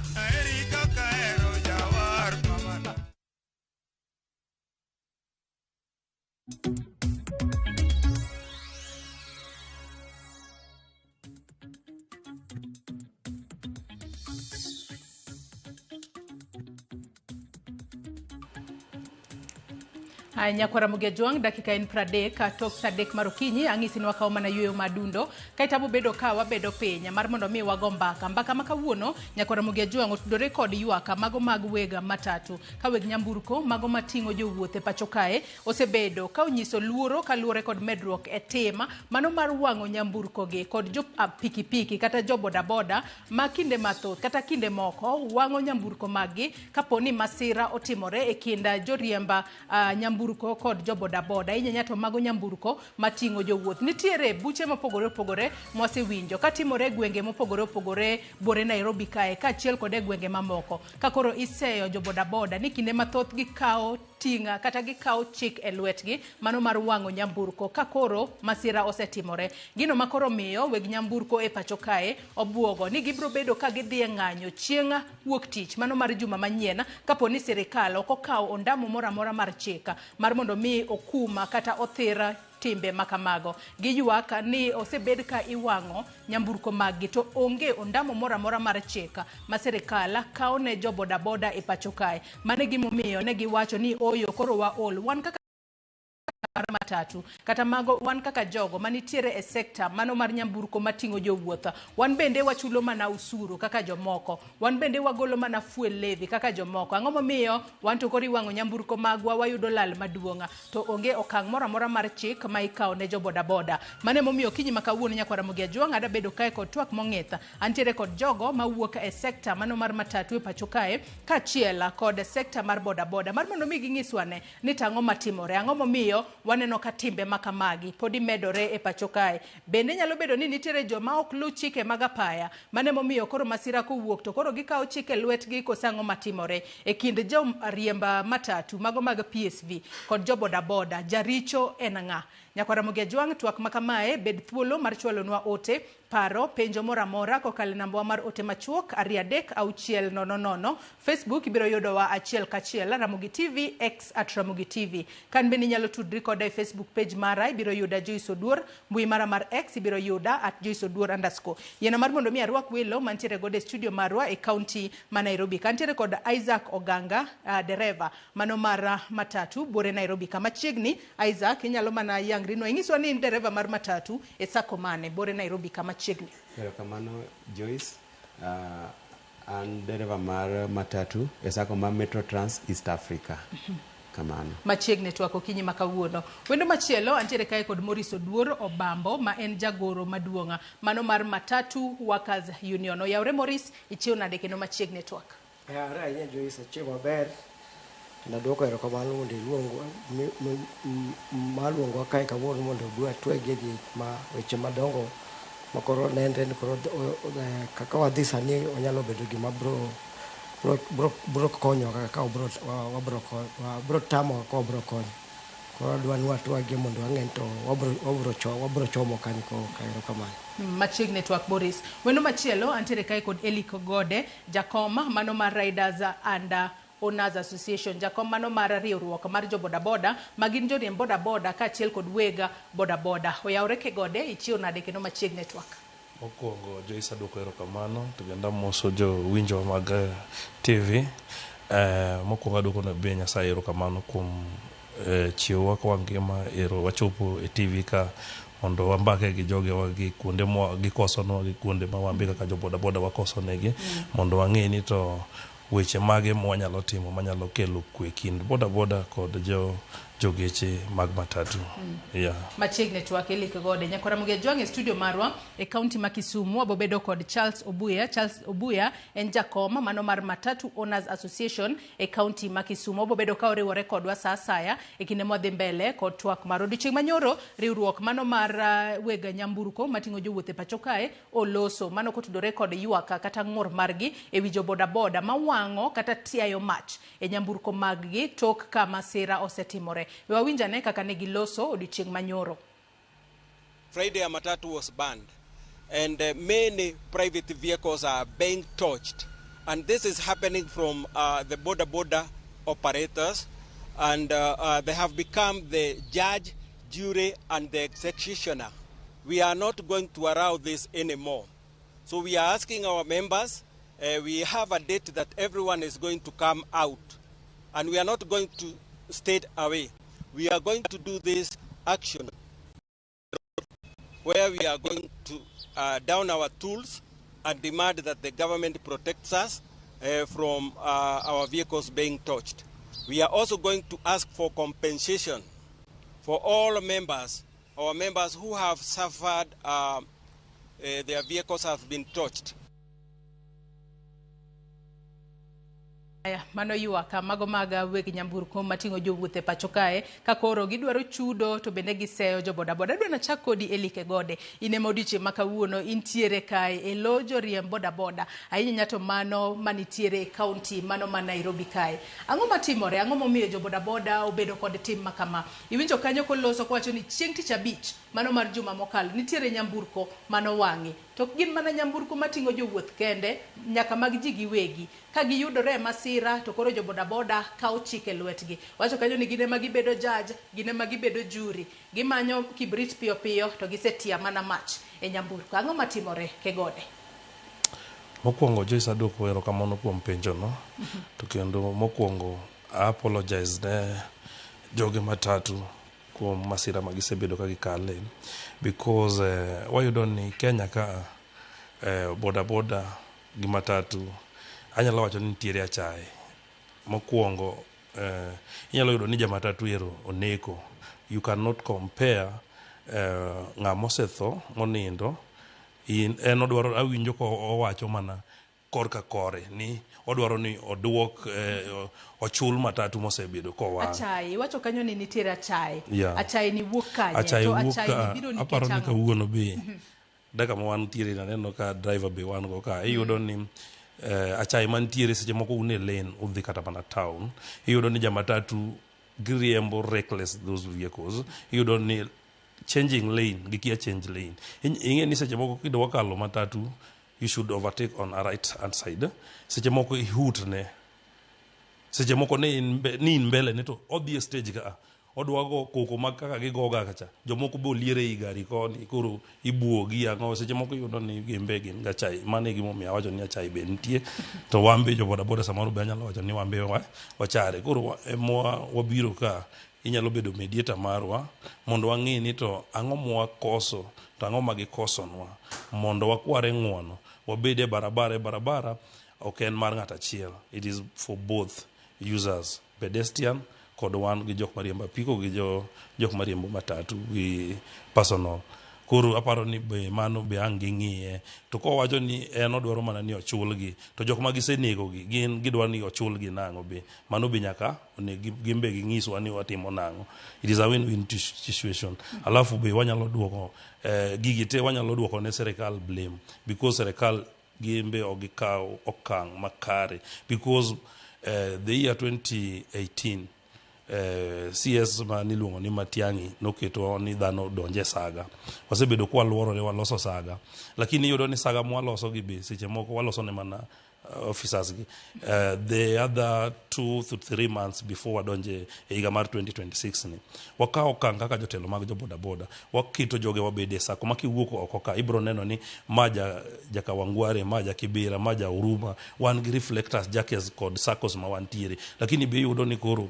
Haya, nyakwara Ramogi Ajwang', dakika en 30 tok sa 3 mar okinyi, ang'isi ni wakawo mana yueyo madundo kaeto abo bedo ka wabedo piny mar mondo mi wago mbaka. Mbaka ma kawuono nyakwara Ramogi Ajwang' otudore kod ywak mago mag weg matatu ka weg nyamburko mago mating'o jowuoth e pacho kae osebedo ka onyiso luoro kaluwore kod medruok e tim mano mar wang'o nyamburko gi kod jo pikipiki kata jo bodaboda ma kinde mathoth kata kinde moko wang'o nyamburko mag gi kapo ni masira otimore e kind joriemba nyamburko kod jo bodaboda. Inyanya to mago nyamburko mating'o jowuoth. Nitiere buche mopogore opogore mwasewinjo katimore e gwenge mopogore opogore buore Nairobi kae kaachiel kod e gwenge mamoko ka koro iseyo jo bodaboda ni kinde mathoth gikawo tinga kata gikawo chik e lwetgi mano mar wang'o nyamburko ka koro masira osetimore. Gino ma koro miyo weg nyamburko e pacho kae obuogo ni gibiro bedo ka gidhi e ng'anyo chieng' wuok tich mano mar juma manyien kapo ni sirikal ok okawo ondamo moro amora mar chik mar mondo mi okuma kata othir timbe makamago. Giywak ni osebed ka iwang'o nyamburko maggi to onge ondamo moro amora mar chik ma sirikal kawo ne jo bodaboda e pacho kae. Mano e gimomiyo ne giwacho ni oyo koro waol wan kaka mar matatu kata mago wan kaka jogo manitiere e sekta mano mar nyamburko mating'o jowuoth, wan bende wachulo mana usuru kaka jomoko, wan bende wagolo mana fuel levy kaka jomoko. Ang'o momiyo wan to koro iwang'o nyamburko magwa wayudo lal maduong' to onge okang' moro amora mar chik ma ikawo ne jo bodaboda. Mano emomiyo okinyi ma kawuono nyakwar Ramogi Ajwang' ada bedo kae kod twak mong'ith. Antiere kod jogo mawuok e sekta mano mar matatu e pacho kae kaachiel kod sekta mar bodaboda mar mondo mi ging'iswa ne ni to ang'o matimore, ang'o momiyo waneno ka timbe makamagi podi medore e pacho kae. Bende nyalo bedo ni nitiere joma ok luw chike mag apaya, mano emomiyo koro masira kowuok to koro gikawo chike lwetgi koso ang'o matimore e kind joriemb matatu mago mag PSV kod jo bodaboda. Jaricho en ng'a? Nyakwar Ramogi Ajwang', twak makamae bed thuolo mar chwalonwa ote, paro, penjo moro amora kokalo e namba mar ote machuok 236 000. Facebook ibiro yudowa achiel kachiel Ramogi TV, X at Ramogi TV. Kan bende inyalo tudri koda e Facebook page mara, ibiro yuda Joyce Oduor, mbui mara mar X ibiro yuda at Joyce Oduor underscore. Yiena mar mondo mi arwak welo mantiere godo e studio marwa e county ma Nairobi. Kantiere kod Isaac Oganga, dereva mano mar matatu buore Nairobi. Kama chiegni Isaac, inyalo mana yangri no ing'iswa ni in dereva mar matatu e sacco mane buore Nairobi kama chiegni. Erokamano Joyce. An dereva mar matatu e sacco mar Metro Trans East Africa. Kamano. Machiegni twak okinyi ma kawuono. Wendo machielo antiere kae kod Maurice Oduor Obambo ma en jagoro maduong' mano mar Matatu Workers Union. Oyawre Maurice, ichiew nade kendo machiegni twak? Ayawre ahinya Joyce, achiew maber kendo aduoko erokamano mondo iluongwa maluongwa kae kawuono mondo obi watwagie gik ma weche madongo makoro nenre ni koro kaka wadhi sani onyalo bedo gima bro konyo kaka wabro tamo kaka wabro konyo. Koro adwa ni watwagie mondo wang'e to wabro chomo kanyo ka erokamano. Machiegni twak Boris. Wendo machielo antiere kae kod Elik Gode, jakom mano mar Riders and Owners Association. Jakom mano mar riwruok mar jo bodaboda ma gin joriemb bodaboda kaachiel kod weg bodaboda. Oyawre Kegode, ichiew nade kendo machiegni e twak? Mokwongo Joyce aduoko erokamano to kendo amoso jowinjo mag TV. Mokwongo aduoko ne be Nyasaye erokamano kuom chiewowa ka wangima ero wachopo e TV ka mondo wambake gi jogewa gi kuonde mwa gikosonwa gi kuonde ma wan be kaka jo bodaboda wakosonegi mondo wang'e ni to weche mage mwanyalo timo manyalo kelo kwe kind bodaboda kod jo jogeche mag matatu. Yeah. Machiegni twak Eli Kegode. Nyakwara Mugia Jwang' e studio marwa e kaunti ma Kisumu wabobedo kod Charles Obuya. Charles Obuya en jakom mano mar Matatu Owners Association e kaunti ma Kisumu. Wabobedo ka oriwore kodwa sa asaya e kinde mwadhi mbele kod twak mar odiochieng' manyoro. Riwruok mano mar weg nyamburko mating'o jowuoth e pacho kae oloso mano kotudore kod ywak kata ng'ur margi e wi jo bodaboda mawang'o kata tiayo mach e nyamburko maggi tok ka masira osetimore. We wawinj ane kaka ne giloso odiochieng' manyoro. Friday a matatu was banned and many private vehicles are being torched, and this is happening from the boda boda operators, and they have become the judge, jury and the executioner. We are not going to allow this anymore. So we are asking our members, we have a date that everyone is going to come out, and we are not going to stay away. We are going to do this action where we are going to down our tools and demand that the government protects us from our vehicles being touched. We are also going to ask for compensation for all members, our members who have suffered, their vehicles have been touched. Aya, mano ywak mago mag weg nyamburko mating'o jowuoth e pacho kae ka koro gidwaro chudo to bende giseyo jo bodaboda. Adwa nachak kodi Eli Kegode, in ema odiochieng' ma kawuono intiere kae e lo joriemb bodaboda, ahinya to mano manitiere e kaunti mano ma Nairobi kae. Ang'o matimore? Ang'o momiyo jo bodaboda obedo kod tim ma kama? Iwinjo kanyo koloso kowacho ni chieng' tich abich mano mar juma mokalo nitiere nyamburko manowang'i. To ok gin mana nyamburko mating'o jowuoth kende, nyaka mag ji giwegi. Ka giyudore e masira to koro jo bodaboda kawo chik e lwetgi. Wacho kanyo ni gin ema gibedo judge, gin ema gibedo jury. Gimanyo kibrit piyo piyo to gisetia mana mach e nyamburko. Ang'o matimore Kegode? Mokwongo Joyce aduoko erokamano kuom penjono. To kendo mokwongo I apologize ne joge matatu kuom masira ma gisebedo ka gikale, because wayudo ni Kenya ka bodaboda gi matatu anyalo wacho ni nitiere achaye. Mokwongo inyalo yudo ni jamatatu ero oneko. You cannot compare ng'ama osetho monindo in en odwaro awinjo ko owacho mana korka kore ni odwaro ni oduok ochul matatu mosebedo kowang'. Achaye, iwacho kanyo ni nitiere achaye. Yeah. Achaye ni wuok kanye? Achaye To wuok achaye ka ni biro nikech aparo ni ang'o? kawuono be dakika ma wantiere naneno ka driver be wan go ka iyudo ni achaye mantiere seche moko un e lane udhi kata mana town iyudo ni jamatatu giriembo reckless those vehicles iyudo ni changing lane gikia change lane ing'e ni seche moko kidwa kalo matatu you should overtake on a right hand side seche moko ihutne seche moko ni in mbele ne to odhi e stage ka odwa go koko mag kaka gigoga kacha jomoko be oliere ei gari koni koro ibuogi ang'o seche moko iyudo ni gin be gin gachai mano e gimomiyo awacho ni achai be nitie to wan be jo bodaboda samoro be anyalo wacho ni wan be wachare koro emwa wabiro ka inyalo bedo mediator marwa mondo wang'e ni to ang'o mwakoso to ang'o ma gikosonwa mondo wakware ng'uono wabed e barabara ok en mar ng'ato achiel it is for both users pedestrian kod wan gi jok mariembo apiko gi jok mariembo matatu gi personal koro aparo ni be mano be ang' ging'iye to kowacho ni en odwaro mana ni ochulgi to jok ma gisenegogi gin gidwaro ni ochulgi nang'o be mano be nyaka onego gin be ginyiswa ni watimo nang'o it is a win-win situation alafu be wanyalo duoko gigi te wanyalo duoko ne serikal blame because serikal gin be ok gikaw okang' makare because the year 2018 CS ma niluongo ni Matiang'i noketo ni dhano donje saga wasebedo kwaluorore waloso saga lakini iyudo ni saga mwaloso gi be seche moko waloso ne mana officers gi the other 2 to 3 months before wadonje e higa mar 2026 ni, wakawo okang' kaka jotelo mag jo bodaboda, waketo joge wabede e sako ma kiwuok oko ka ibro neno ni ma ja Jakawangware, ma ja Kibera, ma ja Huruma, wan gi reflectors jackets kod saccos ma wantiere. Lakini be iyudo ni koro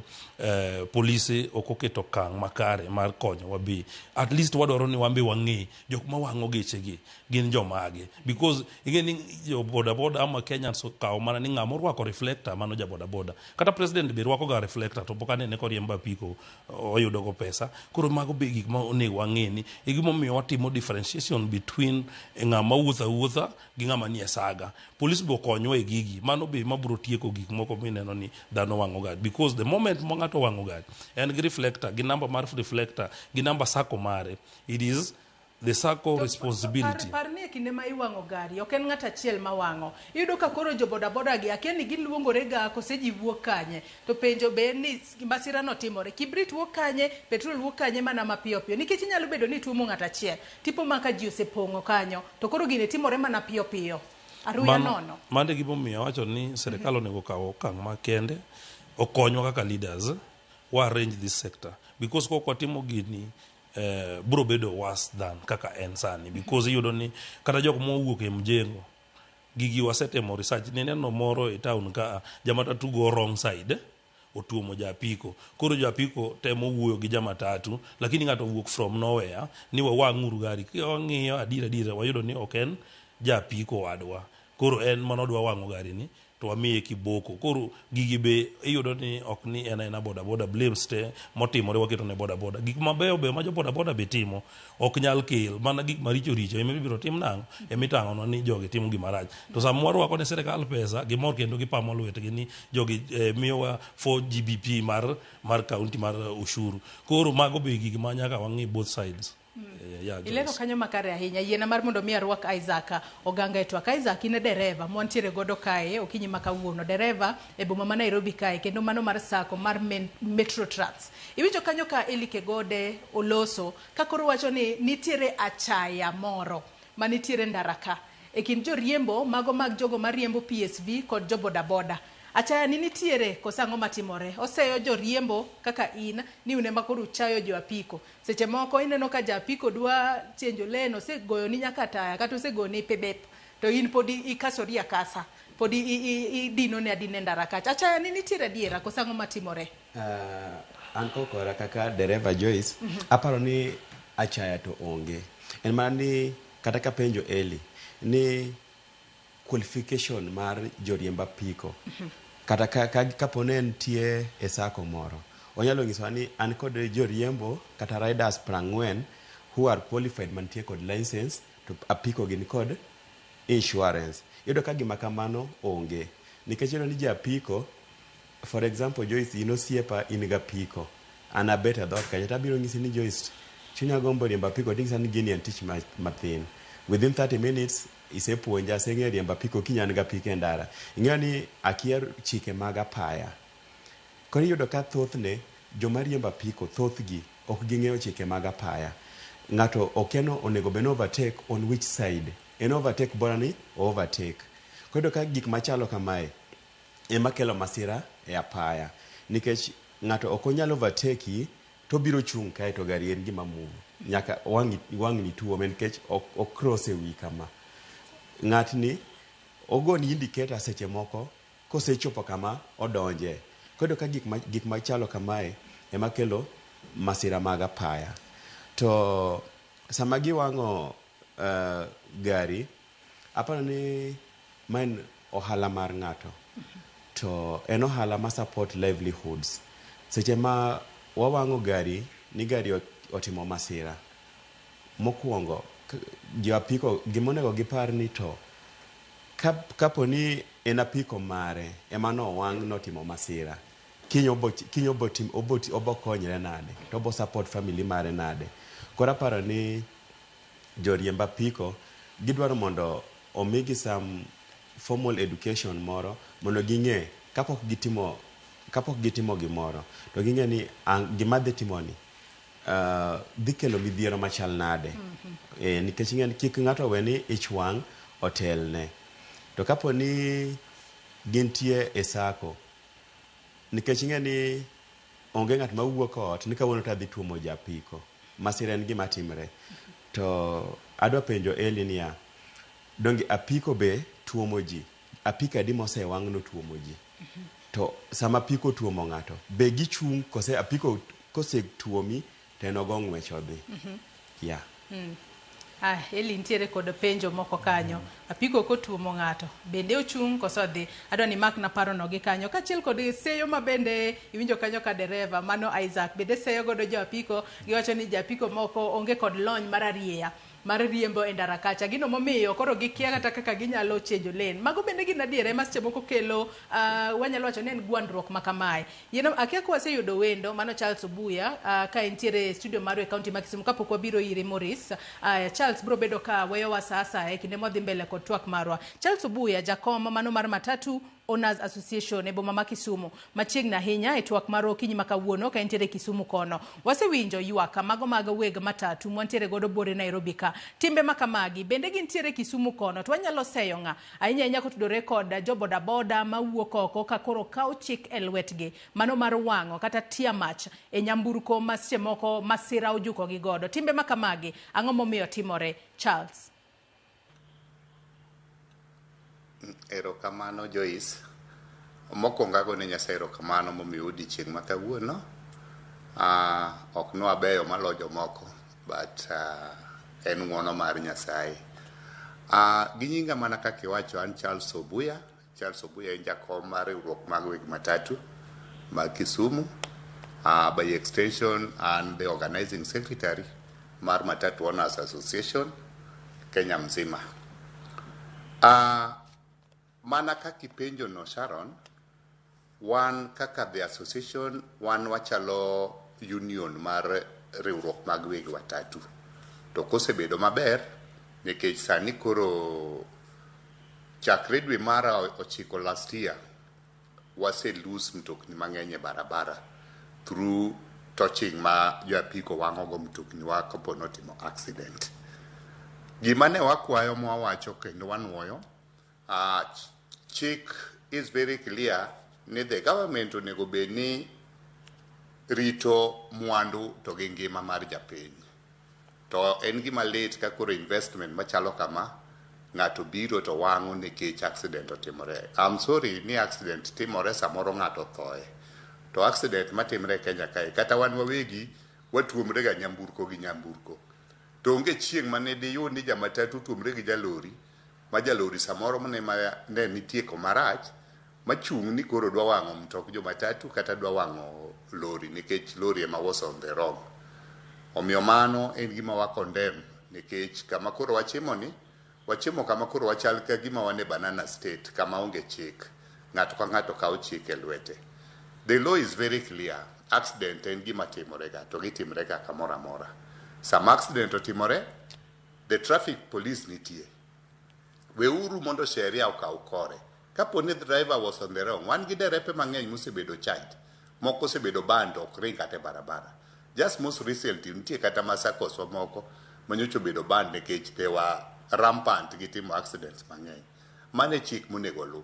polise ok oketo okang' makare mar konyowa be. At least wadwaro ni wan be wang'e jok mawang'o gechegi gin jomage. Because ing'e ni jo bodaboda ama Kenyans okawo mana ni ng'ama orwako reflector mano ja bodaboda. Kata president be rwako ga reflector to pok anene koriembo apiko oyudo go pesa. Koro mago be gik ma onego wang'e ni e gimomiyo watimo differentiation between ng'ama wuotho awuotha gi ng'ama nie saga. Police be okonywa e gigi. Mano be mabro tieko gik moko mineno ni dhano wang'o gari. Because the moment ma ng'ato owang'o gari, en gi reflector, gi namba mar reflector, gi namba sacco mare. It is the sacco responsibility. Par ni e kinde ma iwang'o gari, ok en ng'ato achiel ma wang'o. Iyudo ka koro jo bodaboda gi, akia ni giluongore ga kose ji wuok kanye. To penjo be en ni masira no timore. Kibrit wuok kanye, petrol wuok kanye mana mapiyo piyo. Nikech inyalo bedo ni ituomo ng'ato achiel, tipo ma ka ji osepong'o kanyo, to koro gini timore mana piyo piyo. Aruya nono. Mano e gimomiyo awacho ni sirikal onego okaw okang' makende, okonywa kaka leaders, wa arrange this sector. Because kok watimo gini, bro bedo worse than kaka en sani. Because iyudo ni kata jok mowuok e mjengo, gigi wasetemo research, nineno moro e town ka jamatatu go wrong side, otuomo ja apiko. Koro ja apiko temo wuoyo gi jamatatu, lakini ng'ato owuok from nowhere ni wawang'uru gari. Ka wang'iyo adier adier wayudo ni ok en ja apiko wadwa. Koro en manodwa wang'o gari ni to wamiye kiboko. Koro gigi be iyudo ni ok ni en aena bodaboda, blames te motimore waketo ne bodaboda. Gik mabeyo beyo ma jo bodaboda be timo ok nyal kel, mana gik maricho richo ema ibiro tim nang'o, ema itang'onwa ni jogi timo gima rach. To sama warwako ne sirikal pesa, gimor kendo gipamo lwetgi ni jogi miyowa 4 GBP mar county mar ushuru. Koro mago be gik ma nyaka wang'i both sides. Yeah, Ilero Joyce. kanyo makare ahinya. Yiena mar mondo mi arwak Isaac Oganga e twak. Isaac, in e dereva mwantiere godo kae okinyi ma kawuono. Dereva e boma ma Nairobi kae kendo mano mar sacco mar Metro Trans. Iwinjo kanyo ka Eli Kegode oloso ka koro wacho ni nitiere achaya moro manitiere ndara ka e kind joriembo mago mag jogo mariembo PSV kod jo bodaboda. Achaya ni nitiere koso ang'o matimore? Oseyo joriembo kaka in ni un ema koro uchayo jo apiko. Seche moko ineno ka ja apiko dwa chenjo lane, osegoyoni nyaka taya kata osegoni pebep, to in pod ikasori akasa, pod idinone adina e ndara kacha. Achaya ni nitiere adiera koso ang'o matimore? An kokora kaka dereva Joyce, aparo ni achaya to onge. En mana ni kata kapenjo Eli ni qualification mar joriemb apiko kata kapo ne entie e sacco moro, onyalo nyisowa ni an kod joriembo kata riders 40 who are qualified mantie kod license to apiko gin kod insurance. Iyudo ka gima kamano onge. Nikech iyudo ni ja apiko, for example Joyce, in osiepa in ga apiko, an abet e dhoot kacha tabiro nyisi ni Joyce, chunya gombo riembo apiko, ting'isa ni gini en tich mathin. Within 30 minutes isepuonja, aseng'eyo riembo apiko, kiny an ga apiko e ndara. Ing'eyo ni akia chike mag apaya. Koro iyudo ka thothne joma riembo apiko thothgi ok ging'eyo chike mag apaya. Ng'ato okia ni onego bed ni overtake on which side. En overtake bora ni overtake. Koro iyudo ka gik machalo kamae ema kelo masira e apaya. Nikech ng'ato ok onyal overtake to obiro chung' kae to gari en gima move. Nyaka wang'ni tuome nikech ok cross e wi kama. Ng'atni ogoni indicator seche moko kosechopo kama odonje. Koro ka gik machalo kamae ema kelo masira mag apaya. To sama giwang'o gari, aparo ni ma en ohala mar ng'ato. To en ohala ma support livelihoods. Seche ma wawang'o gari ni gari otimo masira, mokwongo jo apiko gimonego gipar ni to kapo ni en apiko mare ema nowang' notimo masira, kiny obo konyre nade, to obo support family mare nade. Koro aparo ni joriemb apiko gidwaro mondo omigi some formal education moro mondo ging'e kapok gitimo gimoro to ging'e ni gima dhi timo ni dhi kelo midhiero machal nade. Nikech ing'e ni kik ng'ato we ni ich wang' otelne. To kapo ni gintie e sacco, Nikech ing'e ni onge ng'at ma wuok ot ni kawuono to adhi tuomo japiko. Masira en gima timre. To adwa penjo Eli niya, donge apiko be tuomo ji? Apiko adi mosewang' notuomo ji? To sama apiko otuomo ng'ato, be gichung' kose apiko kosetuomi to en ogo ng'wech odhi? Yeah. Ah, Eli nitiere kod penjo moko kanyo. Apiko kotuomo ng'ato, bende ochung' koso odhi? Adwa ni imak na parono gi kanyo. Kaachiel kod seyo ma bende iwinjo kanyo ka dereva, mano Isaac, bende seyo godo jo apiko, giwacho ni jo apiko moko onge kod lony mar arieya mar riembo e ndara kacha. Gino momiyo koro gikia kata kaka ginyalo chenjo lane. Mago bende gin adiera ema seche moko kelo, wanyalo wacho ni en gwandruok ma kamae. Yieno, akia ka waseyudo wendo, mano Charles Obuya, ka entiere e studio marwa e kaunti ma Kisumu kapok wabiro ire Maurice. Charles biro bedo ka weyowa sa asaya e kinde mwadhi mbele kod twak marwa. Charles Obuya, jakom mano mar Matatu Owners Association e boma ma Kisumu, machiegni ahinya e twak marwa okinyi ma kawuono ka entiere Kisumu kono. Wasewinjo ywak mago mag weg matatu mwantiere godo buore Nairobi ka. Timbe ma kamagi bende gintiere Kisumu kono, to wanyalo seyo ng'a? Ahinya ahinya kotudore kod jo bodaboda mawuok oko ka koro kawo chik e lwetgi, mano mar wang'o kata tia mach e nyamburko ma seche moko masira ojukogi godo. Timbe ma kamagi ang'o momiyo timore? Charles. Erokamano Joyce. Mokwongo agone Nyasaye erokamano momiyo odiochieng' ma kawuono. Ok nwabeyo maloyo jomoko, but en ng'uono mar Nyasaye. Gi nyinga mana kaka iwacho, an Charles Obuya. Charles Obuya en jakom mar riwruok mag weg matatu mag Kisumu. By extension, an the organizing secretary mar Matatu Owners Association Kenya mzima. Mana kaka ipenjo no Sharon, wan kaka the association, wan wachalo union mar riwruok mag weg matatu. To kosebedo maber, nikech sani koro chakre dwe mar 9 last year, wase lose mtokni mang'eny e barabara through torching ma jo apiko wang'o go mtokni wa kapo notimo accident. Gima ne wakwayo mwawacho kendo wanuoyo, chik is very clear ni the government onego bed ni rito mwandu to gi ngima mar japiny. To en gima lit ka koro investment machalo kama ng'ato biro to wang'o nikech accident otimore. I'm sorry ni accident timore samoro ng'ato othoe. To accident matimre e Kenya kae, kata wan wawegi watuomre ga nyamburko gi nyamburko. To onge chieng' mane diyud ni jamatatu otuomre gi jalori, ma jalori samoro ne ma ne nitie komarach, machung' ni koro dwa wang'o mtok jomatatu kata dwa wang'o lori nikech lori ema was on the wrong. Omiyo mano en gima wa condemn nikech kama koro wachimo ni, wachimo kama koro wachal ka gima wan e banana state kama onge chik. Ng'ato ka ng'ato kawo chik e lwete. The law is very clear. Accident en gima timore ga, to gitimre ga kamoro amora. Sama accident otimore, the traffic police nitie. Weuru mondo sheria okaw kore. Kapo ni driver was on the wrong, wan gi derepe mang'eny mosebedo charged. Moko osebedo banned ok ring kata e barabara. Just most recently, nitie kata ma SACCOS wa moko manyocha obedo banned nikech they were rampant gi timo accidents mang'eny. Mano e chik monego oluw.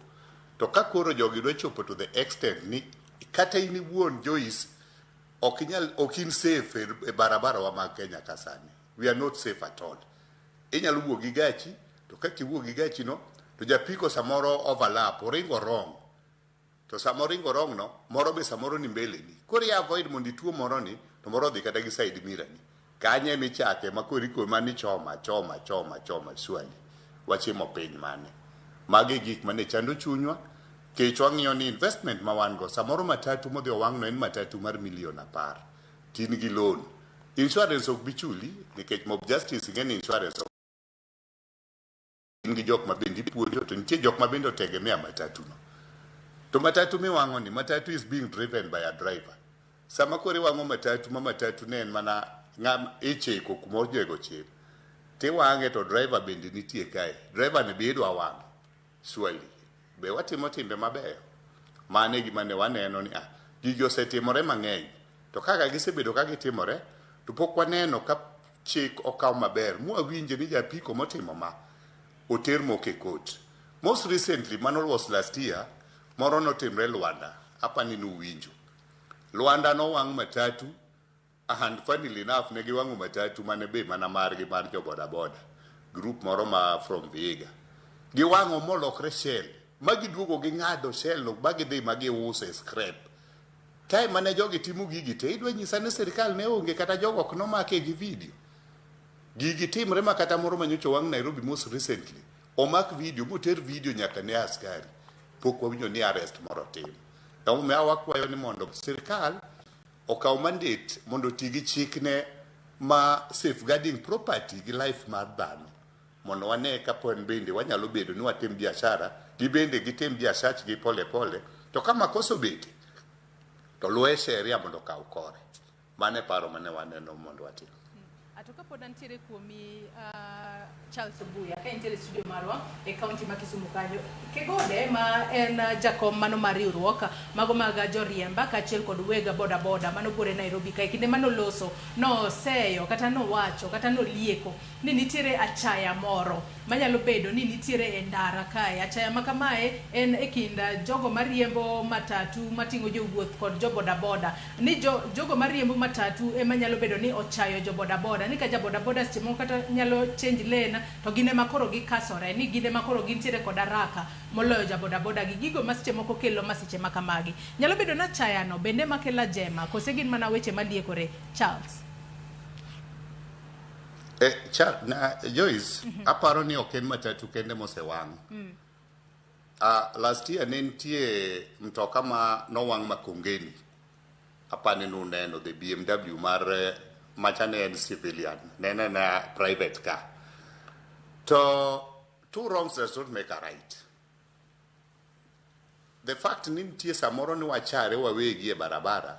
To ka koro jogi dwa chopo to the extent ni kata in iwuon Joyce ok inyal ok in safe e barabara wa mag Kenya ka sani. We are not safe at all. Inyalo wuok gi gachi, to kaka iwuok gi gachi no, to japiko samoro overlap, oringo wrong. To sama oringo wrong no, moro be samoro ni mbele ni. Koro i avoid mondo ituo moro ni, to moro odhi kata gi side mirror ni. Kanye michake ma koro iko mani choma, choma, choma, choma, surely. Wachimo piny mane. Magi e gik mane chando chunywa, kech wang'iyo ni investment ma wan go, samoro matatu modhi owang' no en matatu mar milion 10. Tin gi loan. Insurance ok bi chuli, nikech mob justice ing'e ni insurance ok in gi jok ma bende ipuonjo, to nitie jok ma bende otegemea matatu no. To matatu miwang'o ni, matatu is being driven by a driver. Sama koro iwang'o matatu, ma matatu ne en mana ng'am ichiko kuma onego chik. Tiwang'e to driver bende nitie kae. Driver ni be idwa wang'o. Surely. Be watimo timbe mabeyo? Mano e gima ne waneno ni gigi osetimore mang'eny. To kaka gisebedo ka gitimore, to pok waneno ka chik okaw maber. Mwawinje ni japiko motimo ma, oter moko e court. Most recently, mano was last year, moro notimre Luanda. Apani nuwinjo. Luanda nowang' matatu, and funnily enough ne giwang'o matatu mane be mana margi mar jo boda boda. Group moro ma from Vihiga. Giwang'o molokre shell. Ma giduogo ging'ado shell no ba gidhi ma giuse scrap. Time mane jogi timo gigi te idwa nyisa ni sirikal ne onge kata jogo ok nomake gi video. Gigi timre ma kata moro manyocha owang' Nairobi most recently. Omak video moter video nyaka ne askari. Pok wawinjo ni arrest moro otim. Emomiyo wakwayo ni mondo sirikal okaw mandate mondo oti gi chikne ma safeguarding property gi life mar dhano. Mondo wane kapo en bende wanyalo bedo ni watim biashara, gibende gitim biashachgi pole pole, to ka makosa obete, to luwe sheria mondo okaw kore. Mano e paro mane waneno mondo watim. Ato kapod antiere kuomi Charles Obuya, ka intiere e studio marwa e kaunti ma Kisumu kanyo, Kegode ma en jakom mano mar riwruok mago mag joriemba kaachiel kod weg boda boda mano buore Nairobi kae, kinde manoloso noseyo kata nowacho kata nolieko ni nitiere achaya moro manyalo bedo ni nitiere e ndara kae. Achaya ma kamae en e kind jogo mariembo matatu mating'o jowuoth kod jo boda boda. Ni jogo mariembo matatu ema nyalo bedo ni ochayo jo boda boda. Ni ka ja boda boda seche moko kata nyalo change lane to gin ema koro gikasore, ni gin ema koro gintiere kod haraka moloyo ja boda boda gi gigo ma seche moko kelo masiche ma kamagi. Nyalo bedo ni achaya no bende makelo ajema kose gin mana weche maliekore? Charles. Joyce, aparo ni ok en matatu kende mosewang'. Last year ne nitie mtoka ma nowang' Makongeni. Apani nuneno the BMW mar macha ne en civilian, ne en a private car. To two wrongs does not make a right. The fact ni nitie samoro ni wachare wawegi e barabara,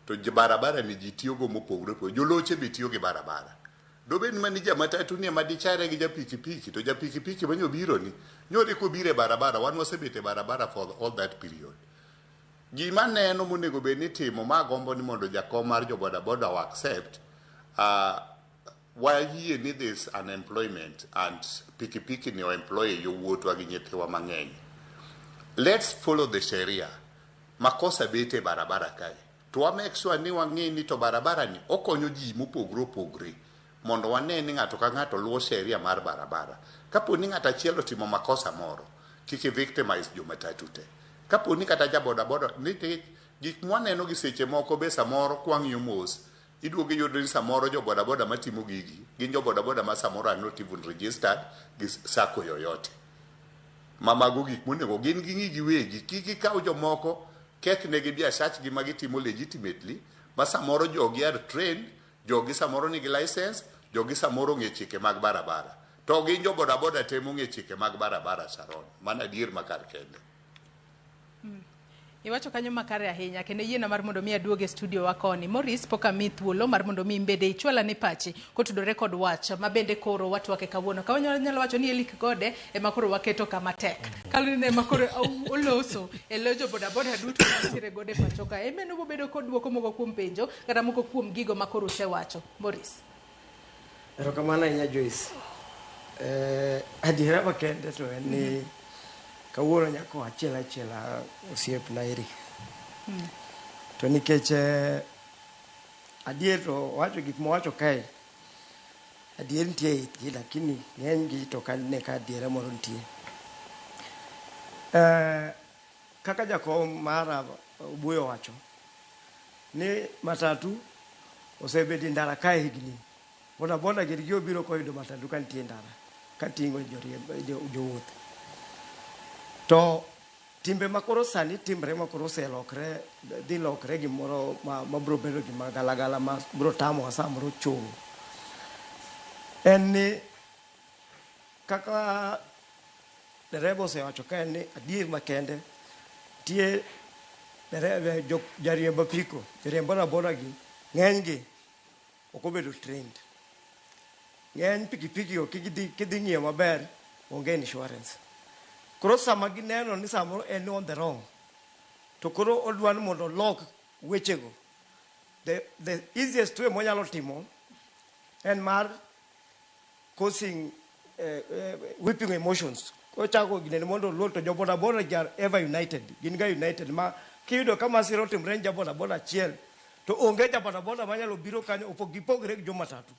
to barabara ni ji tiyogo mopogore opogore. Joloche be tiyo gi barabara. Dobed ni ja matatu ni ema dichare gi ja pikipiki, to ja pikipiki manyo biro ni, nyori kobiro e barabara, wan wasebet e barabara for all that period. Gima neno monego bed ni timo, ma gombo ni mondo jakom mar jo boda boda o accept, wayie ni this unemployment and pikipiki ni o employ yowuotwa gi nyithiwa mang'eny. Let's follow the sheria. Makosa bet e barabara kae. To wa make sure ni wang'e ni to barabara ni okonyo ji mopogore opogore mondo wane ni ng'ato ka ng'ato luwo sheria mar barabara. Kapo ni ng'ato achiel otimo makosa moro, kik i victimize jomatatu te. Kapo ni kata ja boda boda, nikech gik mwaneno gi seche moko be samoro kwang'iyo mos, iduogo iyudo ni samoro jo boda boda matimo gigi, gin jo boda boda ma samoro are not even registered gi sacco yoyote. Ma mago gik monego gin ging'i giwegi, kik gikaw jomoko keth negi biashachgi ma gitimo legitimately, ma samoro jogi are trained, jogi samoro nigi license, jogi samoro ong'e chike mag barabara. To gin jo boda boda te mong'e chike mag barabara Sharon. Mano adier ma kar kende. Iwacho kanyo makare ahinya kendo yiena mar mondo mi aduog e studio wa koni. Maurice pok ami thuolo mar mondo mi imbede ichwala ne pachi kotudore kod wach ma bende koro watwake kawuono. Ka wanyalo wacho ni Eric Gode ema koro waketo kama tek. Kaluwore ni ema koro oloso e lo jo boda boda duto mantiere godo e pacho ka. En bende obobedo koduoko moko kuom penjo kata moko kuom gigo ma koro usewacho. Maurice. Erokamano ahinya Joyce. Adiera makende to en ni kawuono nyaka achiel achiel osiepna Eric. To nikech adier to owacho gik mowacho kae, adier nitie e itgi lakini ng'eny gi to ok ane ka adiera moro nitie. Kaka jakom mara Obuyo owacho ni matatu osebedo e ndara kae higni. Boda boda gin gi obiro koyudo matatu ka nitie e ndara kating'o jowuoth. To timbe makoro sani timre makoro oselokre dhi lokre gimoro ma biro bedo gima galagala ma biro tamowa samoro chung'. En ni kaka dereba osewacho ka en ni adier makende nitie jariemb apiko, jariemb boda boda gi ng'eny gi ok obedo trained. Ng'eny pikipiki go kidhi ng'iyo maber onge insurance. Koro sama gineno ni samoro en on the wrong, to koro odwa ni mondo olok wechego. The easiest way monyalo timo en mar causing whipping emotions. Kochako ginene mondo oluor to jo boda boda gi are ever united. Gin ga united ma Kiyudo ka masira otimre ne ja bodaboda achiel, to onge ja bodaboda manyalo biro kanyo opog gipogre gi jo matatu.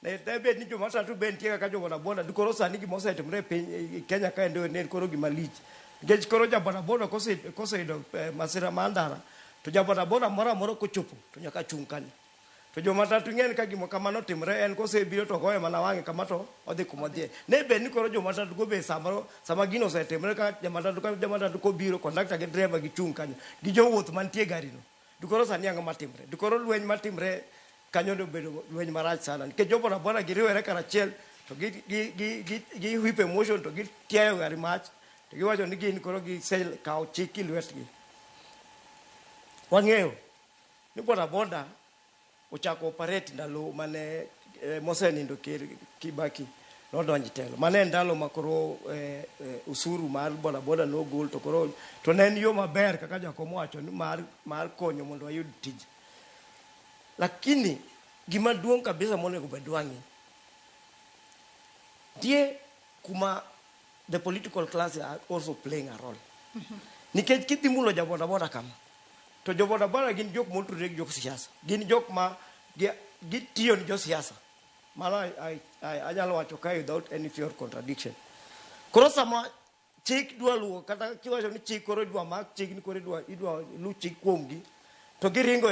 Ne ne bed ni jo matatu be nitie kaka jo bodaboda, to koro sani gima osetimre e piny e Kenya kaendi ne en koro gima lich. Nikech koro ja bodaboda koseyudo masira mar ndara, to ja bodaboda moro amora kochopo to nyaka chung' kanyo. To jo matatu ing'e ni ka gima kamano otimre en kosebiro to goye mana wang'e kama to odhi kuma odhiye. Ne bed ni koro jo matatu go be samoro sama gino osetimre ka ja matatu ka ja matatu kobiro kondakta gi driver gichung' kanyo gi jowuoth mantie e gari no. To koro sani ang'o matimre? To koro lweny matimre kanyo no obedo lweny marach sana nikech jo bodaboda giriwore karachiel to gi gi gi gi gi whip emotion to gitiayo gari mach to giwacho ni gin koro gisekawo chik e lwetgi. Wang'eyo ni bodaboda ochako operate ndalo mane mosenindo ker Kibaki nodonjo e telo. Mano en ndalo ma koro usuru mar bodaboda nogol to koro to ne en yo maber kaka jakom owacho ni mar konyo mondo wayud tij. Lakini gima duong' kabisa monego bed wang'i nitie kuma the political class are also playing a role. Nikech kidhi mulo ja bodaboda kama to jo bodaboda gin jok motudre gi jok siasa. Gin jok ma gitiyo ni josiasa. Mano anyalo wacho kae without any fear of contradiction. Koro sama chik dwa luwo kata kiwacho ni chik koro idwa mak chik ni koro idwa lu chik kuomgi to giringo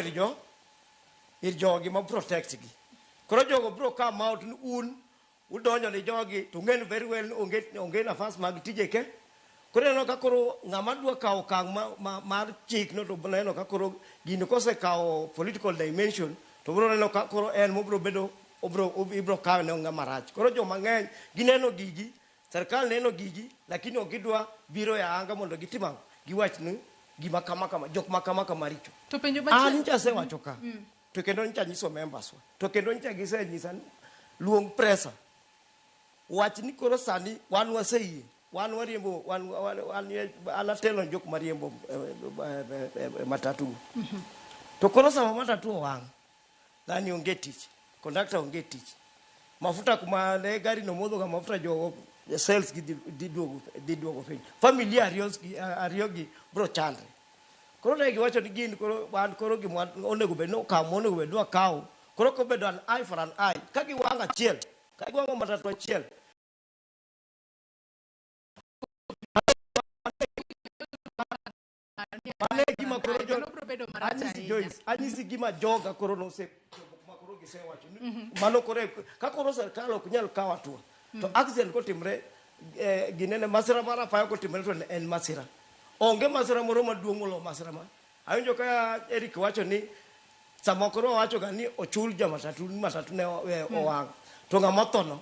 ir jogi ma protect gi. Koro jogo biro come out ni un udonjo ni jogi to ung'e ni very well ni onge nafas mag tije ke. Koro ineno ka koro ng'ama dwa kawo okang' mar chik no to neno ka koro gini kosekawo political dimension to biro neno ka koro en mobiro bedo ibiro kawe ne ng'ama rach. Koro joma ng'eny gineno gigi, serikal neno gigi, lakini ok gidwa biro e anga mondo gitim ang'o? Giwach ni gima kama kama, jok ma kama kama richo. To penjo machielo. An nyocha asewacho ka, to kendo nyocha anyiso members wa, to kendo nyocha gisenyisa ni luong presa. Wach ni koro sani wan waseyie, wan wariembo, wan an atelo jok mariembo matatu. To koro sama matatu owang', dhani onge tich, kondakta onge tich. Mafuta kuma ne gari no modho ga mafuta jogo sales gi dhi duogo piny. Familia ariyo gi bro chandre. Koro ne giwacho ni gin koro wan koro gima onego bed ni okawo monego bed ni wakawo. Koro kobedo an eye for an eye, ka giwang'o achiel, ka giwang'o matatu achiel, mano e gima koro jo Mano biro bedo marach anyisi ahinya. Joyce, anyisi gima joga koro nose ma koro gisewacho ni mano koro ka koro sirkal ok nyal kawo hatua to accident kotimre ginene masira mar apaya kotimre to en masira. Onge masira moro maduong' moloyo masira ma. Awinjo ka Eric wacho ni sama koro wawacho ga ni ochul ja matatu ni matatu ne owang' to ng'ama otho no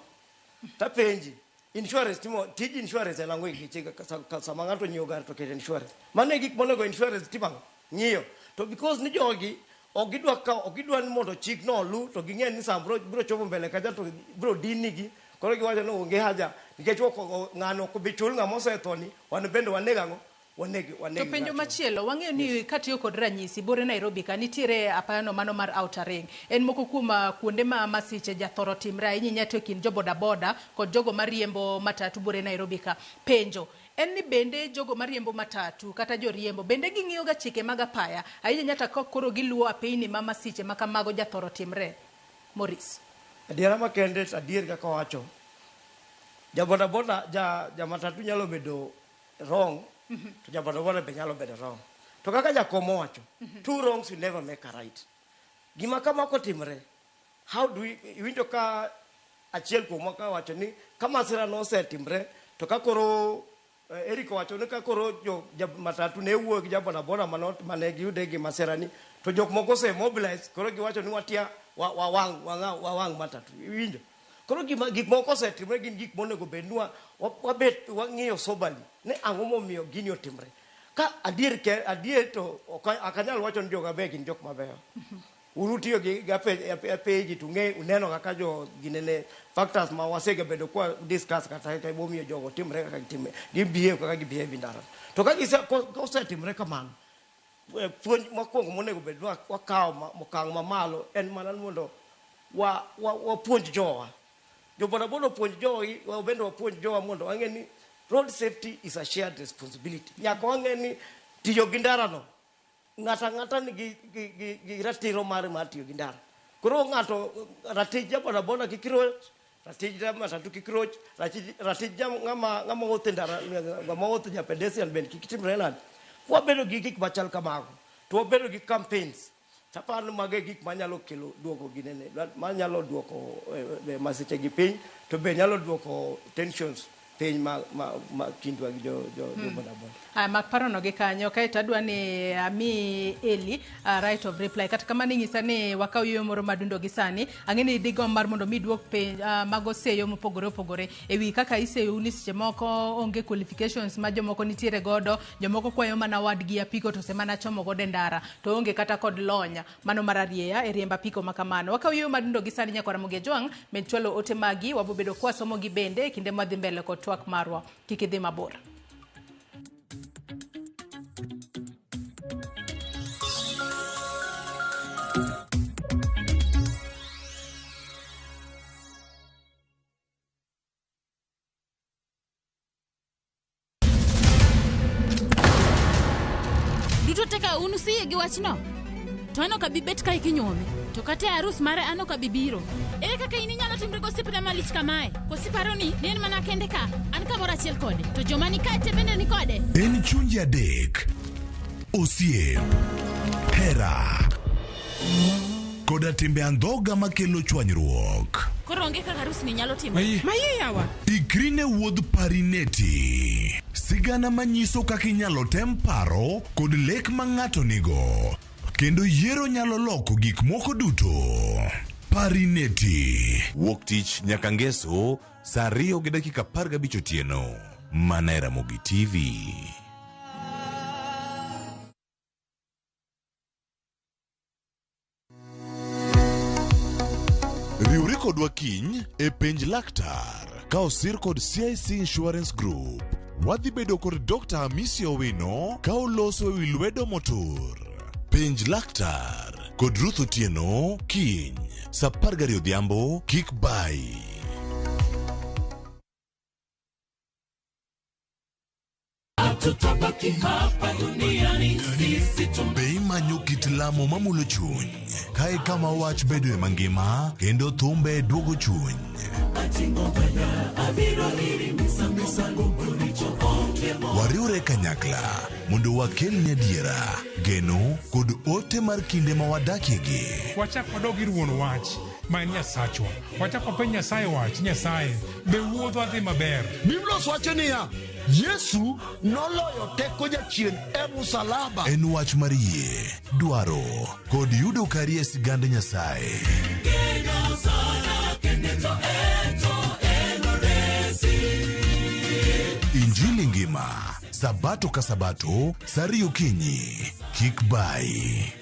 tapenji insurance timo tij insurance en ang'o e geche ka sama ng'ato onyiewo gari to keto insurance. Mano e gik monego insurance timo ang'o? Ng'iyo. To because ni jogi ok gidwa kawo ok gidwa ni mondo chik no olu to ging'e ni sama bro chopo mbele kacha to bro din nigi. Koro giwacho ni onge haja nikech ng'ano ok bi chul ng'ama osetho ni wan bende waneg ang'o? Waneg To penjo machielo, wang'eyo ni katiyo kod ranyisi, bore Nairobi ka nitiere apayano mano mar Outer Ring. En moko kuom kuonde ma masiche jathoro timre ahinya ahinya to e kind jo bodaboda kod jogo mariembo matatu bore Nairobi ka. Penjo, en ni bende jogo mariembo matatu kata joriembo, bende ging'iyo ga chike mag apaya ahinya ahinya to ka koro giluwo apeyni ma masiche ma kamago jathoro timre? Maurice. Adiera makende to adier kaka owacho, ja bodaboda, ja matatu nyalo bedo wrong, to ja bodaboda be nyalo bedo wrong. To kaka jakom owacho, two wrongs will never make a right. Gima kama kotimre, how do we, iwinjo ka achiel kuomwa ka wacho ni ka masira no osetimre, to ka koro Eric owacho ni ka koro jo ja matatu ne wuoyo gi ja bodaboda mane giyude gi masira ni, to jok moko ose mobilize, koro giwacho ni watia wawang' matatu. Iwinjo? Koro gik moko osetimre gin gik monego bed ni wabet wang'iyo soberly ni ang'o momiyo gini otimre. Ka adier adier to ok anyal wacho ni joga be gin jok mabeyo. Un utiyo gi apeji to ung'e uneno kaka jo ginene factors ma wasegabedo kwa discuss kata kaka momiyo jogo timre kaka gitimre, gi behave kaka gi behave ndara. To ka osetimre kamano, puonj mokwongo monego bed ni wakawo okang' mamalo en mana ni mondo wapuonj jowa. Jo bodaboda opuonj jogi, wa bende wapuonj jowa mondo wang'e ni road safety is a shared responsibility. Nyaka wang'e ni tiyo gi ndara no Ng'ato ang'ata nigi gi, gi, gi ratiro mare mar tiyo gi ndara. Koro ng'ato ratich ja bodaboda kik roch, ratich ja matatu kik roch, ratich, ratich ja ng'ama ng'ama wuotho e ndara ng'ama wuotho ja pedestrian bende kik timre nade. Kwabedo gi gik machal kamago, to wabedo gi campaigns Taparo ni mago e gik manyalo kelo duoko ginene, manyalo duoko eh, eh, masiche gi piny, to be nyalo duoko tensions piny ma, ma, ma kindwa gi jo, jo, jo bodaboda. Aya, mak parono gi kanyo kaeto adwa ni ami Eli right of reply. Kata kamano inyisa ni wakaw yueyo moro madundo gi sani. Ang'e ni digomb mar mondo mi iduok penj mago seyo mopogore opogore e wi kaka iseyou ni seche moko onge qualifications ma jomoko nitiere godo, jomoko kwayo mana wadgi apiko to osemana chomo godo e ndara to onge kata kod lony mano mar arieya e riembo apiko ma kamano. Wakaw yueyo madundo gi sani nyakwar Ramogi Ajwang' med chwalo ote magi wabobedo kwasomogi bende e kinde mwadhi mbele kod twak marwa. Kik idhi mabor. Duto te ka un usiyie gi wachno, to an ok abi bet kae kinyuome, to kata e arus mare an ok abi biro. Ere kaka in inyalo timri gosiepna malich kamae? Koso iparo ni ne en mana kende ka, an kamoro achiel kode, to joma ni kae te bende ni kode? En chunje adek, osiep, hera, koda timbe andhoga makelo chwanyruok. Koro onge kaka arusni nyalo timore. Maye yawa. Ikri ne wuodh Parineti. Sigana manyiso kaka inyalo tem paro kod lek ma ng'ato nigo. Kendo yiero nyalo loko gik moko duto. Parineti. Wuok tich nyaka ngeso saa ariyo gi dakika 15 otieno. Mana e Ramogi TV. Riwri kodwa kiny e penj laktar ka osir kod CIC Insurance Group. Wadhi bedo kod Dr. Hamisi Owino ka oloso e wi lwedo motur. Penj laktar kod Ruth Otieno kiny saa 12 odhiambo kik bayi. Hatutabaki hapa duniani sisi Be imanyo kit lamo mamulo chuny? Kae kama wach bedoe mangima kendo thumbe duogo chuny. ating'o bada abiro iri misango richo onge mo Wariwre kanyakla mondo wakelni adiera, geno kod ote mar kinde ma wadakiegi. Wachak wadog ir wuon wach ma en Nyasachwa. Wachak wapenj Nyasaye wach, Nyasaye, be wuodhwa dhi maber? Biblos wacho niya, Yesu noloyo teko jachien e musalaba. En wach mar yie, dwaro, kod yudo kari e sigand Nyasaye. Geno sana kende to ento enoresi Injili ngima, Sabato ka Sabato, saa ariyo okinyi. Kik bayi.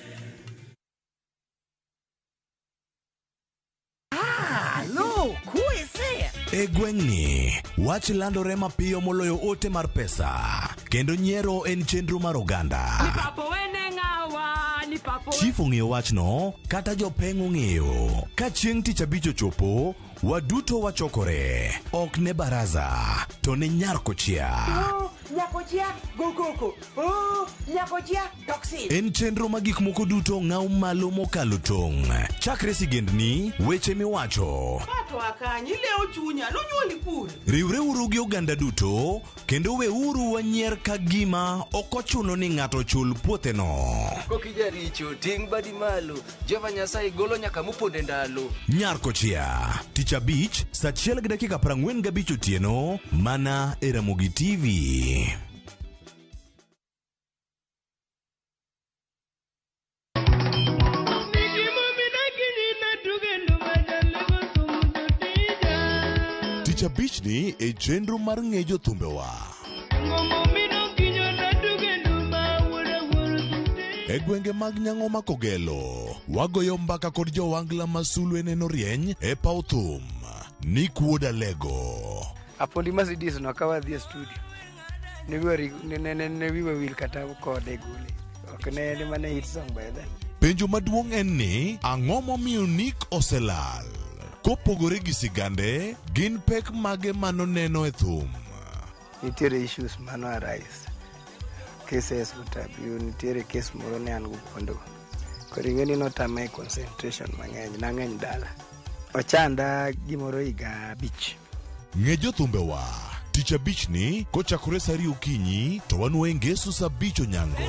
Ah, look, who is it? E gweng'ni, wach landore mapiyo moloyo ote mar pesa, kendo nyiero en chenro mar oganda. Papo wene ng'awa, ni papo Chief ong'eyo wachno, kata jopeng' ong'eyo. Ka chieng' tich abich ochopo, waduto wachokore, ok ne baraza, to ne nyar kochia. Oh, nyakochia go koko. Oh, nyakochia toxin. En chenro ma gik moko duto ng'aw malo mokalo tong'. Chakre sigendni, weche miwacho, Pato akanyi ilewo chunya nonyuoli kure Riwreuru gi oganda duto kendo weuru wanyier ka gima ok ochuno ni ng'ato ochul puotheno. Koki jaricho, ting' badi malo. Jehova Nyasaye golo nyaka mopondo e ndalo. Nyar Kochia, tich abich, saa achiel gi dakika 45 otieno, mana e Ramogi TV. Tich abichni e chenro mar ng'e jothumbewa. E gwenge mag Nyang'oma Kogelo, wagoyo mbaka kod jowangla ma sulwe neno rieny e paw thum. Nick Wuod Alego. Apondi Mercedes no ka wadhi e studio ne wiwa ri- ne- ne- ne- ne wiwa wil kata kode gole ok ne en mana hit song by then Penjo maduong' en ni, ang'o momiyo Nick oselal? Kopogore gi sigande, gin pek mage manoneno e thum? nitiere issues mano arise. cases what have you, nitiere case moro ne an go kuondego. Koro ing'e ni notama e concentration mang'eny, nang'eny dala. Ochanda gimoro higa abich. Ng'e jothumbewa tich abich ni kochakore saa ariyo okinyi to wanwoye ngeso saa abich onyango.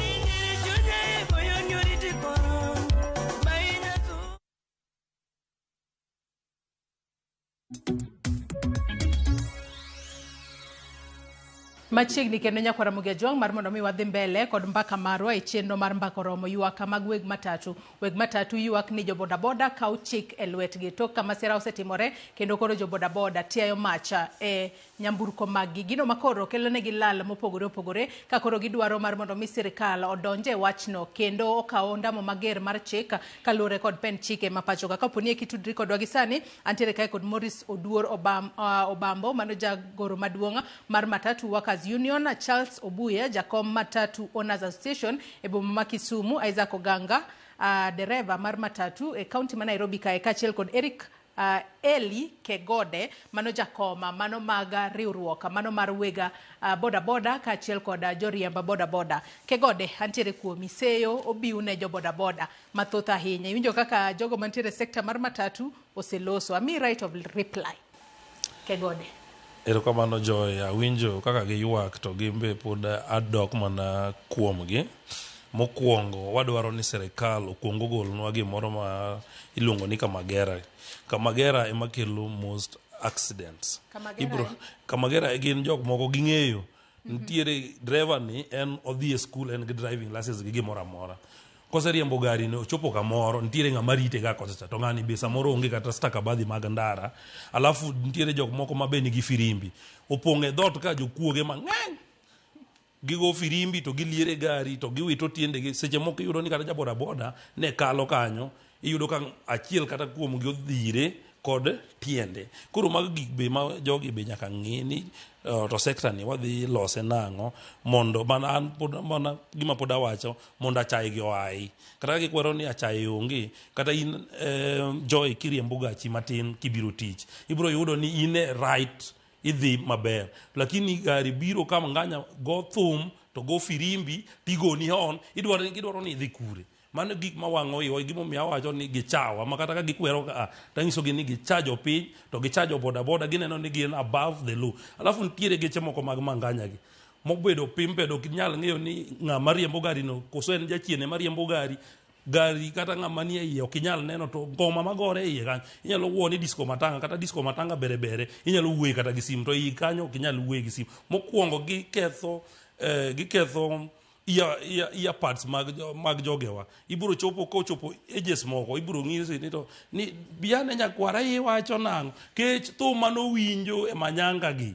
Machiegni kendo nyakwara Ramogi Ajwang' mar mondo mi wadhi mbele kod mbaka marwa e chenro mar mbaka oromo ywak mag weg matatu. Weg matatu ywak ni jo bodaboda kawo chik e lwetgi tok ka masira osetimore kendo koro jo bodaboda tiayo macha e nyamburko maggi. Gino makoro kelonegi lal mopogore opogore ka koro gidwaro mar mondo mi sirikal odonje e wachno kendo okaw ondamo mager mar chik kaluwore kod pen chike ma pacho ka. Kapo ni kitudri kodwa gi sani, antiere kae kod Maurice Oduor Obambo, mano jagoro maduong' mar Matatu Workers Union, Charles Obuya, jakom Matatu Owners Association e boma ma Kisumu, Isaac Oganga, dereva mar matatu e kaunti ma Nairobi kae, kaachiel kod Eric Eli Kegode, mano jakoma, mano mag riwruok, mano mar wega boda boda kaachiel kod joriemb boda boda. Kegode, antiere kuomi, seyo obiu ne jo boda boda mathoth ahinya. Iwinjo kaka jogo mantiere e sekta mar matatu oseloso. Ami right of reply. Kegode. Erokamano Joy, awinjo kaka giywak to gin be pod adok mana kuomgi. Mokwongo wadwaro ni sirikal okwong ogolnwa gimoro ma iluongo ni Kamagera. Kamagera ema kelo most accidents. Kamagera en? Kamagera gin jok moko ging'eyo. Nitiere driver ni en odhi e school en gi driving license gi gimoro amora. Koseriembo gari ni ochopo kamoro, nitiere ng'ama rite ga kocha cha, to ng'ani be samoro onge kata stakabadhi mag ndara. Alafu nitiere jok moko ma be nigi firimbi. Opong' e dhoot ka jokuoge mang'eny. Gigo firimbi to giliere gari to giwito tiendegi. Seche moko iyudo ni kata ja boda boda ne kalo kanyo, iyudo ka achiel kata kuomgi odhire kod tiende. Koro mago gik be ma jogi be nyaka ng'i ni to sekta ni wadhi lose nang'o mondo mana an pod mana gima pod awacho mondo achaye gi oayi. Kata ka gikwero ni achaye onge, kata in Joy kiriembo gachi matin kibiro tich, ibiro yudo ni in e right idhi maber. Lakini gari biro kama nganya go thum to go firimbi tigoni hon, idwaro ni idhi kure. Mano gik ma wang'o iwa, gimomiyo awacho ni gichawa, ma kata ka gikwero ka, tanyisogi ni gicha jopiny, to gicha jo boda boda, gineno ni gin above the law. Alafu nitiere geche moko mag manganya gi, mobedo pimpe, ok inyal ng'eyo ni ng'ama riembo gari no, koso en jachien ema riembo gari, gari kata ng'ama nie iye ok inyal neno, to ngoma magore iye kanyo, inyalo wuo ni disco matanga, kata disco matanga bere bere, inyalo wuoye kata gi simu, to iye kanyo ok inyal wuoye gi simu. Mokwongo giketho ear pads mag jogewa. Ibiro chopo kochopo ages moko, ibiro ng'isi ni to ni biane nyakwara iwacho nang'o, kech thum manowinjo e manyanga gi.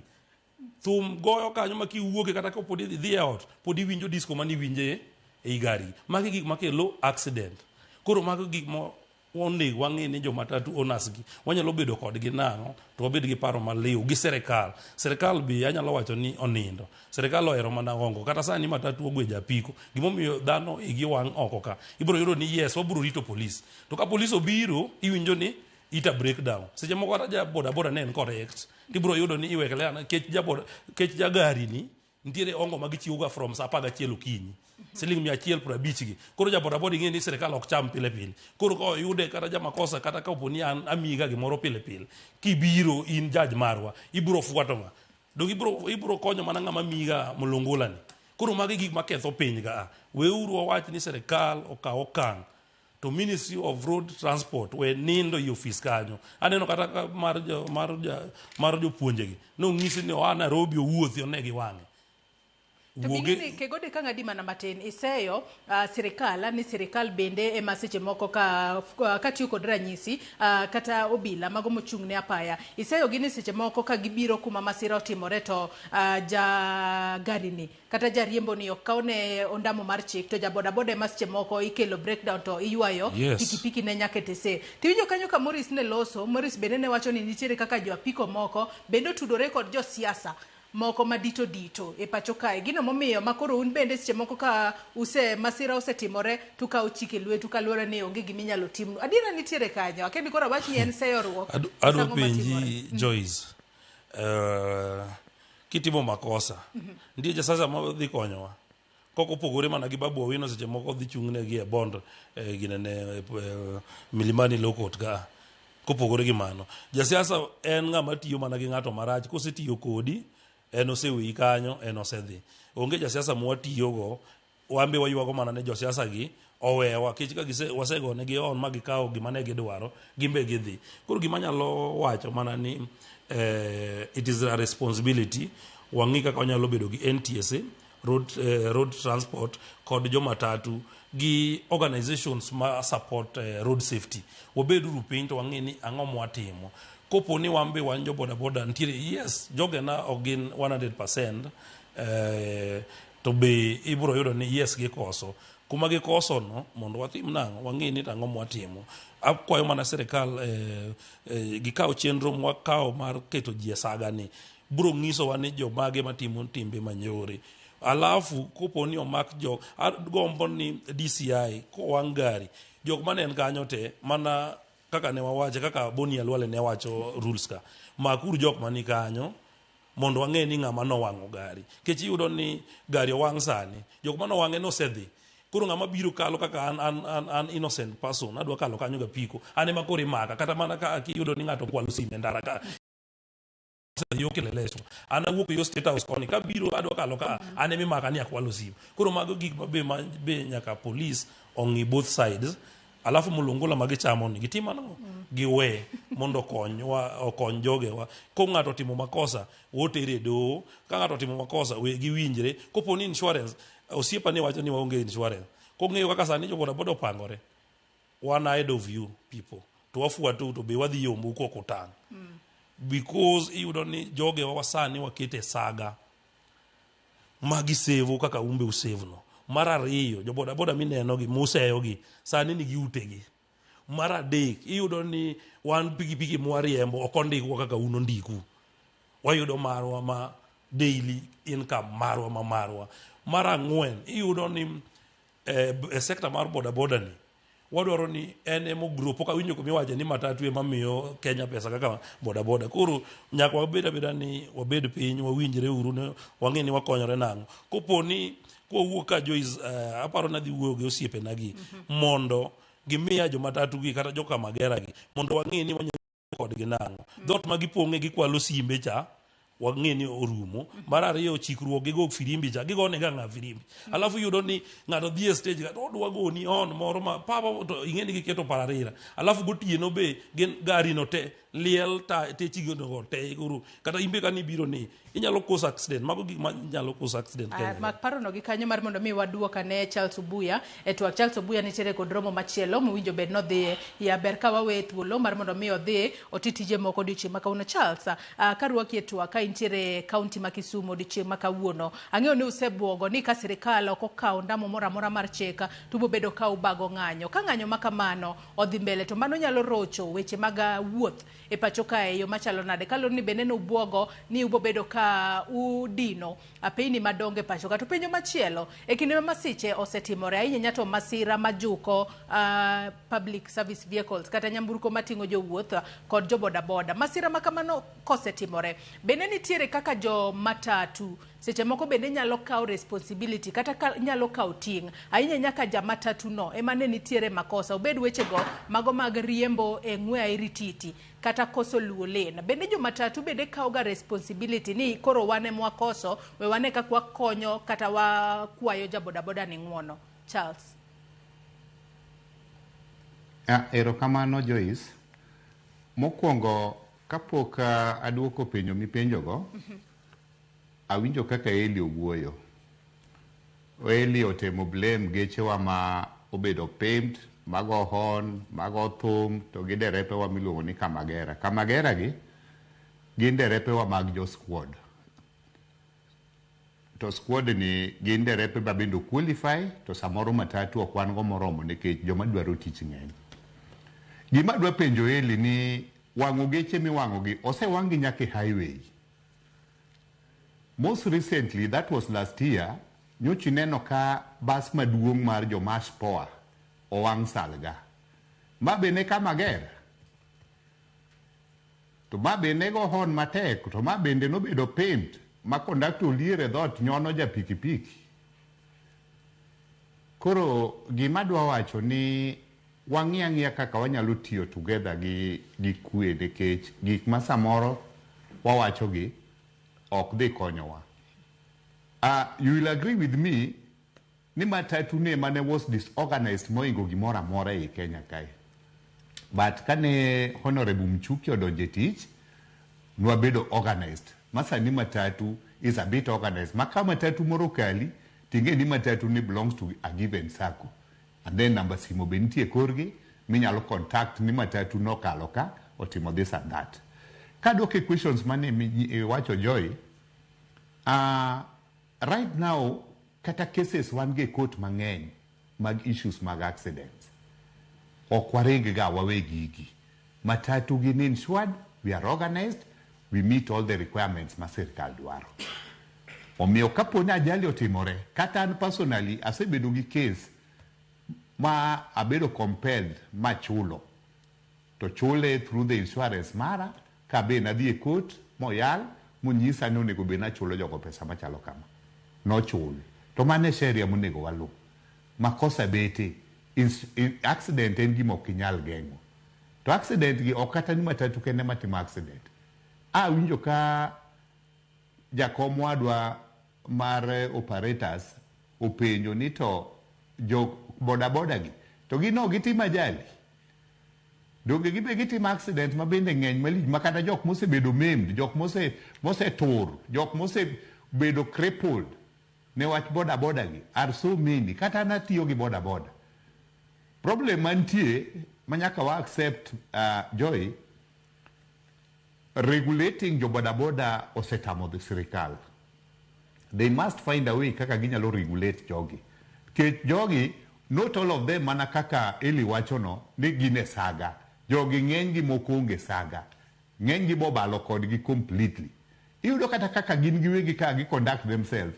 Thum goyo kanyo ma kiwuoke kata kapod idhi e ot, pod iwinjo disco maniwinje ei gari. Magi gik makelo accident. Koro mago gik ma onego wang'e ni jo matatu owners gi wanyalo bedo kodgi nang'o to wabed gi paro maliw gi sirikal. Sirikal be anyalo wacho ni onindo. Sirikal ohero mana hongo. Kata sani matatu ogwejo apiko. Gimomiyo dhano igi wang' oko ka. Ibiro yudo ni yes, wabiro rito polis. To ka polis obiro, iwinjo ni ita breakdown. Seche moko kata ja boda boda ne en correct. Tibiro yudo ni iwekele ana kech ja boda, kech ja gari ni nitiere ongo ma gichiwo ga from saa 11 okinyi. Siling 150 gi. Koro ja boda boda ing'e ni sirikal ok cham pile pile. Koro ka oyude kata jamakosa kata ka opo ni an amiyi ga gimoro pile pile, kibiro in judge marwa, ibiro fuato ng'a? Dong ibiro konyo mana ng'ama miyi ga molongola ni. Koro magi gik maketho piny ka. Weuru wawach ni sirikal okaw okang'. To Ministry of Road Transport we nindo e ofis kanyo. Aneno kata ka mar jopuonjegi. Nong'isi ni oa Nairobi owuothi one gi wang'e. To bing'eni Kegode ka ng'adi mana matin, iseyo sirikal ni sirikal bende ema seche moko ka tiyo kod ranyisi kata obila mago mochung' ne apaya. Iseyo gi ni seche moko ka gibiro kuma masira otimore to ja gari ni kata jariembo ni ok kaw ne ondamo mar chik to ja boda boda ema seche moko ikelo breakdown to iywayo pikipiki ne nyaka e tese. Tiwinjo kanyo ka Maurice ne loso, Maurice bende ne wacho ni nitiere kaka jo apiko moko bende otudore kod josiasa moko madito dito e pacho kae. Gino momiyo makoro un bende seche moko ka masira osetimore to kawo chike lwetu kaluwore ni onge gima inyalo timnu. Adiera nitiere kanyo. Akia ni koro awach ni en seyoruok. Adwa penji Joyce, kitimo makosa, nitie jasiasa ma dhi konyowa. Kok opogore mana gi Babu Owino seche moko dhi chung'negi e bond eh, ginene eh, Milimani Law Court ka. Kopogore gi mano, jasiasa en ng'ama tiyo mana gi ng'ato marach kosetiyo kodi en oseweyi kanyo en osedhi. Onge jasiasa mwatiyogo wan be waywago mana ni josiasa gi owewa kech ka gise wasegonegi on ma gikawo gima ne gidwaro gin be gidhi. Koro gima anyalo wacho mana ni eh, it is a responsibility wang'i kaka wanyalo bedo gi NTSA road, eh, road transport kod jomatatu gi organizations ma support eh, road safety wabeduru piny to wang'i ni ang'o mwatimo kopo ni wan be wan jo bodaboda nitiere yes jogena ok gin 100% eh, to be ibiro yudo ni yes gikoso kuma gikoso no mondo watim nang'o wang'i ni to ang'o mwatimo akwayo mana sirikal eh, eh, gikaw chenro mwakawo mar keto ji e saga ni biro nyisowa ni jomage matimo timbe manyore alafu kopo ni omak jo agombo ni DCI kowang' gari jok mane en kanyo te mana kaka ne wawache kaka Boni Alwale ne wacho rules ka makuru jok mani kanyo mondo wang'e ni ng'ama nowang'o gari kech iyudo ni gari owang' sani jok manowang'e nosedhi koro ng'ama biro kalo kaka an, an, an, an innocent person adwa kalo kanyo gapiko an ema koro imaka kata mana ka iyudo ni ng'ato okwalo sime e ndara ka yo Kileleshwa an awuok yo State House koni kabiro adwa kalo ka an ema imaka ni akwalo simu koro mago gik ma be, ma be nyaka police ong'i both sides alafu mulungula ma gichamo ni gitim ang'o giwe mondo okonywa okony jogewa ko ng'ato otimo makosa wotere e doho ka ng'ato otimo makosa we giwinjre kopo ni insurance osiepa ni wacho ni waonge insurance kong'eyo kaka sani jo bodaboda opangore wan ahead of you people to wafuatou to be wadhi yombo kok utang' because iyudo ni jogewa wasani wakete saga ma gisevo kaka umbe usevno mar ariyo jo bodaboda mineno gi museyo gi sani nigi utegi mar adek iyudo ni wan pikipiki mwariembo ok ondikwa kaka un ondiku wayudo marwa ma daily income marwa ma marwa mar ang'wen iyudo ni eh, e sekta mar bodaboda ni wadwaro ni en emo grow pok awinjo kumiwache ni matatu ema miyo Kenya pesa kaka bodaboda koro nyaka wabed abeda ni wabed piny wawinjre uru ni wang'e ni wakonyore nang'o kopo ni kwawuok ka Joyce uh, aparo ni adhi wuoyo gi osiepena gi mondo gimiya jomatatu gi kata jokamagera gi mondo wang'e ni wanyalo kodgi nang'o dhot ma gipong'e gikwalo simbe cha wang'e ni orumo mar ariyo chikruok gigo firimbi cha gigone ga ng'a firimbi alafu iyudo ni ng'ato dhi e stage kata odwa goni on moro ma papa to ing'e ni giketo pararira alafu gotieno be gin gari no te liel ta techigo go te koro kata imbe ka nibiro ni inyalo cause accident mago gik ma nyalo cause accident Kenya Uh, mak parono gi kanyo mar mondo mi waduok ane Charles Obuya e twak. Charles Obuya nitiere kod romo machielo mowinjo bed nodhiye. Ya ber ka waweye thuolo mar mondo mi odhi oti tije moko odiochieng' ma kawuono. Charles, uh, karwaki e twak ka intiere e kaunti ma Kisumu odiochieng' ma kawuono. Ang'eyo ni usebuogo ni ka sirikal ok okawo ndamo moro amora mar chik to ubo bedo ka ubago ng'anyo. Ka ng'anyo ma kamano odhi mbele to mano nyalo rocho weche mag wuoth e pacho kae e yo machalo nade kaluwore ni bende nubwogo ni ubobedo ka udino apeyni madongo e pacho ka. To penjo machielo, e kinde ma masiche osetimore ahinya ahinya to masira majuko uh, public service vehicles kata nyamburko mating'o jowuoth kod jo bodaboda, masira ma kamano kosetimore, bende nitiere kaka jo matatu seche moko bende nyalo kawo responsibility kata ka, nyalo kawo ting' ahinya nyaka ja matatu no ema ne nitiere makosa obed wechego mago mag riembo e ng'we airititi kata koso luwo lane bende jo matatu bende kawo ga responsibility ni koro wan ema wakoso we wane kaka wakonyo kata wakwayo ja bodaboda ni ng'uono Charles Ah, erokamano Joyce. Mokwongo kapok ah, aduoko penjo mipenjogo, awinjo kaka Eli owuoyo. Eli otemo blame gechewa ma obedo pimped, mago horn, mago thum, to gi derepewa miluongo ni Kamagera. Kamagera gi gin derepewa mag jo squad. To squad ni gin derepe ma bende qualify to samoro matatu ok wan go moromo nikech joma dwaro tich ng'eny. Gima adwa penjo Eli ni wang'o geche miwang'o gi osewang' gi nyaka e highway. Most recently, that was last year, nyocha ineno ka bas maduong' mar jo Mash Poa owang' Salga. Ma be ne Kamagera. To ma be ne go horn matek, to ma bende nobedo pimped ma kondakta olier e dhoot nyono ja pikipiki. Koro gima adwa wacho ni wang'i ang'iya kaka wanyalo tiyo together gi kwe nikech gik ma samoro wawacho gi ok dhi konyowa. You will agree with me ni matatu ne mane was disorganized moingo gimoro amora ei Kenya kae. But kane Honorable Mchuki odonjo e tich, nwabedo organized. Masani matatu is a bit organized. Ma ka matatu moro kali, ting'e ni matatu ni belongs to a given sacco. And then namba simo be nitie korgi, minyalo contact ni matatu nokalo ka, otimo this and that. Kadok e questions mane iwacho Joy, right now, kata cases wan go e court mang'eny mag issues mag accidents. Ok waring ga wawe gigi. Matatu gin insured, we are organized, we meet all the requirements ma sirkal dwaro. Omiyo kapo ni ajali otimore, kata an personally asebedo gi case ma abedo compelled machulo. To chule through the insurance mara, ka be nadhi e court, moyal, monyisa ni onego bed nachulo jogo pesa machalo kama. Nochul. To mano e sheria monego waluw. Makosa bete, accident en gima ok inyal geng'o. To accident gi ok kata ni matatu kende matimo accident. Awinjo ka jakom wadwa mar operators openjo ni to jo boda boda gi to gin ok gitim ajali. Donge gibe gitimo accident ma bende ng'eny malich ma kata jok mosebedo maimed, jok mosetur, jok mosebedo crippled ne wach boda boda gi are so many. Kata an atiyo gi boda boda. Problem mantie ma nyaka wa accept, Joy, regulating jo boda boda osetamo the sirikal. They must find a way kaka ginyalo regulate jogi. Nikech jogi, not all of them mana kaka Eli wachono ni gin e saga. Jogi ng'eny gi moko onge saga. Ng'eny gi bobalo kodgi completely. Iyudo kata kaka gin giwegi ka gi conduct themselves.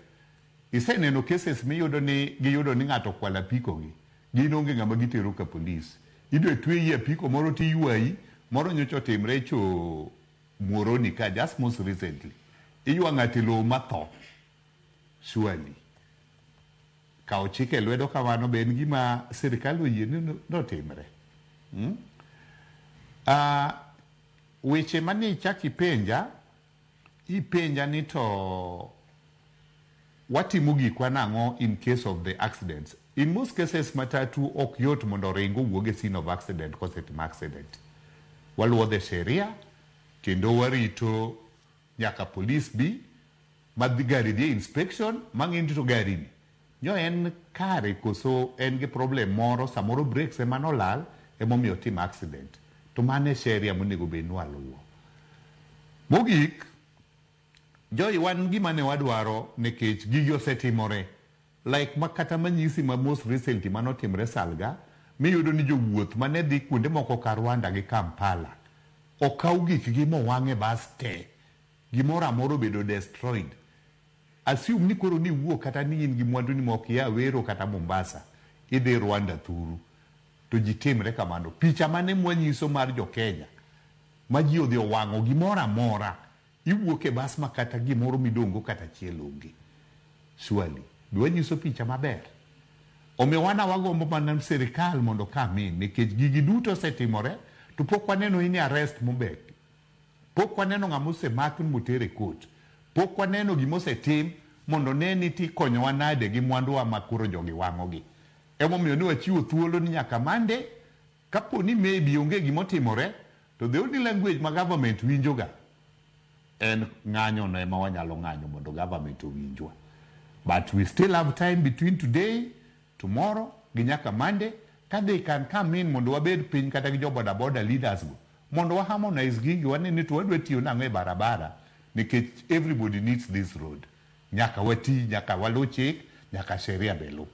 Iseneno cases miyudo ni giyudo ni ng'ato okwalo apiko gi. Gin onge ng'ama gitero ka polis. Idwa tweyi apiko moro tiywayi, moro nyocha otimre cho Muhoroni ka just most recently. Iywa ng'ato e lowo matho. Surely. Kawo chik e lwedo kamano be en gima sirikal oyie ni notimre. Weche mane ichak ipenja, ipenja ni to watimo gikwa nang'o in case of the accidents. In most cases matatu ok yot mondo oring owuog e scene of accident kosetimo accident. Waluwo the sheria kendo warito nyaka police bi ma gari dhi e inspection mang'e ni to gari ni nyo en kare koso en gi problem moro, samoro brakes ema nolal emomiyo otimo accident. To mano e sheria monego bed ni waluwo. Mogik, Joy, wan gima ne wadwaro nikech gigi osetimore. Like ma kata manyisi ma most recently manotimre Salga, miyudo ni jowuoth mane dhi kuonde moko ka Rwanda gi Kampala okaw gikgi mowang' e bas te. Gimoro amora obedo destroyed. Assume ni koro ni iwuok kata ni in gi mwandu ni moko ia Awero kata Mombasa, idhi Rwanda thuru. To ji timre kamano. Picha mane mwanyiso mar jo Kenya ma ji odhi owang'o gimoro amora, iwuok e bas ma kata gimoro midong'go kata achiel onge. Surely, be wanyiso picha maber? Omiyo wan wagombo mana sirikal mondo come in, nikech gigi duto osetimore to pok waneno any arrest mobek. Pok waneno ng'ama osemak moter e court. Pok waneno gima osetim mondo ne ni tikonyowa nade gi mwanduwa ma koro jogi wang'ogi. Emomiyo ne wachiwo thuolo ni nyaka Monday, kapo ni maybe onge gimotimore, to the only language ma government winjoga en ng'anyo no ema wanyalo ng'anyo mondo government owinjwa. But we still have time between today, tomorrow, gi nyaka Monday, ka they can come in mondo wabed piny kata gi jo boda boda leaders go, mondo wa harmonize gigi, wane ni to wadwa tiyo nang'o e barabara, nikech everybody needs this road. Nyaka wati, nyaka walu chik, nyaka sheria be lu.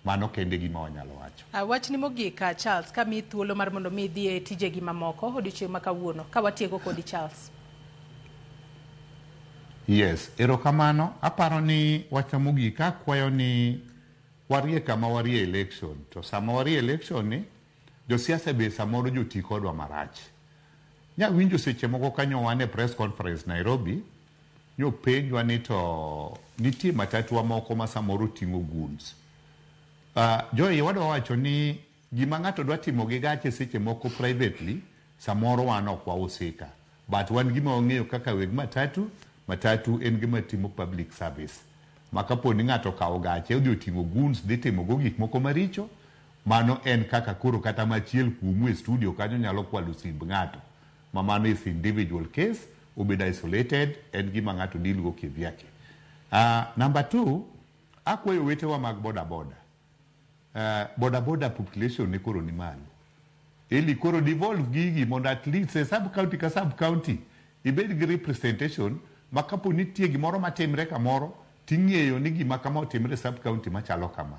Mano kende gima wanyalo wacho. Wachni mogik, Charles, ka miyi thuolo mar mondo mi idhi e tijegi mamoko odiochieng' ma kawuono, ka watieko kodi Charles. Yes, erokamano. Aparo ni wach mogik akwayo ni warie kama warie election. To sama warie election ni, josiasa be samoro joti kodwa marach. Nya winjo seche moko kanyo wan e press conference Nairobi, nyopenjwa ni to nitie matatu moko ma samoro ting'o goons. Joy, wadwa wacho ni gima ng'ato dwa timo gi gache seche moko privately, samoro wan ok wahusika. But wan gima wang'eyo kaka weg matatu, matatu en gima timo public service. Ma kapo ni ng'ato okawo gache odhi oting'o goons dhi timo go gik moko maricho, mano en kaka koro kata machiel kuomu e studio kanyo nyalo kwalo simb ng'ato. Ma mano is individual case, obedo isolated, en gima ng'ato deal go kivyake. Number two, akwayo wetewa mag boda boda. Boda boda population ne koro ni malo. Eli koro devolve gigi mondo at least e sub county ka sub county ibed gi representation ma kapo nitie gimoro matimre kamoro ting'eyo ni gima kama otimre e sub county machalo kama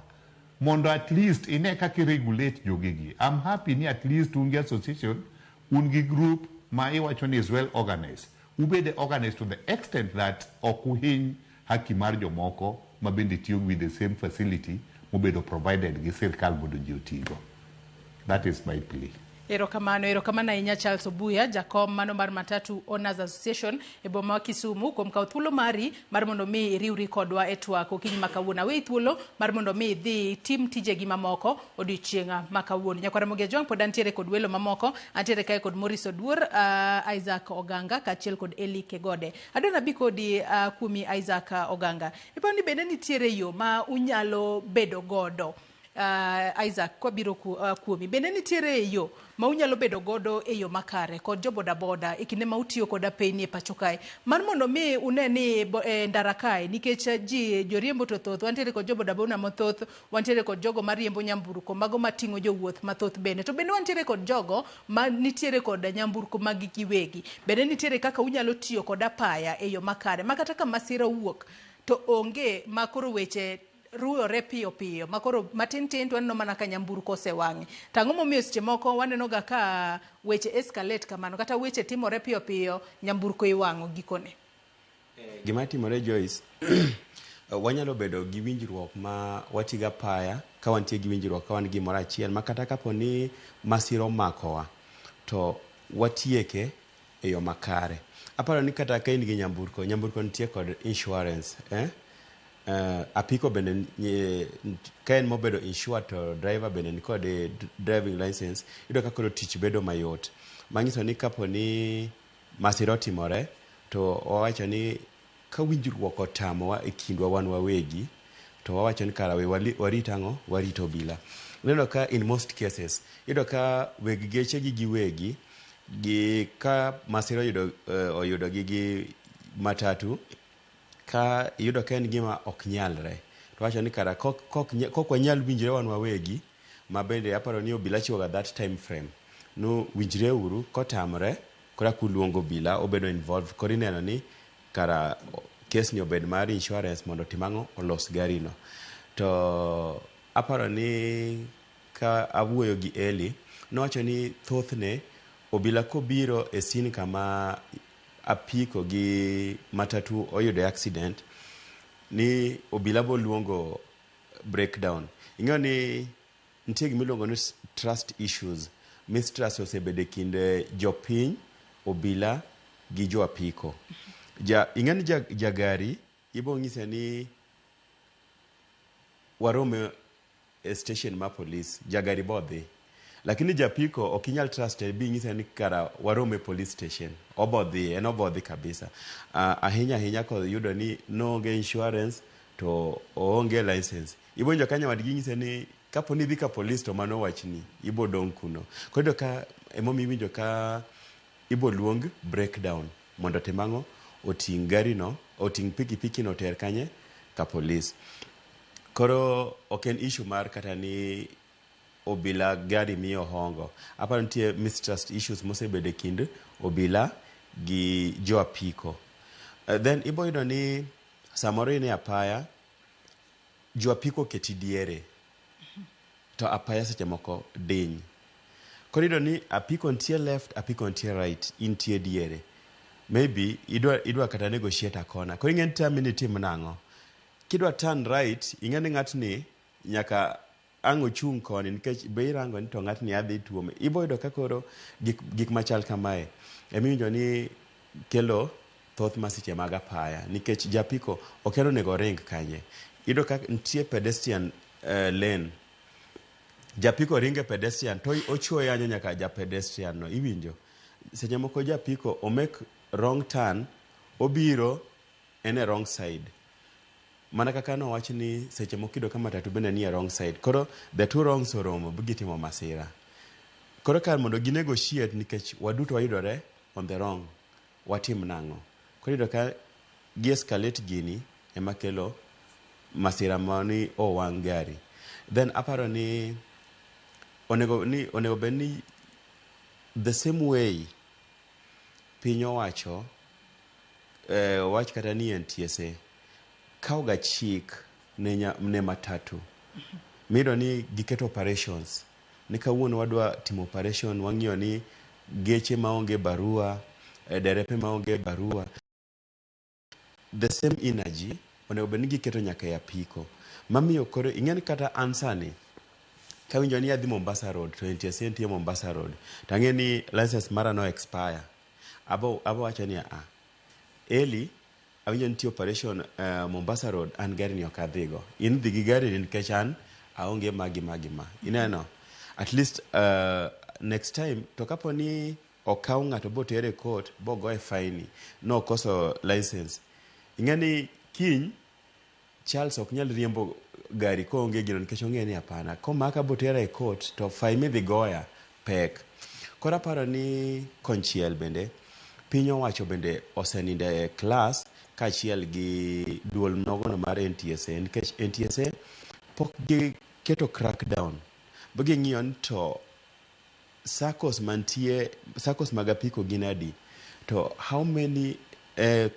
mondo at least ine kaka i regulate jogegi. I'm happy ni at least un gi association, un gi group ma iwacho ni is well organized. Ubede organized to the extent that ok uhiny haki mar jomoko ma bende tiyo with the same facility mobedo provided gi sirkal mondo ji otigo. That is my plea. Erokamano, erokamano ahinya Charles Obuya, jakom mano mar Matatu Owners Association e boma ma Kisumu kuom kawo thuolo mari mar mondo mi iriwri kodwa e twak okinyi ma kawuono. Aweyi thuolo mar mondo mi idhi itim tijegi mamoko odiochieng' ma kawuono. Nyakwar Ramogi Ajwang' pod antiere kod welo mamoko, antiere kae kod Maurice Oduor, Isaac Oganga kaachiel kod Eli Kegode. Adwa nabi kodi kuomi Isaac Oganga. Iparo ni bende nitiere yo ma unyalo bedo godo Isaac kwabiro kuomi bende nitiere yo ma unyalo bedo godo e yo makare kod jo bodaboda e kinde ma utiyo kod apeyni e pacho kae mar mondo mi une ni e ndara kae nikech ji joriembo to thoth wantiere kod jo bodaboda mathoth wantiere kod jogo mariembo nyamburko mago mating'o jowuoth mathoth bende to bende wantiere kod jogo ma nitiere kod nyamburko mag gi giwegi bende nitiere kaka unyalo tiyo kod apaya e yo makare ma kata ka masira owuok to onge ma koro weche ruyore piyo piyo makoro matin tin to waneno mana ka nyamburko osewang'e. To ang'o momiyo seche moko waneno ga ka weche escalate kamano kata weche timore piyo piyo nyamburko iwang'o gikone? Gima timore Joyce, wanyalo bedo gi winjruok ma watigo apaya ka wantie gi winjruok ka wan gimoro achiel ma kata kapo ni masira omakowa to watieke e yo makare. Aparo ni kata ka in gi nyamburko, nyamburko nitie kod insurance, eh? Apiko bende ka en mobedo insured to driver bende nikod driving license, iyudo ka koro tich bedo mayot. Manyiso ni kapo ni masira otimore to wawacho ni ka winjruok otamowa e kindwa wan wawegi to wawacho ni kara we warit ang'o warit obila. Ineno ka in most cases iyudo ka weg geche gi giwegi gi ka masira oyudo oyudogi gi matatu ka iyudo ka en gima ok nyalre to wacho ni kara kok wanyal winjre wan wawegi ma bende aparo ni obila chiwoga that time frame no winjre uru kotamre koro kuluongo obila obedo involved koro ineno ni kara case ni obed mar insurance mondo otim ang'o olos gari no to aparo ni ka awuoyo gi Eli nowacho ni thothne obila kobiro e scene kama apiko gi matatu oyudo accident ni obila boluongo breakdown ing'eyo ni nitie gimiluongo ni trust issues mistrust osebedo e kind jopiny obila gi jo apiko ja ing'e ni jagari ibo ng'ise ni warom e station mar police jagari bodhi lakini japiko ok inyal trust bi ng'ise ni kara warom e police station obodhi en obodhi kabisa ahinya ahinya koyudo ni noonge insurance to oonge license ibo winjo ka nyawadgi ng'ise ni kapo ni idhi ka police to mano wachni ibo dong' kuno koro iyudo ka emomiyo iwinjo ka ibo luong breakdown mondo otim ang'o oting' gari no oting' pikipiki no oter kanye ka police koro ok en issue mar kata ni obila gari miyo hongo aparo nitie mistrust issues mosebedo e kind obila gi jo apiko then ibo yudo ni samoro in e apaya jo apiko oketi diere to apaya seche moko diny koro iyudo ni apiko nitie left apiko nitie right intie diere maybe idwa kata negotiate a corner koro ing'e ni tami ni itim nang'o kidwa turn right ing'e ni ng'atni nyaka ang' ochung' koni nikech be irango ni to ng'atni adhi tuome ibo yudo ka koro gik machal kamae emiwinjo ni kelo thoth masiche mag apaya nikech japiko ok en onego oring kanye iyudo ka nitie pedestrian lane Japiko ringe pedestrian to ochuo yanyo nyaka ja pedestrian no iwinjo. Seche moko japiko o make wrong turn obiro en e wrong side. Mana kaka nowach ni seche moko iyudo ka matatu bende nie wrong side. Koro the two wrongs oromo gitimo masira. Koro kar mondo gi negotiate nikech waduto wayudore on the wrong, watim nang'o? Koro iyudo ka gi escalate gini ema kelo masira ma ni owang' gari. Then aparo ni onego ni onego bed ni the same way piny owacho wach kata ni NTSA kawo ga chik ne matatu miyudo ni giketo operations ni kawuono wadwa timo operation wang'iyo ni geche maonge barua derepe maonge barua the same energy onego bed ni giketo nyaka e apiko mamiyo koro ing'e ni kata an sani kawinjo ni adhi Mombasa Road to NTSA nitie Mombasa Road to ang'e ni license mara no expire abo wacho ni a Eli awinjo nitie operation Mombasa Road an gari ni ok adhigo in dhi gi gari ni nikech an aonge magi magi ma ineno at least next time to kapo ni okaw ng'ato botere e court bogoye fine nokoso license ing'e ni kiny Charles ok nyal riembo gari koonge gino nikech ong'e ni hapana komaka botera e court to fine midhi goya pek. Koro aparo ni konchiel bende piny owacho bende osenindo e class kaachiel gi duol nogono mar NTSA nikech NTSA pok giketo crackdown ba ging'iyo ni to SACCOs mantie SACCOs mag apiko gin adi to how many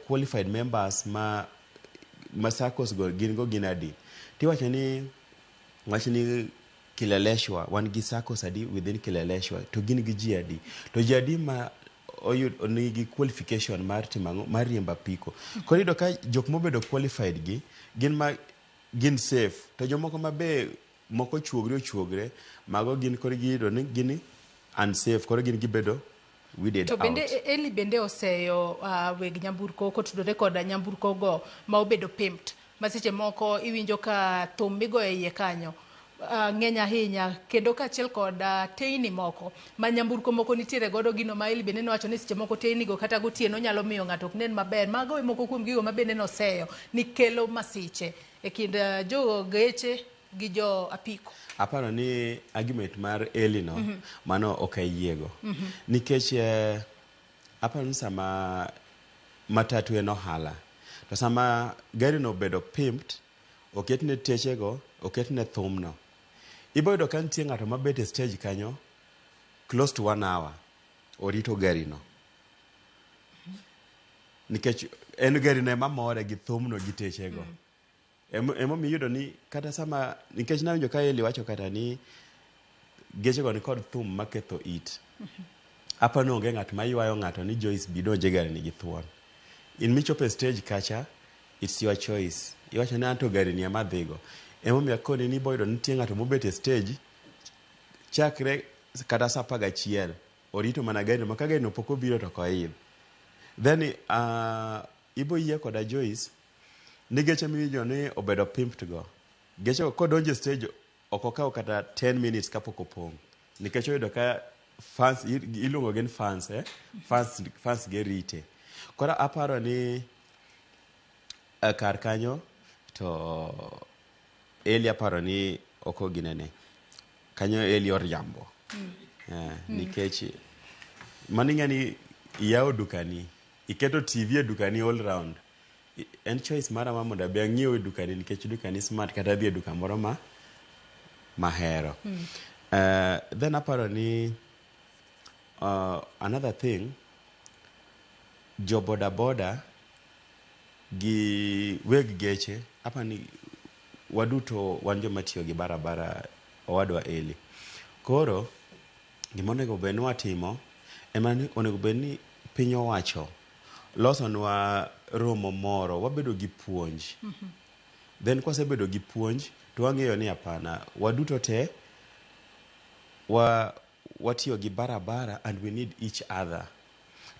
qualified members ma SACCOs go gin go gin adi tiwacho ni wach ni Kileleshwa wan gi SACCOs adi within Kileleshwa to gin gi ji adi to ji adi ma oyud nigi qualification mar timo ang'o mar riembo apiko koro iyudo ka jok mobedo qualified gi gin ma gin safe to jomoko ma be moko ochuogre ochuogre mago gin koro giyudo ni gin unsafe koro gin gibedo weeded To bende out. Eli bende oseyo weg nyamburko kotudore koda nyamburko go ma obedo pimped ma seche moko iwinjo ka thum migoyo e iye kanyo ng'eny ahinya kendo kaachiel kod teyni moko ma nyamburko moko nitiere godo gino ma Eli bende nowacho ni seche moko teyni go kata gotieno nyalo miyo ng'ato ok nen maber. Mago e moko kuom gigo ma bende noseyo ni kelo masiche e kind jo geche gi jo apiko. Aparo ni argument mar Eli no mano ok ayiego. Nikech aparo ni sama matatu en ohala to sama gari no obedo pimped oketne techego oketne thumno ibo yudo ka nitie ng'ato mabet e stage kanyo close to one hour orito gari no nikech en gari no ema more gi thumno gi techego. Emomiyo iyudo ni kata sama nikech nawinjo ka Eli wacho kata ni gechego ni kod thum maketho it. Aparo ni onge ng'at maywayo ng'ato ni Joyce bi donj e gari ni gi thuon. In michopo e stage kacha, it's your choice. Iwacho ni anto gari ni ema adhigo. Emomiyo akoni ni ibo yudo nitie ng'ato mobet e stage chakre kata saa 11 orito mana gari no ma ka gari no pok obiro to ok oidh. Then ibo yie koda Joyce ni geche miwinjo ni obedo pimped go geche go kodonjo e stage ok okaw kata 10 minutes kapok opong' nikech oyudo ka fans iluongo gi ni fans eh? Fans ge rite koro aparo ni kar kanyo to Eli aparo ni ok oginene kanyo Eli oriambo nikech mano ing'e ni iyawo dukani iketo TV e dukani all round en choice mara ma mondo abi ang'iew e dukani nikech dukani smart kata adhi e duka moro ma mahero. Then aparo ni another thing jo boda boda gi weg geche aparo ni waduto wan joma tiyo gi barabara owadwa Eli. Koro gima onego bed ni watimo en mana ni onego bed ni piny owacho losonwa romo moro wabedo gi puonj. Then kwasebedo gi puonj to wang'eyo ni hapana waduto te watiyo gi barabara and we need each other.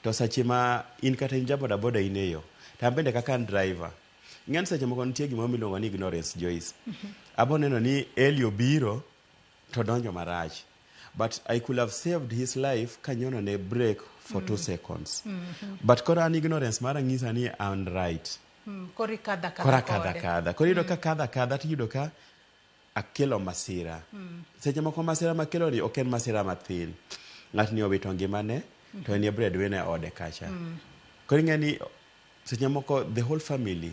To seche ma in kata in ja boda boda in e yo to an bende kaka an driver ing'e ni seche moko nitie gimoro miluongo ni ignorance Joyce. Abo neno ni Eli obiro to donjo marach. But I could have saved his life kanyono ne brake for 2 seconds. But koro an ignorance mara ng'isa ni an right. Koro ikadho akadha Koro akadha kode. Akadha. Koro iyudo ka kadha akadha tiyudo ka akelo masira. Seche moko masira makelo ni ok en masira mathin. Ng'atni owito ngimane to en e breadwinner e ode kacha. Koro ing'e ni seche moko the whole family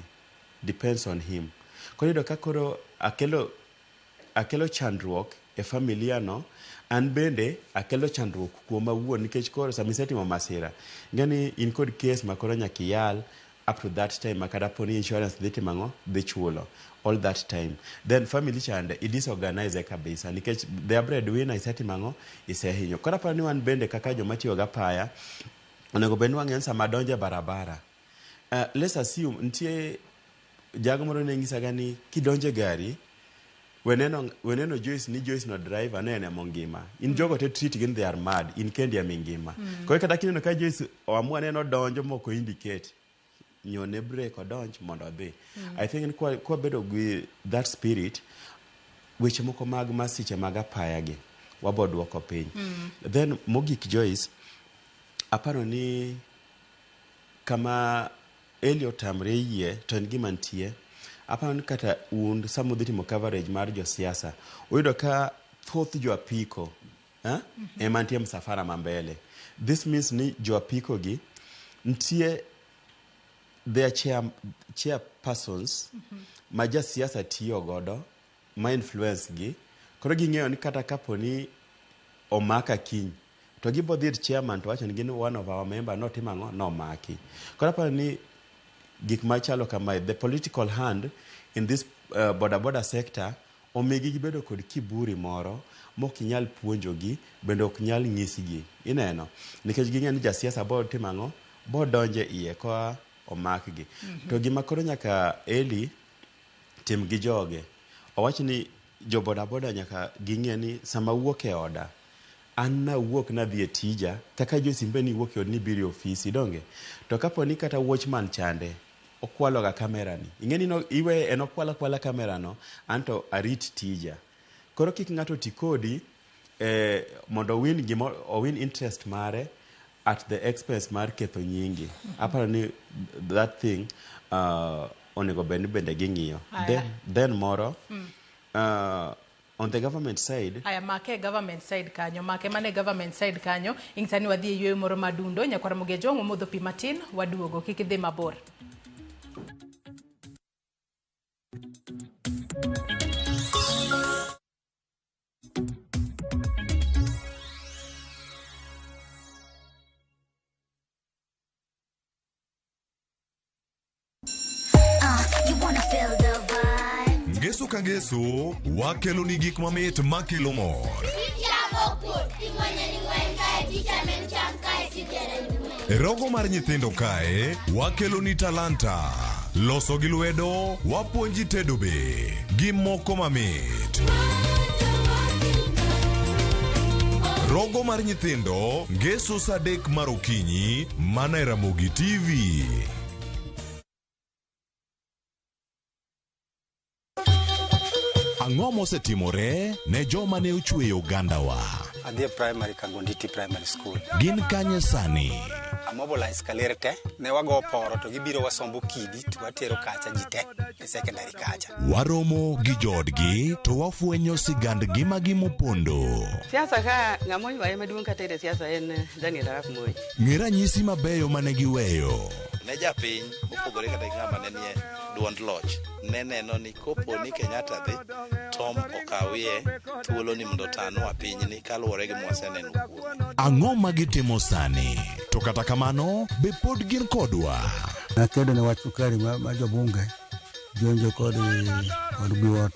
depends on him. Koro iyudo ka koro akelo chandruok e familia no, an bende akelo chandruok kuoma awuon nikech koro sama isetimo masira, ing'e ni in kod case ma koro nyaka iyal up to that time ma kata poni insurance dhi timo ang'o, dhi chulo all that time. Then family chande i disorganize kabisa nikech their breadwinner isetimo ang'o, isehinyo. Koro aparo ni wan bende kaka joma tiyo gi apaya, onego bed ni wang'eyo ni sama adonjo e barabara, let's assume nitie jago moro ne nyisaga ni kidonjo e gari, weneno Joyce ni Joyce no driver ne en ema ongima. In jogo te treat gi ni they are mad, in kendi ema ingima. Koro kata kineno ka Joyce oamua ni en odonjo mok o indicate, nyone brake odonj mondo odhi. I think ni kwa bedo gi that spirit, weche moko mag masiche mag apaya gi wabo duoko piny. Then mogik Joyce, aparo ni kama Eli otamre yie to en gima nitie. Aparo ni kata un sama udhi timo coverage mar josiasa, uyudo ka thoth jo apiko ema nitie msafara ma mbele. This means ni jo apiko gi nitie their chair persons ma jasiasa tiyo godo ma influence gi. Koro ging'eyo ni kata kapo ni omaka kiny, to gibo dhi ir chairman to wacho ni gin one of our member notimo ang'o, nomaki. Koro aparo ni gik machalo kamae, the political hand in this boda boda sector omigi gibedo kod kiburi moro mok inyal puonjogi, bende ok nyal nyisgi. Ineno? Nikech ging'eyo ni jasiasa bo timo ang'o, bo donje iye koa omakgi. To gima koro nyaka Eli tim gi joge, owach ni jo boda boda nyaka ging'e ni sama wuok e oda, an nawuok nadhi e tija, kaka Joyce imbe niwuok e od nibiro e ofisi, donge? To kapo ni kata watchman chande, okwalo ga kamera ni. Ing'e ni no, iwe en okwala akwala kamera no, anto arit tija. Koro kik ng'ato ti kodi mondo owin gimo, owin interest mare at the expense mar ketho nyingi. Aparo ni that thing onego bed ni bende ging'iyo. Then moro, on the government side, Aya, make government side kanyo, make mane government side kanyo. Ing'isa ni wadhi e yweyo moro madundo, nyakwar Mogejo, wamodho pi matin, waduogo, kik idhi mabor. You wanna feel the vibe. Ngeso ka ngeso, wakelo ni gik mamit makelo mor. E rogo mar nyithindo kae, wakelo ni talanta. Loso gi lwedo, wapuonji tedo be, gi moko mamit. Rogo mar nyithindo, ngeso saa 3 mar okinyi, mana e Ramogi TV. Ang'o mosetimore ne joma ne ochweyo ogandawa? Adhi e primary Kagonditi Primary School. Gin kanye sani? Amobilize kaler te, ne wago poro to gibiro wasombo kidi to watero kacha ji te e secondary kacha. Waromo gi joodgi to wafwenyo sigand ngimagi mopondo. Siasa ka ng'ama oywaye maduong' kata e siasa en Daniel Arap Moi. Ng'e ranyisi mabeyo mane giweyo. Ne japiny mopogore kata gi ng'ama ne nie duond loch ne neno ni kopo ni Kenyatta dhi, Tom okawie thuolo ni mondo otanwa pinyni kaluwore gi mwaseneno kuome. Ang'o ma gitimo sani? To kata kamano, be pod gin kodwa? Nakedo ne wach sukari ma jobunge jonjo kod Biwott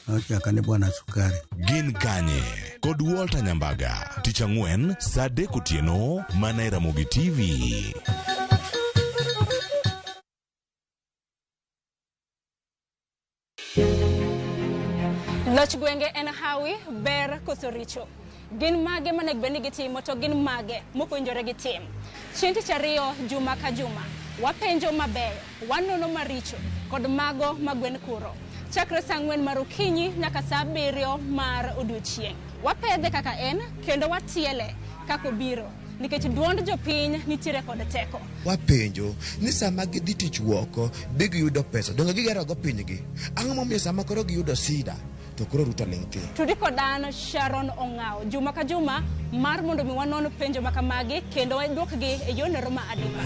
nochaka ni bwana sukari. Gin kanye? Kod Walter Nyambaga, tich ang'wen saa 3 otieno mana e Ramogi TV. Loch gwenge en hawi, ber koso richo. Gin mage monego bed ni gitimo to gin mage mok owinjore gitim. Chieng' tich ariyo juma ka juma, wapenjo mabeyo, wanono maricho kod mago ma gwen kuro. Chakre saa 4 mar okinyi nyaka saa 7 mar odiochieng'. Wapedhe kaka en kendo watiele kaka obiro nikech duond jopiny nitiere kod teko. Wapenjo ni sama gidhi tich woko be giyudo pesa, donge gigerogo pinygi? Ang'o momiyo sama koro giyudo sida to koro Ruto ling' thi? Tudi kod an Sharon Ong'awo juma ka juma mar mondo mi wanon penjo ma kamagi kendo waduokgi e yorno ma adimba.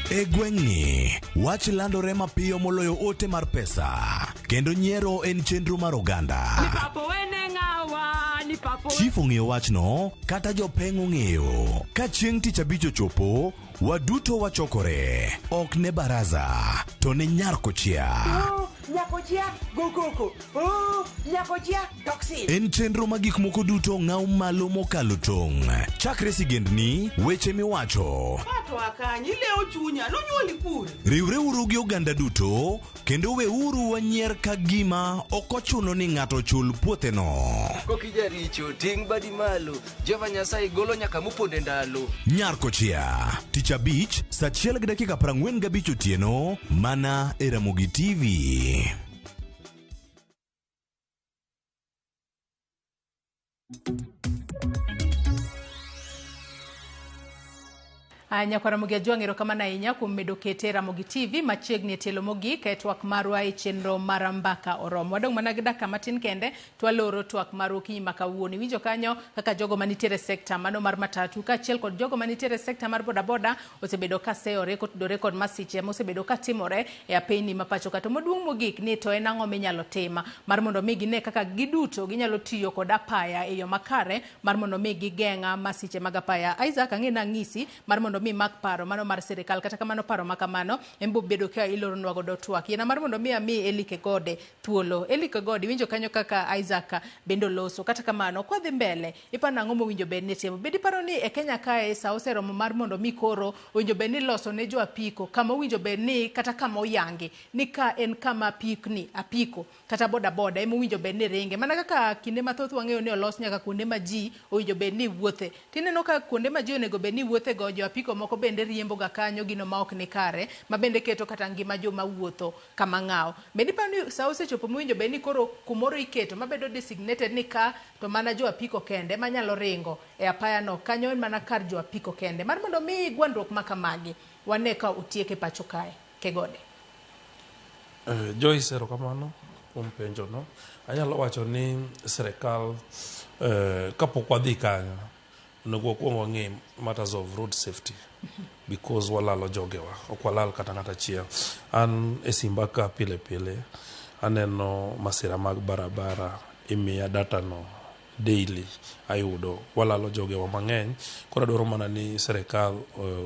E gweng'ni, wach landore mapiyo moloyo ote mar pesa, kendo nyiero en chenro mar oganda. Chief ong'eyo wachno, kata jopeng' ong'eyo. Ka chieng' tich abich ochopo, waduto wachokore. Ok ne baraza, to ne nyar kochia. Nyakojia go koko. Oh, nyakojia toxin. En chenro ma gik moko duto ng'aw malo mokalo tong'. Chakre sigendni, weche miwacho, Pato akanyi ilewo chunya nonyuoli kure. Riwreuru gi oganda duto kendo weuru wanyier ka gima ok ochuno ni ng'ato ochul puotheno. Kokijaricho ting' badi malo Jehova Nyasaye golo nyaka moponde ndalo. Nyar Kochia, tich abich, saa 1:45 otieno, mana e Ramogi TV. Nyakwar Ramogi Ajwang' erokamano ahinya kuom medo kete Ramogi TV machiegni e tielo mogik e twak marwa e chenro mar Mbaka Oromo. Wadong' mana gi dakika matin kende to waloro twak marwa okinyi ma kawuono. Iwinjo kanyo kaka jogo manitiere e sekta mano mar matatu kaachiel kod jogo manitiere e sekta mar bodaboda osebedo ka seyore kotudore kod masiche mosebedo ka timore e apeyni ma pacho ka. To maduong' mogik ni to en ang'o minyalo tim mar mondo mi gine kaka giduto ginyalo tiyo kod apaya e yo makare mar mondo mi gigeng'a masiche mag apaya. Isaac, ang'e nang'isi mar mondo mi mak paro mano mar sirikal, kata kamano paro ma kamano en bo bedo ka iloronwa godo twak. Yiena mar mondo mi ami Eli Kegode thuolo. Eli Kegode, iwinjo kanyo kaka Isaac bende oloso. Kata kamano, kwadhi mbele, iparo nang'o mowinjo bed ni itimo? Bed iparo ni e Kenya kae sa oseromo mar mondo mi koro owinjo bed ni iloso ne jo apiko kama owinjo bed ni kata kama oyangi ni ka en kama apikni, apiko kata bodaboda ema owinjo bed ni ringe. Mana kaka kinde mathoth wang'eyo ni olos nyaka kuonde ma ji owinjo bed ni wuothe. Tineno ka kuonde ma ji onego bed ni wuothe go, jo apiko moko bende riembo ga kanyo gino ma ok ni kare, ma bende keto kata ngima joma wuotho kama ng'awo. Bende iparo ni sa osechopo mowinjo bed ni koro kumoro iketo mabedo designated ni ka to mana jo apiko kende manyalo ringo e apaya no, kanyo en mana kar jo apiko kende. Mar mondo mi gwandruok ma kamagi wane ka otiek e pacho kae. Kegode. Joyce, erokamano kuom penjo no. Anyalo wacho ni sirikal kapok wadhi kanyo, onego wakwong wang'e matters of road safety because walalo jogewa, ok walal kata ng'at achiel. An e simba ka pile pile aneno masira mag barabara, imiya data no daily ayudo walalo jogewa mang'eny. Koro adwaro mana ni sirikal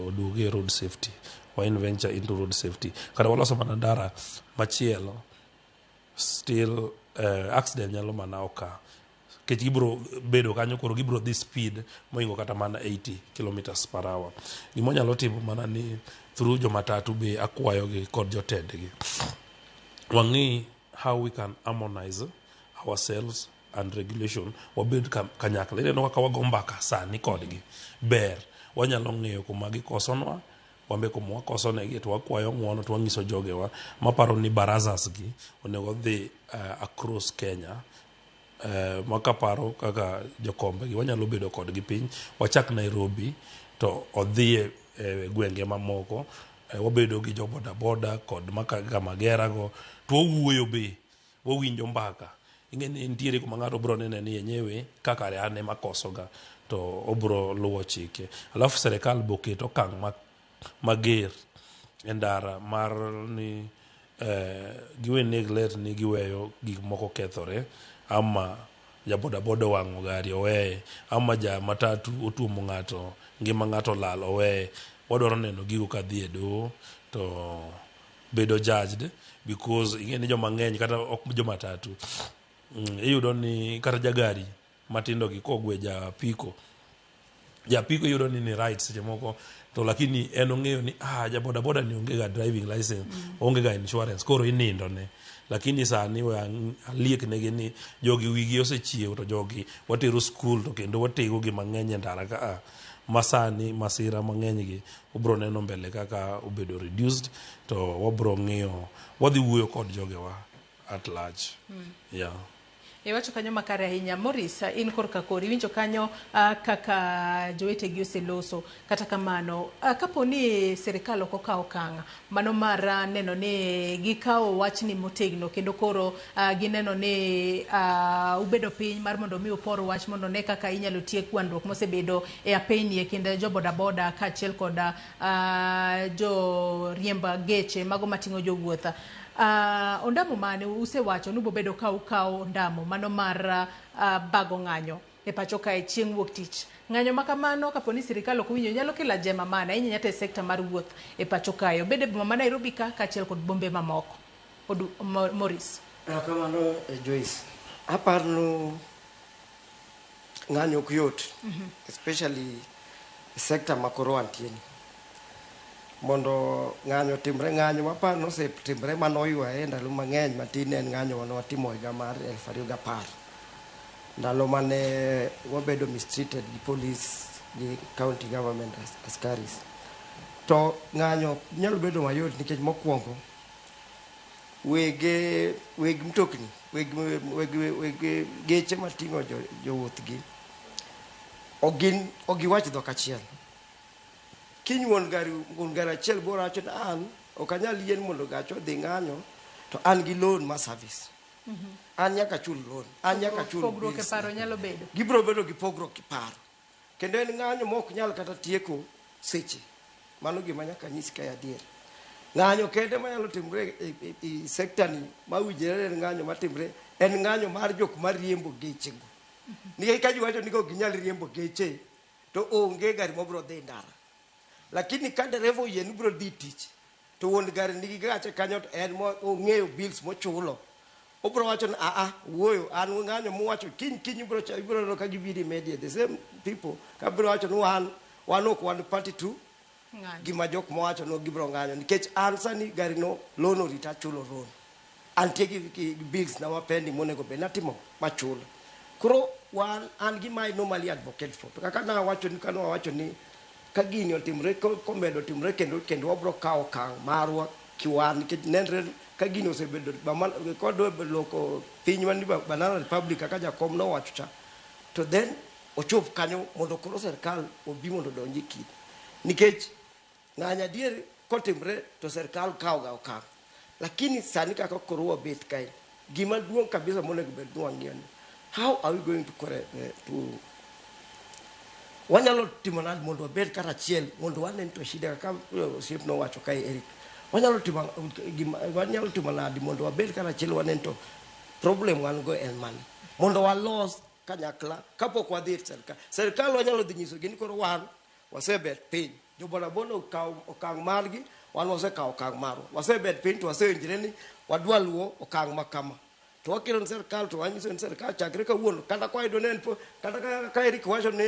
oduogi e road safety, wa venture into road safety. Kata waloso mana ndara machielo, still accident nyalo mana oka nikech gibiro bedo kanyo, koro gibiro dhi speed mohingo kata mana 80 kilometers per hour. Gima wanyalo timo mana ni through jomatatu be akwayogi kod jotendgi wang'i how we can harmonize ourselves and regulation, wabed kanyakla. Ineno kaka wago mbaka sani kodgi ber, wanyalo ng'eyo kuma gikosonwa, wambe kuma wakosonegi, to wakwayo ng'uono to wang'iso jogewa. Maparo ni barazas gi onego dhi across Kenya. Makaparo kaka jokombe gi wanyalo bedo kodgi piny, wachak Nairobi to odhi e gwenge mamoko. Wabedo gi jo bodaboda kod Kamagera go to wawuoyo be, wawinjo mbaka. Ing'e ni nitiere kuma ng'ato biro nene ni enyewe kaka an ema kosoga to obiro luwo chike. Alafu sirikal be oket okang' mager e ndara mar ni giwe neglect ni giweyo gik moko kethore, ama ja bodaboda owang'o gari oweye, ama ja matatu otuomo ng'ato ngima ng'ato olal oweye. Wadwaro neno gigo kadhi e doho to bedo judged, because ing'e ni joma ng'eny kata ok jomatatu, iyudo ni kata jagari matindo gi kogwe ja apiko, ja apiko iyudo ni ni right seche moko to lakini en ong'eyo ni ja bodaboda ni onge ga driving license, onge ga insurance, koro inindo ne. Lakini sani we aliek negi ni jogi wigi osechiew to jogi watero school to kendo watego gi mang'eny e ndara ka. Masani masira mang'eny gi ubro neno mbele kaka obedo reduced to wabro ng'iyo wadhi wuoyo kod jogewa at large. Yeah. Iwacho kanyo makare ahinya. Morris, in korka kori iwinjo kanyo kaka jowetegi oseloso. Kata kamano, kapo ni sirikal ok okawo okang' mano mar neno ni gikawo wachni motegno kendo koro gineno ni ubedo piny mar mondo mi upor wach mondo ne kaka inyalo tiek gwandruok mosebedo e apeyni e kind jo bodaboda kaachiel kod joriemb geche mago mating'o jowuoth. Ondamo mane usewacho ni ubobedo ka ukawo ondamo mano mar bago ng'anyo e pacho kae chieng' wuok tich. Ng'anyo ma kamano kapo ni sirikal ok owinjo nyalo kelo ajema mane ahinya nyata e sekta mar wuoth e pacho kae, obed e boma ma Nairobi ka kaachiel kod bombe mamoko. Morris. Erokamano, Joyce. Aparo ni ng'anyo ok yot, especially e sector ma koro wantie ni. Mondo ng'anyo otimre, ng'anyo maparo nosetimre manoywaye ndalo mang'eny matin en ng'anyo mane watimo higa mar 2010. Ndalo mane wabedo mistreated gi police gi county government askaris. To ng'anyo nyalo bedo mayot nikech mokwongo wege weg mtokni weg geche mating'o jowuoth gi ok gin ok giwach dhok achiel. Kiny wuon gari achiel biro wacho ni an ok anyal yien mondo gacha odhi ng'anyo to an gi loan ma service. An nyaka chul loan, an nyaka chul Pogruok e bills. paro nyalo bedo. Gibiro bedo gi pogruok e paro. Kendo en ng'anyo ma ok nyal kata tieko seche. Mano gima nyaka nyisi kae adier. Ng'anyo kende manyalo timre e sector ni mawinjore en ng'anyo matimre en ng'anyo mar jok mariembo geche go. Nikech ka ji wacho ni ok ginyal riembo geche to onge gari mabiro dhi ndara. Lakini ka dereva oyie ni biro dhi tich to wuon gari nigi gache kanyo to en mo ong'eyo bills mochulo. Obiro wacho ni aa wuoyo an ng'anyo muwacho kiny kiny ibiro neno ka gibiro e media the same people ka biro wacho ni wan ok wan party to Ng'anyo. gima jok mowacho no gibiro ng'anyo nikech an sani gari no loan orita chulo loan antie gi bills na ma pending monego bed natimo machulo koro wan an gima I normally advocate for to kaka nawacho ni kane wawacho ni ka gini otimre komedo timre kendo kendo wabro kawo okang' marwa kiwan nikech nenre ka gini osebedo kodwa loko pinywa ni banana republic kaka jakom nowacho cha to then ochop kanyo mondo koro sirkal obi mondo odonj e kind nikech ng'anyo adier kotimre to sirkal kawo ga okang' lakini sani kaka koro wabet kae gima duong' kabisa monego bed ni wang'iyo ni how are we going to, correct, to wanyalo timo nade mondo wabed karachiel mondo wane to shida kaka osiep nowacho kae Eric wanyalo timo nade mondo wabed karachiel wane to problem wan go en mane mondo walos kanyakla kapok wadhi ir sirkal sirkal wanyalo dhi nyisogi ni koro wan wasebet piny jo bodaboda okawo okang' margi wan wasekawo okang' marwa wasebet piny to wasewinjre ni wadwa luwo okang' ma kama to wakelo ni sirkal to wanyiso ni sirkal chakre kawuono kata kwayudo ni en kata ka Eric wacho ni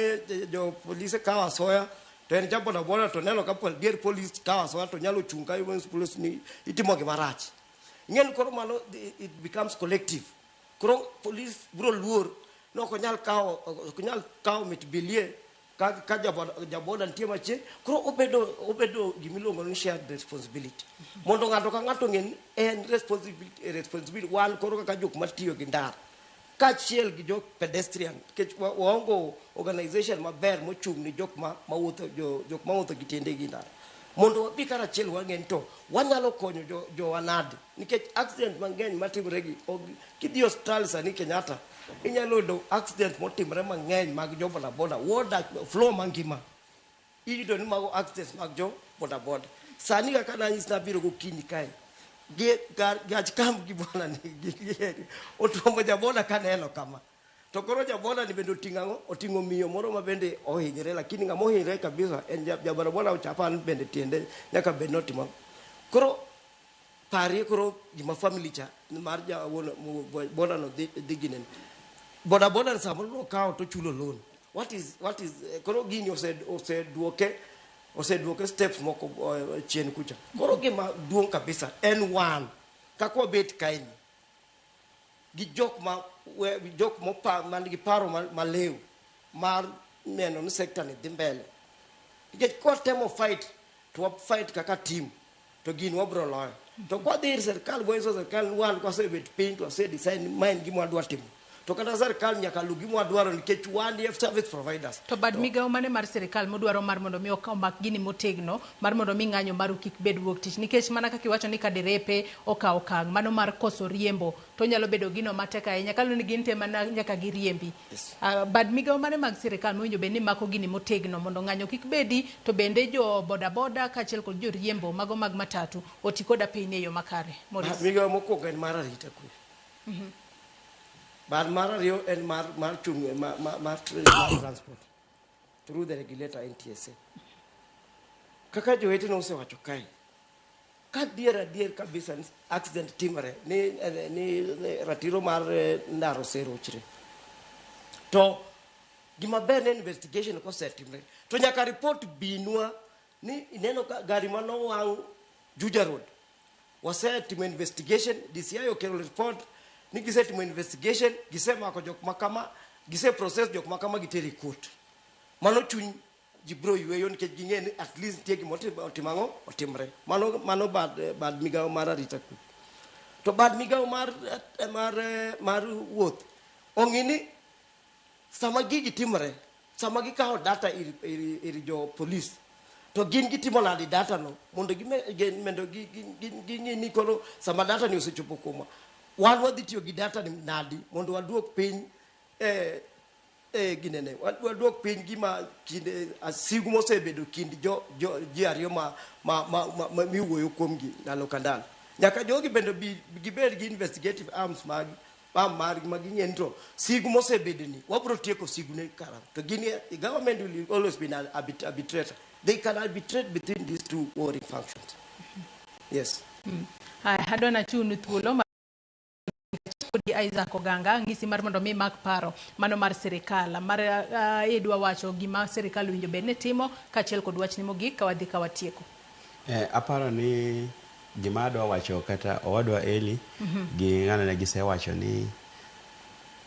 jo polise kawo asoya to en ja bodaboda to neno ka dier polis kawo asoya to nyalo chung' ka polis ni itimo gima rach ing'e ni koro mano it becomes collective koro polis biro luor ni ok onyal kawo ok onyal kawo mit bilie ka jaboda nitie machiegni koro obedo gimiluongo ni shared responsibility mondo ng'ato ka ng'ato ong'e ni en responsibility wan koro kaka jok matiyo gi ndara kaachiel gi jo pedestrian nikech waongo organization maber mochung' ni jok ma mawuotho jok mawuotho gi tiendegi ndara mondo wabi karachiel wang'e ni to wanyalo konyo jowa nade nikech accident mang'eny matimre gi kidhi e osiptal sani Kenyatta inyalo yudo accident motimre mang'eny mag jo bodaboda ward floor mangima iyudo ni mago accidents mag jo bodaboda sani kaka nanyisi nabiro gokinyi kae gi gach kamb gi bwana ni otuomo jaboda kaneno kama to koro jaboda ni bende oting'o ang'o oting'o miyo moro ma bende ohinyre lakini ng'ama ohinyre kabisa en jabodaboda ochapan bende tiende nyaka bed notimo koro parie koro gima family cha mar jawuon boda no dhi ginene boda boda samoro nokawo to chulo loan what is koro gini oseduoke steps moko chien kucha koro gima duong' kabisa en wan kaka wabet kaeni gi jok ma jok mopa man gi paro malew mar neno ni sector ni dhi mbele. Nikech kwatemo fight to wa fight kaka team to gini wabro loyo. To kwadhi ir sirkal bwanyiso sirkal ni wan kwasebet piny to wase decide ni ma en gima wadwa timo. To kata sirkal nyaka luw gima wadwaro nikech wan e service providers. To bad migawo mane mar sirikal mudwaro mar mondo mi omak gini motegno mar mondo mi ng'anyo maru kik bed wuok tich nikech mana kaka iwacho ni ka derepe okawo okang' mano mar koso riembo to onyalo bedo gino matek ahinya kaluwore ni gin te mana nyaka giriembi. Yes. Bad migawo mane mag sirikal mowinjo bed ni mako gini motegno mondo ng'anyo kik bedi to bende jo bodaboda kaachiel kod joriembo mago mag matatu oti kod apeyni e yo makare. Maurice. Migawo mokwongo en mar arita kwe. Bar mar ariyo en mar mar chung' ma, ma, mar, mar transport through the regulator NTSA. Kaka jowetena osewacho kae, ka adier adier kabisa ni accident timore ni, ni ratiro mar ndara oserochre to gima ber ni investigation kosetimre to nyaka report binwa ni ineno ka gari manowang' Juja Road wasetimo investigation DCI okelo report ni gisetimo investigation gisemako jok makama gise process jok makama gitero e court mano chuny ji bro yweyo nikech ging'e ni at least nitie gima otimo ang'o otimre mano mano bad, bad migawo mar arita kwe to bad migawo mar, mar, mar wuoth ong'i ni sama gigi timore sama gikawo data ir, ir, ir jo police to gin gitimo nadi data no mondo mondo ging'i ni koro sama data ni osechopo kuomwa wan wadhi tiyo gi data ni nadi mondo waduok piny eh, eh, ginene waduok piny gima kind sigu mosebedo kind jo, jo ji ariyo ma, ma, ma, ma, ma miwuoyo kuomgi ndalo ka ndalo nyaka jogi bende bi, gibed gi investigative arms mag arm margi ma ging'e ni to sigu mosebedo ni wabro tieko sigu ne karang'o to gin the government will always be an arbitrator they can arbitrate between these two warring functions yes. Haya, adwa nachunu thuolo kodi Isaac Oganga ng'isi mar mondo mi mak paro mano mar sirikal mar idwa wacho gima sirikal owinjo bed ni timo kaachiel kod wachni mogik ka wadhi ka watieko. Aparo ni gima adwa wacho kata owadwa Eli gi ng'ano ne gisewacho ni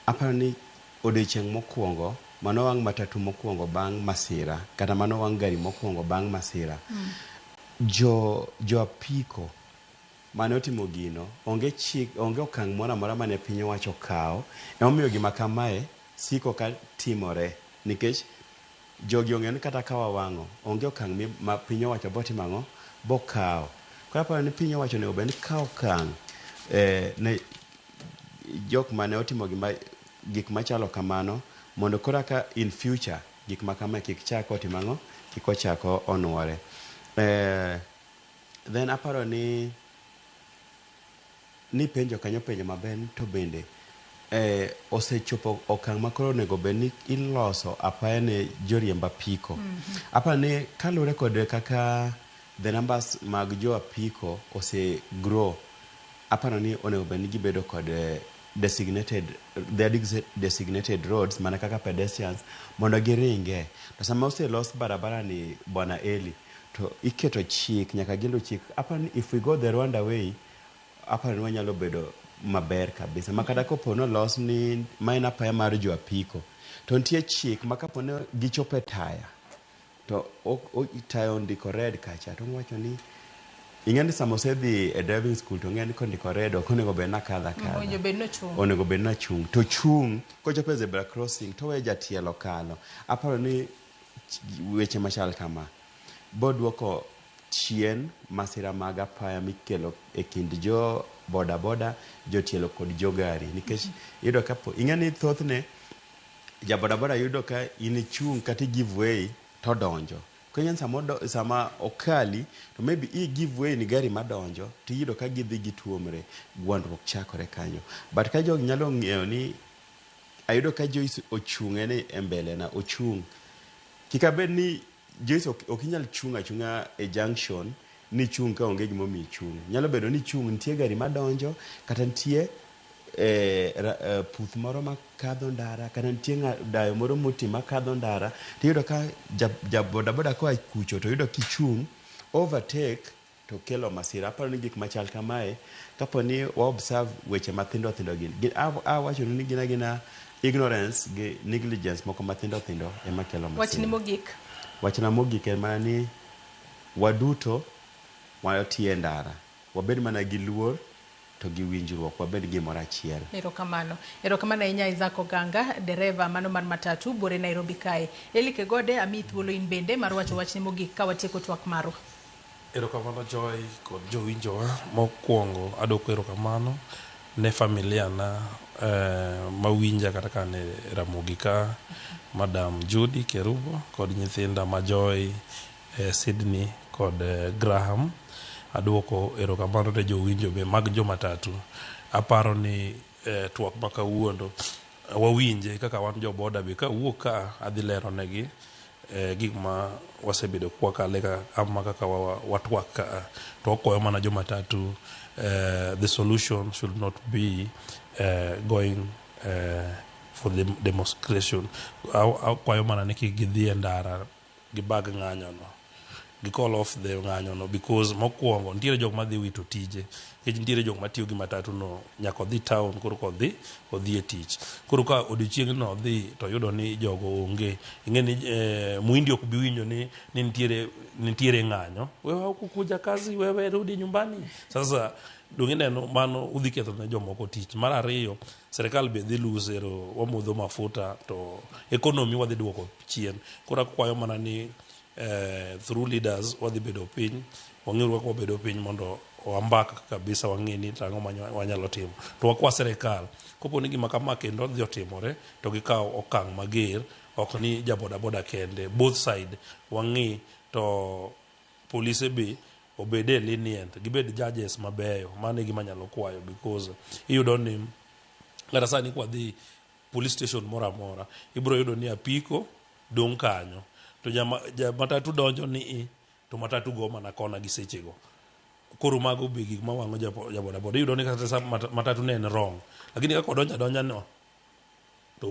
aparo ni odiochieng' mokwongo manowang' matatu mokwongo bang' masira kata manowang' gari mokwongo bang' masira jo jo apiko mane otimo gino onge chik onge okang' moro amora mane piny owacho okawo emomiyo gima kamae siko ka timore nikech jogi ong'eyo ni kata ka wawang'o onge okang' ma piny owacho botimo ang'o bokawo. Koro aparo ni piny owacho onego bed ni kawo okang' ne jok mane otimo gima gik machalo kamano mondo koro aka in future gik ma kamae kik chak otim ang'o kik ochak onuore. Then aparo ni nipenjo kanyo penjo maber ni to bende osechopo okang' ma koro onego bed ni iloso apaya ne joriemb apiko. Aparo ni kaluwore kod kaka the numbers mag jo apiko ose grow, aparo ni onego bed ni gibedo kod designated, their designated roads mana kaka pedestrians mondo giringe. To sama oselos barabara ni Bwana Eli, to iketo chik, nyaka gilu chik. Aparo ni if we go the Rwanda way, aparo ni wanyalo bedo maber kabisa. Ma kata kopo ni olos ni ma en apaya mar jo apiko, to nitie chik ma kapo ni gichopo e taya, to taya ondiko red kacha, to wacho ni ing'e ni sama osedhi e driving school to ong'e ni kondiko red ok onego bed ni akadho akadha. Onego bed ni ochung'. Onego bed ni achung'. To chung' kochopo e zebra crossing to oweyo jatielo kalo. Aparo ni weche machal kama boduoko chien masira mag apaya mikelo e kind jo boda boda, jotielo kod jo gari. Nikech iyudo ka ing'e ni thothne ja boda boda yudo ka in ichung' kata i give way to odonjo. Koro ing'e ni sama okali to maybe i give way ni gari madonjo to iyudo ka gidhi gituomre, gwandruok chakore kanyo. But ka jogi nyalo ng'eyo ni ayudo ka Joyce ochung' en e mbele na, ochung'. Kik abed ni Joyce ok inyal chung' achung'a e junction ni chung' ka onge gimomiyo ichung'. Nyalo bedo ni ichung' nitie gari madonjo kata nitie puth moro makadho ndara kata nitie dayo moro moti makadho ndara tiyudo ka ja bodaboda koa kucho to yudo kichung' overtake to kelo masira. Aparo ni gik machal kamae kapo ni wa observe weche mathindo thindo gi, awachonu ni gin agina ignorance gi negligence moko mathindo thindo ema kelo masira. Wachni mogik. Wachna mogik en mana ni waduto watiyo e ndara, wabed mana gi luor to gi winjruok, wabed gimoro achiel. Erokamano. Erokamano ahinya Isaac Oganga, dereva mano mar matatu buore Nairobi kae. Eli Kegode, amiyi thuolo in bende mar wacho wachni mogik ka watieko twak marwa. Erokamano Joy kod jowinjowa. Mokwongo adwoko erokamano ne familia na mawinja kata ka an e Ramogi ka, Madam Judy Kerubo kod nyithinda ma Joy, Sydney kod Graham. Adwoko erokamano ne jowinjo be mag jomatatu. Aparo ni twak ma kawuono wawinje kaka wan jo boda be kawuok ka adhi lero negi gik ma wasebedo kwakale ka ama kaka watwak ka to wakwayo mana jomatatu the solution should not be going for the demonstration. Akwayo mana ni kik gidhi e ndara gibag ng'anyo no, gi call off the ng'anyo no, because mokwongo nitiere jok madhi wito tije nikech nitiere jok matiyo gi matatu no nyaka odhi town koro kodhi odhi e tich. Koro ka odiochieng'no odhi to yudo ni jogo onge, ing'e ni muhindi ok bi winjo ni nitiere ng'anyo, wewe hukukuja kazi, wewe rudi nyumbani. Sasa donge ineno mano udhi ketho ne jomoko tich. Mar ariyo, serikal be dhi lose ero wamodho mafuta to economy wadhi duoko chien. Koro akwayo mana ni through leaders wadhi bedo piny, wang'euru kaka wabedo piny mondo wambak kabisa, wang'e ni to ang'o ma wanyalo timo. To wakwa serikal kopo ni gima kama kendo dhi otimore to gikaw okang' mager, ok ni ja boda boda kende, both side wang'i to polise be obede lenient, gibed judges mabeyo. Mano e gima anyalo kwayo, because iyudo ni kata sani kwadhi police station moro amora ibiro yudo ni apiko dong' kanyo to ja matatu donjo ni i to matatu go mana kona gi sechego. Koro mago be gik mawang'o ja boda boda. Iyudo ni kata sa matatu ne en wrong, lakini kaka odonjo adonja no to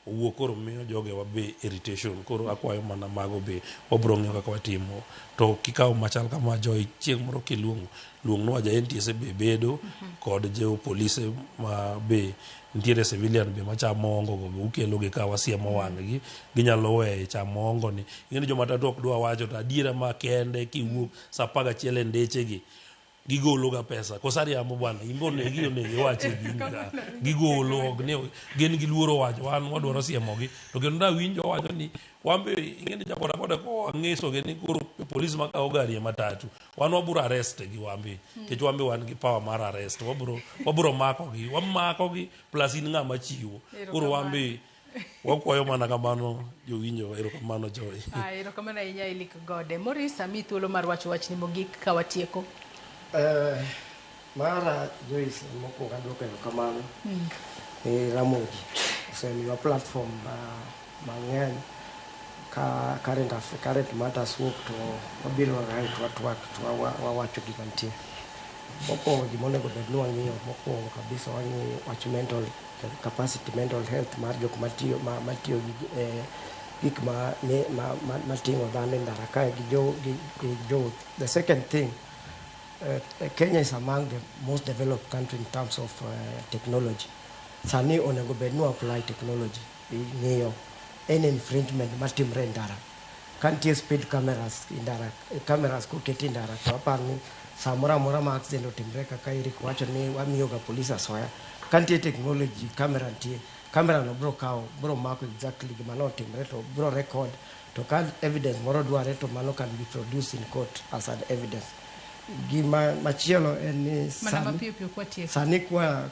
owuok, koro miyo jogewa be irritation. Koro akwayo mana mago be wabiro ng'iyo kaka watimo. To kikawo machal kama Joy, chieng' moro kiluongo luongnwa ja NTSA be bedo kod jo polise ma be nitiere civilian be machamo ongo go be ukelo gi ka wasiemo wang'gi, ginyalo weyo chamo ongo ni. Ing'e ni jomatatu ok dwa wacho to adiera ma kende kiwuok saa 11 e ndechegi gigolo ga pesa. Koso ariambo bwana, in be onegi onego iwachi e gini ka. Gigolo ok ni gin giluoro wacho, wan wadwaro siemogi. To kendo nawinjo wacho ni wan be ing'e ni ja boda boda ko wang'isogi ni koro polis makawo gari e matatu, wan wabiro arrest gi wan be. Nikech wan be wan gi power mar arrest, wabiro makogi, wamakogi plus in ng'ama chiwo. Koro wan be wakwayo mana kamano jowinjo, erokamano Joy. Erokamano ahinya Eli Kegode. Maurice, amiyi thuolo mar wacho wachni mogik ka watieko. Mara Joyce, mokwongo aduoko erokamano ni Ramogi osemiwa platform mang'eny ka current matters wuok to wabiro kae to watwak to wawacho gima nitie. Mokwongo gima onego bed ni wang'iyo mokwongo kabisa wang'iyo wach mental capacity, mental health mar jok matiyo matiyo gi gik mating'o dhano e ndara kae gi jo. The second thing, Kenya is among the most developed country in terms of technology. Sani onego bed ni apply technology ng'iyo any infringement matimre e ndara. Ka nitie speed cameras e ndara, cameras koketi e ndara to aparo ni samoro amora ma accident otimre kaka Eric wacho ni wamiyo ga polis asoya. Ka nitie technology, camera nitie, camera no bro kawo, bro mako exactly gima notimre to bro record, to ka evidence moro dware to mano can be produced in court as an evidence. Gima machielo en ni sani kwa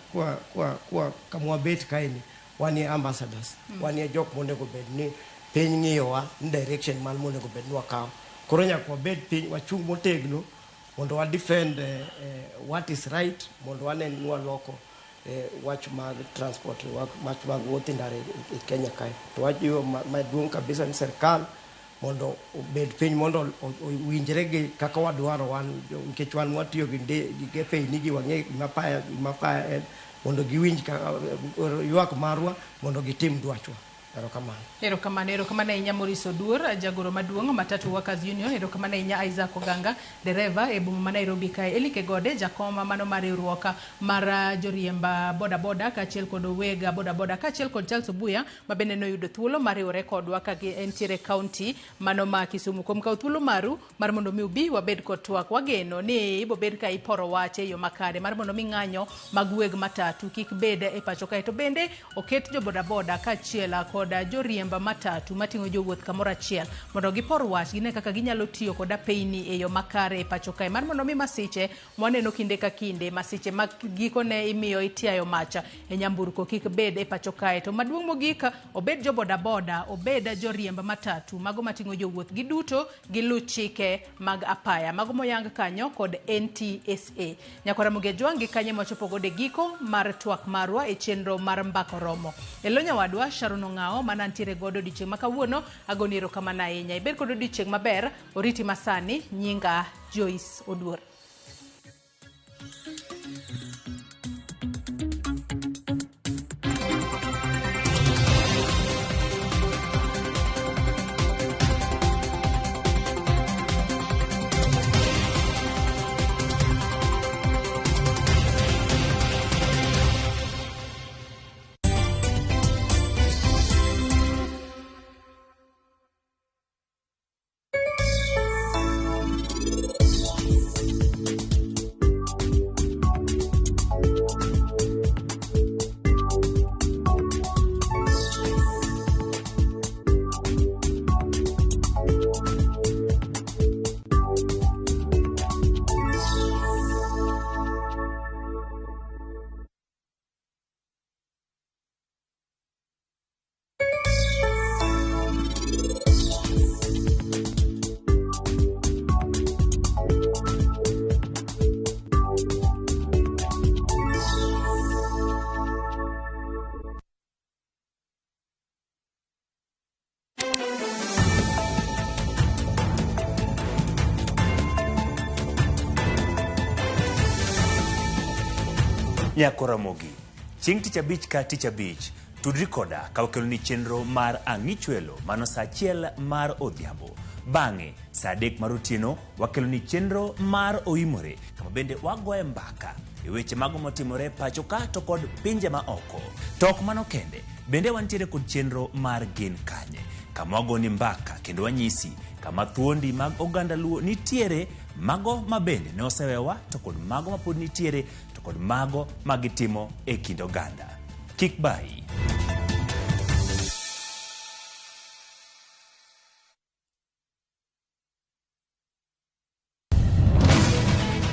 kamwabet kaeni wanie ambassadors, wanie jok monego bed ni piny ng'iyowa ni direction man monego bed ni wakawo. Koro nyaka wabed piny wachung' motegno mondo wa defend what is right, mondo wane ni waloko wach mag transport, wach mag wuoth e ndara e Kenya kae. To wajiwo maduong' kabisa ni serikal mondo obed piny mondo owinjre gi kaka wadwaro wan, nikech wan watiyo gi gefeini gi wang'e gima paya en, mondo giwinj ywak marwa mondo gitim dwachwa. Erokamano. Erokamano, erokamano ahinya Maurice Oduor, jagoro maduong' Matatu Workers Union. Erokamano ahinya Isaac Oganga, dereva e boma ma Nairobi kae. Eli Kegode, jakom mano mar riwruok mar joriemb boda boda kaachiel kod weg boda boda kaachiel kod Charles Obuya ma bende noyudo thuolo mar riwore kodwa ka entiere kaunti mano ma Kisumu. Kuom kawo thuolo maru mar mondo mi ubi wabed kod twak, wageno ni ibobed ka iporo wach e yo makare mar mondo mi ng'anyo mag weg matatu kik bed e pacho kae. To bende oket jo boda boda kaachiel kod joriemb matatu mating'o jowuoth kamoro achiel mondo gipor wach gine kaka ginyalo tiyo kod apeyni e yo makare e pacho kae mar mondo mi masiche mwaneno kinde ka kinde, masiche mag gikone imiyo itiayo mach e nyamburko kik bed e pacho kae. To maduong' mogik, obed jo boda boda, obed joriemb matatu mago mating'o jowuoth, giduto gilu chike mag apaya mago moyang kanyo kod NTSA. Nyakwara Ramogi Ajwang' gi kanye mwachopo godo e giko mar twak marwa e chenro mar Mbaka Oromo. E lo nyawadwa Sharon Ong'awo mana ntiere godo odiochieng' ma kawuono, agoni erokamano ahinya. Ibed kod odiochieng' maber, oriti masani, nyinga Joyce Oduor. Nyako Ramogi, chieng' tich abich ka tich abich, tudri koda ka wakeloni chenro mar Ang'ichwelo mano saa achiel mar odhiambo. Bang'e, saa 3 mar otieno, wakeloni chenro mar Oimore, kama bende wagoye mbaka e weche mago motimore pacho ka to kod pinje ma oko. To ok mano kende, bende wantiere kod chenro mar Gin Kanye, kama wagoni mbaka kendo wanyisi kama thuondi mag oganda Luo nitiere, mago ma bende ne osewewa to kod mago ma pod nitiere to kod mago ma gitimo e kind oganda. Kik bayi.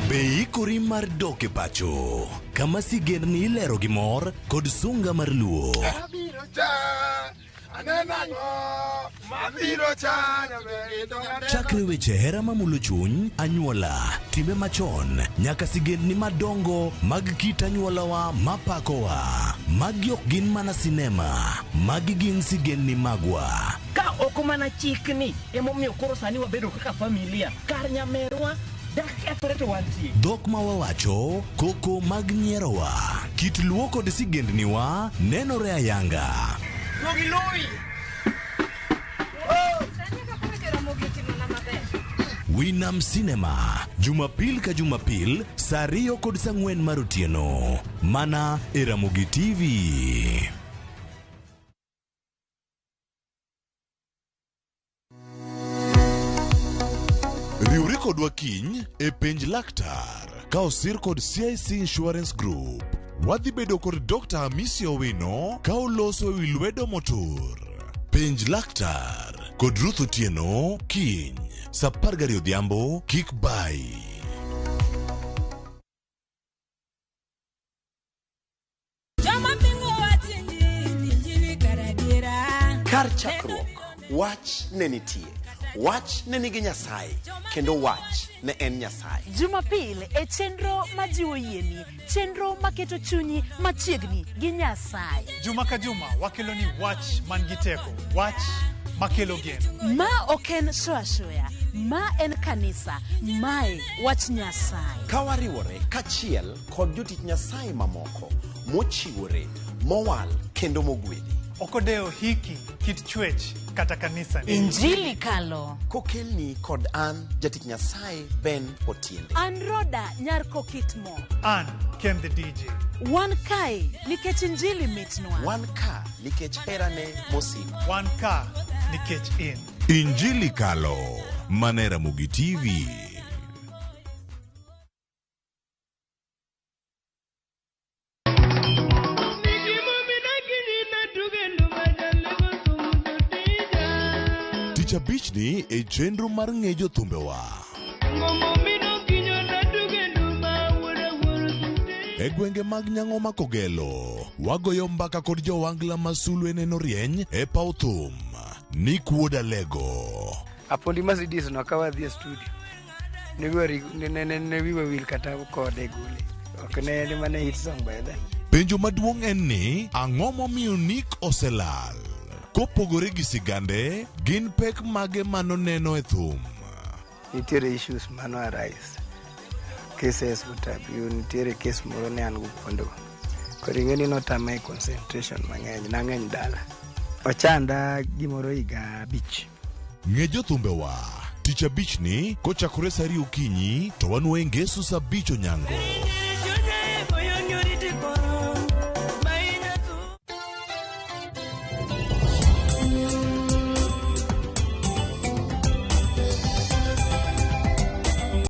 Be ikori mar dok e pacho kama sigendni ilero gi mor kod sunga mar Luo? Abiro cha, aneno ang'o, mabiro cha, nyaber to aneno. Chakre weche hera mamulo chuny, anyuola, timbe machon, nyaka sigendni madongo mag kit anyuolawa mapakowa. Magi ok gin mana sinema, magi gin sigendni magwa. Ka ok mana chikni emomiyo koro sani wabedo kaka familia kar nyamerwa dak kethre to wantie. Dhok ma wawacho, koko mag nyierowa, kit Luo kod sigendniwa nenore ayanga. Duogi loyi. Winam Cinema, Jumapil ka Jumapil, saa 2 kod saa 4 mar otieno. Mana e Ramogi TV. Riwri kodwa kiny e Penj Laktar ka osir kod CIC Insurance Group. Wadhi bedo kod Dr. Hamisi Owino ka oloso ewi lwedo motur. Penj Laktar kod Ruth Otieno kiny saa 12 odhiambo kik bayi. Joma pingo wach injili, injili kar adiera. Kar chakruok, wach ne nitie. Wach ne nigi Nyasaye, kendo wach ne en Nyasaye. Jumapil e chenro majiwo yieni, chenro maketo chunyi machiegni gi Nyasaye. Juma ka juma wakeloni wach man gi teko, wach makelo geno. Ma ok en show ashoya, ma en kanisa, mae wach Nyasaye. Ka wariwore kachiel kod jotich Nyasaye mamoko mochiwore, mowal kendo mogwedhi. Ok odewo hiki, kit chwech kata kanisa. Injili kalo. Kokelni kod an jatich Nyasaye Ben Otiende. An Roda nyar Kokitmo. An Ken the DJ. Wan kae nikech injili mitnwa. Wan ka nikech herane mosiko. Wan ka nikech in. Injili Kalo, mane Ramogi TV. Tich abichni e chenro mar ng'e jothumbewa. E gwenge mag Nyang'oma Kogelo, wagoyo mbaka kod jowangla ma sulwe neno rieny e paw thum. Nick Wuod Alego. Apondi Mercedes no ka wadhi e studio ne wiwa ne wiwa wil kata kode gole ok ne en mane hit song by then. Penjo maduong' en ni, ang'o momiyo Nick oselal? Kopogore gi sigande, gin pek mage manoneno e thum? Nitiere issues mano arise cases what have you, nitiere case moro ne an go kuondego koro ing'e ni notama e concentration mang'eny nang'eny dala ochanda gimoro higa 5. Ng'e jothumbewa tich abichni kochakore sa 2 okinyi to wanwoye ngeso sa 5 onyango.